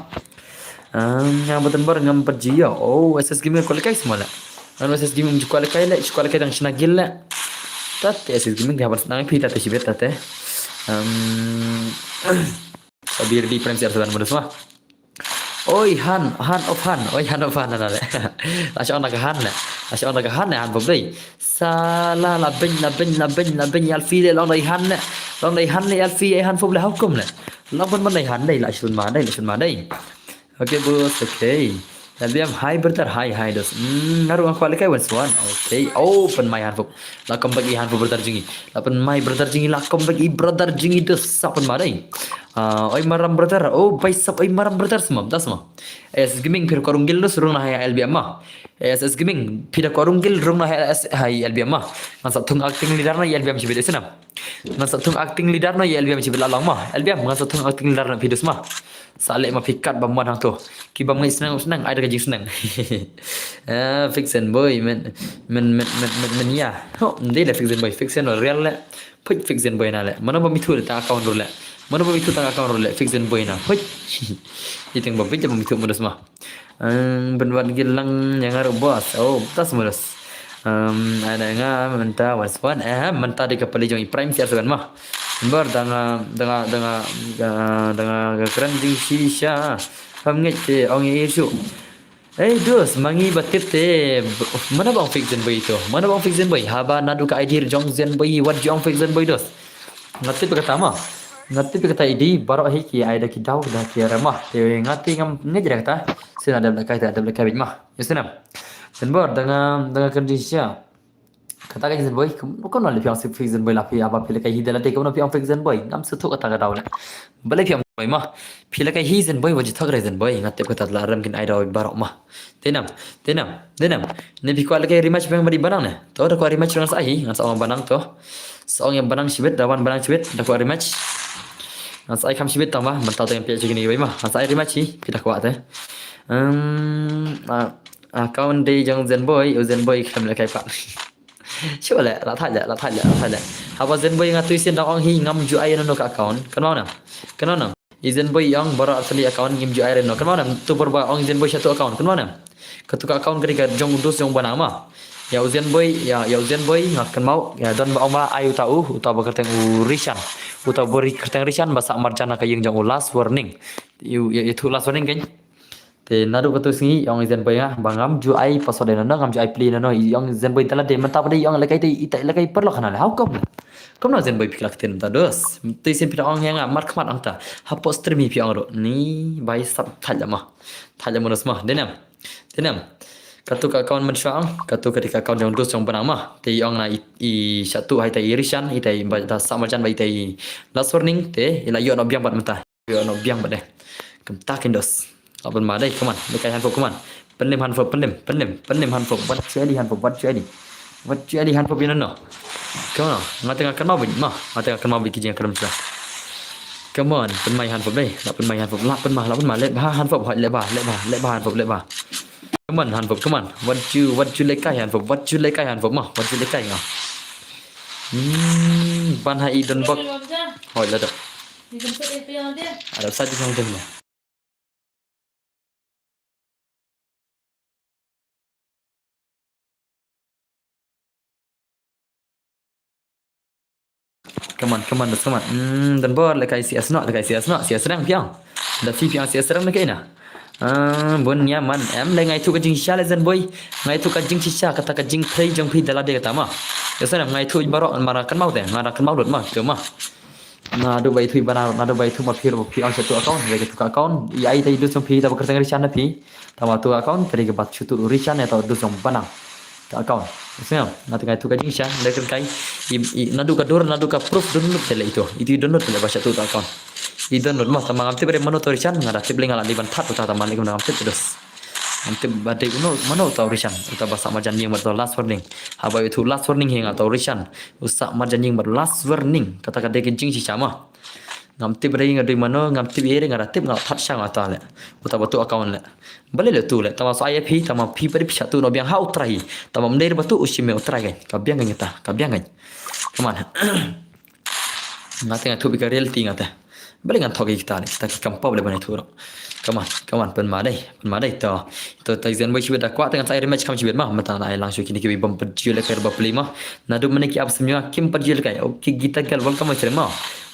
Ah, nga button bar ngam pat ju ïa. Oh, S S Gaming kwah lehkai semua leh. Ngan S S Gaming ju kwah lehkai leh, ju kwah lehkai dang shna guild leh. Tat S S Gaming dia ban sdang phi tat shibit tat. Um, Abi ready Prime C R seven mo dos mo. Oi, han, han of han. Oi, han of han na le. La shong na ka han le. La shong na ka han le han pop dei. Sa la la beny, la beny, la beny, la beny, Alfie le long dei han le. Long dei han le, Alfie, ai han pop le, how come le? Long ban ban dei han dei, la shun ma dei, la shun ma dei. Okay, boss, okay. L B M, hi, brother, hi, hi, dos. Hmm, naru aku alike wan swan. Okay. Oh, pynmai han pop. La come back i han pop brother jong i. La pynmai brother jong i, la come back i brother jong i dos. Sa pynma dei. Ah, oi maram brother. Oh, bai sap oi maram brother semam. Das semam. S S Gaming phi da kwah rung guild dos rung na ha L B M ma. S S Gaming phi da kwah rung guild rung na ha L B M ma. Ngan sa thung acting leader na L B M shibit ïa snam. Ngan sa thung acting leader na L B M shibit la long ma. L B M ngan sa thung acting leader na phi dos ma. Sa leh ma phi kat ba mon hangto. Ki bym ngeit sneng sneng ai da ka jingsneng. Ah, Fiction Boy men men men men men men ïa. Ho, ndei da Fiction Boy, Fiction real le. Phuit Fiction Boy na le. Mano ba mithu le ta account ru le. Mano ba mithu ta account ru le Fiction Boy na. Phuit. Iteng ba bit ba mithu mo dos ma. Ang ben wan gilang yang aru bos. Oh, tas mo dos. Um, ada nga mynta was one. Eh, mynta di kapali jong i Prime C R seven ma. Bar danga danga danga danga kren ding shisha. Pam ngeit te ong i isu. Eh, dos, mangi ba tip te. Mana bang fake Zenboy tu? Mana bang fake Zenboy? Haba nadu ka I D jong Zenboy, wat jong fake Zenboy dos. Nga tip kata ma. Nga tip kata I D, baroh hi ki ai da ki daw, da ki rama. Te nga tip ngam ngeit da kata. Sina dep lekai ta, dep lekai bit ma. Ïa snam. Zenboy, danga danga kren shisha. Kata ka Zenboy, kumno leh phi ong fake Zenboy la phi, haba phi lekai hi da la te kumno phi ong fake Zenboy. Ngam sngewthuh kata ka daw le. Balei phi ong Zenboy ma. Phi lekai hi Zenboy, wa ju thok re Zenboy. Nga tip kata la rem kin ai daw baroh ma. Te nam, te nam, te nam. Ne phi kwah lekai rematch bang ba di banang ne. To da kwah rematch ngan sa hi, ngan sa ong banang to. Sa ong ïa banang shibit, da wan banang shibit, da kwah rematch. Ngan sa ai kham shibit tang ba, mynta to ïa phi jingni bai ma. Ngan sa ai rematch hi, phi da kwah te. Um, ah, Account dei jong Zenboy, u Zenboy khlem lekai pat. Shu le, la thait le, la thait le, la thait le. Haba Zenboy nga tui sien dang ong hi ngam ju ai no ka account. Kan mau nam. Kan mau nam. I Zenboy ong baroh artylli account ngim ju ai no. Kan mau nam. Tu por ba ong Zenboy shatu account. Kan mau nam. Katu ka account ka dei ka jong u dos jong banang ma. Ïa u Zenboy, ïa, ïa u Zenboy nga kan mau. Ïa don ba ong ba ai uta u, uta ba kyrteng u Rishan. Uta ba ri kyrteng Rishan ba sah marjan ka ïing jong u last warning. Ïa, ïa, ïa tu last warning kan. Te naduh katu sngi ong i Zenboy nga ba ngam ju ai password ïa no, ngam ju ai pli ïa no, ong i Zenboy te la dei mynta ba dei ong lekai te ita lekai paralok hana le. How come? Kumno Zenboy phi la ktien mynta dos? Te sien phi ong ïa nga mar khmat ong ta. Hapoh stream hi phi ong ruh. Ni bai sap thait la ma. Thait la ma dos ma. Dei nam. Dei nam. Katu ka account mynshuwa ong, katu ka dei ka account jong dos jong banang ma. Te ong na i, i shatu hai ta i Rishan, i ta i ba da sah marjan ba i ta i last warning te i la ïoh no biang bad mynta. Ïoh no biang bad deh. Kumta kin dos. Hap pynma dei, come on. Lekai hanfop, come on. Pynlem hanfop, pynlem, pynlem, pynlem hanfop. Wat ju eli hanfop, wat ju eli. Wat ju eli hanfop ïa no. Come on. Nga teng nga kynmaw beit ma. Nga teng nga kynmaw beit ki jingkren sa. Come on, pynmai hanfop dei. La pynmai hanfop, la pynma, la pynma. Leh bha hanfop, hoi leh bha, leh bha, leh bha hanfop, leh bha. Come on hanfop, come on. Wat ju, wat ju lekai hanfop, wat ju lekai hanfop ma. Wat ju lekai nga. Hmm, ban ha i don bok. Hoi la dok. Ada sa di jong dong. Come on, come on, come on. Hmm, don bor lekai C S no, lekai C S no, C S rang piang. Da phi piang C S rang lekai na. Ah, bun nia man, em le ngai tu ka jingshisha le Zenboy. Ngai tu ka jingshisha kata ka jingplay jong phi da lade kata ma. Ïa sa ngai tu baroh mara kan mau te, mara kan mau lut ma, tu ma. Naduh ba itu i banang, naduh ba itu ma phi ruh phi ong shatu account, ba itu ka account. I ai ta i dus jong phi, ta ba kyrteng Rishan na phi. Ta ma tu account, ka dei kaba shatu Rishan ïa ta dus jong banang. Ka account. Sngewbha, nga teng nga itu ka jingshisha, da kren kai. I, i, naduh ka dur, naduh ka proof download te le itu. Itu i download te le ba shatu ta account. I don lut mo, tama ngam tip ba dei mano uta u Rishan, nga da tip lei nga la dei ban thad uta, tama lei kumno ngam tip, dos. Ngam tip ba dei uno mano uta u Rishan, uta ba sah marjan ïing bad uta last warning. Haba ïathuh last warning hi nga uta u Rishan, u sah marjan ïing bad last warning. Kata ka dei ka jingshisha mo. Ngam tip ba dei nga dei mano, ngam tip ïa dei nga da tip nga la thad sha nga uta lei. Uta ba tuh account lei. Balei lei tuh lei, tama sa ai ïa phi, tama phi ba dei phi shah tuh noh biang ha u trai. Tama ym dei ba tuh u shim ïa u trai kein. Ka biang kein kata, ka biang kein. Come on. Nga te nga thuh ïa ka reality nga te. Balei ngan thoh ïa kita, kita ki kam pop leh ban ïathuh ruh. Come on, come on, pynma dei, pynma dei to. To, to Zen Boy shibit da kwah te ngan sa ai rematch kham shibit ma, mynta nga ai lang shuh kine kiwei bym pat ju leh kai ba pli ma. Naduh mynne ki app sim jong nga kim pat ju leh kai. Okay, Gita Girl, welcome my stream ma.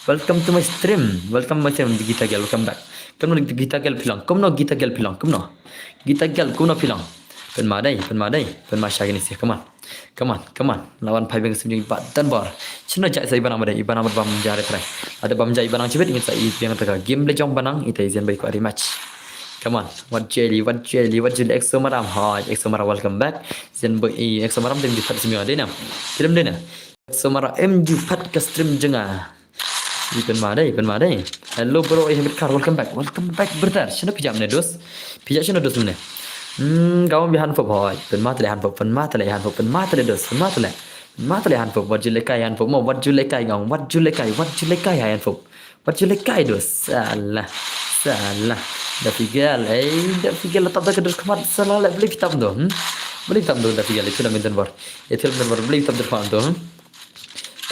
Welcome to my stream. Welcome my stream, Gita Girl, welcome back. Kumno Gita Girl phi long, kumno Gita Girl phi long, kumno. Gita Girl, kumno phi long. Pynma dei, pynma dei, pynma sha kine seh, come on. Come on, come on. La wan phai biang ka stream jong i Bah Danbor. Shano jia sa i Bah Nang ba dei, i Bah Nang bad Bah Mja re trai. Lada Bah Mja i Bah Nang shibit ngin sa i biang ta ka game leh jong Bah Nang, ita i Zen Boy kwah rematch. Come on. Wat jeli, wat jeli, wat jeli, Exo Maram. Hi, Exo Maram, welcome back. Zen Boy, i Exo Maram te ym ju phat stream jong nga dei na. Film dei na. Exo Maram ym ju phat ka stream jong nga. I pynma dei, pynma dei. Hello bro, i Habit Car, welcome back. Welcome back brother. Shano phi jia mynne dos? Phi jia shano dos mynne? Hmm, ka wan bad i Hanfop hoi. Pynma te lei Hanfop, pynma te lei Hanfop, pynma te lei dos, pynma te lei. Pynma te lei Hanfop, wat ju leh kai Hanfop mo, wat ju leh kai ngong, wat ju leh kai, wat ju leh kai Hanfop. Wat ju leh kai dos. Salah. Salah. Da phi gel, ei, da phi gel la tap da ka dur khmat, salah leh, balei phi tap do, hmm? Balei phi tap do, da phi gel, ïathuh na mynta bor. Ïathuh mynta bor, balei phi tap dur khmat do, hmm?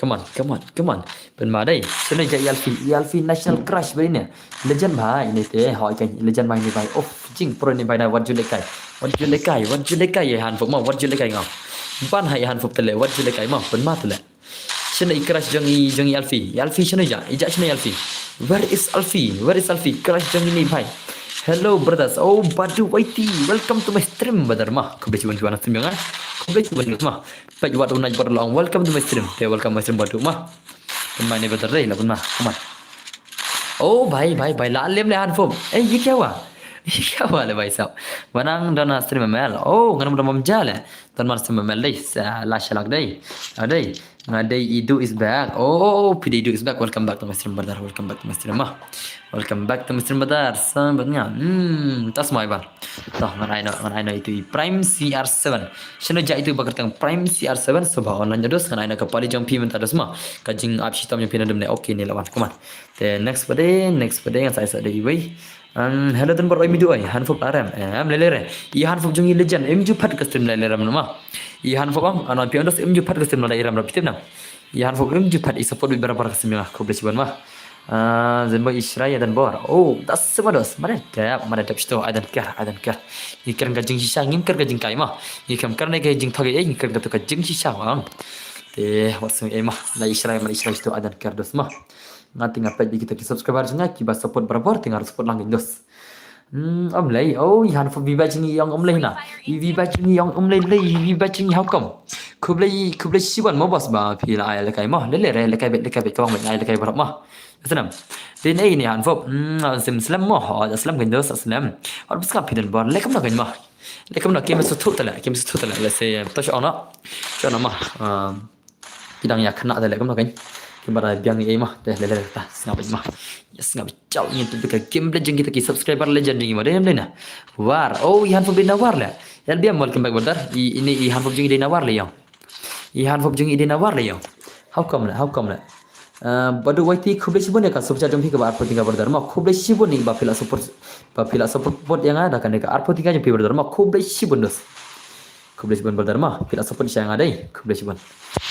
Come on, come on, come on. Pynma dei. Shano jia i Alfie, i Alfie national crush ba ine. Legend bhai ine te, hoi kein, legend bhai ine bhai. Of, jing pro ine bhai na, wat ju leh kai. Wat ju leh kai, wat ju leh kai, i Hanfop mo, wat ju leh kai ngam. Ban ha i Hanfop te leh, wat ju leh kai mo, pynma te lei. Shano i crush jong i, jong i Alfie. I Alfie shano jia, i jia shano i Alfie. Where is Alfie? Where is Alfie? Crush jong ine bhai. Hello brothers. Oh, Badu Waiti. Welcome to my stream, brother ma. Khublei shibun ki wan stream jong nga. Khublei shibun ma. Peit wat u Naj Bor Long, welcome to my stream. Te welcome my stream Badu ma. Pynma ne brother dei, la pynma. Come on. Oh bhai, bhai, bhai, la lem leh Hanfop. Eh, ye kya hua? Ye kya hua le bhai sahab? Bah Nang don ha stream M L. Oh, ngan don Bah Mja leh. Don ha stream M L dei. Sa la shalak dei. Ah, dei. Nga dei Idu is back. Oh, phi dei Idu is back. Welcome back to my stream brother. Welcome back to my stream ma. Welcome back to my stream brother. Sa bat nga. Hmm, tas mai ba. Toh, ngan ai noh, ngan ai noh itu i Prime C R seven. Shano jia itu ba kyrteng Prime C R seven, sngewbha online dos, ngan ai noh ka pali jong phi mynta dos ma. Ka jingap shitom jong phi na dum ne. Okay ne la wan, come on. Te next ba dei, next ba dei, ngan sa ai sa dei iwei. Um, hello Don Bor, oi mi du oi, Hanfop arem. Em, lei lei re. I Hanfop jong i legend, ym ju phat ka stream lei lei rem ma. I Hanfop am, anon phi dos ym ju phat ka stream lei rem rem phi tip nang. I Hanfop ym ju phat, i support beit barabar ka stream nga, khublei shibun ma. Ah, Zen Boy i Shrai ïa Don Bor. Oh, da sngewbha dos. Mare dep, mare dep shito, I don't care, I don't care. Ngi kren ka jingshisha, ngim kren ka jingkai ma. Ngi kren kren ka jingthok ei, ngi kren ka to ka jingshisha ma. Te, wat sngewbha ei ma. La i Shrai, mare i Shrai shito, I don't care dos ma. Nga te nga peit beit kita ki subscriber jong nga kiba support barabar, te nga support lang dos. Hmm, ym lei. Oh, i Hanfop view ba jong i ong ym lei na. I view ba jong i ong ym lei lei, i view ba jong i how come? Khublei, khublei shibun mo boss ba phi la ai lehkai mo. Lei lei re, lehkai beit, lehkai beit, kawang beit, ai lehkai baroh mo. Snam. Te nei ne Hanfop. Hmm, sim slem mo. Oh, slem kein dos, slem. Hot bus ka phi Don Bor. Leh kumno kein mo. Leh kumno, kim sngewthuh te leh, kim sngewthuh te leh. Let's say, to shu ong noh. Shu ong noh mo. Um, Ki dang ïa khynnah te leh kumno kein. Ki ba da biang ei ma te leh leh ta sngap ma. Ïa sngap chau ïa tu ka gameplay jong kita ki subscriber legend jong i ma dei em dei na. War. Oh, i Hanfop dei na War leh. L B M, welcome back brother. I, ine i Hanfop jong i dei na War leh ïong. I Hanfop jong i dei na War leh ïong. How come leh? How come leh? Uh, Badu Y T khublei shibun ïa ka super chat jong phi kaba arphew tyngka brother ma. Khublei shibun ïa ba phi la support, ba phi la support ïa nga da kane ka arphew tyngka jong phi brother ma. Khublei shibun dos. Khublei shibun brother ma, phi la support sha nga dei. Khublei shibun.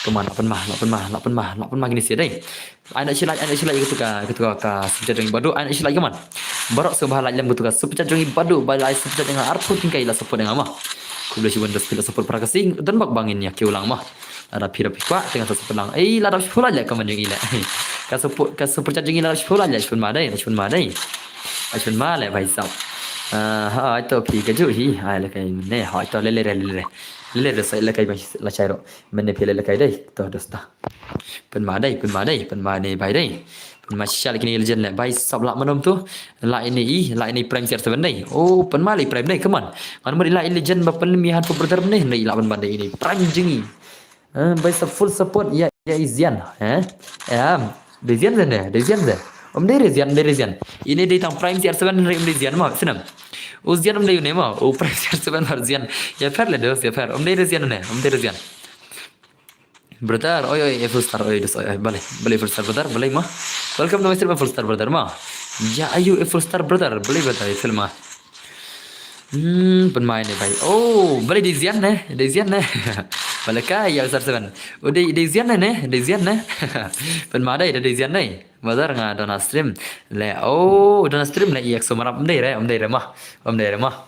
Come on, la pynma, la pynma, la pynma, la pynma kine seh dei. Ai na shilai, ai na shilai katu ka, katu ka, ka super chat jong i Badu, ai na shilai, come on. Baroh sngewbha like lem katu ka super chat jong i Badu, ba la ai super chat jong nga arphew tyngka i la support ïa nga ma. Khublei shibun dos, phi la support para ka sing, don bak bangin ïa kiew lang ma. Lada phi da phi kwah, te ngan sa support lang. Ei, la da shiphew like leh, come on jong i leh. Ka support, ka super chat jong i la da shiphew like leh, shibun ma dei, shibun ma dei. Shibun ma leh bhai sahab. Ah, ha, ai to phi kajuh hi, ai lehkai ne, ha, ai to leh leh leh leh. Lele da sa lehkai ba la shai ro. Mynne phi lehkai dei. To dosta. Pynma dei, pynma dei, pynma ne bhai dei. Pynma shisha leh kine legend leh bhai sahab la manom tu. La ine i, la ine i Prime C R seven dei. Oh, pynma leh i Prime dei, come on. Ngan mut i la i legend ba pynlem i Hanfop brother ne, ne i la ban ban dei ine i Prime jong i. Eh, bhai sahab full support ïa, ïa i Zian, eh? Em, dei Zian ne, dei Zian ne. Um dei re Zian, um dei re Zian. Ine dei tang Prime C R seven re um dei Zian mo, snem. U Zian um dei une mo, u Prime C R seven mar Zian. Ïapher le dos, ïapher. Um dei re Zian une, um dei re Zian. Brother, oi oi, Eiffel Star, oi dos, oi oi, balei, balei Eiffel Star brother, balei ma. Welcome to my stream Eiffel Star brother ma. Ya ayu Eiffel Star brother, balei brother, Eiffel ma. Hmm, pynma ne bai. Oh, balei dei Zian ne, dei Zian ne. Balei ka ya Star seven. Oh, dei, dei Zian ne, dei Zian ne. Pynma dei, dei Zian ne. Brother nga dona stream. Le, oh, dona stream le, yak so marap, um dei re, um dei re ma. Um dei re ma.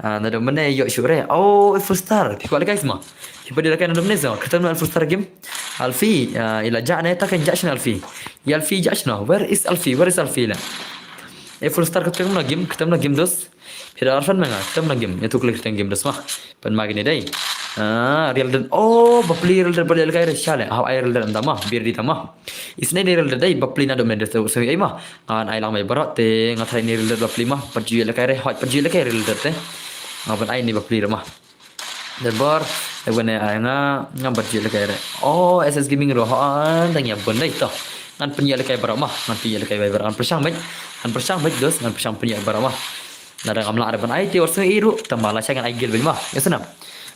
Ah, na dom ne, yok shu re. Oh, Eiffel Star. Phi kwah le guys ma. Phi padi rakan dom ne so. Kata na Eiffel Star game. Alfie, ah, ila ja ne, ta kan ja shna Alfie. Ya Alfie ja shna. Where is Alfie? Where is Alfie le? Eiffel Star kata na game, kata na game dos. Phi da arfan menga, kata na game. Ya tu klik kata game dos ma. Pynma kine dei. Ah, Real Dead. Oh, bapli Real Dead bali alkai re shale. How I Real Dead anda ma. Bir di tama. Isne dei Real Dead dei, bapli na dom ne dos so ai ma. Ngan ai lang mai barot te, nga thai ni Real Dead bapli ma. Pat ju alkai re, hot pat ju alkai Real Dead te. Nga ban ai ni bapli re ma. Dei bor, dei bane ai nga, nga bad ji lehkai re. Oh, S S Gaming ruh, han, dang ïa bun dei to. Ngan pynïa lehkai baroh ma, ngan pynïa lehkai baroh, ngan pyrshang bad, ngan pyrshang bad dos, ngan pyrshang pynïa baroh ma. Lada ngam lah re ban ai te war sngewsih ruh, tang ba lashai ngan ai guild bad ma. Ïa snam.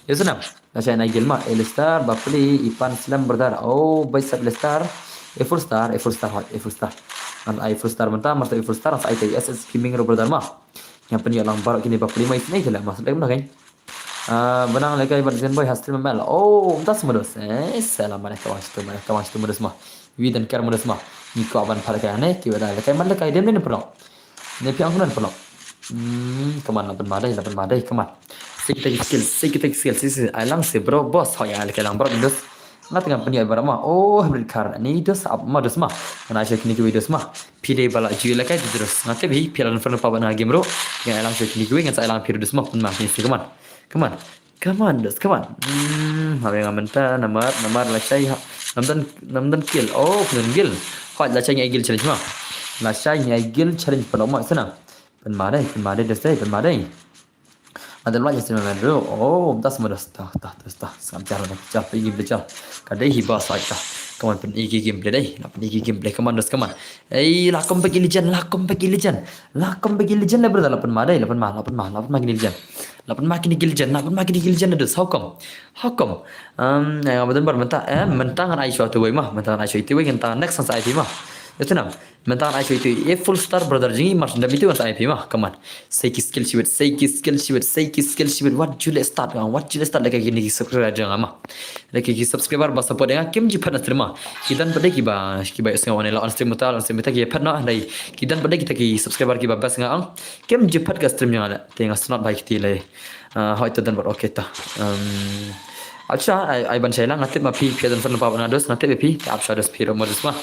Ïa snam. Lashai ngan ai guild ma, Alistar, bapli, Ipan, Slam, brother. Oh, bai sap Alistar. Eiffel Star, Eiffel Star, hot, Eiffel Star. Ngan ai Eiffel Star mynta, master Eiffel Star, sa ai te S S Gaming ruh, brother ma. Ngan pynïa lang baroh kine bapli ma isne te la, master Gaming kan. Ah, ba nang lehkai bad Zen Boy ha stream M L. Oh, mynta sngewbha dos. Eh, salam bad ka wan sngewbha, ka wan sngewbha dos ma. Wi dan kar dos ma. Ngi kwah ban phah lehkai ne, ki wada lehkai man lehkai dem ne pynlong. Ne phi ong kumno pynlong. Hmm, kaman la pynma dei, la pynma dei, kaman. Sei kita ki skill, sei kita ki skill, sei, sei, ai lang sei bro, boss, hoi ai lehkai lang bro, dos. Nga tengah pynïa baroh ma. Oh, hybrid car. Ni dos ap ma dos ma. Ngan ai sha kine kiwei dos ma. Phi dei ba la ju lehkai dos. Nga tip hi phi la don friend pa ba na game ruh. Ngan ai lang sha kine kiwei ngan sa ai lang phi dos ma. Pynma kine sei kaman. Kaman. Kaman dos kaman. Hmm, ha nga mynta namar namar lashai ha. Namdan namdan kill. Oh, pyndan kill. Hot lashai ngi ai kill challenge ma. Lashai ngi ai kill challenge pynlong ma sana. Pynma dei, pynma dei dos dei, pynma dei. Ada luar je sini main dulu. Oh, tas mana tas tas tas tas. Sam jar jar pergi belajar. Kadai hiba sai ta. Kaman pun iki game play dai. Nak pun iki game play kaman dos kaman. Eh, la kom bagi legend, la kom bagi legend. La kom bagi legend la brother, la pun ma dai, la pun ma, la pun ma, la pun ma kini legend. La pun ma kini legend, la pun ma kini legend dos. How come? How come? Um, ya betul bar mentang, eh, mentang kan ai shwa tu wei mah, mentang kan ai shwa tu wei, mentang next kan sa ai mah. Itu nam. Mentang ai shu itu Eiffel Star brother jing i mar sendam itu kan sa ai phi mah kaman. Sei ki skill shibit, sei ki skill shibit, sei ki skill shibit. Wat ju leh start nga, wat ju leh start lehkai kini ki subscriber jong nga mah. Lehkai ki subscriber ba support nga kim ju phet na stream mah. Ki don pat de kiba kiba ïohsngew wan la on stream uta, on stream uta ki phet noh dei. Ki don pat de kita ki subscriber kiba best nga ong. Kim ju phet ka stream jong nga leh. Te nga snot bai kiti leh. Ah, hoi to don bad okay to. Um, acha, ai, ai ban shai lang, nga tip ma phi, phi don fan pa nga dos, nga tip phi, te ap sha dos phi ro mo dos ma.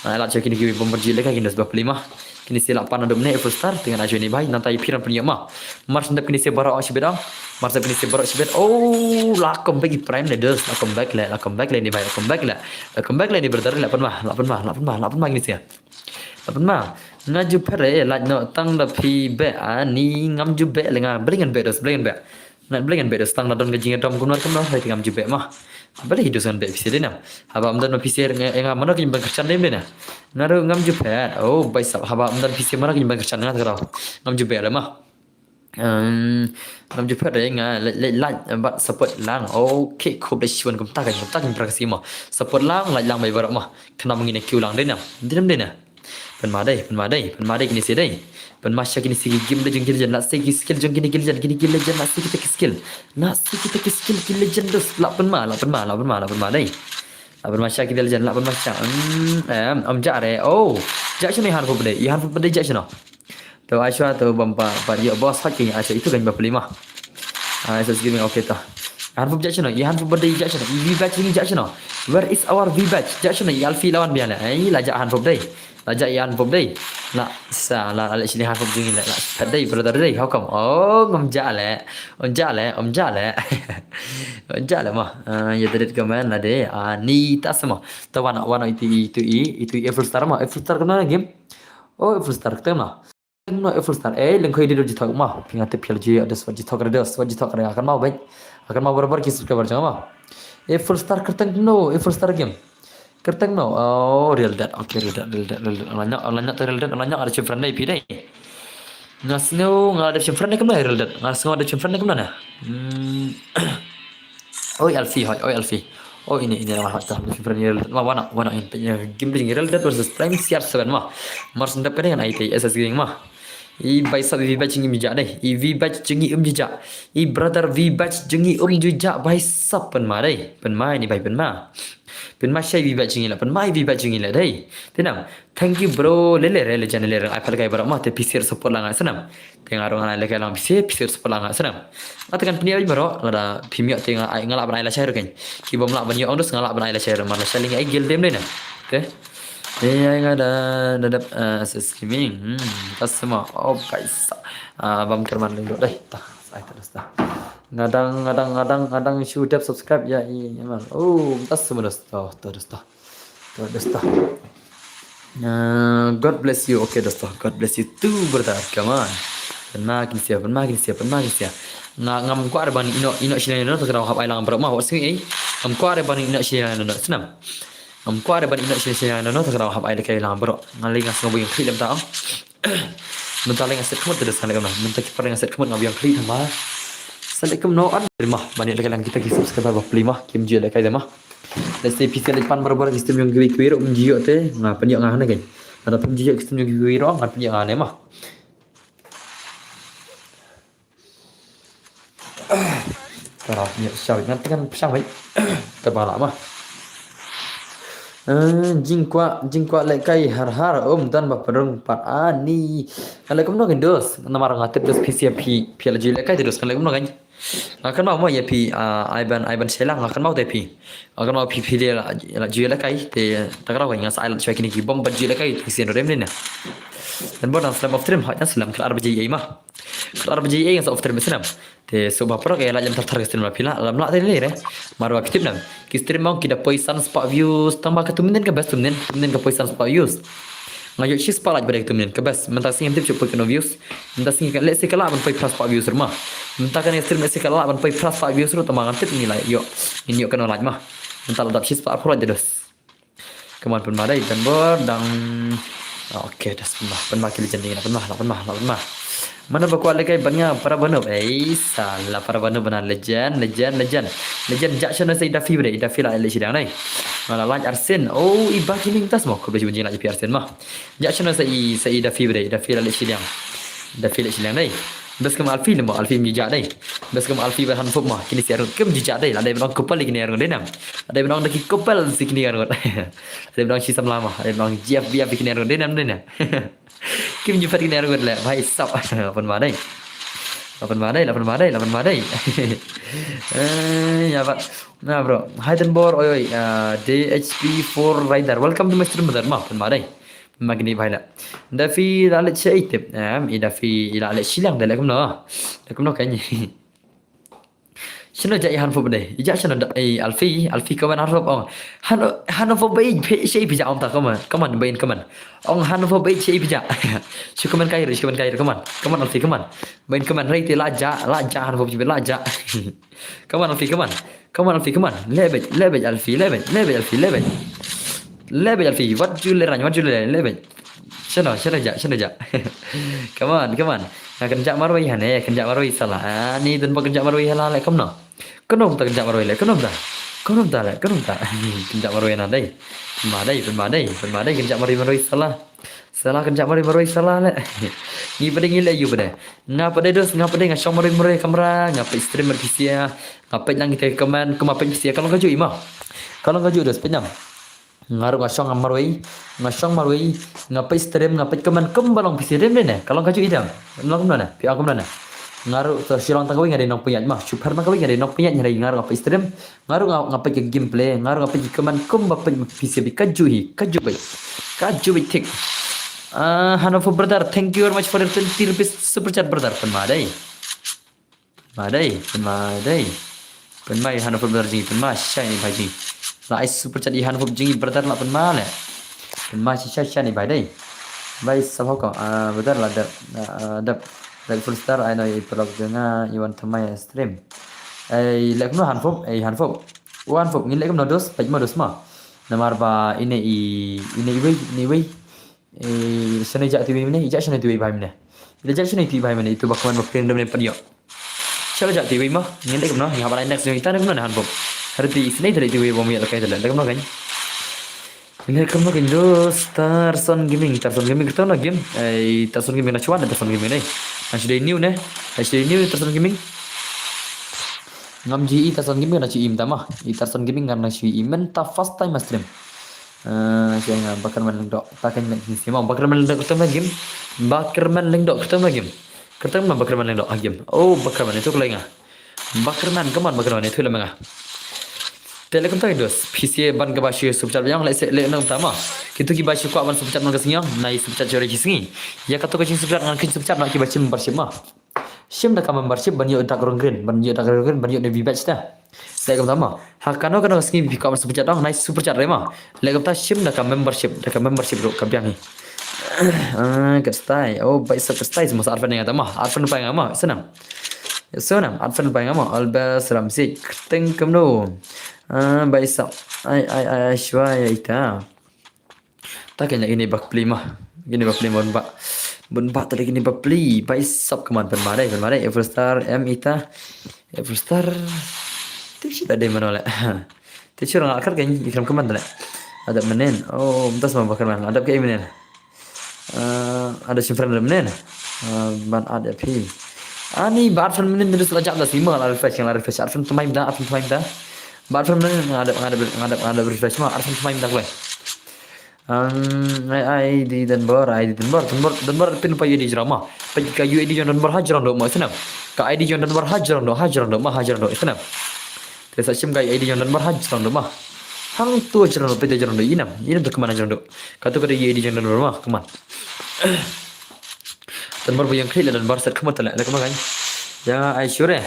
Nga la cha kini ki bomber ji lehkai kini dos ba pli ma. Kini sei la pan dum ne Eiffel Star, te ngan ai sha ni bai, nang tai phi ran pynïoh ma. Mar sendap kini sei baroh shibit ong. Mar sendap kini sei baroh shibit. Oh, la comeback i prime le dos, la comeback le, la comeback le ni bai, la comeback le. La comeback le ni brother, la pan ma, la pan ma, la pan ma, la pan ma kini sei. Lapan ma. Nga ju phet re, lait noh tang da phi beh ani ngam ju beh le nga. Bling ngan beh dos, bling ngan beh. Ngan bling ngan beh dos tang da don ka jingïadom kumno kumno, hoi te ngam ju beh ma. Balei hi dos ngan beh phi sei dei na. Haba ym don ma phi sei nga, nga mano ka jingban kyrchan dei na. Nga ruh ngam ju phet. Oh, bai sap haba ym don phi sei mano ka jingban kyrchan nga ta ka daw. Ngam ju beh le ma. Em, ngam ju phet re nga leh leh like bad support lang. Okay, khublei shibun kumta ka kumta ka pra ka si mo. Support lang, like lang bai baroh mo. Khnang ngin kiew lang dei na. Dei na dei na. Pynma dei, pynma dei, pynma dei kini sei dei. Pynma sha kini sei ki game legend ki legend la sei ki skill jong kini ki legend kini ki legend la sei kita ki skill. La sei kita ki skill ki legend dos la pynma, la pynma, la pynma, la pynma dei. La pynma sha ki legend la pynma sha. Hmm, em, am ja re. Oh, ja shano i han fu bdei, i han fu bdei ja shano. To ai shwa to bam pa pa ïoh boss hot kini ai shwa itu kan ba pli ma. Ai shwa skimi okay to. Han fu ja shano, i han fu bdei ja shano, i vi batch ni ja shano. Where is our vi batch? Ja shano i Alfie lawan biang le. Ai la ja han fu bdei. La ja i han fu bdei. La sa la la shini han fu jing le. La phet dei brother dei. How come? Oh, ngam ja le. Om ja le, om ja le. Om ja le ma. Ah, ya dedet ka man la de. Ah, ni ta sama. Ta wana wana itu itu i itu Eiffel Star ma. Eiffel Star kana game. Oh, Eiffel Star kata ma. No Eiffel Star. Eh, lengkhoi di do jithok ma. Pinga te phial ji ada swat jithok ada swat jithok ada akan mau baik. Akan mau barabar ki subscriber jong ma. Eiffel Star kerteng no, Eiffel Star game. Kyrteng no. Oh, Real Dad. Okay, Real Dad, Real Dad, Real Dad. Online nyok, online nyok te Real Dad, online nyok, ada chim friend dei phi dei. Nga sngew nga ada chim friend dei kumno Real Dad. Nga sngew ada chim friend dei kumno na. Hmm. Oi Alfie, hoi, oi Alfie. Oh ini ini lah hoi ta chim friend Real Dad. Ma wana wana in pe game ding Real Dad versus Prime C R seven ma. Mar sendap ka dei ngan ai te S S Gaming ma. I bai sap i bai chingi um jija dei. I bai chingi um jija. I brother bai chingi um jija bai sap pynma dei. Pynma ini bai pynma. Pynma shai bai chingi la pynma i bai chingi la dei. Te nang. Thank you bro. Lele re legend lele re ai pal kai bro ma te P C support la nga snam. Te nga rong ai le kai lang P C support la nga snam. Ata kan pynïa bro la da phi miok te nga ai nga la ban ai la shai ro kan. Ki bom la ban ïoh ong dus nga la ban ai la shai ro mar la shai ling ai gil dem dei na. Te. Te ai nga da da da S S Gaming. Hmm, tas sama. Oh guys. Ah, bam kerman ling dei. Ta, sai ta das ta. Ngadang ngadang ngadang ngadang shu dep subscribe ya i man. Oh, tas sama das ta, ta das ta. Ta das ta. Uh, God bless you. Okay, dosto. God bless you too, brother. Come on. Pynma kin sia, pynma kin sia, pynma kin sia. Nga ngam kwah re ban ino ino shileng no ta kra hap ai lang bro ma wat sing ei. Ngam kwah re ban ino shileng no snam. Ngam kwah re ban ino shileng no ta kra hap ai le kai lang bro. Nga le nga sngew bing khri lem ta. Mynta le nga set khmut te des nga le kam na. Mynta ki par le nga set khmut nga biang khri thang ma. Sa le kam no an ma ban le kai lang kita ki subscriber ba pli ma kim ju le kai de ma. Let's say P C le pan barbar ki stem jong ki kiwi ro um jio te nga pynjio nga ne kan. Ada pynjio ki stem jong ki kiwi ro nga pynjio nga ne ma. Para pynjio shawi ngan tekan pshang wei. Te ba la ma. Eh, jingkwah jingkwah le kai har har um dan ba pynrung pat ani. Kan le kumno kan dos namar nga tip dos P C P P L G le kai dos kan le kumno kan. Nga kan mau mo ya pi ah, Ivan Ivan Sheila nga kan mau te pi. Nga kan mau pi pi dia la la ju la kai te ta kra nga sa ai la chwa kini ki bom ba ju la kai te sian rem ni na. Dan bor dan slam of trim ha dan slam klar baji ai ma. Klar baji ai nga sa of trim slam. Te so ba prok ya la jam tar tar slam la pila lam la te le re. Marwa kitip nam. Ki stream mong ki da poi san spot views tang ba ka tumnen ka best tumnen tumnen ka poi san spot views. Nga ïoh shi spot like ba dei tumnen ka best mynta sing tip chup poi kano views. Mynta sing ka leh si ka lah ban poi phra spot views ma. Mynta ka ne stream leh si ka lah ban poi phra spot views ru tama ngan tip ni la ïoh. Ni ïoh kano like ma. Mynta la dap shi spot phra like dos. Come on pynma dei dan bor dang. Okay das pynma pynma ki legend ni pynma la pynma la pynma. Mana ba kwah lekai ban nga para banup. Ei sala para banup bana legend legend legend. Legend jak shano sa i Dafi bade i Dafi la le shidang nai. Mala laj Arsen. Oh i ba kining tas mo ko bla jibun jing laj pi Arsen ma. Jak shano sa i sa i Dafi bade i Dafi la le shidang. Dafi le shidang nai. Bes kam Alfi le mo Alfi mi jak dai. Bes kam Alfi ba han fup ma kini si arut kem jijak dai la dai benong kupal kini arut denam. La dai benong daki kupal si kini arut. La dai benong shisam lama la dai benong G F B F kini arut denam denam. Kim ju phet kine arngut le bhai sap. Lapan madai. Lapan madai, lapan madai, lapan madai. Eh, ya ba. Na bro, hai ten bor oi oi. Uh, D H P four rider. Welcome to my stream brother. Ma pan madai. Ma kini bhai la. Dafi la lech sha itip. Em, i Dafi i la lech shilang da le kumno. Da kumno kani. Shano ja i hanfop dei. I ja shano da i Alfi, Alfi comment hanfop ong. Han hanfop bai phe shei pija ong ta comment. Comment bai comment. Ong hanfop bai shei pija. Shu comment kai ru, shu comment kai ru comment. Comment Alfi comment. Bai comment rei te la ja, la ja hanfop jibe la ja. Comment Alfi comment. Comment Alfi comment. Lebej, lebej Alfi, lebej, lebej Alfi, lebej. Lebej Alfi, wat ju le rang, wat ju le lebej. Shano, shano ja, shano ja. Come on, come on. Nga kynjah marwei hane, kynjah marwei sala. Ah, ni dun ba kynjah marwei hala le kumno. Kumno ta kynjah marwei le, kumno ta. Kumno ta le, kumno ta. Kynjah marwei na dei. Ma dei, ma dei, ma dei kynjah marwei marwei sala. Sala kynjah marwei marwei sala le. Ngi pade ngi le yu pade. Nga pade dos, nga pade nga shong marwei marwei kamra, nga pade stream mar pisia. Nga pade lang kita comment, kuma pade pisia kalong kaju ima. Kalong kaju dos pade nang. Nga ruh nga shong nga marwei, nga shong marwei, nga peit stream, nga peit comment kumba long phi stream dei ne, ka long kajuh i dang. Long kumno ne, phi ong kumno ne. Nga ruh to shilong tang kawei nga dei nongpeit ma, shu pher tang kawei nga dei nongpeit, nga ruh nga peit stream, nga ruh nga peit ka gameplay, nga ruh nga peit comment kumba peit phi stream kajuh hi, kajuh beit. Kajuh beit thik. Ah, Hanover brother, thank you very much for your twenty rupees super chat brother. Pan ma dei. Pynma dei, pynma dei. Pynma i Hanover brother jing, pynma shisha i bai jing. La ai super chat i Hanover jing brother la pynma le. Pynma shisha shisha i bai dei. Bai sabo ko, ah, brother la dep, ah, dep. Like full star ai no i pelok jong nga i wan thymmai stream. Ai lek no Hanover, ai Hanover. Wan Hanover, ngin lek no dos, peit mo dos ma. Namar ba ine i, ine i wei, ine i wei. Eh, shane ja ti wei mane, ja shane ti wei bai mane. Ila ja shane ti bai mane, itu ba kman ba pin dam ne pan yo. Shala ja ti wei ma, ngin dek no, ngin haba next ni tan no han bom. Hari ti sne tadi ti wei bom ya lekai tadi, dek no kan. Ini kam no kan do Starson Gaming, Starson Gaming kita no game. Eh, Starson Gaming na chuan, Starson Gaming ni. Na shi new ne, na shi new Starson Gaming. Ngam ji i Starson Gaming na shi im tama. I Starson Gaming ngam na shi im men ta first time ma stream. Eh, siya nga Bakerman Lengdok. Takan na kini sima Bakerman Lengdok kita ma game. Bakerman Lengdok kita ma game. Kita ma Bakerman Lengdok ah game. Oh, Bakerman itu kelai nga. Bakerman, come on Bakerman itu lama nga. Te le kumta dos, P C A ban ka ba shi super chat yang le se le nang tama. Kitu ki ba shi kwa ban super chat man ka singyang, nai super chat jore ki singi. Ya katu ka jing super chat ngan kin super chat na ki ba chim membership ma. Shim da ka membership ban yo dak rong green, ban yo dak rong green, ban yo ne bi batch ta. Te kumta ma. Ha kano kano singi bi kwa ban super chat dong, nai super chat re ma. Le kumta shim da ka membership, da ka membership ro ka biang hi. Ah, ka stai. Oh, bai sa ka stai, mas arfan nga tama. Arfan pa nga ma, senam. Senam, arfan pa nga ma. Albas Ramsik, teng kumno. Ah, bai sa. Ai, ai, ai, ai, shwa ya ita. Ta kanya ini bak play ma. Ini bak play mon ba. Bon ba tadi ini bak play. Bai sap keman pen mare, pen mare. Everstar, M ita. Everstar. Ti shi tadi mana le. Ti shi orang akar kan ikram keman tadi. Ada menen. Oh, entah sama bakar man. Ada ke menen. Eh, ada simfran ada menen. Eh, ban ada pi. Ani bat fan menen terus lajak dah sima la refresh yang la refresh. Arfan temaim dah, arfan temaim dah. Bat fan menen ngadap ngadap ngadap ngadap refresh ma. Arfan temaim dah kue. Ang ai ai di Denbor, ai di Denbor, Denbor, Denbor pin pa U I D jrama. Pa ka U I D jong Denbor ha jrong do ma senam. Ka I D jong Denbor ha jrong do, ha jrong do ma ha jrong do senam. Te sa shim ka I D jong Denbor ha jrong do ma. Hang tu jrong do, pete jrong do inam. Inam tu kemana jrong do. Katu kata U I D jong Denbor ma, kemana. Denbor bu yang klik Denbor set kemana tala, kemana kan. Ya ai sure.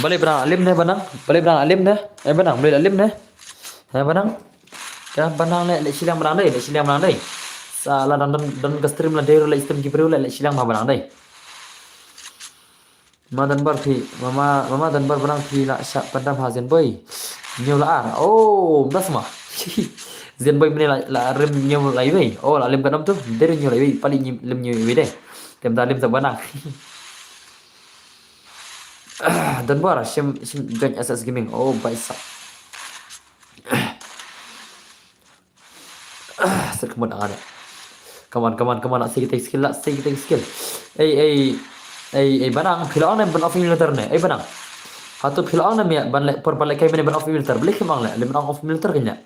Balik berang alim ne banang, balik berang alim ne. Eh banang, balik alim ne. Eh banang. Ya banang le, le silang banang dai, le silang banang dai. Sa la dan dan dan ka stream la dai le stream ki bru le, le silang ma banang dai. Ma Denbor phi, mama mama Denbor banang phi la sha pandam ha Zenboy. Nyu la ar. Oh, das ma. Zenboy mene la la rem nyu la iwei. Oh, la lem kanam tu. Dai nyu la iwei, pali nyu lem nyu iwei dai. Tem da lem sa banang. Ah, Denbor shim shim join S S Gaming. Oh, baisa. Ah, set kemut angan. Come on, come on, come on. Nak sigi teng skill, nak sigi teng skill. Ei ei ei ei banang, phi la ong ne ban off militer ne. Ei banang. Hatu phi la ong ne mia ban le por ban le kai mene ban off militer. Beli kemang le, le ban off militer kenya.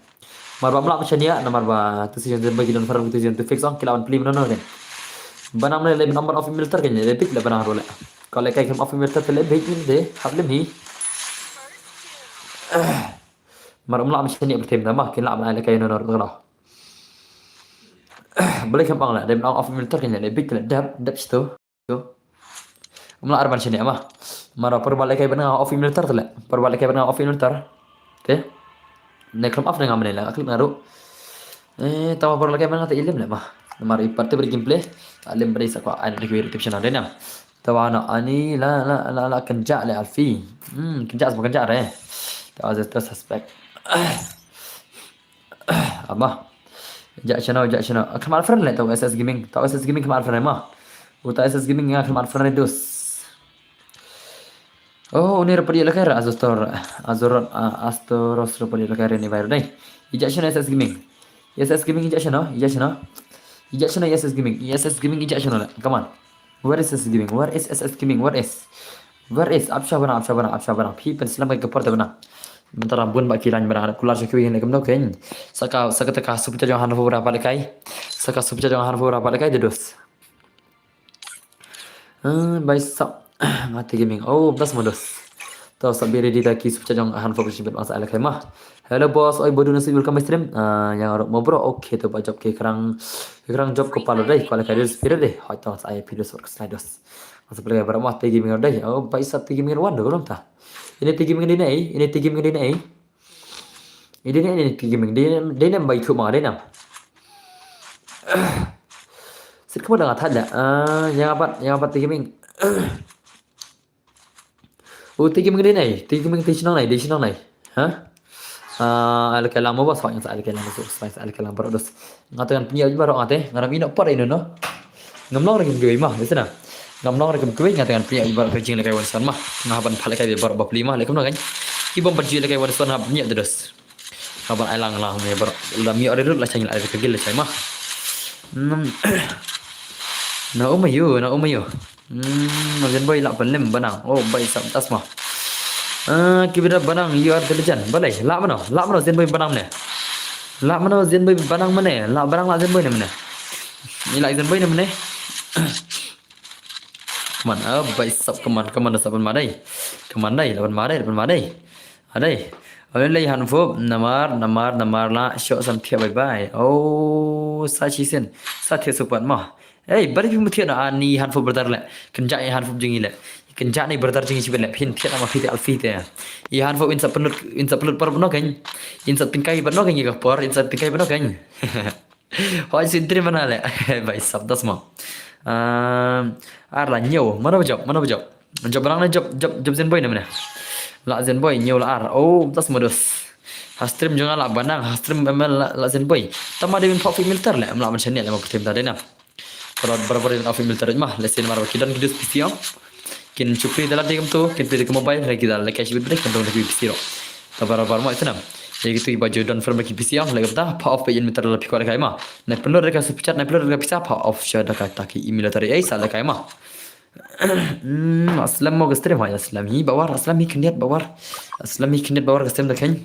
Mar ba mlak macam ni ya, namar ba tu season tu bagi dan farm tu season tu fix ong kila ban play menono kan. Banang mene le ban off militer kenya, le big le banang role. Kalau kai kem off militer le big ni de, hap le mi. Mar um la machine ni bertem da ma kin la ma le kai no no ro. Beli kem ang la dem ang off militer kan le big le dab dab sto. Um la arban sini ma. Mar por balik kai bena off militer tele. Por balik kai bena off militer. Te. Ne klem off dengan menela klem ngaru. Eh, tawa por balik kai bena te ilim le ma. Mar ipat te beri gameplay. Alim beri sakwa ai de kwi reception ada na. Tawa na ani la la la la kenjak le Alfi. Hmm, kenjak sama kenjak re. Tawa just suspect. Ama. Jak channel, jak channel. Kemar friend le tau S S Gaming. Tau S S Gaming kemar friend ma. Uta S S Gaming nga kemar friend dus. Oh, uni repadi lekai ra Azostor. Azorot Astoros repadi lekai re ni viral dai. Ijak channel S S Gaming. S S Gaming ijak channel, ijak channel. Ijak channel S S Gaming. S S Gaming ijak channel. Come on. Where is S S Gaming? Where is S S Gaming? Where is? Where is? Apsha bana, apsha bana, apsha bana. Phi pen slam ka por te bana. Mentara bun ba kilan bana kular chakwi ne kemno ken. Saka saka taka super jong han fo bra palekai. Saka super jong han fo bra palekai de dos. Ah, bai sap. Mati gaming. Oh, bas modus. Tau sap biri di taki super jong han fo bra palekai ma. Hello boss, oi bodu nasi welcome my stream. Ah, yang arok mo bro. Okay, tu ba job ke kerang kerang job ko palo dai. Palekai de spirit de. Hoi tau sa ai pido sor keslai dos. Masa pelekai berapa mah tegi mingar dai. Oh, bai sap tegi mingar wan dulu ta. Ini tegi mingar dina eh. Ini tegi mingar dina eh. Ini dina ini tegi mingar dina dina bai tu mah dina. Sit kamu dah ngatat dah. Ah, yang apa yang apa tegi ming. Oh, tegi mingar dina eh. Tegi mingar tegi nang nai, tegi nang nai. Ha? Ah, ala kai lang mo ba, sawai sa ala kai lang mo, sawai sa ala kai lang baroh dos. Nga te ngan pynïap baroh nga te, nga ram ino por ino no. Ngam long ruh kum kiwei mo, di sana. Ngam long ruh kum kiwei, nga te ngan pynïap baroh ka jingïalehkai wan san mo. Nga hap ban phah lehkai baroh bapli mo, leh kumno kan. Ki bym pat ju lehkai wan san hap pynïap te dos. Hap ban ai lang lang ne baroh. Lada mi ori rut la chang la ai ka gil la chang mo. Hmm. Na umayu, na umayu. Hmm, Zen Boy lah pynlem banang. Oh, bai sap tas mo. Ah, kibida banang, you are the legend. Balei, lah mano, lah mano Zen Boy banang ne. Lah mano Zen Boy banang mane, lah banang lah Zen Boy ne mane. Ni lah Zen Boy ne mane. Come on, ah, bai sap, come on, come on, sap pynma dei. Come on dei, lah pynma dei, lah pynma dei. Adei. Oi lei hanfup, namar, namar, namar lah, shoh sam thiah bye bye. Oh, sa shisien, sa thiah supat mo. Ei, bari phi muthiah na ani hanfup brother le. Kynjah i hanfup jong i le. Kynjah ni brother jong i shibit le. Phin thiah na ma phi te alfi te. I hanfup in sa pynlut, in sa pynlut por bno kan. In sa tyngkai bno kan i ka por, in sa tyngkai bno kan. Hoi sin tri mana le. Bai sap das mo. Um, ar la nyew. Mana bajop, mana bajop. Jop barang ne jop, jop, jop Zen Boy ne mane. La Zen Boy nyew la ar. Oh, das mo dos. Ha stream jong la banang, ha stream M L la, la Zen Boy. Tama de bin pop film ter le, mla man shane le ma prim ta de na. Para barabar in office military ma, lehse namar ba ki don ki dus P C ong. Kin chukri da la dei kumto, kin plie da ka mobile, re ki da la cash bit bit, kin dong da ki P C ro. Ta barabar ma itna. Ye kitu iba ju don firm da ki P C ong, le kumta, pha off peit military la phi kwah da kai ma. Na pynlut da ka super chat, na pynlut da ka pisa, pha off sha da ka ta ki military, eh, sa da kai ma. Hmm, aslam mo ka stream, ha, aslam hi, bawar, aslam hi khyndiat, bawar. Aslam hi khyndiat, bawar ka stream da khein.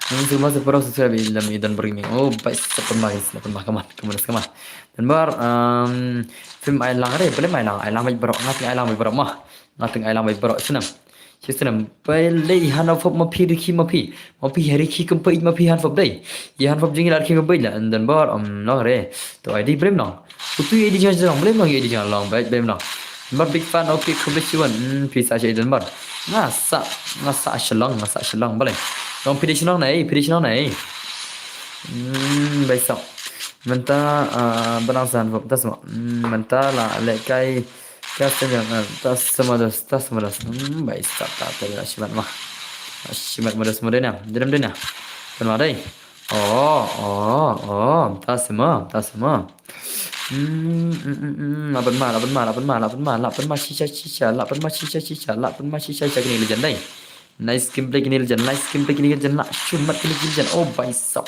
Nang sumar sa pura subscribe i lam i Don Burger King. Oh, bai sa pynma, sa pynma, come on, come on, come on. Don Bar, um, film ai lang re, film ai lang, ai lang bai baroh, nga teng ai lang bai baroh ma. Nga teng ai lang bai baroh, snam. Shi snam, bai lei hanfup ma phi, Ricky ma phi. Ma phi, Ricky kum pai ma phi hanfup dei. I hanfup jing i la Ricky kum pai la, Don Bar, um, long re. To ai di blem long. Utu i di jang jang, blem long, i di jang long, bai, blem long. Bar big fan, okay, khublei shibun. Hmm, phi sa shi Don Bar. Nga sa, nga sa Shillong, nga sa Shillong, balei. Long phi di Shillong nai, phi di Shillong nai. Hmm, bai sa. Mynta, ah, banang san, tas ma. Hmm, mynta la, lehkai, kas ten jang, ah, tas sama das, tas sama das. Hmm, bai sa, ta, ta, la shimat ma. Shimat ma das ma dei na, dei na, dei na. Pynma dei. Oh, oh, oh, ta sima, ta sima. Hmm, hmm, hmm, hmm. Laban ma, laban ma, laban ma, laban ma, laban ma, shisha, shisha, laban ma, shisha, shisha, laban ma, shisha, shisha, kini legend dei. Nice gameplay kini legend, nice gameplay kini legend, la shumat kini legend. Oh, bai sap.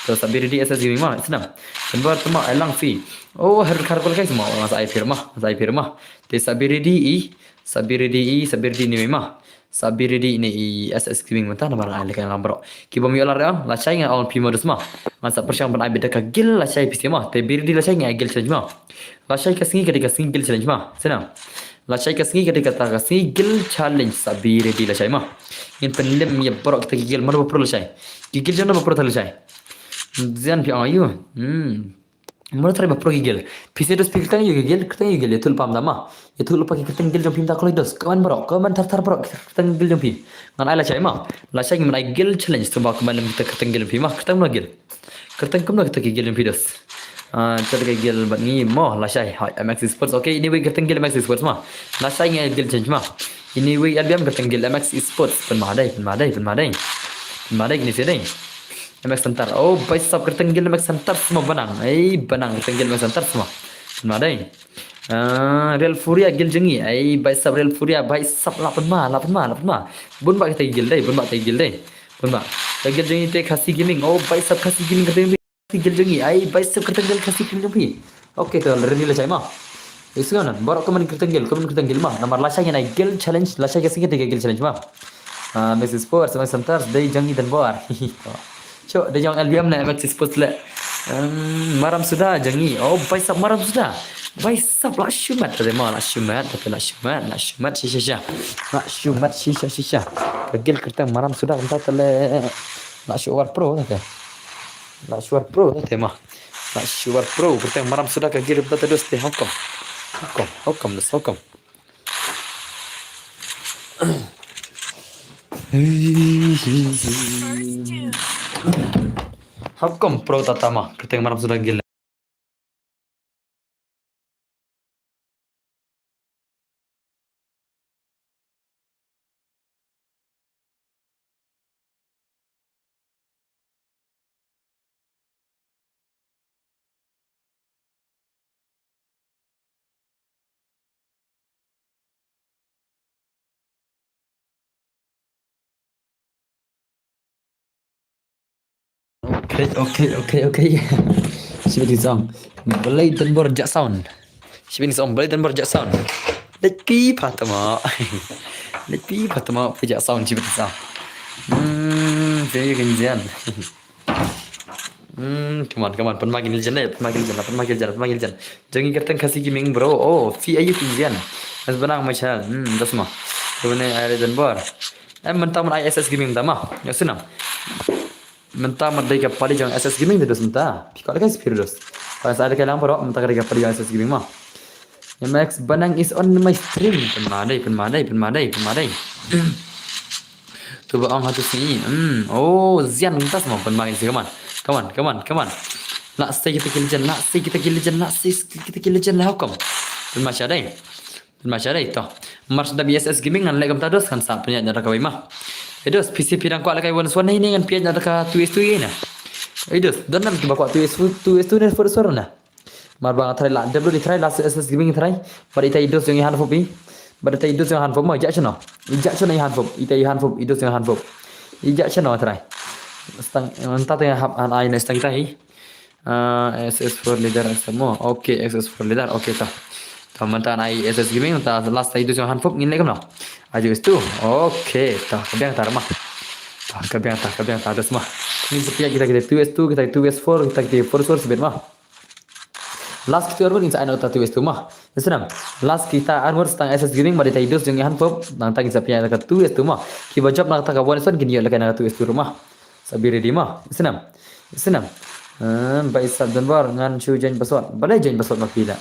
To sabi ready S S Gaming ma, snam. Kan bar tama ai lang fi. Oh, har kar kol kai sima, nga sa ai pir ma, nga sa ai pir ma. Te sabi ready i, sabi ready i, sabi ready ni ma. Sabi ready ne i S S Gaming mynta namar ai lehkai lang baroh. Ki bym ïoh lad re ong, lashai nga ong phi modus ma. Ngan sa pyrshang ban ai beit da ka guild lashai phi sima. Te bi ready lashai nga ai guild challenge ma. Lashai ka sngi ka dei ka sngi guild challenge ma. Sena. Lashai ka sngi ka dei kata ka sngi guild challenge, sa bi ready lashai ma. Ngin pynlem ïa baroh kita ki guild, mano ba pro lashai. Ki guild jong no ba pro ta lashai. Jan phi ong ayu. Hmm. Mano trai ba pro ki guild. Phi sa dos phi kyrteng ïa ki guild, kyrteng ïa ki guild, ïathuh lypa mynta ma. Ïathuh lypa ki kyrteng guild jong phi mynta kloi dos. Comment baroh, comment thar thar baroh ki kyrteng guild jong phi. Ngan ai lashai ma. Lashai ngin ai guild challenge, sumba kumba lem kita kyrteng guild jong phi ma. Kyrteng mano guild. Kyrteng kumno kita ki guild jong phi dos. Ah, kita ki guild bad ngi mo, lashai. Hai, M X Esports. Okay, anyway kyrteng guild M X Esports ma. Lashai ngi ai guild challenge ma. Anyway, L B M kyrteng guild M X Esports. Pynma dei, pynma dei, pynma dei. Pynma dei kini sa dei. M X Center. Oh, bai sap kyrteng guild M X Center sima banang. Ei, banang kyrteng guild M X Center sima. Pynma dei. Ah, Real Furia guild jong ngi. Ei, bai sap Real Furia, bai sap la pynma, la pynma, la pynma. Bun ba kita guild dei, bun ba kita guild dei. Bun ba. Kita guild jong ngi te Khasi Gaming. Oh, bai sap Khasi Gaming kyrteng guild jong ngi. Ei, bai sap kyrteng guild Khasi Gaming jong phi. Okay, to ready lashai ma. Isngan nan, baroh comment kyrteng guild, comment kyrteng guild ma. Namar lashai ngin ai guild challenge, lashai ka sngi ka dei ka guild challenge ma. Ah, M X Esports, M X Center, dei jong i Don Bar. Chok, dei jong L B M ne M X Esports le. Em, Maram Suda jong i. Oh, bai sap Maram Suda. Bai sap la shumat, dei ma la shumat, dei la shumat, la shumat shisha shisha. La shumat shisha shisha. Ka guild kyrteng Maram Suda mynta te le. La shu war pro te. La shu war pro te ma. La shu war pro kyrteng Maram Suda ka guild mynta te dos te, how come. How come, how come dos, how come. How come pro tata ma, kyrteng Maram Suda guild. Okay, okay, okay. Shibit song. Balei Donbor jak sound. Shibit song, balei Donbor jak sound. Leit pi Fatima. Leit pi Fatima, pi jak sound shibit song. Hmm, pi kan jan. Hmm, come on, come on. Pynmah ki legend, eh, pynmah ki legend, pynmah ki legend, pynmah ki legend. Jong ngi kyrteng Khasi Gaming, bro. Oh, phi aïu ki legend. Mas benang machal. Hmm, das ma. Kemane ai Donbor. Eh, mynta man ai S S Gaming mynta ma. Ya, sini. Mynta ma dei ka party jong S S Gaming te dos mynta. Phi kwah lehkai sa phi dos. Pas ai lehkai lang baroh mynta ka dei ka party jong S S Gaming ma. Ya, Max Banang is on my stream. Pynmah dei, pynmah dei, pynmah dei, pynmah dei. Tu ba ong ha tu sngi. Hmm. Oh, Zian mynta sa ma pynmah ki sa, come on. Come on, come on, come on. Lah sei kita ki legend, lah sei kita ki legend, lah sei kita ki legend lah hukum. Pynmah sha dei. Pynmah sha dei to. Mar sdang S S Gaming ngan leh kumta dos, ngan sa pynïaid na da kawei ma. Eh dos, phi shu phi dang kwah lehkai one v one ne, ngan pynïaid na da ka two v two ïa na. Eh dos, don nam kiba kwah two v two, two v two ne four v four na. Mar ba nga tharai la, W D tharai la S S Gaming tharai. Bad itai dos jong i Hanfop i. Bad itai dos jong i Hanfop ma, ïa shano. Ïa shano i Hanfop, itai i Hanfop, i dos jong i Hanfop. Ïa shano tharai. Stang, mynta te hap an ai ne stang itai. Ah, S S four leader S M O. Okay, S S four leader. Okay, ta. Ta mynta ai S S Gaming, ta last ai dos jong i Hanfop ngin leh kumno. Ai dos tu. Okay, ta ka biang ta ma. Ta ka biang ta, ka biang ta dos ma. Ngin sa pynïaid kita kita two v two, kita two v four, kita kita four v four shibit ma. Last kita armor ngin sa ai na ta two v two ma. Snam. Last kita armor stang S S Gaming bad itai dos jong i Hanfop. Nangta ngin sa pynïaid na ka two v two ma. Kiba jop na ta ka one v one kin ïoh lehkai na ka two v two ma. Sa be ready ma. Snam. Snam. Hmm, ba i sap Donbor ngan shu join password. Balei join password ma phi la.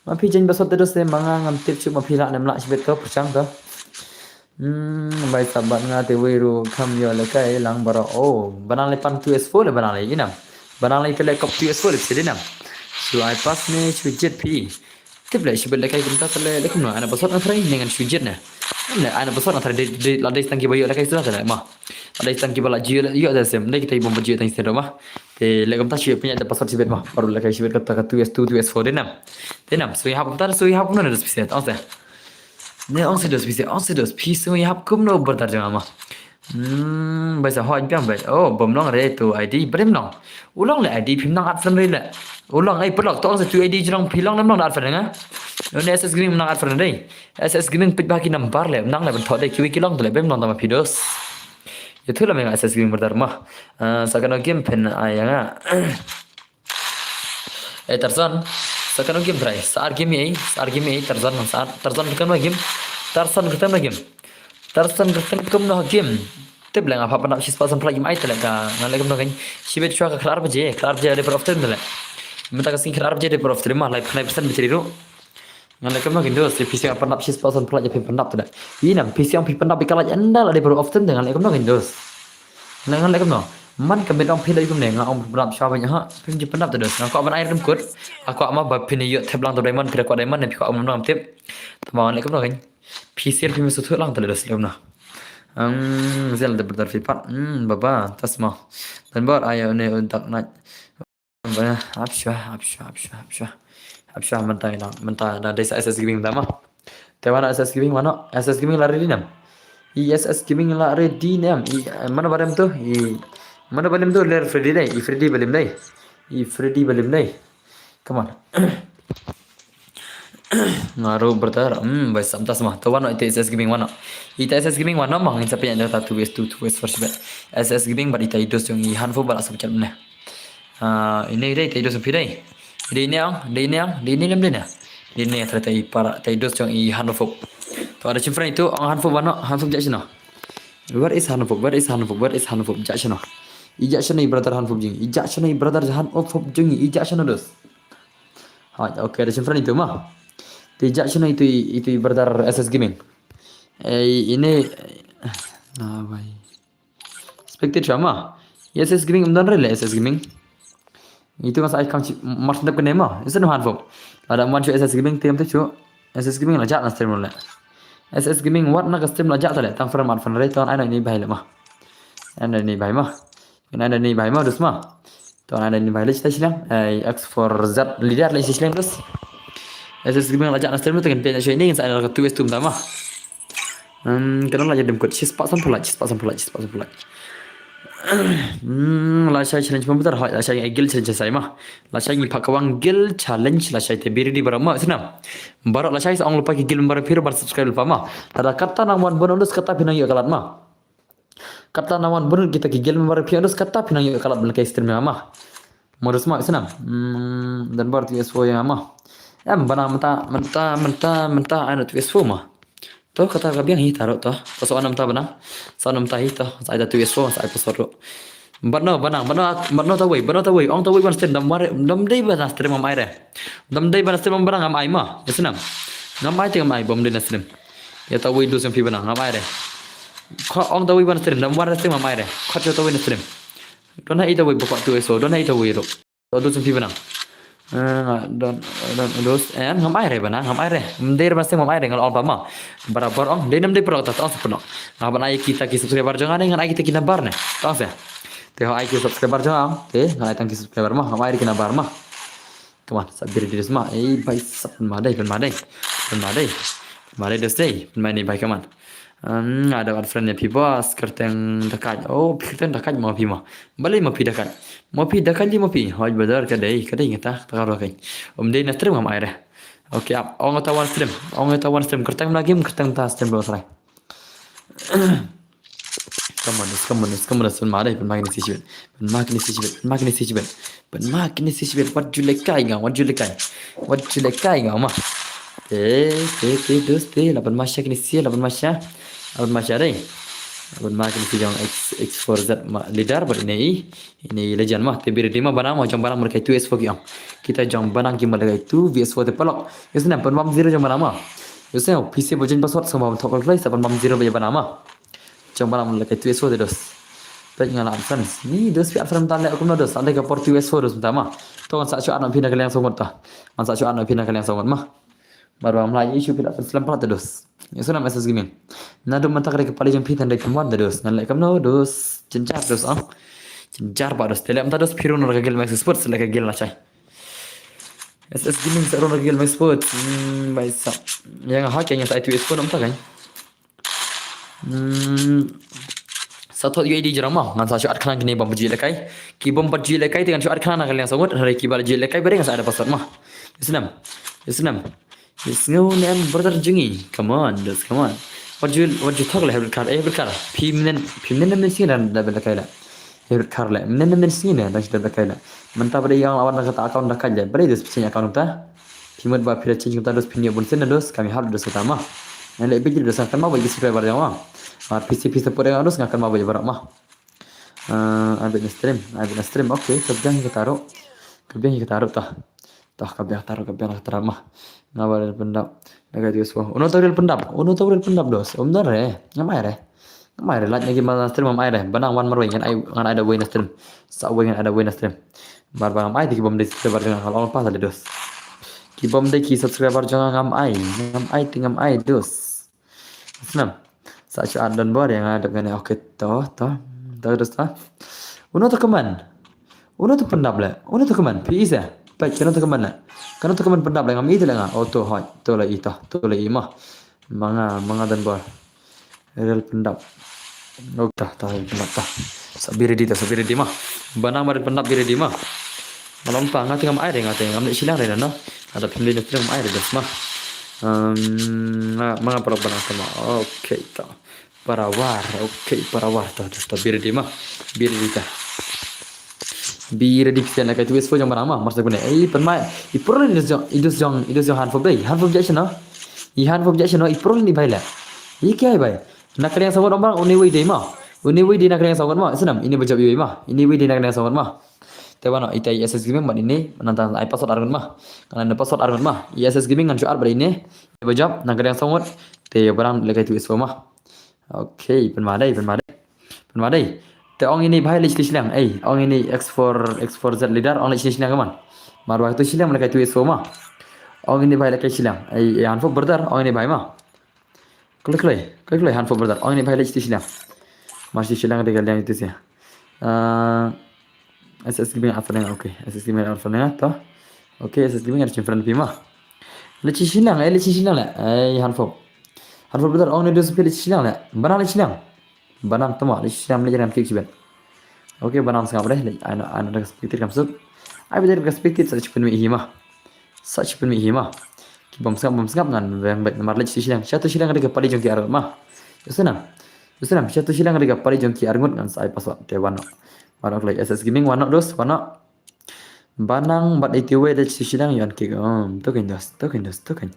Ma phi join password te dos te ma nga ngam tip shuh ma phi la ne em lah shibit to pyrshang to. Hmm, ba i sap bad nga te wei ruh kham ïoh lehkai lang baroh. Oh, ba nang leh pan two v four le ba nang leh i nam. Ba nang leh te leh kop two v four le phi dei nam. Shu ai pass ne shu jied phi. Tip leh shu bit lehkai kumta te leh, leh kumno, ai na password nga tharai ne ngan shu jied ne. Em leh ai na password nga tharai dei, dei, la dei tang kiba ïoh lehkai shuh te leh ma. La dei tang kiba la ju ïoh, ïoh te sem, dei kita i bym ba ju ïoh tang shuh te ma. Te leh kumta shu pynïaid da password shibit ma. Baroh lehkai shibit kata ka two v two, two v four dei nam. Dei nam, shu ïahap kumta, shu ïahap kumno ne dos phi shu, ong se. Ne ong se dos phi shu, ong se dos phi shu ïahap kumno brother jong nga ma. Hmm, bai sa hoi biang bai. Oh, bym long re tu I D, bym long. U long le I D, phim nang add friend re le. U long, eh, paralok, to ong sa tu I D jrong phi long, ym long da add friend nga. Une S S Gaming nang add friend re. S S Gaming peit ba ki number le, nang le ban thok de, kiwei ki long tu le, bym long da ma phi dos. Ïa tu la me nga S S Gaming brother ma. Ah, sa kano game phin ai ïa nga. Eh, Tarzan, sa kano game try. Sa ar game ei, sa ar game ei, Tarzan, sa ar, Tarzan kano game. Tarzan kano game. Tarzan kano game. Tip leh nga phah pyndap shi spah san phew lait game ai te leh ka, ngan leh kumno kein. Shibit shuwa ka khlad ar baje, khlad ar baje la dei por off stream te leh. Mynta ka sngi khlad ar baje dei por off stream ma, lai pynlait percent battery ruh. Ngan leh kumno kein dos, phi shu pyndap shi spah san phew lait phi pyndap te leh. Ï nam, phi shu ong phi pyndap ïa ka lait ynda la dei por off stream te ngan leh kumno kein dos. Ngan leh kumno. Man ka met ong phi leh kumne, nga ong pyndap shuwa bha ha, phim ju pyndap te dos. Nga kwah ban ai rim kut. Nga kwah ma ba phin ïoh thep lang to diamond, phi da kwah diamond ne phi kwah um nang tip. Te ma ngan leh kumno kein. Phi sir phi me suthu lang te leh dos leh kumno. Hmm, zel de brother phi pat. Hmm, baba, tas ma. Dan bor ayo ne untak nat. Hap shuwa, hap shuwa, hap shuwa, hap shuwa. Hap shuwa mynta ïa lang, mynta da dei sa S S Gaming da ma. Te wano S S Gaming wano, S S Gaming la ready nam. I S S Gaming la ready nam. I, eh, mano ba lem tu? I, mano ba lem tu? Ler Freddy dei, i Freddy ba lem dei. I Freddy ba lem dei. Come on. Nga ruh brother, hmm, bai sam tas ma. Te wano ita S S Gaming wano. Ita S S Gaming wano ma ngin sa pynïaid da ta two v two, two v four shibit. S S Gaming bad ita i dos jong i Hanfop ba la sa pynïaid ne. Ah, ine dei, ita i dos jong phi dei. Dei ine ong, dei ine ong, dei ine lem dei ne. Dei ine trai ita i para, ita i dos jong i Hanfop. To ada chim friend itu, ong Hanfop wano, Hanfop jak shano. Where is Hanfop? Where is Hanfop? Where is Hanfop? Jak shano. I jak shano i brother Hanfop jong i. I jak shano i brother Hanfop jong i. I jak shano dos. Hai, okay, ada chim friend itu ma. Te jak shano itu i, itu i brother S S Gaming. Eh, ine, na bai. Spectate shuwa ma. S S Gaming, ym don re le S S Gaming. Itu nga sa ai kam chi, mar sdep kane ma. Isa no Hanfop. Lada wan shu S S Gaming, te ym te shu. S S Gaming la jak na stream le. S S Gaming wat na ka stream la jak ta le. Tang friend mat friend re, tang ai na ini bai le ma. Ai na ini bai ma. Ai na ini bai ma, dos ma. Tang ai na ini bai le chita shiliang. Ai X four Z leader le chita shiliang dos. S S Gaming la jak na stream le, te kan pynïaid shuwa ini, ngin sa ai na ka two v two mynta ma. Hmm, kano la ïa dim kut, shi spah san phew lait, shi spah san phew lait, shi spah san phew lait. Hmm, lashai challenge pynbitar, hoi, lashai ai guild challenge sai ma. Lashai ngi phah kawang guild challenge, lashai te biri di baroh ma, snam. Baroh lashai sa ong lypa ki guild member phi ruh ban subscribe lypa ma. Lada katta nang wan bun ong dus katta phi nang ïoh ka lad ma. Katta nang wan bun kita ki guild member phi ong dus katta phi nang ïoh ka lad ban kai stream ma. Modus ma, snam. Hmm, dan bar tu S four ïa nga ma. Em, bana mynta, mynta, mynta, mynta, ai na tu S four ma. To, kata ka biang hi taruh to. To, sa wan mynta bana. Sa wan mynta hi to. Sa ai da tu S four, sa ai password ruh. Bad no, bana, bana, bad no tawei, bad no tawei. Ong tawei ban stream, dam ware, dam dei bana stream ngam ai re. Dam dei bana stream bana ngam ai ma. Ïa snam. Ngam ai te ngam ai, bam dei na stream. Ïa tawei dus jong phi bana, ngam ai re. Kho ong tawei ban stream, dam ware stream ngam ai re. Kho tawei na stream. Don ha i tawei ba kho tu S four, don ha i tawei ruh. To dus phi bana. Eh, nga don, don dus, eh, ngam ai re bana, ngam ai re. Mder bana stem ngam ai re, ngal ong ba ma. Barabar ong, dei nam dei pro ta, tong se pno. Nga ban ai kita ki subscriber jong nga ne, ngan ai kita ki number ne. Tong se. Te ho ai ki subscriber jong nga, te, ngan ai tang ki subscriber ma, ngam ai re ki number ma. Come on, sa biri di dus ma. Eh, bai sa pynma dei, pynma dei. Pynma dei. Pynma dei dus dei. Pynma ni bai, come on. Hmm, nga da add friend ïa phi boss, kyrteng Dakaj. Oh, kyrteng Dakaj mo phi mo. Balei mo phi Dakaj? Mo phi Dakaj li mo phi. Hoj badar ka dei, ka dei ngata, ta ka ro kai. Um dei na stream ngam ai re. Okay, ap, ong ta wan stream. Ong ta wan stream, kyrteng na game, kyrteng ta stream ba srai. Come on, come on, come on, pynma dei, pynma kine si shibit. Pynma kine si shibit, pynma kine si shibit. Pynma kine si shibit, wat ju lekai nga, wat ju lekai. Wat ju lekai nga ma. Te, te, te, dus, te, la pynma sha kine si, la pynma sha. La pynma sha dei. La pynma kine si jong X, X four Z ma, leader, bad ine i, ine i legend ma. Te biri di ma bana ma, jong bana ma kai tu S four ki ong. Kita jong bana ki ma kai tu V S four te palok. Ïa snam pynbam zero jong bana ma. Ïa snam, P C ba jong password sama thok klai, sa pynbam zero ba bana ma. Jong bana ma kai tu S four te dos. Pek nga la add friends. Ni dos phi add friend ta le kumno dos. Ale ka por tu S four dos mynta ma. To ngan sa shu add na phi na ka liang sangot ta. Ngan sa shu add na phi na ka liang sangot ma. Mar ba mlai issue phi la friends lem pala te dos. Ïa snam S S Gaming. Na dum mynta ka dei ka pali jong phi tan dei kumwan te dos. Ngan le kumno dos. Jynjar dos ah. Jynjar ba dos. Te le mynta dos phi rung na ka guild Max Sports le ka guild la chai. S S Gaming sa rung na ka guild Max Sports. Hmm, bai sa. Ïa nga ha ke ïa sa ai tu S four mynta kan. Hmm. Sa thot U I D jrong ma, ngan sa shu add khnang kine bym pat ju ïalehkai. Ki bym pat ju ïalehkai te ngan shu add khnang na ka liang sangot, hynrei ki ba la ju ïalehkai ba dei ngan sa add password ma. Ïa snam. Ïa snam. Ïa sngew ne em brother jong ngi. Come on, just come on. Wat ju, wat ju thok le hybrid card, eh, hybrid card. Phi mnen, phi mnen mnen sngi dan da ïalehkai la. Hybrid card le. Mnen mnen sngi ne dan da ïalehkai la. Mynta ba dei ïa nga wan na kata account da kai le. Ba dei dos phi change account ta. Phi mut ba phi la change kumta dos phin ïoh bun sien na dos, kam ïahap dos kata ma. Ngan leh bit dos nga kynmaw ba ïa ki subscriber jong nga. Mar phi sa phi support ïa nga dos nga kynmaw ba ïa baroh ma. Ah, ai bit na stream, ai bit na stream. Okay, ka biang hi kata ruh. Ka biang hi kata ruh ta. Ta ka biang kata ruh, ka biang kata ruh ma. Nga ba rel pyndap. Na ka dius wa. Uno ta rel pyndap. Uno ta rel pyndap dos. Um da re. Ngam ai re. Ngam ai re, lait na ki ma stream ngam ai re. Ba nang wan marwei ngan ai, ngan ai da wei na stream. Sa wei ngan ai da wei na stream. Mar ba ngam ai te ki bym dei subscriber jong nga, ka long pa sa le dos. Ki bym dei ki subscriber jong nga ngam ai, ngam ai te ngam ai dos. Snam. Sa shu add don bor ïa nga dep ngane, okay to, to. To dos to. Uno to kmen. Uno to pyndap le. Uno to kmen. Phi i se. Peit kano to kmen le. Kano to kmen pyndap le ngam i te le nga. Oh to hoi. To le i to. To le i ma. Ma nga, ma nga don bor. Rel pyndap. Ok, ta, ta, rel pyndap ta. Sa biri di ta, sa biri di ma. Ba nang ba rel pyndap biri di ma. Malam pa, nga te ngam ai re, nga te ngam leh shiliang re na, no. Ada phim leh na te ngam ai re dos ma. Ehm, nga, ma nga paralok ba nang ta ma. Ok, ta. Parawar, ok, parawar ta, ta, ta biri di ma. Biri di ta. Biri di pisa na kai tu S four jong ba nang ma, mar sa kune. Ei, pynma, i purlin i dus jong, i dus jong, i dus jong Hanfop dei. Hanfop jai shano. I Hanfop jai shano, i purlin i bai le. I kiai bai. Na ka liang sangot ong ba nang, une wei dei ma. Une wei dei na ka liang sangot ma. Snam, ine ba jop i wei ma. Ine wei dei na ka liang sangot ma. Te ba no, ita i S S Gaming ba ine, nangta ai password arngut ma. Ngan ai password arngut ma. I S S Gaming ngan shu ar ba ine. Ba jop, na ka liang sangot. Te ba nang le kai tu S four ma. Okay, pynma dei, pynma dei. Pynma dei. Te ong ine bai leh shiliang. Ei, ong ine X four, X four Z leader, ong leh shiliang ka man. Mar ba tu shiliang ma le kai tu S four ma. Ong ine bai leh kai shiliang. Ei, ei Hanfop brother, ong ine bai ma. Kloi, kloi, kloi, kloi, Hanfop brother. Ong ine bai leh shiliang. Mar shiliang dei ka liang itu sia. Ah, S S Gaming add friend, okay. S S Gaming add friend to. Okay, S S Gaming add friend phi ma. Leh shiliang, eh, leh shiliang le. Ei, Hanfop. Hanfop brother, ong ine dus phi leh shiliang le. Ba nang leh shiliang. Ba nang tama, leh shiliang leh jangan kik shibet. Okay, ba nang sngap deh. Ai na, ai na ka spectate kam suk. Ai ba ka spectate sa chipin mi hi ma. Sa chipin mi hi ma. Ki bam sngap, bam sngap ngan weng bait namar leh tu shileng. Sha tu shileng ka pali jong ki arngut ma. Ïa sngap. Ïa sngap. Sha tu shileng ka pali jong ki arngut ngan sa ai password te wan noh. Wan noh kloi S S Gaming, wan noh dos, wan noh. Ba nang bad iti wei da tu shileng ïa ki. Hmm, tu kan dos, tu kan dos, tu kan.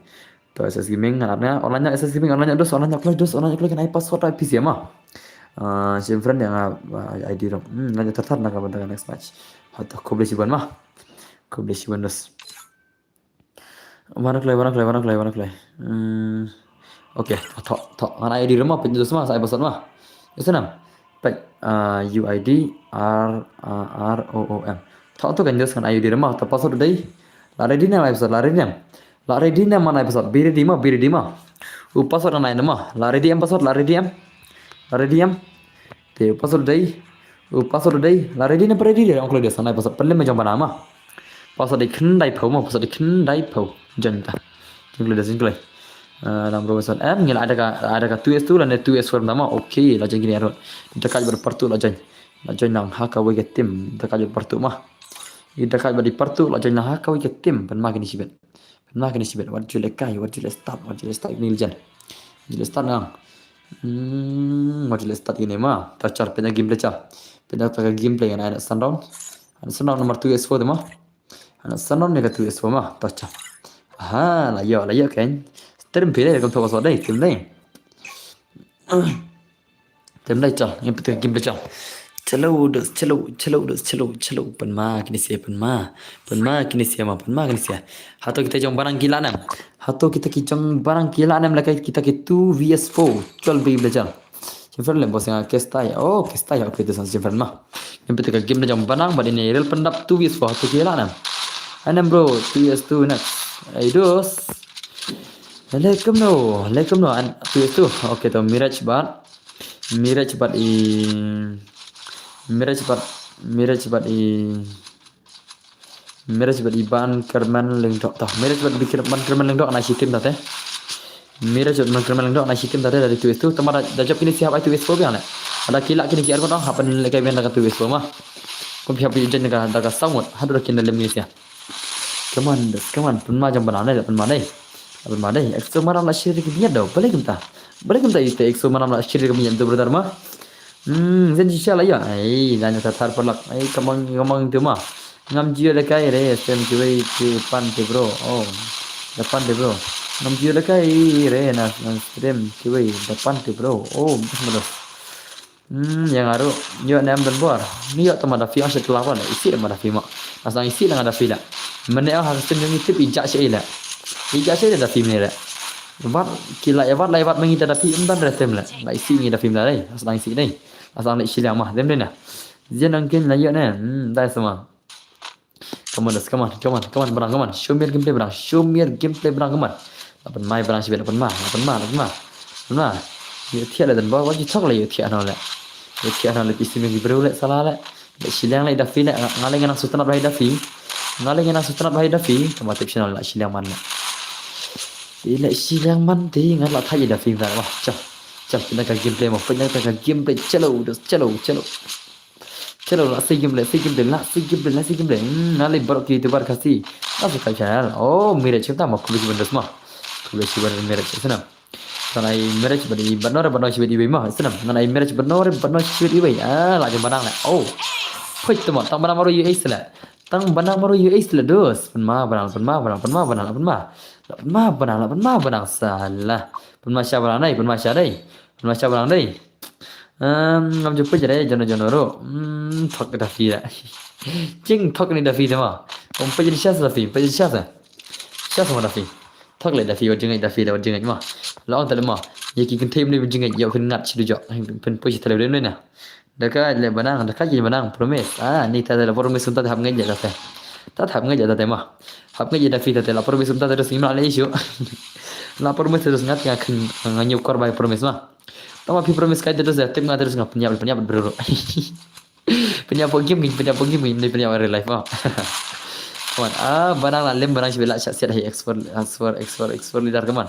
To S S Gaming ngan ap na. Online na S S Gaming, online na dos, online na kloi dos, online na kloi kan ai password ai P C ma. Ah, same friend ïa nga, ah, I D rom. Hmm, na thar thar na ka bynta ka next match. Hato khublei shibun ma. Khublei shibun dos. Wan kloi, wan kloi, wan kloi, wan kloi. Hmm. Okay, to, to, to. Ngan ai I D rom ma, pynjus ma, sa ai password ma. Ïa sngap. Peit, ah, U I D R, ah, R O O M. To, to kan jus ngan ai I D rom ma, to password dei. La ready ne em ai password, la ready ne em. La ready ne em man ai password, be ready ma, be ready ma. U password ngan ai ne ma, la ready em password, la ready em. La ready em. Te u password dei. U password dei. La ready ne em, ready dei. Ong kloi dos, ngan ai password. Pynlem jong ba nang ma. Password dei khyndai phew ma, password dei khyndai phew. Jan ta. Jingkloi dos, jingkloi. Ah, nam Robinson. Em, ngi la ai da ka, ai da ka two S two lane two S four ma. Okay, la join kine arngut. Da ka ba partu la join. La join lang ha kawei ka team. Da ka ba partu ma. I da ka ba di partu la join lang ha kawei ka team. Pynma kine shibit. Pynma kine shibit. Wat ju leh kai, wat ju leh start, wat ju leh start kine jan. Ju leh start nang. Hmm, wat ju leh start kine ma. Ta char pynda game ta char. Pynda ta ka gameplay ngan ai na Sundown. Ai na Sundown number two S four te ma. Ai na Sundown ne ka two S four ma. Ta char. Aha, la ïoh, la ïoh kan. Stream phi dei, kam thok so dei, team dei. Tem dai chal, ngin pyntek game dai chal. Chalo dos, chalo, chalo dos, chalo, chalo. Pynma kine sia, pynma. Pynma kine sia ma, pynma kine sia. Hato kita jong ba nang ki lah ne em. Hato kita ki jong ba nang ki lah ne em, la kai kita ki two V S four. Chal bi dai chal. Jingfriend le bos nga kestai. Oh, kestai, okay, tu sang jingfriend ma. Ngin pyntek game dai jong ba nang, ba dei ne Real Pyndap two V S four, hato ki lah ne em. Anem bro, two V S two next. Ai dos. Alaikum no, alaikum no, an two V S two. Okay, to Miraj bad. Miraj bad i Miraj bad Miraj bad i Miraj bad i Ban Kerman Lyngdoh ta. Miraj bad Ban Kerman Lyngdoh na shi team ta te. Miraj bad Ban Kerman Lyngdoh na shi team ta te dari two S two. Tama da jop kine sia hap ai two S four biang le. Ada kila kine ki arngut hap pen le kai biang da ka two S four ma. Kum phi hap i jen da ka da ka sound. Hadu da kine lem kine sia. Come on, come on. Pynma jong ba nang dei, pynma dei. Pynma dei. Exo maram la share ki biat do. Balei kumta. Balei kumta ite exo maram la share ki biat do brother ma. Hmm, zen ji shala ya. Ai, dan ta thar palak. Ai, kamang kamang tu ma. Ngam jio le kai re, sem kiwei ki pan te bro. Oh. Da pan te bro. Ngam jio le kai re na na stream kiwei da pan te bro. Oh, mados. Hmm, ïa nga ruh, ïoh ne em don bor. Ngi ïoh tama da phi ong sha tla ban, isih ma da phi ma. Asang isih nga da phi la. Mane ong ha ka stream jong ngi tip i jah sha i la. I jah sha i la da phi mane la. Wat ki la ïa wat la ïa wat ma ngi da da phi em don re tem la. La isih ngi da phi la dei. Asang isih dei. Asang le shiliang ma dem dei na. Jian ang kin la ïoh ne. Hmm, dai sama. Come on, come on, come on, come on, Brang, come on. Show me your gameplay, Brang. Show me your gameplay, Brang, come on. La pynma, Brang, shibit, la pynma, la pynma, la pynma. Pynma. Ïoh thiah le dan ba, wat ju thok le ïoh thiah no le. Ïoh thiah no le, pisi me ki briew le, sala le. Le shiliang le da phi le, nga le ngan nang sutnat ba da phi. Nga le ngan nang sutnat ba da phi. Tama tip channel le shiliang man le. Ti le shiliang man ti, nga la thai da phi nga le, wah, chal. Chal, pynda ka gameplay mo, pynda ka gameplay, chalo, dos, chalo, chalo. Chalo, la sei gameplay, sei gameplay, la sei gameplay, la sei gameplay. Hmm, nga lei baroh ki YouTuber Khasi. Nga subscribe channel. Oh, Miraj, kumta ma, khublei shibun dos ma. Khublei shibun Miraj, snam. Ngan ai Miraj bad i Batnor, Batnor shibit iwei ma, snam. Ngan ai Miraj Batnor, Batnor shibit iwei. Ah, la jong ba nang le. Oh. Phuit tu ma, tang ba nang ma ruh U S le. Tang ba nang ma ruh U S le dos. Pynma ba nang, pynma ba nang, pynma ba nang, pynma. La pynma ba nang, la pynma ba nang, salah. Pynma sha ba nang dei, pynma sha dei. Pynma sha ba nang dei. Ehm, ngam ju peit re, jono jono ruh. Hmm, thok da phi da. Jing thok ni da phi da ma. Ym peit re sha sa da phi, peit re sha sa. Sha sa ma da phi. Thok le da phi, wat jingngeit da phi da, wat jingngeit ma. La ong ta le ma. Ïa ki kynthei ne wat jingngeit, ïa kin ngat shi dujok. Pyn peit shi tele ne na. Da ka le ba nang, da ka ji ba nang, promise. Ah, ni ta le promise ta hap ngeit ïa ta te. Ta hap ngeit ïa ta te ma. Hap ngeit ïa da phi ta te, la promise ta te, da sing ma le issue. La promise ta sngat nga khin nga ñiew kor bai promise ma. Tama phi promise kai te dos, tip nga te dos, nga pynïap, pynïap bro. Pynïap game, pynïap game, pynïap real life ma. Come on. Ah, ba nang la lem, ba nang shibit la shah siat hi, expert, expert, expert, expert leader, come on.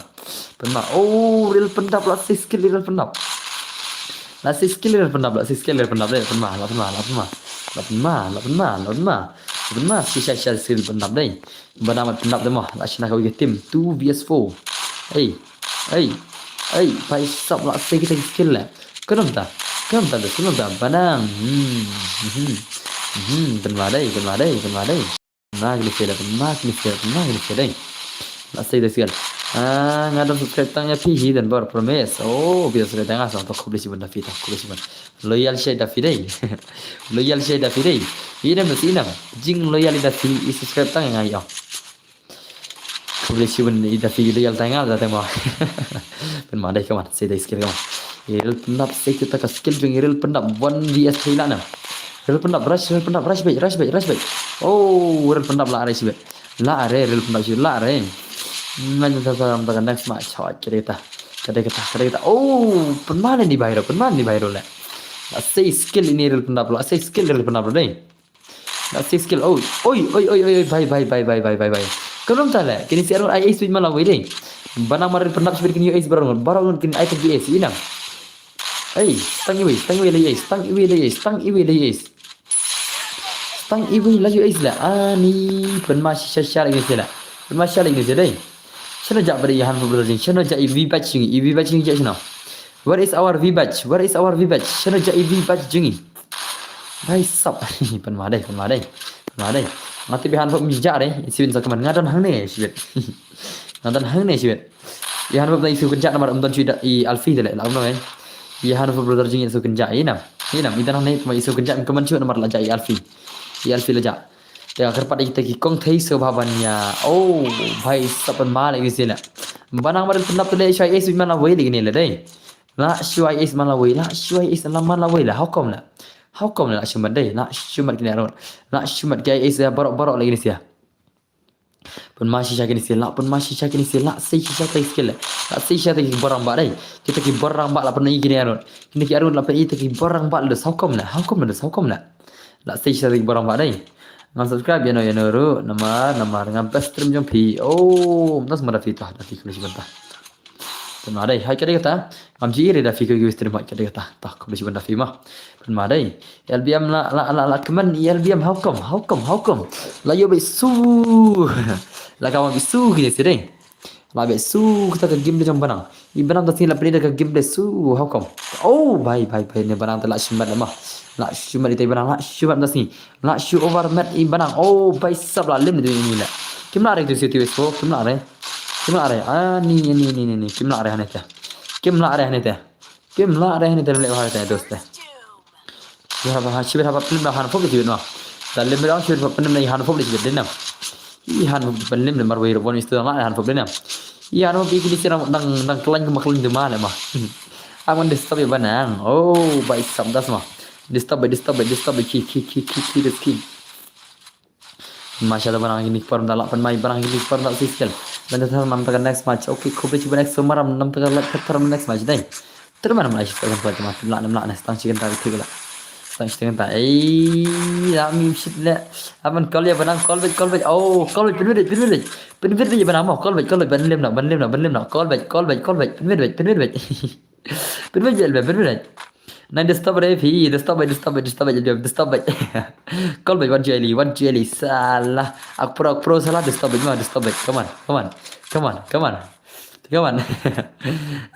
Pynma. Oh, Real Pyndap, la sei skill Real Pyndap. La sei skill Real Pyndap, la sei skill Real Pyndap, Real Pyndap, la Pyndap, la Pyndap. La pynma, la pynma, la pynma. La pynma, shisha shisha skill pynap dei. Ba nang mat pynap dei mo, la shna ka wei ka team, two V S four. Ei, ei, ei, bhai sab la sei kita ki skill le. Kynum ta, kynum ta, kynum ta, ba nang. Hmm, hmm, hmm, pynma dei, pynma dei, pynma dei. Pynma kine skill le, pynma kine skill, pynma kine skill dei. La sei kita skill. Ah, nga don subscribe tang ïa phi hi don bor promise. Oh, phi subscribe tang nga sa to khublei shibun da phi ta, khublei shibun. Loyal shai da phi dei. Loyal shai da phi dei. Inem da si inem. Jing loyal da phi i subscribe tang nga ïa. Khublei shibun i da phi loyal tang nga da tang mo. Pynma dei kaman, sei dei skill kaman. I rel pyndap sei kita ka skill jong i rel pyndap one V S three la na. Rel pyndap rush, rel pyndap rush bait, rush bait, rush bait. Oh, rel pyndap la rush bait. La re, rel pyndap shi la re. Ngan ta ta ta next match. Choi, kede kita. Kede kita, kede kita. Oh, pynma le ni bhairo, pynma le ni bhairo le. La sei skill ini rel pyndap, la sei skill rel pyndap dei. La sei skill. Oh, oi, oi, oi, oi, oi, bhai, bhai, bhai. Kynum ta le. Kini si arun ai ace bit ma la wei dei. Ba nang mar rel pyndap shibit kini ace barun. Barun kini ai ta ki ace ina. Ei, stang iwei, stang iwei la ace, stang iwei la ace, stang iwei la ace. Stang iwei la ace le. Ani, pynma shisha shisha la ace le. Pynma shisha la ace dei. Shano ja bad i Hanfo brother jing, shano ja i V batch jing, i V batch jing ja shano. Where is our V batch? Where is our V batch? Shano ja i V batch jing. Bhai sab. Pynma dei, pynma dei. Pynma dei. Nga tip i Hanfo mi ja re, i sibin sa kaman nga don hangne shibit. Nga don hangne shibit. I Hanfo da i su kynja namar um don shu da i Alfi de le la um no eh. I Hanfo brother jing i su kynja i nam. I nam i don hangne ma i su kynja kaman shu namar la ja i Alfi. I Alfi la ja. Te nga kyrpad ïa kita ki kong thei sngewbha ban ïa. Oh, bhai sab pynma le kine si le. Ba nang mar rel pyndap te le shu ai ace man la wei le kine le dei. La shu ai ace man la wei, la shu ai ace man la wei le. How come le? How come le la shu mat dei? La shu mat kine arun. La shu mat ki ai ace barok barok le kine si. Pynma shisha kine si, la pynma shisha kine si, la sei shisha ta ki skill le. La sei shisha ta ki bor rangbah dei. Kita ki bor rangbah la pynma i kine arun. Kine ki arun la pynma i ta ki bor rangbah le, how come le? How come le? How come le? La sei shisha ta ki bor rangbah dei. Ngam subscribe ïa no ïa no ruh, namar, namar ngam best stream jong phi. Oh, nas ma da phi ta, da phi khublei shibun ta. Pynma dei, hai ka dei kata. Ngam ji ri da phi ka stream hai ka dei kata. Ta khublei shibun da phi ma. Pynma dei. L B M la, la, la, la kmen i L B M, how come, how come, how come? La ïoh beit su. La ka wan beit su kine si dei. La beit su kata ka game de jong ba nang. I ba nang ta si la pynda ka game de su, how come? Oh, bhai, bhai, bhai, ne ba nang ta la shu mat le ma. La shu mat ita i ba nang, la shu mat ta si. La shu over mat i ba nang. Oh, bhai sab la lim de ni la. Kim la re tu si tu so, kim la re. Kim la re. Ah, ni, ni, ni, ni, ni. Kim la re hane te. Kim la re hane te. Kim la re hane te le hane te doste. Shibit haba, shibit haba pynlem da Hanfop le shibit no. Da lem da shibit haba pynlem da Hanfop le shibit de nam. I Hanfop pynlem de mar wei ro bon istu da Hanfop de nam. I Hanfop i kini sira nang, nang klan kuma klan de ma le ma. Aman disturb i ba nang. Oh, bhai sab das ma. Disturb, disturb, disturb, ki, ki, ki, ki, ki, ki, ki. Masha Allah, ba nang kini ki por da la pynma i ba nang kini ki por da si skill. Ban da thar nam ta ka next match. Okay, khublei shibun next so maram nam ta ka la thar nam next match dei. Ter mana mana shi ta kan pla ma la nam la na stang chicken ta thik la. Stang chicken ta. Ei, la mi shit le. Aman call ïa ba nang, call back, call back. Oh, call back, pynwit, pynwit. Pynwit ba nang mo, call back, call back, ban lem na, ban lem na, ban lem na. Call back, call back, call back. Pynwit, pynwit. Pynwit, pynwit. Nang disturb re phi, disturb, disturb, disturb, disturb. Call back one G L E, one G L E. Salah. Ak pro, ak pro salah disturb ma, disturb. Come on, come on. Come on, come on. Come on.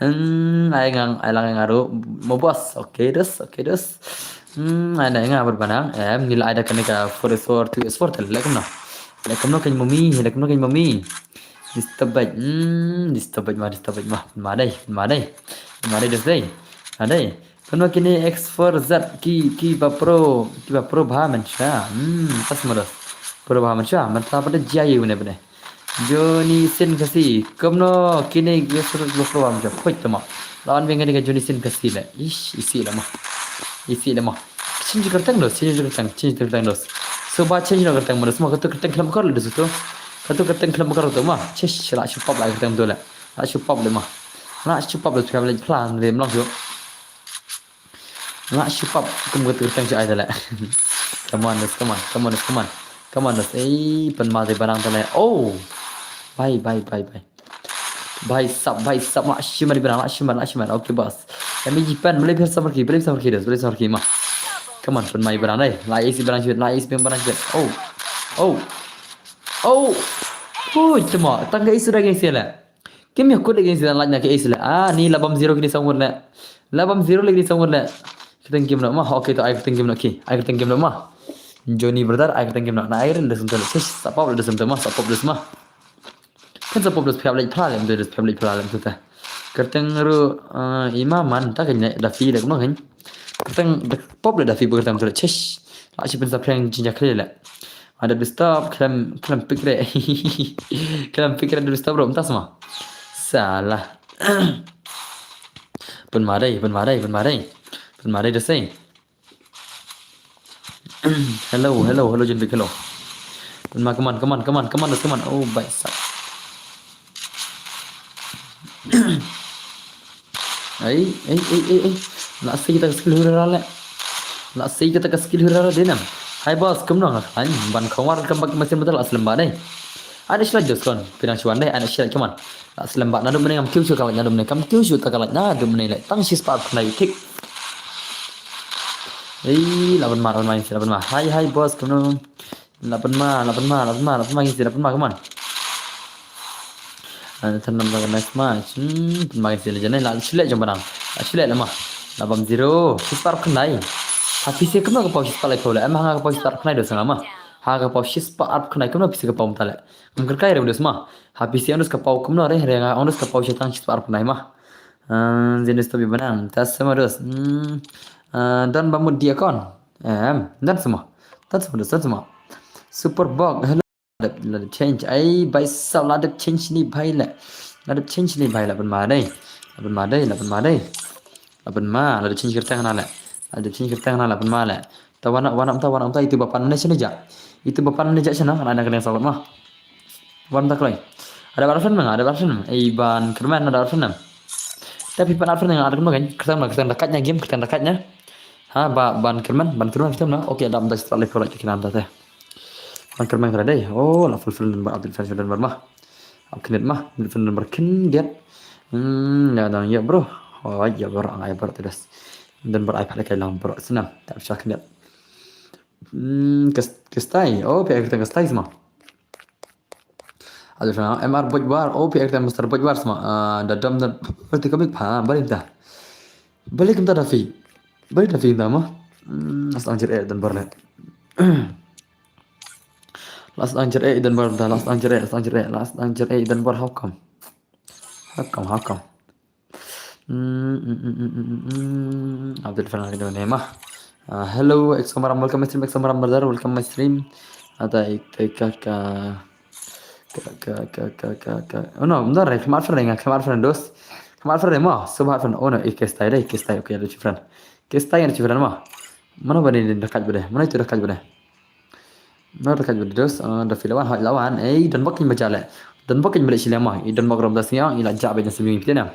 Hmm, ai ngang, ai lang ngang aru. Mo boss. Okay, dus, okay, dus. Hmm, ai nang ngang abar ba nang. Em, ngi la ai da kane ka four S four, two S four, te le kumno. Le kumno kan mami, le kumno kan mami. Disturb. Hmm, disturb ma, disturb ma. Ma dei, ma dei. Ma dei, dus dei. Ma dei. Pynma kine X four Z ki, ki ba pro, ki ba pro bha mynshuwa. Hmm, tas madas. Pro bha mynshuwa, mynta pat da jia ïa une bne. Johnny Sin Khasi, kumno kine X four Z ki ba pro bha mynshuwa. Phoit tama. Lawan beng kane ka Johnny Sin Khasi le. Ish, isi le ma. Isi le ma. Change kyrteng dos, change kyrteng, change kyrteng dos. So ba change no kyrteng ma dos ma, kato kyrteng khlem kor le dos to. Kato kyrteng khlem kor to ma. Chish, la shu pop la kyrteng to le. La shu pop le ma. La shu pop le tu khlem le plan le mlong shu. Nga shu pap kum ka tur tang shu ai tale. Come on, let's, come on, come on, let's, come on. Come on, let's. Ei, pynma te ba nang tale. Oh. Bye, bye, bye, bye. Bye, sap, bye, sap. La shu mat, la shu mat, la shu mat. Okay, boss. Kami jipan, boleh biar sama ki, boleh sama ki, boleh sama ki, ma. Come on, pynmai barang dei. La isi barang shibit, la isi barang shibit. Oh. Oh. Oh. Hui, temo, tang ka isi da ka isi le. Kim ya kut da ka isi dan lait na ka isi le. Ah, ni la bam zero kini song le. La bam zero le kini song le. Kyrteng kim no ma. Okay, to ai kyrteng kim no ki. Ai kyrteng kim no ma. Johnny brother, ai kyrteng kim no. Na ai rin da sum le. Sis, sa pop le da sum ma, sa pop le sma. Kan sa pop da pep lek pla lem, da pep lek pla lem tu ta. Kyrteng ru, eh, ima man ta kan da fi da kumno kan. Kyrteng da pop le da fi kyrteng tu le. Sis. La shi pynsa phreng jinja khle le. Ada disturb, khlem, khlem pikre. Khlem pikre ada disturb rom tas ma. Salah. Pynma dei, pynma dei, pynma dei. Pynma dei da sei. Hello, hello, hello, Jinbik, hello. Pynma, come on, come on, come on, come on, come on. Oh, bai sap. Ai, ai, ai, ai, ai. La sei kita ka skill hura le. La sei kita ka skill hura de nam. Hi boss, kumno nga kan ban khawar kam bak mesin betul aslam ba dei. Ada sila jos kon, pinang chuan dei, ada sila cuman. La slem ba, naduh mynne kam kiew shu ka lait, naduh mynne kam kiew shu ta ka lait, naduh mynne le tang shispah arphew khyndai tik. Ei, la pynma, la pynma, la pynma. Hi, hi, boss, kumno. La pynma, la pynma, la pynma, la pynma, la pynma, come on. Ah, than nam ka next match. Hmm, pynma, la jane, la shu leh jong ba nang. La shu leh la ma. La bam zero. Shispah arphew khyndai. Ha phi se kumno ka paw shispah laiphew le. Em ha nga ka paw shispah arphew khyndai do sanga ma. Ha ka paw shispah arphew khyndai kumno phi se ka paw mynta le. Ym kyrkai re, ong dus ma. Ha phi se ong dus ka paw kumno re, re nga ong dus ka paw sha tang shispah arphew khyndai ma. Ah, zin dus to bi banang. Tas sama dus. Hmm. Ah, don ba mut dia kon. Em, don sama. Don sama dus, don sama. Super Bog, hello. La dep, la dep change. Ai, bai sap la dep change ni bai le. La dep change ni bai le, pynma dei. La pynma dei, la pynma dei. La pynma, la dep change kyrteng na le. La dep change kyrteng na le, pynma le. Ta wan, wan, ta wan, ta itu ba pan ne sini ja. Itu ba pan ne ja sini, ana, ana kena salut ma. Wan ta kloi. Ada ba fen ma, ada ba fen. Ei ban kyrmen ada ba fen. Tapi pan ada fen ada kena kan. Kyrteng na, kyrteng da kat nya game, kyrteng da kat nya. Ha, ba ban kyrmen, ban kyrmen kyrteng na. Okay, ada ba da sat le pora kena ta te. Ban kyrmen kena dei. Oh, la full full dan ba update fan dan ba ma. Ap kyndiat ma, ap kyndiat ma khyndiat. Hmm, ya dang ya bro. Oh, ya bro, ang ai bro tedas. Dan bro iPad kai lang bro senam. Tak bisa khyndiat. Hmm, kes-, kestai. Oh, phi kyrteng kestai sama. Ada sana M R Bojwar. Oh, phi kyrteng Mister Bojwar sama. Ah, da dam da berarti kami pa, balik dah. Balik kita Dafi. Balik Dafi dah mah. Hmm, asal anjir eh dan bro le. Last anjir eh dan bro dah, last anjir eh, last anjir eh, last anjir eh dan bro, how come? How come, how come? Hmm, hmm, hmm, hmm, hmm, hmm, hmm. Update fan lagi dong ni mah. Ah, hello, Exo Maram, welcome my stream, Exo Maram brother, welcome my stream. Ada ik, ik, ka, ka, ka, ka, ka, ka, ka. Oh no, bentar ya, kemar friend ya, kemar friend dos. Kemar friend ya, mah, sobat friend. Oh no, ik, kestai deh, kestai, okay, ada friend. Kestai ada friend mah. Mana bani ni dekat bade? Mana itu dekat bade? Nor ka dos, eh, da fi lawan, hoi lawan. Ei, don bok kin bacha le. Don bok kin balik sila mah. I don bok rom da siang, i la jak balik sim lim pite na.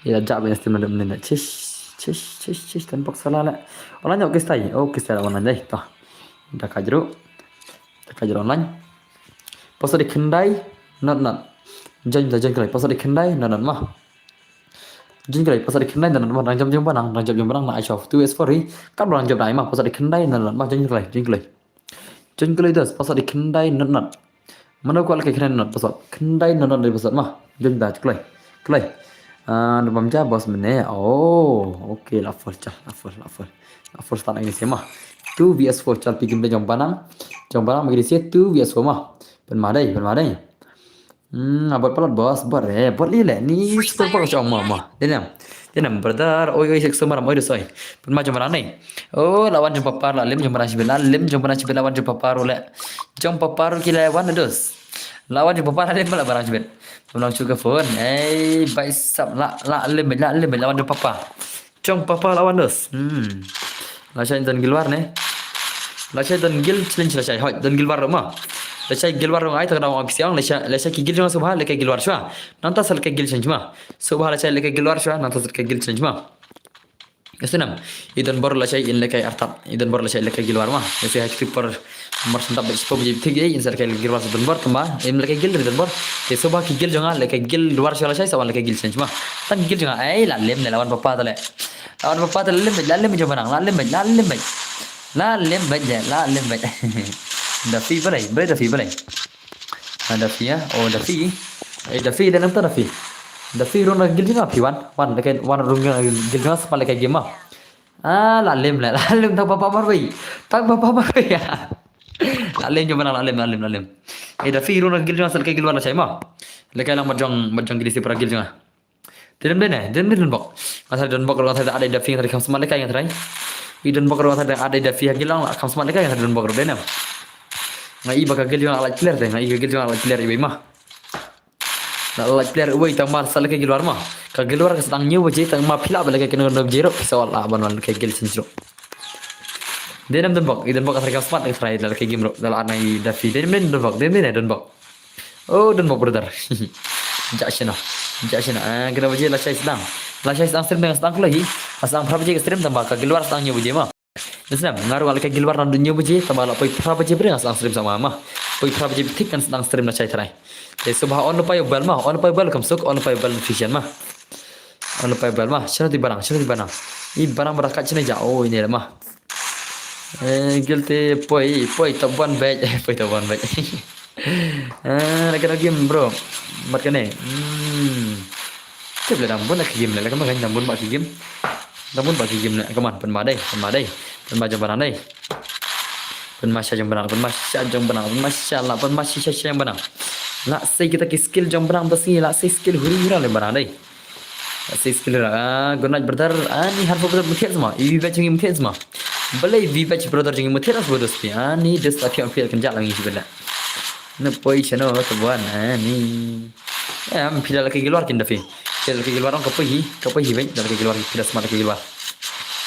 I la jak balik sim lim ne. Chish, chish, chish, chish, don bok salah le. Online ok stai. Ok stai online dai. Toh. Da ka jru. Da ka jru online. Pasal di khyndai, not, not. Join da join kloi. Pasal di khyndai, not, not mah. Join kloi. Pasal di khyndai, not, not mah. Nang jam jam ba nang, nang jam jam ba nang, na ai shof. Two is for free. Kan ba nang jam dai mah. Pasal di khyndai, not, not mah. Join kloi, join kloi. Join kloi dos, pasal di khyndai not not. Mano kwah lehkai khyndai not not pasal. Khyndai not not dei pasal mah. Join da kloi. Kloi. Ah, da bam ja boss mene. Oh, okay, la full cha, la full, la full. La full start ngi se mah. Two V S four cha pi game jong ba nang. Jong ba nang magi se two V S four mah. Pynma dei, pynma dei. Hmm, abot palat boss, bot re, bot li le, ni super bot chong mo mo. Denam. Denam brother, oi oi sek sumar, oi dos oi. Pynma jong ba nang ni. Oh, lawan jong papa la lim jong ba nang sibit, la lim jong ba nang sibit, lawan jong papa ru le. Jong papa ru ki lawan dos. Lawan jong papa la lim la ba nang sibit. Pynma chu ka phone. Ei, bai sap la, la lim, la lim, lawan jong papa. Jong papa lawan dos. Hmm. Lashai don gilwar ne. Lashai don gil challenge lashai. Hoi, don gilwar ma. Lashai gilwar rong ai ta dong abisiang. Lashai, lashai ki gil jong subha lehkai gilwar shwa. Nangta sa lehkai gil challenge ma. Subha lashai lehkai gilwar shwa. Nangta sa lehkai gil challenge ma. Yasinam. I don bor lashai in lehkai artat. I don bor lashai lehkai gilwar ma. Yasi hai creeper. Mar sentap bek sipo biji thik ei, in sa lehkai gilwar sa don bor tamba. In lehkai gil don bor. Te subha ki gil jong lehkai gilwar shwa lashai sa wan lehkai gil challenge ma. Tang gil jong ai la lim le lawan papa ta le. Lawan papa ta lim, la lim jong ba nang, la lim, la lim. La lem bad ya, la lem bad. Dafi balai, balai Dafi balai. Ah, Dafi ya, oh Dafi. Eh Dafi, da nam ta Dafi. Dafi run na guild jong nga phi wan, wan lehkai wan run na guild jong nga smat lehkai game ma. Ah, la lem la, la lem tang papa mar bai. Tang papa mar bai ya. La lem jong bana, la lem, la lem, la lem. Eh Dafi run na guild jong nga smat lehkai guild war la shai ma. Lehkai lang mat jong, mat jong guild si para guild jong nga. Te dem dei ne, dem dei donbok. Nga tharai donbok ruh nga tharai da adai Dafi nga tharai kham smat lehkai nga tharai. I donbok ruh nga tharai da adai Dafi ha guild lang la kham smat lehkai nga tharai donbok ruh dei ne. Nga i ba ka guild jong nga la lait player te, nga i ka guild jong nga la lait player iwei ma. La lait player iwei tang mar sa lehkai guild war ma. Ka guild war ka sdang hynñiew baje tang ma phi lah ba lehkai kano kano baje ruh phi sa lah ban wan lehkai guild change ruh. Dei ne donbok, i donbok nga tharai kham smat nga tharai da lehkai game ruh da la ar na i Dafi. Dei ne donbok, dei ne donbok. Oh, donbok brother. Jah shano. Jah shano. Ah, kano baje la shai sdang. La shai sdang stream tang sdang kloi hi. Sdang phra baje ka stream tang ba ka guild war sdang hynñiew baje ma. Sdang nga ruh nga lehkai guild war naduh hynñiew baje tang ba la poi phra baje briew nga sdang stream sa ma ma. Poi phra baje thik ngan sdang stream la shai tharai. Te sngewbha on lypa ïa u bell ma, on lypa ïa u bell kham suk, on lypa ïa u bell notification ma. On lypa ïa u bell ma, shano te barang, shano te barang. I barang ba da kat shano ja, oh ine ma. Eh, guild te poi, poi top one bad, poi top one bad. Ah, la kano game bro. Mat kane. Hmm. Tip le dang bun la ki game le, la kano kan dang bun ba ki game. Dang bun ba ki game le. Come on, pynma dei, pynma dei. Pynma jong bana dei. Pynma sha jong bana, pynma sha jong bana, pynma sha la, pynma sha sha jong bana. La sei kita ki skill jong bana, bas ngi la sei skill huri hura le bana dei. Six kilo ah, good night brother. Ani har brother muthiat sama. Iwi batch ngi muthiat sama. Balai iwi batch brother ngi muthiat as bodos pi. Ani des tapi ang piat kenjak lagi sibela. Ne poi chano to buan ani. Em pila laki keluar kin dafi. Pila laki keluar ang kapoi hi, kapoi hi baik laki keluar pila sama laki keluar.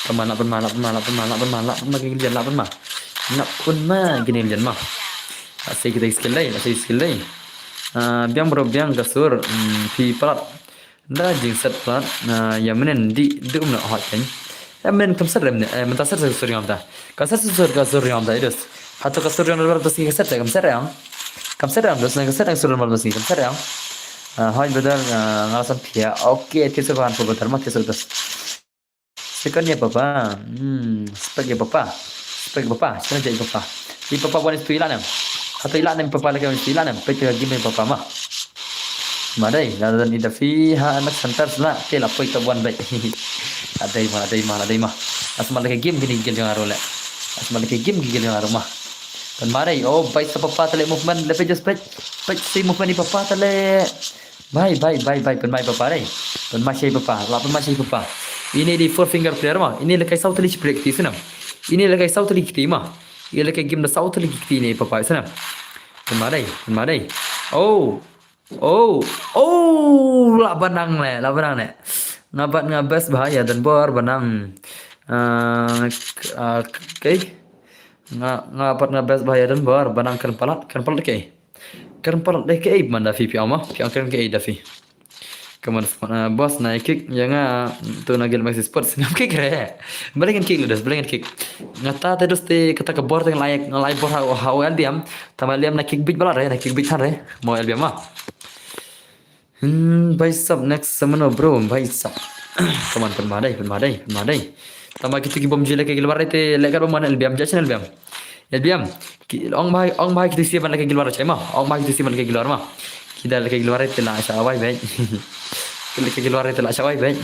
Pemala pemala pemala pemala pemala pemala gini jalan pemala. Nak pun ma gini jalan ma. Asai kita skill dai, asai skill dai. Ah, biang bro biang kasur, hmm, pi palat. Nda jingset plat na ya menen di dum na hot kan. Ya menen kam set rem ne, eh, mynta set sur yom ta. Ka set sur ka sur yom ta idus. Hato ka sur yom ta bas ka set kam set yom. Kam set yom dus na ka set sur yom bas kam set yom. Ah, hoi brother, ah, ngalasan pia. Okay, tisu ban for brother ma tisu dus. Second ya papa. Hmm, spek ya papa. Spek papa. Sana jadi papa. Di papa wan istu ilan em. Hato ilan em papa lagi wan istu ilan em. Pete lagi main papa ma. Madai, la dan ida fi ha anak santar sela te la poi ka buan bai. Adai ma, adai ma, adai ma. Asma lagi game gini gil jong aro le. Asma lagi game gil jong aro ma. Kan madai, oh bai sa papa tele movement le page page. Page si movement ni papa tele. Bai bai bai bai pynmai papa dai. Pynmai shai papa, la pynmai shai papa. Ini di four finger player ma. Ini lekai saw tele shiplik ti sunam. Ini lekai saw tele kiti ma. Ini lekai game da saw tele kiti ni papa sunam. Pynmai dai, pynmai dai. Oh. Oh, oh, la banang le, la banang le. Nga bat nga best bahaya dan bor banang. Ah, okay. Nga, nga bat nga best bahaya dan bor banang kan palat, kan palat ke. Kan palat deh ke man Dafi pi ama, pi kan ke Dafi. Kaman, ah, boss na kick ya nga tu na gel Maxi Sports ngam kick re. Balik kan kick le dos, balik kan kick. Ngata te dos te kata ka bor te ngalai, ngalai bor ha, ha L B M. Tama L B M na kick bit bala re, na kick bit than re. Mo L B M ma. Hmm, bhai sab next semano bro, bhai sab. Kaman pynma dai, pynma dai, pynma dai. Tama kitu ki bom jile ke gilwar te lekat bom man L B M, jasin L B M. L B M. Ong bhai, ong bhai kitu siban leke gilwar chai ma. Ong bhai kitu siban leke gilwar ma. Kida leke gilwar te la sha awai bai. Leke gilwar te la sha awai bai.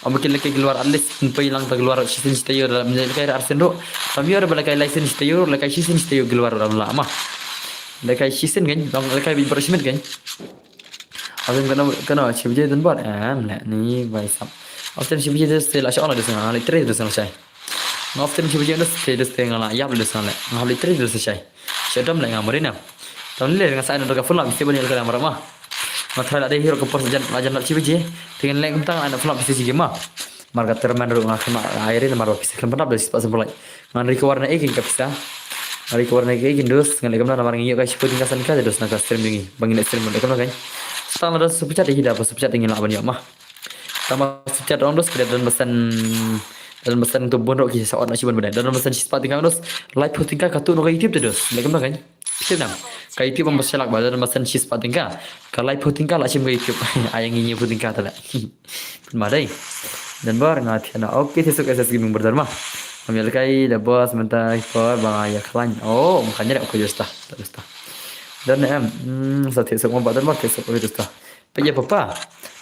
Ong bhai leke gilwar at least pei lang ta gilwar shisin sitayo dalam leke arsen do. Tam yor ba leke laisin sitayo, leke shisin sitayo gilwar dalam la ma. Leke shisin kan, leke bi bershimit kan. Asin kena kena chibaje dan bor. Em le ni bhai sab. Often chibaje dan stay la sha ona dan sanga le tre dan sanga shai. Nga often chibaje dan stay dan stay nga la yap dan sanga le. Nga le tre dan sanga shai. Shadam le nga marina. Tam le nga sa ina doka full up stay bani alka mara ma. Nga try la dei hero ko por jan la jan la chibaje. Tingan le kumtang ina full up stay chige ma. Marga terman ru nga kema airin marwa pisa kan pandap dan spa sempulai. Ngan recover na ekin ka pisa. Ngan recover na ekin dos, ngan lekam na mar ngi ka shiput ka san ka dos na ka stream ngi. Bang ngi stream lekam na kan. Stang na dos super chat hi da super chat ngi la ban yok ma. Tama super chat ong dos kida dan basan dan basan tu bon ro ki sa ot na shibun benda. Dan basan shispa tingka dos. Live photo tingka katu no ka YouTube te dos. Lekam na kan. Sip nam. Ka YouTube am basalak ba dan basan shispa tingka. Ka live photo tingka la shim ka YouTube. Ayang ngi photo tingka tala. Pynma dai. Dan bar nga thiana. Okay, te suk S S Gaming brother ma. Ïa lehkai da boss mynta ki por ba nga ïa khlaiñ. Oh, mynta ka dei, okay, just ta, just ta. Don em, hmm, sa thied suk mo ba don mo thied suk, okay, just ta. Peit ïa papa.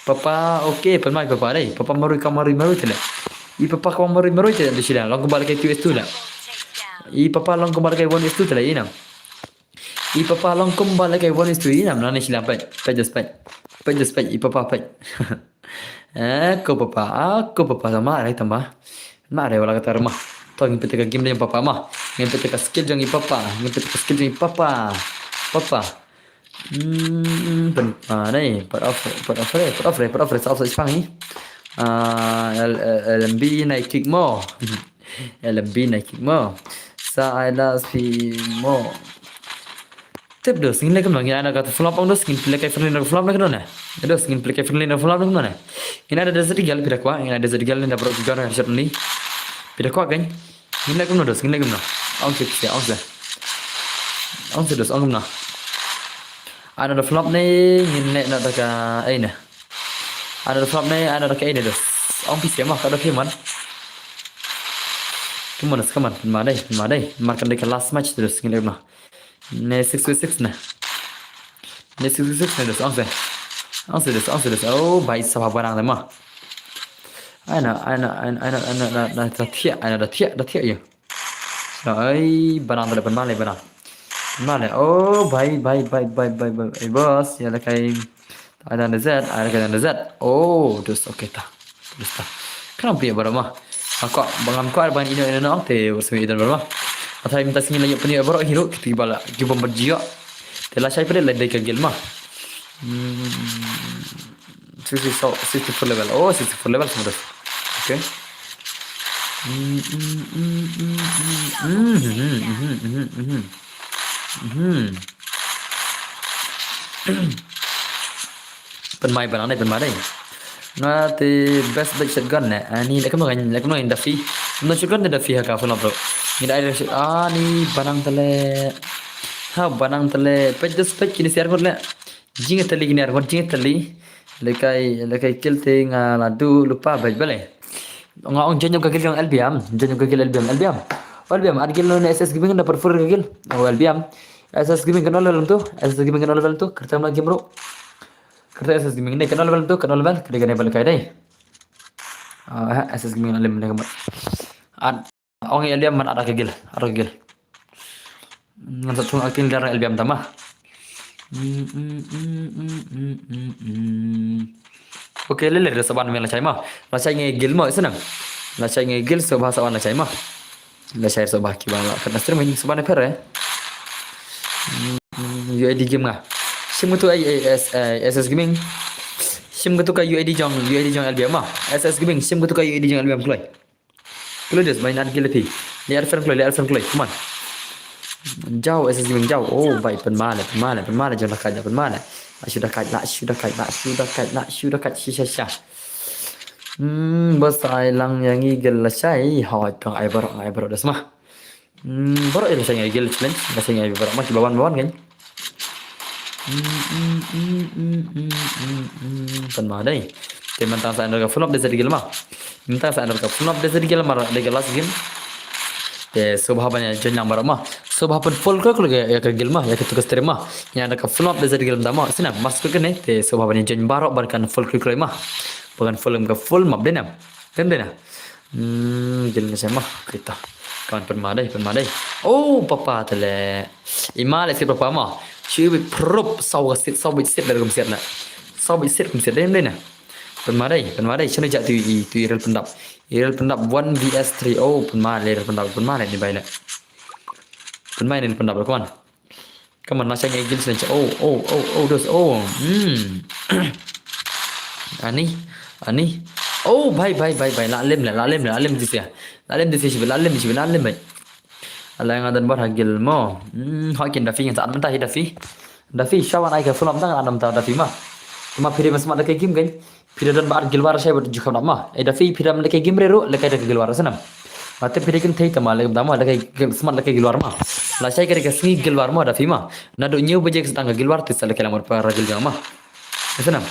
Papa, okay, pynmai papa dei. Papa marwei ka marwei marwei te leh. I papa ka marwei marwei te leh, dei shi leh. Long kumba lehkai two is two leh. I papa long kumba lehkai one is two te leh, i nam. I papa long kumba lehkai one is two, i nam, nane shi leh, peit. Peit just peit. Peit just peit, i papa peit. Eh, ko papa, ah, ko papa, tama, rai tama. Ma rai wala kata ma. To ngin peit ka game jong papa ma. Ngin peit ka skill jong i papa. Ngin peit ka skill jong i papa. Papa. Hmm, pen, ah, nei, pat off, pat off, pat off, pat off, sa off sa spang ni. Ah, L, L, LMB nai kick mo. LMB nai kick mo. Sa ai la spi mo. Tip dos, ngin leh kumno, ngin ai na ka flop ong dos, ngin pynlehkai friendly na ka flop na kumno ne. Dos, ngin pynlehkai friendly na ka flop na kumno ne. Ngin ai da desert eagle, phi da kwah, ngin ai da desert eagle, ngin da bro ki jon na shot ni. Phi da kwah kan. Ngin leh kumno dos, ngin leh kumno. Ong se, se, ong se. Ong se dos, ong kumno. Ai na da flop ne, ngin leh na da ka, ei ne. Ai na da flop ne, ai na da ka, ei ne dos. Ong phi se ma, ka da phi man. Come on, come on, ma dei, ma dei. Mar kan dei ka last match dos, ngin leh kumno. Ne six v six ne. Ne six v six ne dos, ong se. Ong se dos, ong se dos. Oh, bhai, sa ba barang de ma. Ai na, ai na, ai na, ai na, ai na, na, na, da thiah, ai na, da thiah, da thiah ïa. Sa, ai, barang de pynmai leh barang. Pynmai leh. Oh, bhai, bhai, bhai, bhai, bhai, bhai. Ei, boss, ïa lehkai. Ai dan da Z, ai lehkai dan da Z. Oh, dos, okay ta. Dos ta. Kan phi baroh ma. Ako, ba ngam kwah ban ïeh noh ïeh noh te, wat sngewbha ïeh noh baroh ma. Atai mynta sngi la ïoh pynïoh baroh hi ruh, kiti ba la, ki bym ban jia. Te lashai pat la dei ka guild ma. Hmm. Sixty, so, sixty-four level. Oh, sixty-four level semua dah. Okay. Hmm, hmm, hmm, hmm, hmm. Hmm, hmm, hmm, hmm, hmm. Hmm. Pynmai ba nang dei, pynmai dei. Nga te best bet shotgun ne. Ani leh kumno kan, leh kumno kan Daffy. Kumno shotgun te Daffy ha ka phone bro. Ngi dei shot, ani ba nang te leh. Ha ba nang te leh. Peit dos peit kine siar ngut leh. Jingteli kine ar ngut jingteli. Lehkai, lehkai kill te nga la duh lypa beit balei. Nga ong join ïa ka guild jong LBM, join ïa ka guild LBM, LBM. Oh, LBM, ar guild ne SS Gaming da perfor ka guild. Oh, LBM. SS Gaming kano level tu? SS Gaming kano level tu? Kata mana game bro. Kata SS Gaming ne kano level tu? Kano level? Kata kane bal kai dei. Ah, SS Gaming alim ne kamat. At, ong LBM man ar ka guild, ar ka guild. Ngan sa chung acting dar LBM tama. Hmm, hmm, hmm. Okay, lele, da saban me lashai ma. Lashai ngi guild mo, isnam. Lashai ngi guild, so ba saban lashai ma. Lashai so ba ki ba la, kan stream ini saban pher, eh. Hmm, UID game nga. Shim tu ai, ai, S, ai, SS Gaming. Shim tu ka UID jong, UID jong LBM ma. SS Gaming, shim tu ka UID jong LBM kloi. Kloi just main an kile phi. Ni ar friend kloi, ni ar friend kloi. Come on. Jao, SS Gaming jao. Oh, bai, pynmai leh, pynmai leh, pynmai leh, jong da kait, pynmai leh. La shu da kait, la shu da kait, la shu da kait, la shu da kait, shisha sha. Hmm, bos ai lang ïa ngi guild lashai. Hoi, tang ai baroh, ai baroh das ma. Hmm, baroh ïa lashai ngi guild challenge, lashai ngi baroh ma ki ba wan, ba wan kan. Hmm, hmm, hmm. Pynmai dei. Te mynta sa under ka full up desert guild ma. Mynta sa under ka full up desert guild ma dei ka last game. Te sngewbha ban ïa join lang baroh ma. Sngewbha pyn follow ka, ka, ïa ka guild ma, ïa ka tu ka stream ma. Ïa under ka full up desert guild mynta ma. Sngewbha mas ka kane. Te sngewbha ban ïa join baroh ban kan follow ka ma. Ban kan follow ka full map dei nam. Kan dei na. Hmm, guild nga shai ma. Kita. Kan pynmai dei, pynmai dei. Oh, papa te leh. Ima leh sit papa ma. Shu bit prop saw ka sit, saw bit sit leh kum sit leh. Saw bit sit kum sit dei, dei na. Pynmai dei, pynmai dei. Shane ja tu i, tu i rel pyndap. I rel pyndap one V S three. Oh, pynmai leh rel pyndap, pynmai leh ni bai leh. Pynmai ni rel pyndap, come on. Come on, lashai ngi guild challenge. Oh, oh, oh, oh, dos. Oh, hmm. Ani, ani. Oh, bhai, bhai, bhai, bhai. La lem leh, la lem leh, la lem disi. La lem disi shi, la lem disi, la lem bhai. Ala nga don bar ha guild mo. Hmm, hoi kin Daffy ngan sa an mynta hi Daffy. Daffy, shawan ai ka full up tang an mynta Daffy ma. Ma phi dei ma smat da ka game kan. Phi da don ba ar guild war shai ba ju kham ma. Ei Daffy phi da lehkai game re ruh lehkai da ka guild war snam. Ma te phi da kin thei tama lehkai da ma lehkai smat lehkai guild war ma. Lashai ka dei ka sngi guild war ma Daffy ma. Naduh hynñiew baje ka sa tang ka guild war te sa lehkai lang mar para guild jong ma. Snam.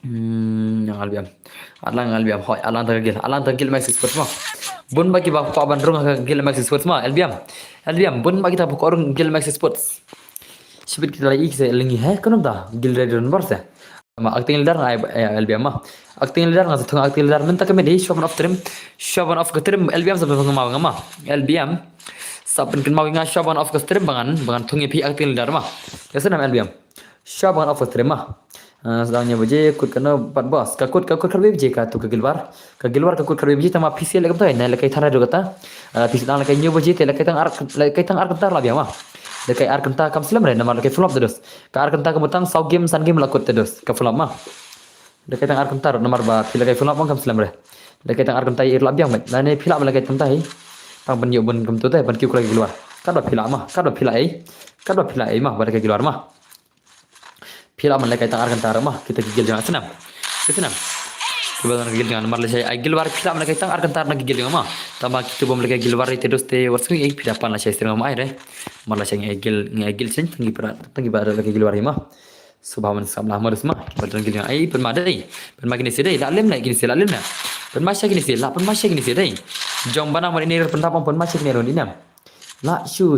Hmm, yang LBM. Alang L B M hoi, alang ta ka guild, alang ta ka guild Maxi Sports ma. Bun ba kiba kwah ban rung ha ka guild Maxi Sports ma, L B M. L B M, bun ba kita ba kwah rung guild Maxi Sports. Shibit kita la i kisa lingi he, kunum ta, guild leader number se. Ma acting leader nga ai, eh, L B M ma. Acting leader nga sa thung acting leader mynta ka medi, shuwa ban off stream. Shuwa ban off ka stream, L B M sa ban ma nga ma. L B M. Sa ban kynmaw nga shuwa ban off ka stream ba ngan, ba ngan thung ïa phi acting leader ma. Ka snam L B M. Shuwa ba ngan off ka stream ma. Ah, sdang hynñiew baje, kut kano pat boss. Ka kut, ka kut khatwei baje ka tu ka guild war. Ka guild war ka kut khatwei baje tang ma phi shu leh kumta, ne lehkai than re do kata. Ah, phi shu dang lehkai hynñiew baje te lehkai tang ar, lehkai tang ar kynta la biang ma. Lehkai ar kynta kam slem re namar lehkai full up te dos. Ka ar kynta ka mut tang saw game san game la kut te dos. Ka full up ma. Lehkai tang ar kynta namar ba phi lehkai full up ma kam slem re. Lehkai tang ar kynta i la biang met. Lane phi la lehkai tang ta hi. Tang ban ïoh bun kumtu te ban kiew khlaiñ guild war. Katba phi la ma, katba phi la ei. Katba phi la ei ma ba lehkai guild war ma. Phi lah ban lehkai tang ar kynta ruh ma, kita ki guild jong nga, snam. Ki snam. Kiba don ki guild jong nga, namar lashai ai guild war phi lah ban lehkai tang ar kynta na ki guild jong nga ma. Tangba kitu bym lehkai guild war te dos te wat sngi ei phi da pan lashai sir nga ma ai re. Namar lashai ngi ai guild, ngi ai guild seng tang ki para, tang ki para lehkai guild war ma. Subha man sngap lah ma dos ma, kiba don guild jong nga ai pynma dei. Pynma kine sha dei, lah lem lah kine sha lah lem lah. Pynma sha kine sha lah, pynma sha kine sha dei. Jong ba nang ma ine pynthap ong pynma sha kine ruh ine. Lah shu,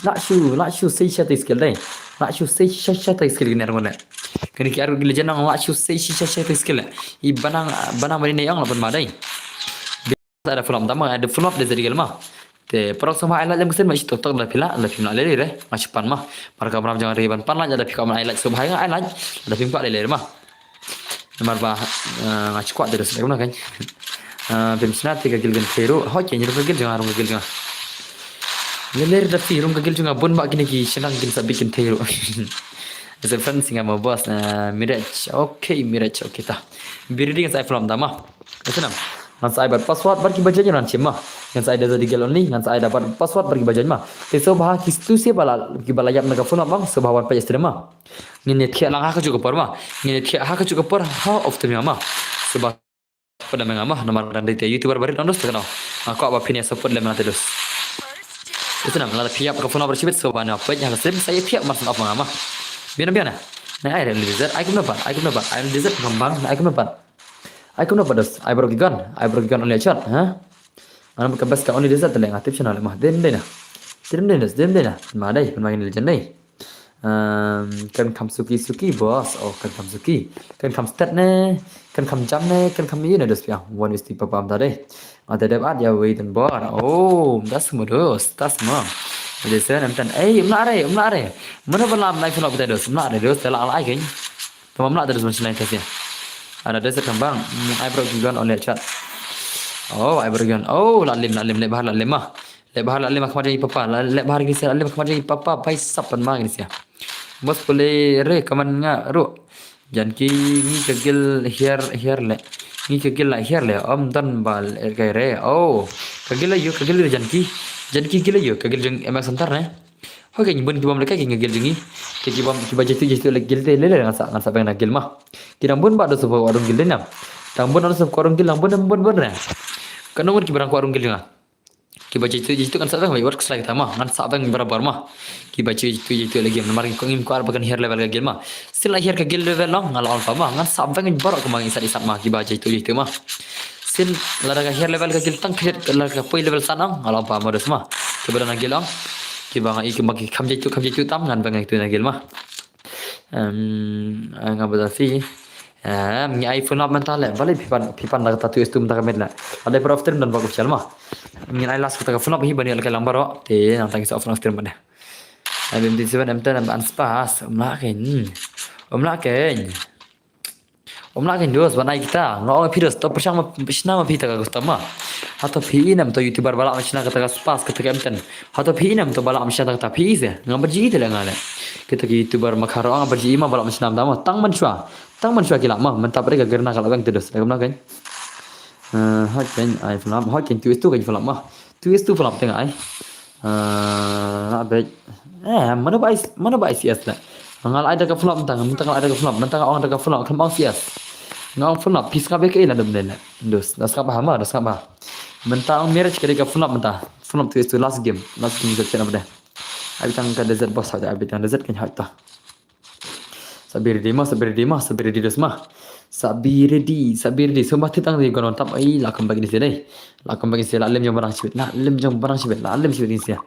lah shu, lah shu sei sha te skill dei. Lah shu sei sha sha te skill kine ruh ne. Kane ki ar ki legend nang lah shu sei sha sha te skill. I ba nang, ba nang ma ine ong lah pynma dei. Ada full up dama, ada full up da zari ma. Te paralok sngewbha ai like lem ka sien ma, shi tok tok da phi lah, da phim lah lei lei re. Nga shu pan ma. Mar ka mram jong nga re ban pan like, da phi kwah ban ai like sngewbha nga ai like, da phim kwah lei lei re ma. Namar ba, eh, nga shu kwah te da sdang kumno kan. Eh, phim shna te ka guild kynthei ruh, hoi ke ngi rung ka guild jong nga, rung ka guild jong nga. Lei lei re da phi rung ka guild jong nga, bun ba kine ki shnang kin sa bit kynthei ruh. As a friend singa ma boss, eh, Miraj. Okay, Miraj, okay ta. Be ready ngan sa ai full up dama. Ka snam. Ngan sa ai bad password bad kiba join ngan shim ma. Ngan sa ai da zari guild only, ngan sa ai da bad password bad kiba join ma. Te sngewbha kitu sha ba la, kiba la ïap na ka full up bang, sngewbha wan peit stream ma. Ngin ïa thiah lang ha kajuh ka por ma. Ngin ïa thiah ha kajuh ka por ha off stream ma. Sngewbha support lem nga ma, namar dang dei te YouTuber barit nang dos te kano. Nga kwah ba phin ïa support lem nga te dos. Te snam, lada phi ïap ka full up shibit sngewbha na peit ha ka stream sa ïa thiah mar sngewbha ma. Biang biang na. Na ai re desert, ai kumno pat, ai kumno pat, ai desert kambang, ai kumno pat. Ai kumno pat dos, ai bro ki gun, ai bro ki gun only shot, ha? Ngan ka best ka only desert te le nga tip shano le ma, dem dei na. Dem dei na, dem dei na. Ma dei, ma ngin legend dei. Um, kan kham suki suki boss, oh kan kham suki. Kan kham stat ne, kan kham jam ne, kan kham ïa ne dos pia. One is the papa am ta dei. Nga te dep at ïa wei den bor. Oh, das mo dos, das mo. Desert em tan. Ei, mla re, mla re. Mano ba lam nai full up te dos, mla re dos, te la ai kein. Tama mla te dos ban shnai te sia. Ada desert kambang. Hmm, ai bro ki gun only shot. Oh, ai bro ki gun. Oh, la lim, la lim, le bahar la lim ma. Le bahar la lim khmat jong i papa. La, le bahar kini sia, la lim khmat jong i papa. Bai sap pan ma kini sia. Bos pule re kaman nga ruh. Janki ngi ka guild hiar, hiar le. Ngi ka guild la hiar le. Om don bal er kai re. Oh. Ka guild la yu, ka guild la Janki. Janki guild la yu, ka guild jong M X Center ne. Hoi ka ngi bun ki bym lehkai ki nga guild jong ngi. Te ki bym kiba jaitu jaitu leh guild te leh leh ngan sa ngan sa beng na guild ma. Ki dang bun ba da suba warung guild dei nam. Dang bun da suba warung guild dang bun bun bun ne. Ka nong kiba dang warung guild jong nga. Kiba jaitu jaitu ngan sa beng wei wat kslai kita ma ngan sa beng barabar ma. Kiba jaitu jaitu leh game namar ngi ko ngim kwah ba kan hiar level ka guild ma. Sien la hiar ka guild level long nga la ong pa ma ngan sa beng barok ma ngi sat i sat ma kiba jaitu jaitu ma. Sien lada ka hiar level ka guild tang ka hiar lada ka poi level san ong nga la ong pa ma dos ma. Kiba dang na guild ong kiba nga i kiba ki kham jaitu kham jaitu tam ngan beng itu na guild ma. Em, nga ba da si. Em, ngi ai full up mynta le bale phi pan phi pan da kata tu is tu mynta ka met le. Ada pro stream dan ba ko chal ma. Ngi ai last kata ka full up hi bani le ka lang baro te nang tang sa full stream bane. Abim di seven em ten em an spas um la ken. Um la ken. Um la ken dos ban ai kita. Nga ong phi dos to pyrshang ma shna ma phi ta ka custom ma. Hato phi inem to YouTuber ba la ma shna kata ka spas kata ka em ten. Hato phi inem to ba la ma shna kata phi se. Nga ba ji te le nga le. Kita ki YouTuber ma kharo nga ba ji ma ba la ma shna ma tang man shwa. Tang man shwa ki la ma mynta pre ka gerna ka la beng te dos. Em na ken. Eh, ha ken ai full up, ha ken tu is tu ken full up ma. Tu is tu full up te nga ai. Ah, na bej. Eh, mana ba is, mana ba is yes la. Nga la ai da ka full up mynta, mynta nga la ai da ka full up, mynta nga ong da ka full up, kam ong yes. Nga ong full up, pis nga bek ai la dum den. Dos, das ka ba ma, das ka ba. Mynta ong marriage ka da ka full up mynta. Full up tu is tu last game, last game zat chen apa deh. Abi tang ka desert boss aja, abi tang desert kan hak ta. Sabir di ma, sabir di ma, sabir di dos ma. Sabiridi, Sabiridi. So ba tip tang di gon on tap ai la kam bagi di sini. La kam bagi sini la lem jong barang sibit. La lem jong barang sibit. La lem sibit di sini.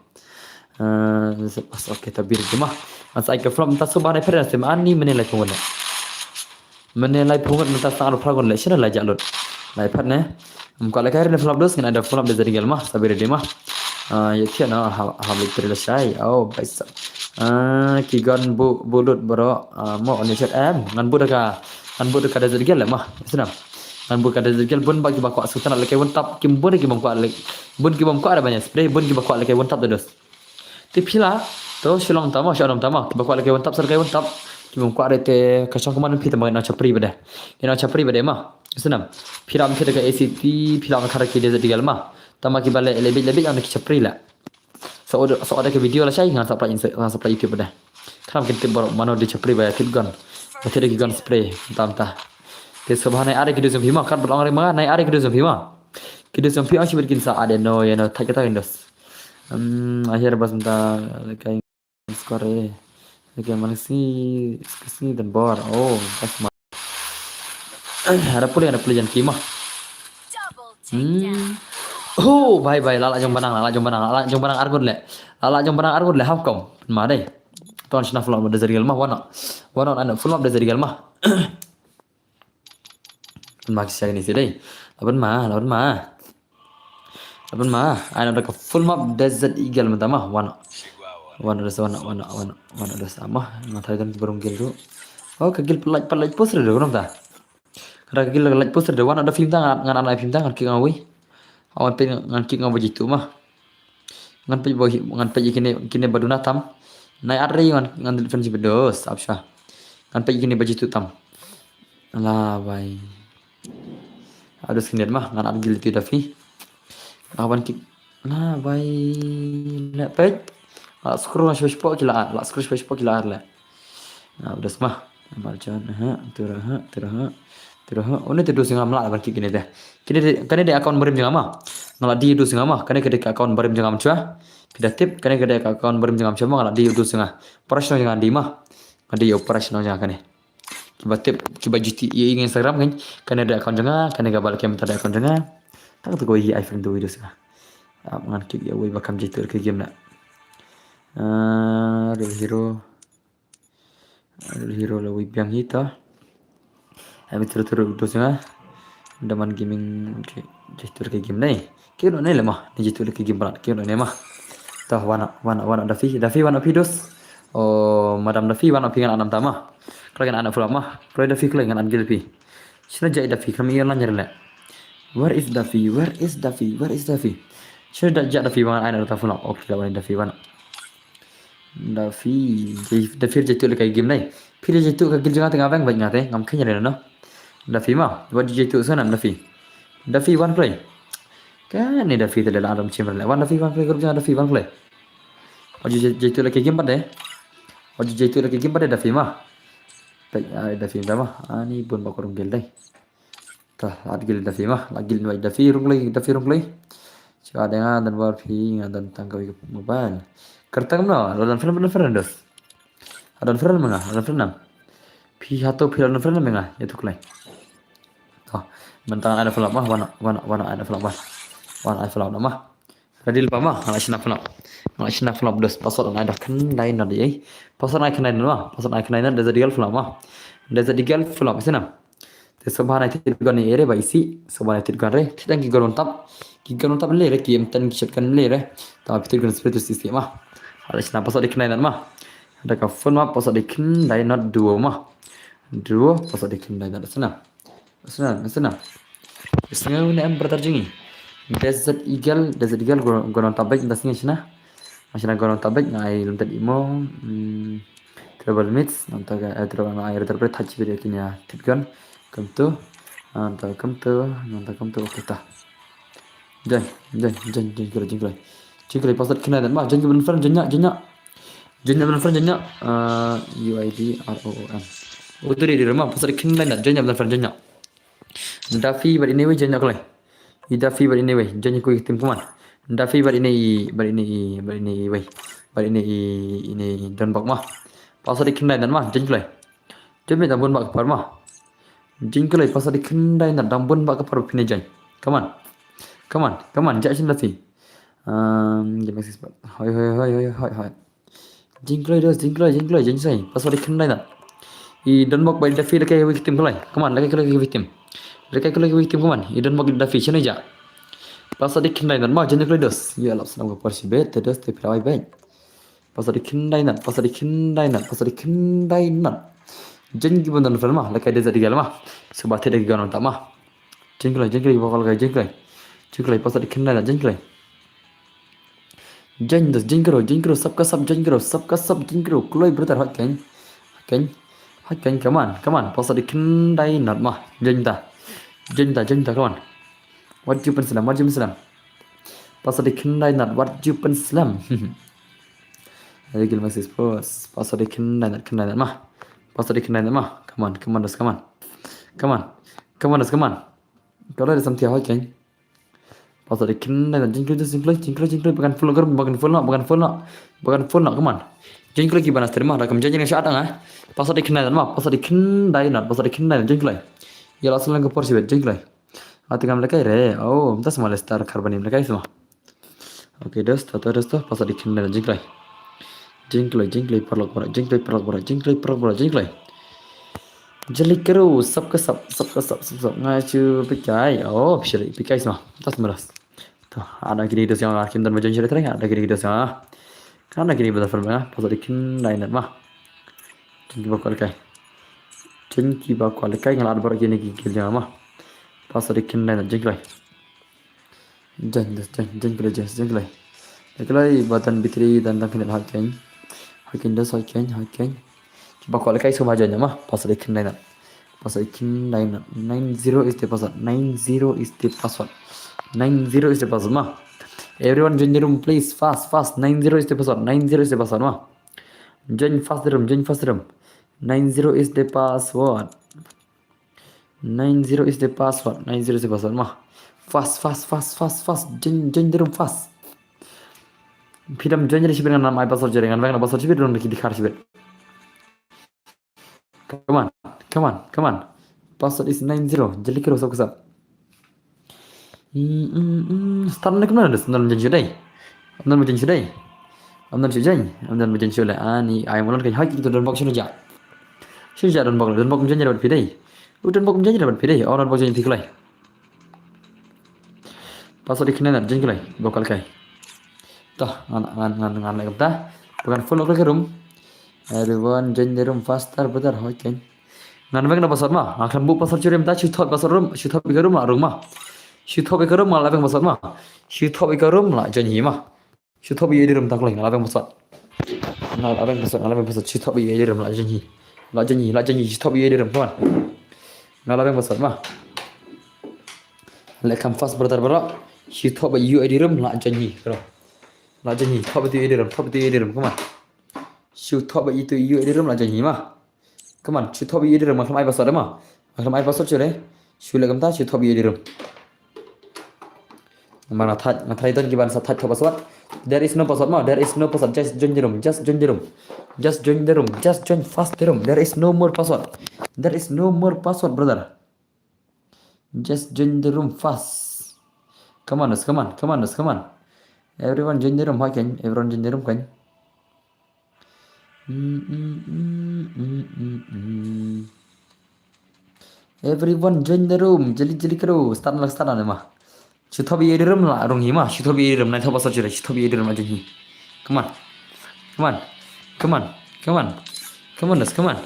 Eh, pas, okay, ta bir jema. Mas ai ka flop ta so ba nai pher sim ani mene lai phungun. Mene lai phungun mynta sa ar phragun le shina lai jalot. Lai phat ne. Am ko le kai ne flop dos ngin ada flop de jadi gal ma, Sabiridi ma. Ah, ya kia na ha ha le tri la shai. Oh, baisa. Ah, ki gon bu bulut bro. Ah, mo ni chat em. Ngan bu da ka ngan bu da ka desert gal ma. Sina. Ngan bu ka desert gal bun ba ki ba kwah sutan le kai won tap kim bun ki bang kwah le. Bun ki bang kwah da banyak spray bun ki ba kwah le kai won tap de dos. Te phi la to Shillong tama, Shillong tama. Kiba kwah lagi wantap, sar kai wantap. Kiba kwah lagi te ka shong kaman phi tama na chapri bade. Ina chapri bade ma. Senam. Phi lam phi ka A C T, phi lam ka ki desert digal ma. Tama kiba le le bit le bit ki chapri la. So order so order ka video la shai ngan supply ngan supply YouTube bade. Kram kin tip baru mano di chapri ba tip gun. Ba tip ki gun spray tam ta. Te subhanai are ki dusum phi ma, kat ba long re ma, nai are ki dusum phi ma. Ki dusum phi ang shibit kin sa ade no, ya no, thak kita indos. Hmm, akhir bas mynta kai skor eh. Lagi mana si si dan bor. Oh, bas ma. Ada pula ada pula jan kima. Hmm. Oh, bye bye lala jong banang, lala jong banang, lala jong banang argut le. Lala jong banang argut le hap kom. Ma dai. Ton shna flop da zerigal ma wana. Wana ana flop da zerigal ma. Pynma ki siang ni si dei. Laban ma, laban ma. Laban ma. Ai na da ka full map desert eagle mynta ma. Wana. Wana da wana wana wana wana da sama. Nga thai kan ki barung gil tu. Oh ka gil pelaj pelaj poster da gunung ta. Kada ka gil pelaj poster da wana da film ta ngan ngan anai film ta ngan ki ngawi. Awan pe ngan ki ngawi jitu ma. Ngan pej bo ngan pej kine kine baduna tam. Nai ar ri ngan ngan defend si bedos apsha. Ngan pej kine bajitu tam. La bai. Ados kine ma ngan ar gil ti dafi. Awan ki la bai. La pej. La scroll na shpo shpo kila ar. La scroll shpo shpo kila ar la. Ados ma. Marjan ha tira ha tira ha tira ha. One te dos ngam la ban ki kine de. Kine de kane de account barim jingama. Ngala di dos ngama kane kade account barim jingam chua. Pida tip kane kade account barim jingam chua ngala di dos nga. Operation jingam di ma. Ngadi operation jingam kane. Kiba tip kiba juti i Instagram kan. Kane de account jingam kane ga bal kem ta de account jingam. Tang tu ko i iPhone tu dos nga. Ap ngan kik ya wei bakam jitu ke game na. Ah, real hero. Hero la wei biang hi ta. Ami turu turu dos nga. Daman gaming ke gestur ke game nei. Ke no nei le ma. Ni jitu le ke game balat. Ke no nei ma. Ta wana wana wana Dafi Dafi wana pi dos. Oh madam Dafi wana pi ngan anam tama. Kala ngan anam pula ma. Kala Dafi kala ngan anam gil pi. Sina jai Dafi kami iya nanya le. Where is Dafi? Where is Dafi? Where is Dafi? Sina jai Dafi wana aina ta pula. Okay la wana Dafi wana. Dafi, Dafi jai tu le kai game nai. Phi jai tu ka gil janga tengah bang bang ngate ngam khanya no. Dafi ma, wat jai tu sana Dafi. Dafi wan play. Ka ni Dafi te le la adam chim le. Wan Dafi wan play grup janga Dafi wan play. Wat jai tu le kai game pade. Wat jai tu le kai game pade Dafi ma. Pek ai Dafi da ma. Ani bun ba korong gil dai. Ta la gil Dafi ma, la gil wai Dafi rung lei Dafi rung lei. Chwa de nga dan war phi nga dan tang kawi mobile. Kertang no, la dan friend dan friend dos. Adan friend menga, adan friend nam. Phi hato phi adan friend menga, ya tu klai. To, mentang ada flop mah, wana wana wana ada flop mah. Wana ada flop nama. Radil pa ma, ngala shina flop. Ngala shina flop dos password na da kan dai na di. Password na kan dai na, password na kan dai na da digal flop ma. Da digal flop sina. Te soba na tit gon ere ba isi, soba na tit gon re, tit ki gon tap, ki gon tap le re, ki em tan ki shot kan le re. Ta pi tit gon spiritus isi ma. Hala sina pasal di kenai nan ma. Da ka phone ma pasal di kenai not duo ma. Duo pasal di kenai not sana. Sana sana. Sana ne em brother jingi. Desert Eagle, Desert Eagle gon tap baik da sini sana. Masih na gon tap baik ngai lum tat imo. Hmm. Treble mix nanta ka eh, treble na air treble touch video kini ya tip gun. Come to nanta come to nanta come to okay ta. Jan jan jan jan kira jan kira jan kira pasat kena dan ma jan kira friend jan nya jan nya jan nya friend jan nya. U I D R O O M. Utu di di rumah pasat kena dan jan nya friend jan nya. Dafi bad ini wei jan nya kelai. I Dafi bad ini wei jan nya kui tim kuman. Dafi bad ini i bad ini i bad ini i wei bad ini i ini don bak mah. Pasal di kendai dan mah jan kelai. Jan bit dan bun bak kepar mah. Jingkloi, password i khyndai nat, dang bun ba ka por phin ïa join. Come on. Come on, come on, jah shin da phi. Um, give me six. Hoi, hoi, hoi, hoi, hoi, hoi. Jingkloi dos, jingkloi, jingkloi, jingkloi. Password i khyndai nat. I don bok ba i da phi lehkai victim kloi. Come on, lehkai kloi victim. Lehkai kloi victim, come on. I don bok i da phi, shano jah. Password i khyndai nat, ma, jingkloi dos. Ïa lap snam ka por shibit, te dos, te phi la wai beit. Password i khyndai nat, password i khyndai nat, password i khyndai nat. Jing ki ban don friend ma, lehkai da za di gal ma. Suba te da ki gal ma ta ma. Jingkloi, jingkloi, ba kol kai, jingkloi. Jingkloi, password i khyndai nat, jingkloi. Jing dos, jingkro, jingkro, sab ka sab, jingkro, sab ka sab, jingkro, kloi brother, hot keng. Hot keng. Hot keng, come on, come on, password i khyndai nat ma. Jing ta. Jing ta, jing ta, come on. Wat ju pynslem, wat ju pynslem. Password i khyndai nat, wat ju pynslem. Ada gil message post. Password i khyndai nat, khyndai nat ma. Password i khyndai nat ma. Come on, come on, dos, come on. Come on. Come on, dos, come on. Kau dah ada samtia hoi keng. Password i khyndai nat, jingkloi, jingkloi, jingkloi, jingkloi. Ba kan full, ba kan full noh, ba kan full noh. Ba kan full noh, come on. Jingkloi ki ban stream ma, da kam jing jing shat ang ah. Password i khyndai nat ma, password i khyndai nat, password i khyndai nat, jingkloi. Ïa la slang ka por shibit, jingkloi. Ati kam lehkai re. Oh, mynta sa ma le star karbani lehkai sa ma. Okay, dos, to, to, dos, to, password i khyndai nat, jingkloi. Jingkloi, jingkloi, paralok, paralok, jingkloi, paralok, paralok, jingkloi, paralok, paralok, jingkloi. Jali kero, sab ka sab, sab ka sab, sab, sab. Nga shu pikai. Oh, pishari, pikai sa ma. Mynta sa ma dos. To, ada kini dos ïa nga, kim don ba join shuh trai, ada kini dos ïa nga. Kan ada kini ba da friend ba nga, password i khyndai nat ma. Jing ki ba kwah lehkai. Jing ki ba kwah lehkai, nga la ad baroh kine ki kill jong nga ma. Password i khyndai nat, jingkloi. Jing, jing, jingkloi, jing, jingkloi. Lehkai ba don bitri, don, don kine hot keng. Hot keng dos, hot keng, hot keng. Ki ba kwah lehkai sngewbha join ma. Password i khyndai nat. Password i khyndai nat. Nine zero is the password. Nine zero is the password. Nine zero is the password ma. Everyone join the room, please. Fast, fast. Nine zero is the password. Nine zero is the password ma. Join fast the room, join fast the room. Nine zero is the password. Nine zero is the password. Nine zero is the password ma. Fast, fast, fast, fast, fast. Join, join the room fast. Phi dam join ri shibit, ngan ai password jong ri, ngan weng na password shibit, don ki dkhar shibit. Come on, come on, come on. Password is nine zero. Jali kero, sab ka sab. Mm, mm, mm. Start na kumno, dos, ym don ba join shuh dei. Ym don ba join shuh dei. Ym don shuh join. Ym don ba join shuh le. Ani, ai, ym don keiñ, hoi, to don bok shano jah. Shano jah don bok, don bok ym join ïa bad phi dei. U don bok ym join ïa bad phi dei. Oh, don bok join phi kloi. Password i khyndai nat, jingkloi, ba kwah lehkai. To, ngan, ngan, ngan, ngan leh kumta. Ba kan full noh ka room. Everyone join the room faster, brother, hoi keiñ. Ngan weng na password ma, nga khlem buh password shuh ri mynta, shu thop password room, shu thop ïa ka room la rung ma. Shu thop ïa ka room, nga la weng password ma. Shu thop ïa ka room la join hi ma. Shu thop ïa i di room tang kloi, nga la weng password. Nga la weng password, nga la weng password, shu thop ïa i di room la join hi. La join hi, la join hi, shu thop ïa i di room, come on. Nga la weng password ma. Leh kam fast brother baroh. Shu thop ïa i di room la join hi, bro. La join hi, thop ïa i di room, thop ïa i di room, come on. Shu thop ïa i di room la join hi ma. Come on, shu thop ïa i di room, nga khlem ai password ma. Nga khlem ai password shuh re. Shu leh kumta, shu thop ïa i di room. Ma nga thait, nga thait don ki ban sa thait thop password. There is no password ma, there is no password. Just join the room, just join the room. Just join the room, just join fast the room. There is no more password. There is no more password, brother. Just join the room fast. Come on, come on, come on, come on. Everyone join the room, hoi keiñ. Everyone join the room keiñ. Mm, mm, mm, mm, mm, mm. Everyone join the room. Jali, jali kero. Start na, start na ma. Shu thop ïa i di room la rung hi ma. Shu thop ïa i di room. Nai thop password shuh re. Shu thop ïa i di room la join hi. Come on. Come on. Come on. Come on. Come on, dos, come on.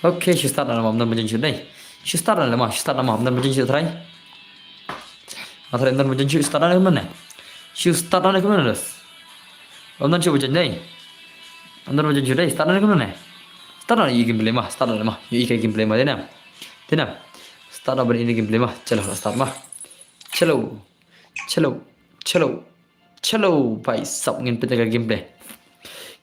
Okay, shu start na ma, ym don ba join shuh dei. Shu start na ma, shu start na ma, ym don ba join shuh trai. Nga tharai ym don ba join shuh, start na kumno ne. Shu start na kumno ne, dos. Ym don shuh ba join dei. Ym don ba join shuh dei, start na kumno ne. Start na, ïohi gameplay ma, start na ma. Ïohi ka gameplay ma, dei nam. Dei nam. Start na ban ïohi gameplay ma. Chalo, start ma. Chalo. Chalo. Chalo. Chalo, bhai sab, ngin peit ka gameplay.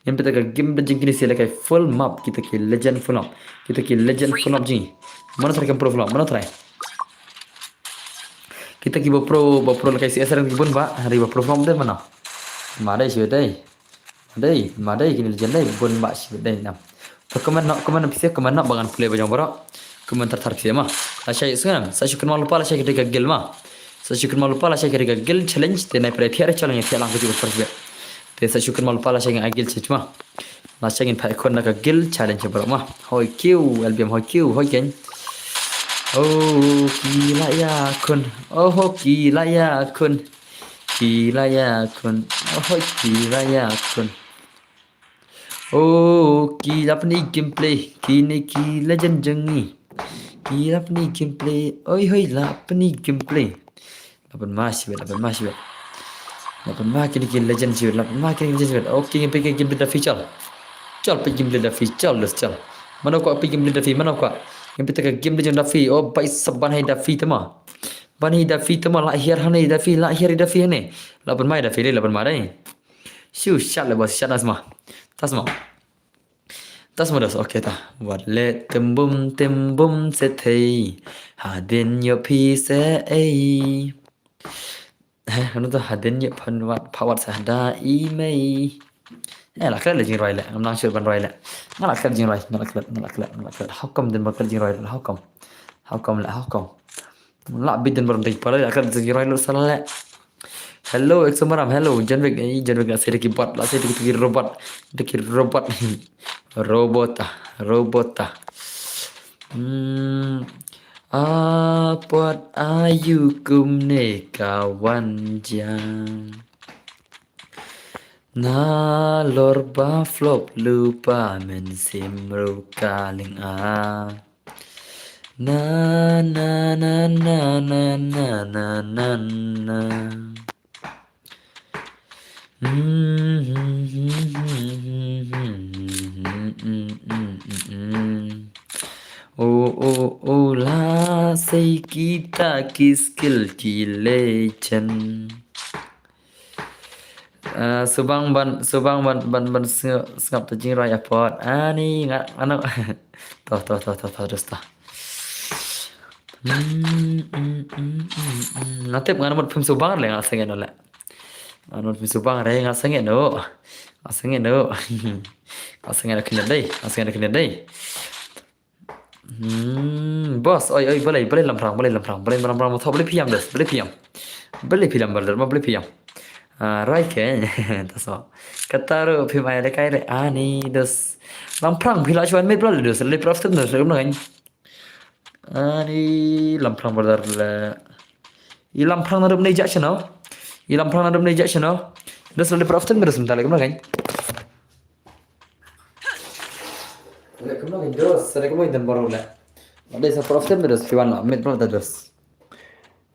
Ngin peit ka gameplay jong kine, sa lehkai full map, kita ki legend full map. Kita ki legend full map jong ngi. Mano trai kam pro full map, mano trai. Kita ki ba pro, ba pro lehkai C S R ki bun ba, hari ba pro full map dei mano. Ma dei shu dei. Dei, ma dei kine legend dei, bun ba shu dei nam. To comment noh, comment noh phi, comment noh ba ngan play ba jong baroh. Kumne thar thar phi ma. Lashai sngam. Sa shu kynmaw lypa lashai ka dei ka guild ma. Sa shu kynmaw lypa lashai ka dei ka guild challenge. Te nai pyrthei thiah re challenge thiah lang ka ju first bet. Te sa shu kynmaw lypa lashai nga guild challenge ma. Lashai ngin phai khun na ka guild challenge bro ma. Hoi kiew, L B M hoi kiew, hoi ken. Oh, ki la ya khun. Oh, ho, ki la ya khun. Ki la ya khun. Oh, hoi, ki la ya khun. Oh, ki la pyni gameplay. Kine ki legend jong ngi. Ki la pyni gameplay. Oi, hoi, la pyni gameplay. La pynma shibit, la pynma shibit. La pynma kine ki legend shibit, la pynma kine ki legend shibit. Okay, ngin peit ka gameplay Duffy chal. Chal peit gameplay Duffy, chal, chal. Mano kwah peit gameplay Duffy, mano kwah. Ngin peit ka gameplay jong Duffy. Oh, bhai sab ban hi Duffy te ma. Ban hi Duffy te ma, la hiar hangne Duffy, la hiar Duffy hangne. La pynma Duffy dei, la pynma dei. Shu shat le bos, shat na sma. Ta sma. Ta sma dos, okay ta. Wat le tembum tembum se thei. Hadien ïoh phi se ei. He, kano to hadien ïoh phan wat, pha wat sa da i mei. He, la klet le jingrwai le. Ngam nang shu ban rwai le. Nga la klet jingrwai, nga la klet, nga la klet, nga la klet. How come dien ba klet jingrwai le? How come? How come le? How come? Lah bit dien ba rwai pala, la klet jingrwai le sa le. Hello, Exo Maram, hello, Janvik, eh, Janvik, la sei da ki bot, la sei da ki robot, da ki robot. Robot ah, robot ah. Hmm. A pot aïu kumne ka wan jam. Nalor ba flop lypa mynsiem ruh ka ling a. Na, na, na, na. Oh, oh, oh, la sei kita ki skill ki legend. Ah, subang ban, subang ban, ban, ban sngap, sngap ta jingrwai a pot. Ani nga, ano. Toh, toh, toh, toh, toh, dos toh. Hmm, hmm, hmm, hmm, hmm. Nga tip ngan mut phim subang le nga sngewthuh le. Ngan mut phim subang re nga sngewthuh. Nga sngewthuh. Nga sngewthuh kine dei, nga sngewthuh kine dei. Hmm, bos, oi, oi, balei, balei lamphrang, balei lamphrang, balei lamphrang, balei phi ïam dos, balei phi ïam. Balei phi ïam, balei, balei phi ïam. Ah, rwai ke, ta so. Kata ruh phim ai le kai re, ani dos. Lamphrang phi la shuan met bla le dos, le prof dos, le kumno kan. Ani lamphrang brother le. I lamphrang na rup ne jak chano. I lamphrang na rup ne jak chano. Dos le prof dos, dos mentale kumno kan. Le kumno kan dos, le kumno kan baru le. Ada sa prof dos, kiwan la, met prof dos.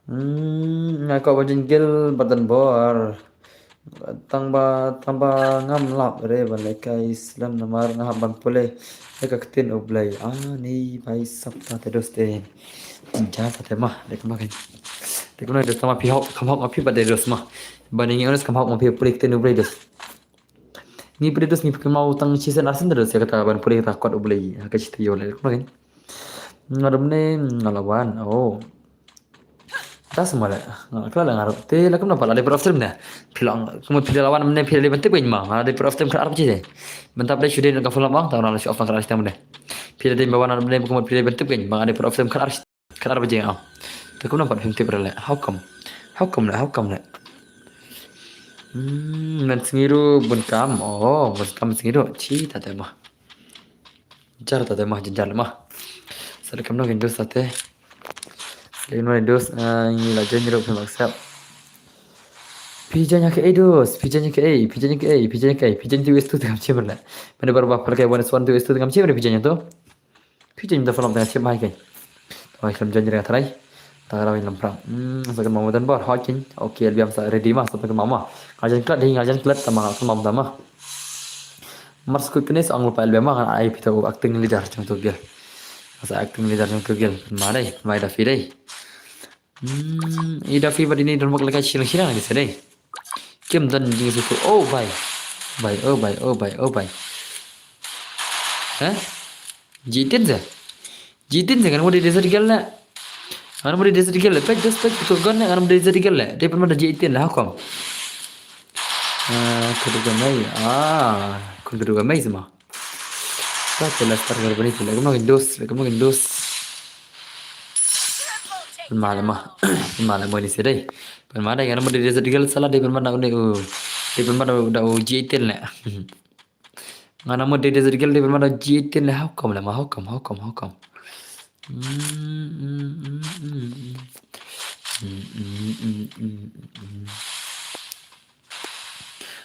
Hmm, nga ko bajin gil batan bor. Tang ba, tang ba ngam lap re ban lehkai slem namar nga hap ban pule ïa ka ktien U Blei. Ani bhai sab ta te dos te. Jingjia ta te ma, dei kumno kan. Dei kumno dos ta ma phi hok, kham hok ma phi ba te dos ma. Ban ngi honest kham hok ma phi pule ktien U Blei dos. Ngi pule dos ngi pule mau tang shisien arsien dos ïa kata ban pule kata kot U Blei. Ha ka shi taïew le kumno kan. Nga dum ne nga la wan. Oh. Ta semua le. Nga kala le nga ruh. Te la kumno pat la dei prof stream ne. Phi la kumno phi la wan ne phi la dei ban tip kein ma. Nga la dei prof stream khatar baje. Mynta phi la shu dei ka phone lam ong ta nga la shu off khatar baje ne. Phi la dei ba wan ne kumno phi la dei ban tip kein ma nga dei prof stream khatar khatar baje ong. Te kumno pat phim tip re le. How come? How come le? How come le? Hmm, men sngi ruh bun kam. Oh, bun kam sngi ruh. Chi ta te ma. Jar ta te ma, jar ma. Sa le kumno kein dos ta te. Sa le kumno kein dos, ah, ngi la join ruh phim accept. Phi join ïa kaei dos, phi join ïa kaei, phi join ïa kaei, phi join ïa kaei, phi join te U S two te kam chim re le. Mane bar ba pal kai one S one te U S two te kam chim re phi join ïa to. Phi join da phone te kam chim mai kein. Mai kam join re tharai. Ta ra win lamphrang. Hmm, sa kan mamu dan bor, hot kein. Okay, L B M sa ready ma, sa kan mamu. Nga jan klat dei, nga jan klat ta ma, kan mamu ta ma. Mar skut kine sa ang lupa L B M ma, ngan ai phi ta u acting leader jong to gel. Sa acting leader jong to gel. Ma dei, mai da phi dei. Hmm, i da phi ba dei ni don bak lekai shilong shilong ni sa dei. Kim don jing su tu. Oh, bai. Bai, oh, bai, oh, bai, oh, bai. Hah? Jitin sa. Jitin sa, ngan mo dei desert girl le. Ngan mo dei desert girl le. Pek dos pek tu gon le, ngan mo dei desert girl le. Dei pun ma da jitin le, how come? Ah, kudu gamai. Ah, kun kudu gamai sama. Ta te la star gar bani te le. Kumno kein dos, le kumno kein dos. Pynma le ma. Pynma le mo ni se dei. Pynma dei, nga na mo dei desert girl sala dei pynma da u ne u. Dei pynma da u G eighteen le. Nga na mo dei desert girl dei pynma da u G eighteen le. How come le ma? How come? How come? How come?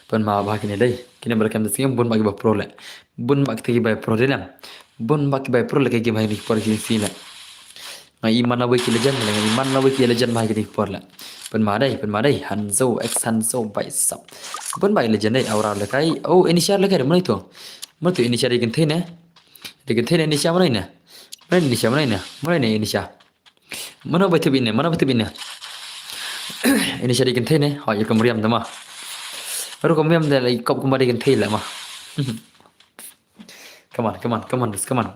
Pynma ba kine dei. Kine ba kem da sngem bun ba ki ba pro le. Bun ba ki ba pro dei lem. Bun ba ki ba pro le ki game ha kine ki por ki si le. Nga i mana wei ki legend le, nga i mana wei ki legend ba ha kine ki por le. Pynma dei, pynma dei. Hanzo, ex Hanzo, bai sap. Bun ba ki legend dei, aura le kai. Oh, Inisha le kai, mana itu. Mana itu Inisha dei kynthei ne. Dei kynthei ne Inisha mana ine. Mana Inisha, mana ine. Mana ine Inisha. Mano ba tip ine, mano ba tip ine. Inisha dei kynthei ne, hoi ïa ka Mariam tama. Baru ka Mariam da lai kop kumba dei kynthei la ma. Come on, come on, come on, just come on.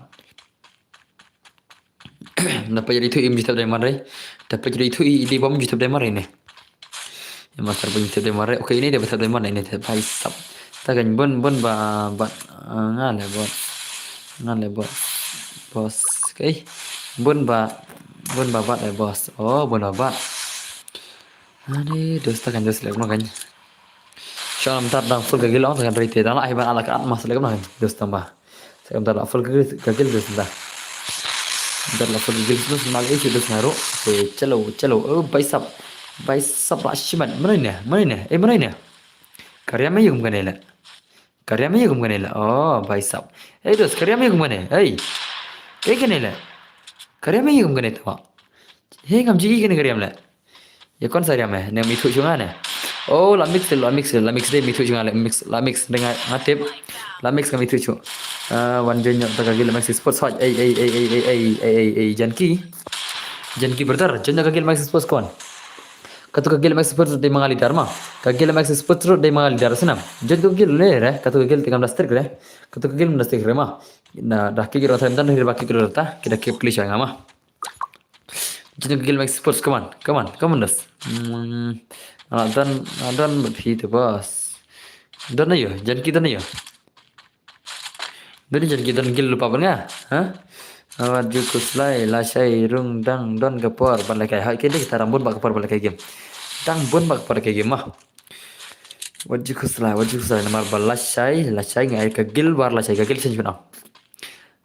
Na pa jadi tu im jitap dai man rai. Da pa jadi tu i di bom jitap dai man rai ne. Ïa master bom jitap dai man rai. Okay, ini dia betap dai man rai ne, te bai sap. Ta kan bun, bun ba, ba, ah, nga le bot. Nga le bot. Boss. Okay. Bun ba, bun ba bat le boss. Oh, bun ba bat. Ani, dos ta kan dos le kan. Shong lam tar dang full ka gil ong ta kan rite dang la ai ban ala ka at mas le kan. Dos tamba. Sa kan tar la full ka gil, ka gil dos ta. Tar la full ka gil dos mal issue dos ngaru. Te chalo, chalo. Oh, bai sap. Bai sap la shiman. Mana ine? Mana ine? Eh, mana ine? Ka Riam ïa kum kane la. Ka Riam ïa kum kane la. Oh, bai sap. Ei, dos, ka Riam ïa kum kane. Ei. Ei kane la. Ka Riam ïa kum kane tama. He, ngam ji kane ka Riam la. Ïa kon sa Riam eh. Ne mi thu shunga ne. Oh, la mix, la mix, la mix dei mi thu shunga, la mix, la mix dei nga, nga tip. La mix ka mi thu shu. Ah, wan join ta ka gil Maxi Sports hoi. Ei, ei, ei, Janki. Janki brother, join ta ka gil Maxi Sports kon. Katu ka gil Maxi Sports dei mangali dar ma. Ka gil Maxi Sports dei mangali dar sinam. Join tu ka gil le re, katu ka gil tingam dastik re. Katu ka gil dastik re ma. Na da ki gil rata dan hir ba ki gil rata. Kita ki kli shanga ma. Join ka gil Maxi Sports, come on, come on, come on, dos. Hmm, ah, don, ah, don phi te boss. Don ayo, Janki don ayo. Don Janki don gil lupa ban nga, ha? Awat ju khuslai, lashai, rung, dang, don ka por, ban lekai. Ha, kini kita rambun ba ka por ban lekai game. Dang bun ba ka por lekai game, ma. Wat ju khuslai, wat ju khuslai, namar ba lashai, lashai ngai ka gil war lashai, ka gil change ban.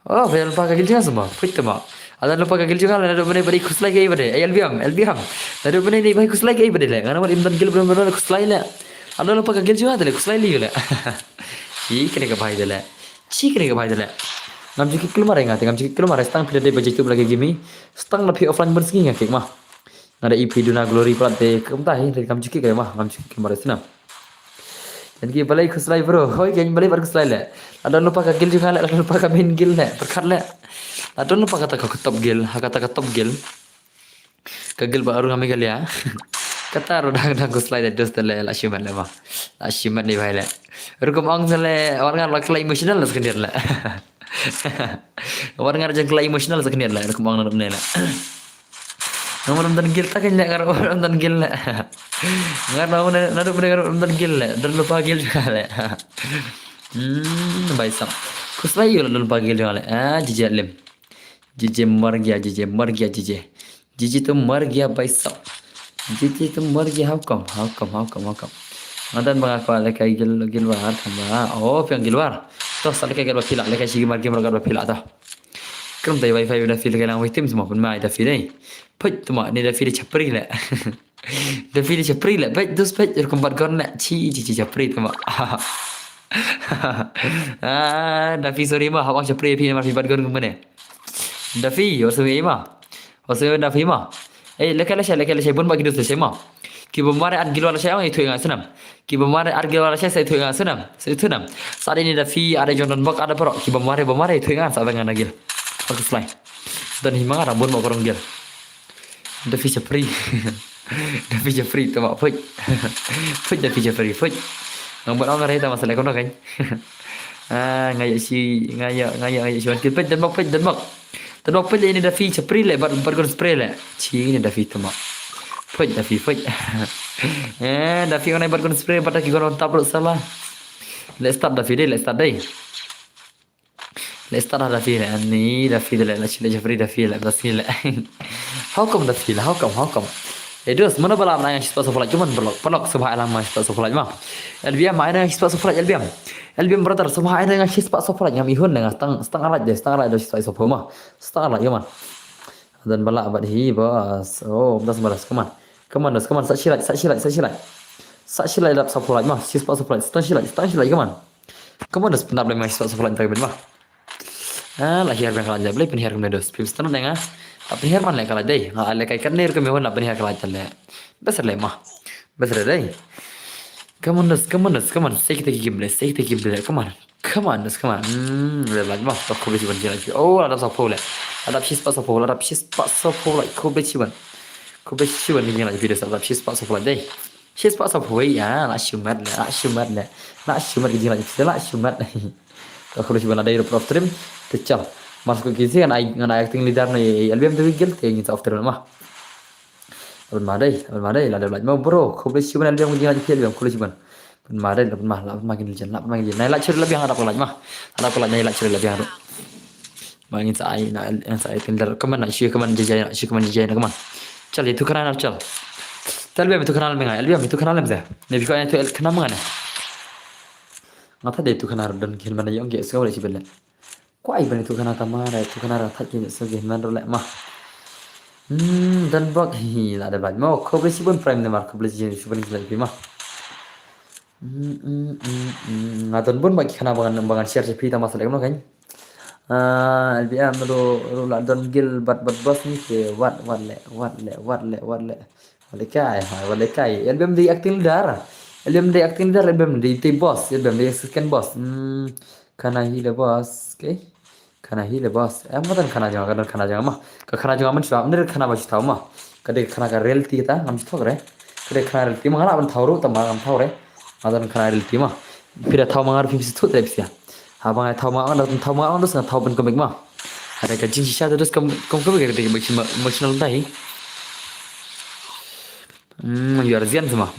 Oh, ba lupa ka gil jong nga sma. Phuit tama. Ada lupa ka gil jong nga la, naduh mynne ba dei khuslai ka ei ba dei. Ei, L B M, L B M. Naduh mynne ba dei khuslai ka ei ba dei le. Nga namar im don gil ba dei khuslai le. Ada lupa ka gil jong nga le khuslai le le. Chi kane ka bhai de le. Chi kane ka bhai de le. Ngam ju kit klumar nga te, ngam ju kit klumar stang phi da dei ba jai tu ba la ka gimi. Stang na phi offline bun sngi nga kik ma. Nga da i phi duna glory plat te kumta hi, te kam ju kit ka ma, ngam ju kit klumar sna. Janki balei khuslai bro. Hoi, kan balei bar khuslai le. Ada lupa ka gil jong nga le, ada lupa ka main gil le, perkat le. Ada lupa kata ka top gil, ha kata ka top gil. Ka gil ba arung ami galia. Kata ro dang dang khuslai le dos le la shiman le ma. La shiman ni bai le. Rukum ong le, war ngar la khlai emotional la sekendar le. War ngar jeng khlai emotional sekendar le, rukum ong na ne le. Nang ram dan gil ta kan le, ngar ram dan gil le. Ngar ram na, na ram dan gil le, dan lupa gil le. Hmm, bai sam. Khuslai ïa la dan lupa gil le. Ah, jije lim. Jije mar gya, jije mar gya, jije. Jije tu mar gya bai sam. Jije tu mar gya, how come, how come, how come, how come. Nga dan ba nga kwah lekai gil, gil war tamba. Oh, phi ong gil war. To sa lekai gil ba phi la, lekai shi mar gya mar gya ba phi la to. Krum tai wifi da phi lekai lang witim semua pun mai da phi dei. Phuit tama ni da phi dei chapri le. Da phi dei chapri le. Phuit dus phuit rukum bat gon le. Chi, chi, chi chapri tama. Ah, da phi sorry ma, hawang chapri phi namar phi bat gon kumne. Da phi, wa sumi ma. Wa sumi da phi ma. Eh, lekai lashai, lekai lashai, bun ba ki dus lashai ma. Ki ba mare at gil war lashai ong ithuh nga snam. Ki ba mare at gil war lashai sa ithuh nga snam. Sa ithuh nam. Sa dei ni da phi, ada jong don bok, ada parok. Ki ba mare, ba mare ithuh nga sa da nga na gil. Ba khuslai. Don hi ma nga da bun ba korong gil. Da phi chapri. Da phi chapri tama phuit. Phuit da phi chapri, phuit. Ngam ban ong re tama sa le kono kan. Ah, nga ïa shi, nga ïa, nga ïa, nga ïa shi wan kil phuit dan bok, phuit dan bok. Dan bok phuit le ni da phi chapri le, bat, bat gon spray le. Chi ni da phi tama. Phuit da phi, phuit. Eh, da phi ngai bat gon spray, bat da ki gon tap ro sala. Le start da phi dei, le start dei. Le start da phi le, ani da phi le, la shi le chapri da phi le, da phi le. How come da feel? How come? How come? Eh, dos, mano ba lah ai nga shispah sophoh lait, come on, paralok, paralok, sngewbha ai lang ma shispah sophoh lait ma. L B M, ai nga shispah sophoh lait, L B M. L B M brother, sngewbha ai nga shispah sophoh lait, ngam ihun nga, stang, stang lait de, stang lait de shispah sophoh ma. Stang lait, come on. Don ba lah bad hi, boss. Oh, dos, dos, come on. Come on, dos, come on, sa shi lait, sa shi lait, sa shi lait. Sa shi lait lap sophoh lait ma, shispah sophoh lait, stang shi lait, stang shi lait, come on. Come on, dos, pyndap lem ma shispah sophoh lait, tang ma. Ah, la hiar biang ka lait, Blei pynhiar kumne dos. Phi stad ne nga. La pynhiar man le ka lait dei. Nga le kai kan ner ka me wan la pynhiar ka lait le. Bes le ma. Bes le dei. Come on dos, come on dos, come on. Sei kita ki game le, sei kita ki game le. Come on. Come on dos, come on. Hmm, le lait ma. To khublei shibun ki lait. Oh, la dap sophoh le. La dap shispah sophoh, la dap shispah sophoh lait. Khublei shibun. Khublei shibun ki lait video, la dap shispah sophoh lait dei. Shispah sophoh, ïa, la shimet le, la shimet le. La shimet ki jinglait, la shimet. Ka khublei shibun la dei ruh prof stream. Te chal. Mar shu ki si ngan ai, ngan ai acting leader na L B M te wigil te ngin sa off stream ma. Laban ma dei, laban ma dei, la dei lait ma bro. Khublei shibun L B M ki jinglait, L B M khublei shibun. Laban ma dei, laban ma, laban ma kin jen, laban ma kin jen. Nai lait shuh la biang, adap lait ma. Adap lait, nai lait shuh la biang ruh. Ma ngin sa ai, na, ngin sa ai Tinder. Come on, na, shu, come on, jai, jai, na, shu, come on, jai, jai, na, come on. Chal, itu kena na, chal. Tel biam itu kena lem ngai, biam itu kena lem sa. Ne biko itu el kena mangane. Ngata de itu kena don kin mana yong ge so le sibele. Kwai ban itu kena tamara, itu kena ra thak ge so ge man le ma. Hmm, dan bak hi la de bak. Mo, khublei shibun prime ne mar, khublei shibun, shibun le ma. Hmm, hmm, hmm, hmm. Nga don bun ba ki kena ba ngan, ba ngan share sha phi tang ba sa lek no kan. Ah, L B M ruh, ruh la don gil bad, bad boss ni ke wat, wat le, wat le, wat le, wat le. Wat le kai, ha, wat le kai. L B M dei acting leader. L B M dei acting leader, L B M dei, dei boss, L B M dei assistant boss. Hmm, kena hi le boss, okay. Kena hi le boss. Em, ka don kena jong nga, ka don kena jong nga ma. Ka kena jong nga man shuwa, mynta kena ba shu thaw ma. Ka dei kena ka reality ta, ngam shu thok re. Ka dei kena reality ma, nga lah ban thaw ruh, tang ba ngam thaw re. Nga don kena reality ma. Phi da thaw ma nga ruh phim shu thut re phi sia. Haba nga thaw ma nga, thaw ma nga, dos nga thaw ban comic ma. Hada ka jingshisha dos kam, kam comic ka dei emotional dei. Hmm, you are Zian sama.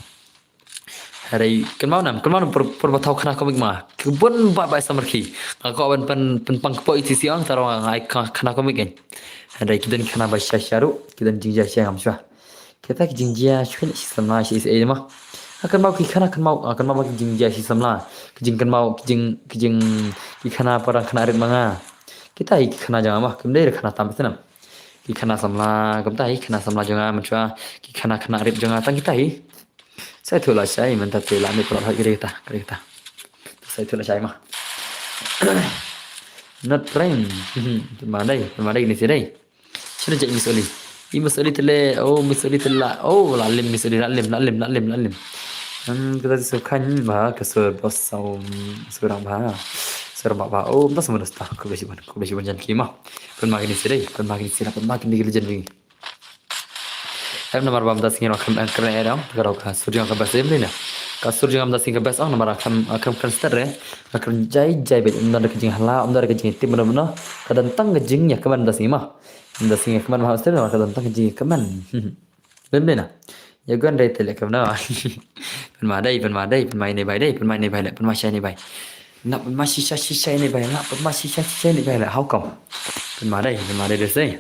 Hynrei kynmaw nam, kynmaw nam por, por ba thaw kena comic ma. Ki bun ba ba samar ki. Nga kwah ban pyn, pynpang kpoh iti si ong, tang ruh nga ai kena comic kan. Hynrei ki don kena ba shisha shisha ruh, ki don jingjia shisha ngam shuwa. Kita ki jingjia shuwa shi samla shi sa ma. Kynmaw ki kena kynmaw, kynmaw ki jingjia shi samla. Ki jingkynmaw, ki jing, ki jing, ki kena para kena rit ma nga. Kita hi ki kena jong nga ma, kim dei kena tam sana. Ki kena samla, kumta hi kena samla jong nga, mynta ki kena kena rit jong nga, tang kita hi. Sa itu la shai, mynta te la ni pro ha kiri kita, kiri kita. Sa itu la shai ma. Not friend. Pynma dei, pynma dei ni si dei. Shino jai Miss Oli. I Miss Oli tele, oh Miss Oli tele, oh la lim Miss Oli, la lim, la lim, la lim, la lim. Hmm, kita su kan ba ka sur bos sau surang ba. Surang ba ba. Oh, tas mana sta. Khublei shibun, khublei shibun jan ki ma. Pynma kini si dei, pynma kini si la, pynma kini gili jan ni. Em namar ba mynta sngi ruh kren, kren eh dang, ka ruh ka sur jong nga ka best em ni na. Ka sur jong nga mynta sngi ka best ong namar kren, kren, kren stet re. Ka kren jai jai bad ym don ka jinghala, ym don ka jingtim bad bad. Ka don tang ka jingïakmen mynta sngi ma. Mynta sngi ïakmen ma ha stet namar ka don tang ka jingïakmen. Bym dei na. Ïa gon dei te leh ka bynta. Pynma dei, pynma dei, pynma ine bai dei, pynma ine bai leh, pynma sha ine bai. Na pynma shisha shisha ine bai, na pynma shisha shisha ine bai leh. How come? Pynma dei, pynma dei dei sei.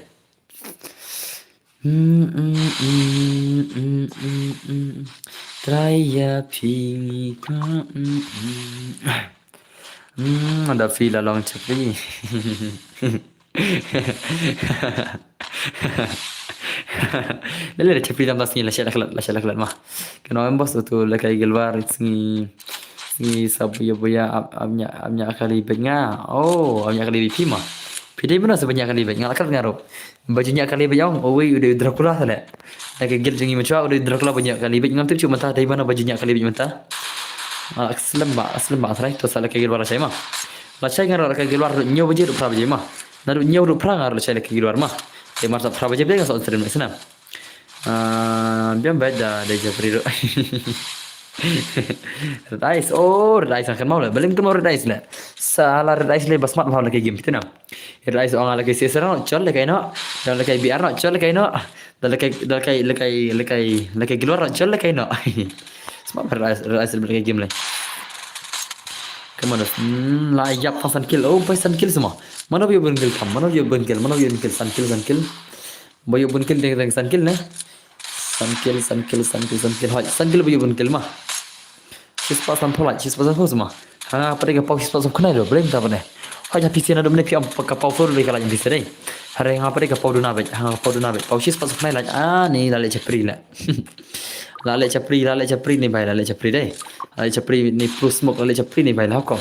Mm, mm, mm, mm, mm, mm. Trai ïa phi ngi ka, mm, mm. Mm, da phi la long chapri. Lele da chapri dam da sngi la sha la klat, la sha la klat ma. Kano em bos tu la kai gilwar sngi, sngi sa buya buya ap, ap nya, ap nya kali bek nga. Oh, ap nya kali bek phi ma. Phi dei mano sa buya kali bek nga la klat nga ruh. Ba ju ñiah kali beit ong, uwei u dei u Dracula sale. Na ka guild jong ngi mynta u dei u Dracula ba ñiah kali beit, ngam tip shuh mynta dei mano ba ju ñiah kali beit mynta. Ah, slem ba, slem ba, trai, to sa la ka guild war la shai ma. La shai nga ruh la ka guild war ñiew baje ruh phra baje ma. Naduh ñiew ruh phra nga ruh la shai la ka guild war ma. Te mar sa phra baje beit nga sa on stream ne sna. Ah, biang beit da, da japri ruh. Red Eyes, oh, Red Eyes nga kynmaw le. Balei kynmaw Red Eyes le. Sa la Red Eyes le ba smart bha le ka game phi tip na. Red Eyes ong la kai C S R no, chol le kai no. Da le kai B R no, chol le kai no. Da le kai, da le kai, le kai, le kai, le kai Glor no, chol le kai no. Smart Red Eyes, Red Eyes le kai game le. Come on, hmm, la ïap tang san kill. Oh, pai san kill semua. Mano ba ïoh bun kill kam? Mano ba ïoh bun kill? Mano ba ïoh bun kill? San kill, san kill. Ba ïoh bun kill deng deng san kill ne. San kill, san kill, san kill, san kill. Hoi, san kill ba ïoh bun kill ma. Shispah sanphew lait, shispah sanphew sma. Ha nga pat ka paw shispah sanphew khnai lo, blem ta bane. Hoi, ha phi sien naduh mynne phi ong ka paw four lait ka lait phi sien dei. Hare nga pat ka paw duna beit, ha nga paw duna beit. Paw shispah sanphew khnai lait, ah, ni la leh chapri la. La leh chapri, la leh chapri ni bai, la leh chapri dei. La leh chapri ni plus smoke, la leh chapri ni bai la hukum.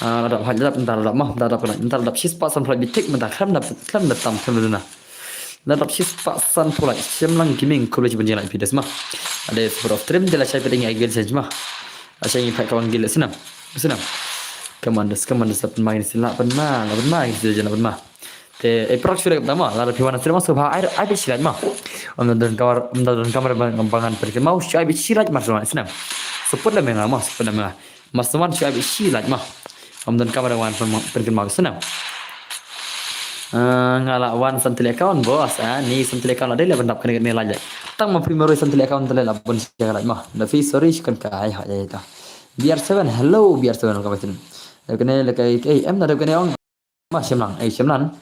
Ah, la dap, la dap, la dap, la dap, la dap, la dap, la dap, shispah sanphew lait bitik mynta, khlem dap, khlem dap tam, khlem dap duna. La dap shispah sanphew lait, Shemlang Gaming, khublei shibun jingïalait phi da sma. Ade, Super of Trim, de la shai phi da ngi ai gel shen sma. La shai ngi phi ka wan gel snem. Snem. Come on, des, come on, des, la pynma ngi sila pynma, la pynma ngi sila jana pynma. Te, eh, prak shu lek da ma, la da phi wan sila ma, subha ai, ai bit shi lait ma. Om da don kamar, om da don kamar bang, bangan pyrkhat ma, shu ai bit shi lait ma snem. Support la menga ma, support la menga. Mas wan shu ai bit shi lait ma. Om don kamar wan pyrkhat ma snem. Ah, nga la wan san tylli account, boss. Ah, ni san tylli account la dei la ban dap kane kane lait. Tang ma phi maroi san tylli account tylli la ban share lait ma. Da phi sorry shukon ka ai ha ya ta. B R seven, hello, B R seven, welcome back. Kane la kai, eh, em na da kane ong. Ma Shemlang, eh, Shemlang.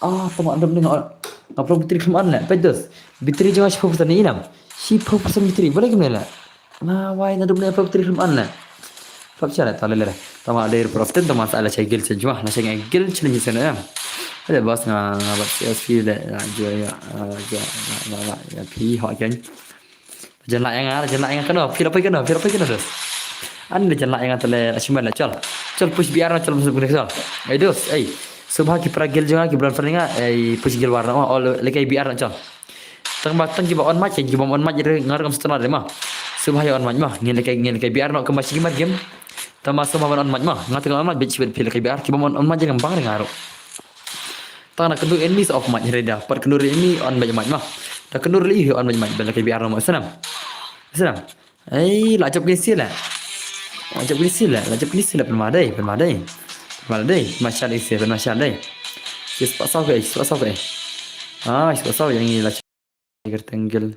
Ah, tama dum ning. Nga phlong battery khlem on le. Peit dos. Battery jong nga shiphew percent ni inam. Shiphew percent battery. Balei kumne le? Nga wai na dum ning phlong battery khlem on le. Phlop sha le, ta le le. Tama der prof ten tama sa la shai gel chen jua. La shai gel chen chen em. Ade bas nga, nga bat C S P le. Ya, jua ya, ya, ya, ya, ya, phi ho ken. Jan la ïa nga, jan la ïa nga kano, phi la poi kano, phi la poi kano dos. An de jan la ïa nga tele la shimet la chol. Chol push B R na chol push B R chol. Ei dos, ei. Subha ki para gel jong nga ki bran fan nga, ei push gel war na, oh, le kai B R na chol. Tang ba tang ki ba on mic, ki ba on mic re nga rukom setengah de ma. Subha ïa on mic ma, ngin le kai, ngin le kai B R na kemba shi mar game. Tang ba subha ban on mic ma, nga tang on mic bit shi bit phi le kai B R, ki ba on, on mic jeng bang re nga ru. Tang na kynduh enemy sa off mic hynrei da. Pat kynduh enemy on mic mic ma. Da kynduh enemy on mic mic ban la kai B R na ma snam. Snam. Ei, la jop kini sila. La jop kini sila, la jop kini sila pynma dei, pynma dei. Pynma dei, mashal isi, pynma shal dei. Shispah saw ke, shispah saw ke. Ah, shispah saw yang ni la Kyrteng gel.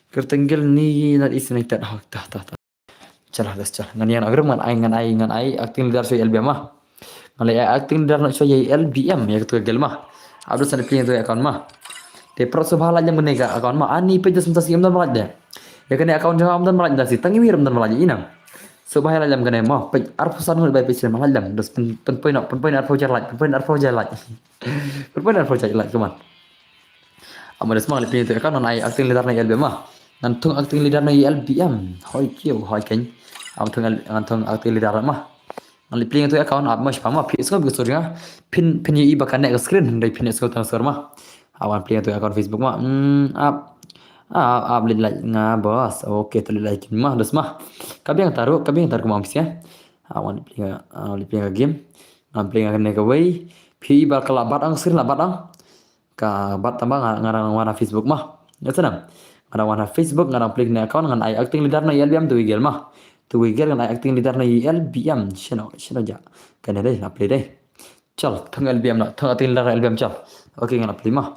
Kyrteng gel ni na is connected. Oh, tah, tah, tah. Chalah, das chalah. Ngan ïa ngan ai, ngan ai, ngan ai acting leader sha L B M ma. Ngan ai acting leader na sha L B M ïa katu ka gel ma. Abdul san pling tu account ma. Te pro subha la jam kane ka account ma. Ani peit das mynta shi em don ma laj de. Ïa kane account jong em don ma laj da shi. Tang ïa wi em don ma laj inam. Subha la jam kane ma. Peit arphew san ngut bai peit shi ma laj dam. Das pyn, pyn point, pyn point arphew jar laj. Pyn point arphew jar laj. Pyn point arphew jar laj, come on. Amo das ma ngan pling tu account ngan ai acting leader na L B M ma. Ngan thung acting leader na L B M. Hoi kiew, hoi keng. Am thung, ngan thung acting leader ma. Ngan pling tu account ap ma shpa ma phi sngew bi sur nga. Phin, phin ïa i ba ka ne ka screen dei phin sngew tang sur ma. Awan pling tu account Facebook ma. Hmm, ap. Ap, ap leit like nga boss. Okay, te leit like ma das ma. Ka biang taru, ka biang taru ma phi ya. Awan pling, ah, pling game. Ngan pling kane kawei. Phi i ba ka la bat ang screen la bat ang. Ka bat tamba nga, nga dang wan ha Facebook ma. Nga snam. Nga dang wan ha Facebook, nga dang plik ne account, ngan ai acting leader na L B M tu wigel ma. Tu wigel ngan ai acting leader na L B M. Shino, shino ja. Kane dei, na plik dei. Chal, thung L B M na, thung acting leader na L B M chal. Okay, ngan plik ma.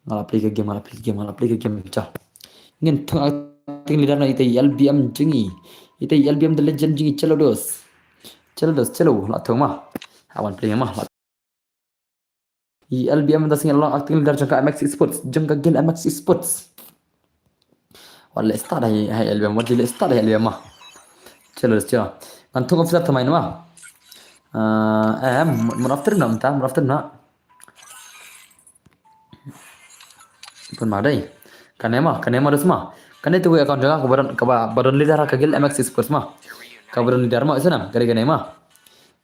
Ngan plik ka game, ngan plik game, ngan plik ka game chal. Ngin thung acting leader na ita L B M jong ngi. Ita L B M the legend jong ngi chalo dos. Chalo dos, chalo, la thung ma. Awan plik ma, la I L B M da sing long acting leader jong ka M X Esports, jong ka guild M X Esports. Wat leh start hai, hai L B M, wat leh start hai L B M ma. Chalo, chalo. Ngan thung officer thamai ma. Ah, eh, mun after na mynta, mun after na. Pun ma dei. Kane ma, kane ma dos ma. Kane tu account jong ka ba don, ka ba, ba don leader ka guild M X Esports ma. Ka ba don leader ma, isa nam, kane kane ma.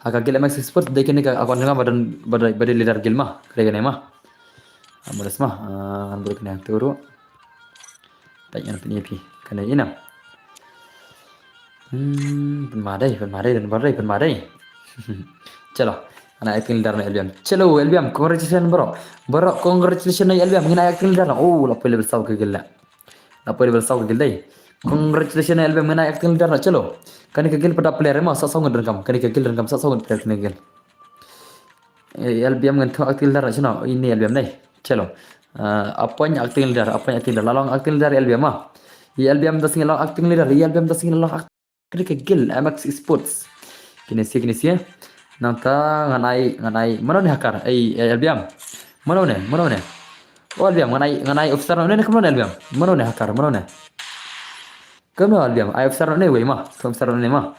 Ha ka guild M X Esports dei kane ka account nga ba don ba dei, ba dei leader guild ma. Kane kane ma. Amo das ma. Ah, ngan bud kane tu ruh. Peit ngan pynïaid phi. Kane ina. Hmm, pynma dei, pynma dei, pynma dei, pynma dei. Chalo. Ngan ai acting leader na L B M. Chalo, L B M, congratulations bro. Bro, congratulations na L B M. Ngin ai acting leader na. Oh, la poi level saw ka guild la. La poi level saw ka guild dei. Congratulations L B M, ngin ai acting leader na, chalo. Kane ka guild pat da player ma, sa saw ngut donkam. Kane ka guild donkam sa saw ngut player kane ka guild. Eh, L B M ngin thung acting leader na, chalo. Ini L B M dei. Chalo. Ah, appoint acting leader, appoint acting leader. La long acting leader L B M ma. I L B M da sing long acting leader, I L B M da sing long acting Kane ka guild M X Esports. Kine sia, kine sia. Nangta ngan ai, ngan ai. Mano ne hacker? Ei, ei, L B M. Mano ne? Mano ne? Oh, Albiam, ngan ai, ngan ai officer ne, kumno ne Albiam? Mano ne hacker, mano ne? Kumno Albiam, ai officer ne wei ma, tu officer ne ma.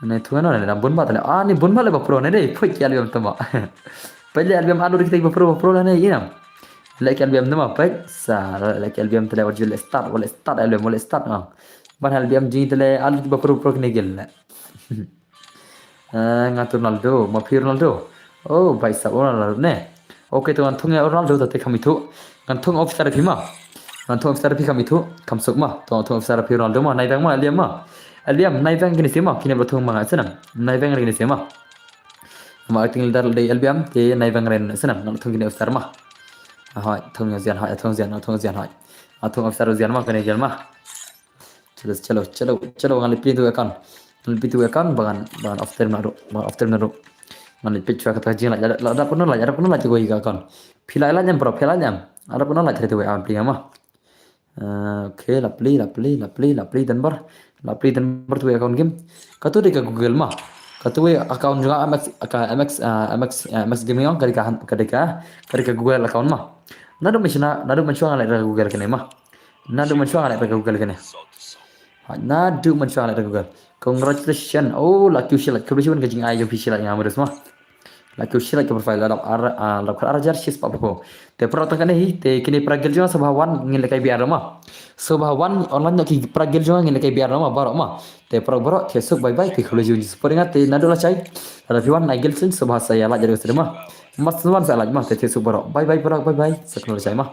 Ne tu ne, ne bun ba tale. Ah, ni bun ba le ba pro ne dei, poi ki Albiam tama. Poi le Albiam alu kita ba pro, ba pro ne inam. Le ki Albiam tama, poi sa, le ki Albiam tale wajil le start, wale start Albiam, wale start ah. Ban Albiam jing tale alu ba pro, pro kine gel le. Eh, nga tu Ronaldo, ma phi Ronaldo. Oh, bhai sahab Ronaldo ne. Okay, to ngan thung ïa Ronaldo to te kham ithuh. Ngan thung officer phi ma. Ngan thung officer phi kham ithuh, kham suk ma. To ngan thung officer phi Ronaldo ma, nai vang ma, Albiam ma. Albiam, nai vang kine sima, kine ba thung ma nga sinam. Nai vang kine sima. Ma acting leader dei Albiam, te nai vang ren sinam, ngan thung kine officer ma. Ah, hoi, thung ïa zian, hoi, thung zian, thung zian, hoi. Ah, thung officer zian ma, kine gel ma. Chalo, chalo, chalo, chalo, ngan leit plie tu account. Ngan leit plie tu account, ba ngan, ba ngan off time na ruh, ba ngan off time na ruh. Ngan leit plie chwa kata jing la, la, la, da pun la, da pun la chwa ka account. Phi la la nyam bro, phi la nyam. Da pun la chwa tu account plie ma. Eh, okay, la plie, la plie, la plie, la plie dan bar. La plie dan bar tu account game. Katu dei ka Google ma. Katu account jong nga M X, ka M X, ah, M X, ah, M X Gaming ka dei ka, ka dei ka, ka dei ka Google account ma. Naduh mynshuwa, naduh mynshuwa nga leh da ka Google kane ma. Naduh mynshuwa nga leh da ka Google kane. Ha, naduh mynshuwa nga leh da ka Google. Congratulations. Oh, la kiew shilak, khublei shibun ka jingai jong phi shilak nga mudus ma. La kiew shilak ka profile la dap ar, ah, la dap khat ar hajar shispah phew. Te paralok tang kane hi, te kine para guild jong nga sngewbha wan ngin lehkai biar ma. Sngewbha wan online noh ki para guild jong nga ngin lehkai biar ma baroh ma. Te paralok baroh, te suk bye bye, te khublei shibun support nga te naduh lashai. Lada phi wan ai guild sngewbha sa ïa like ïa dei ma. Mas wan sa like ma, te te suk baroh. Bye bye paralok, bye bye. Sa kano lashai ma.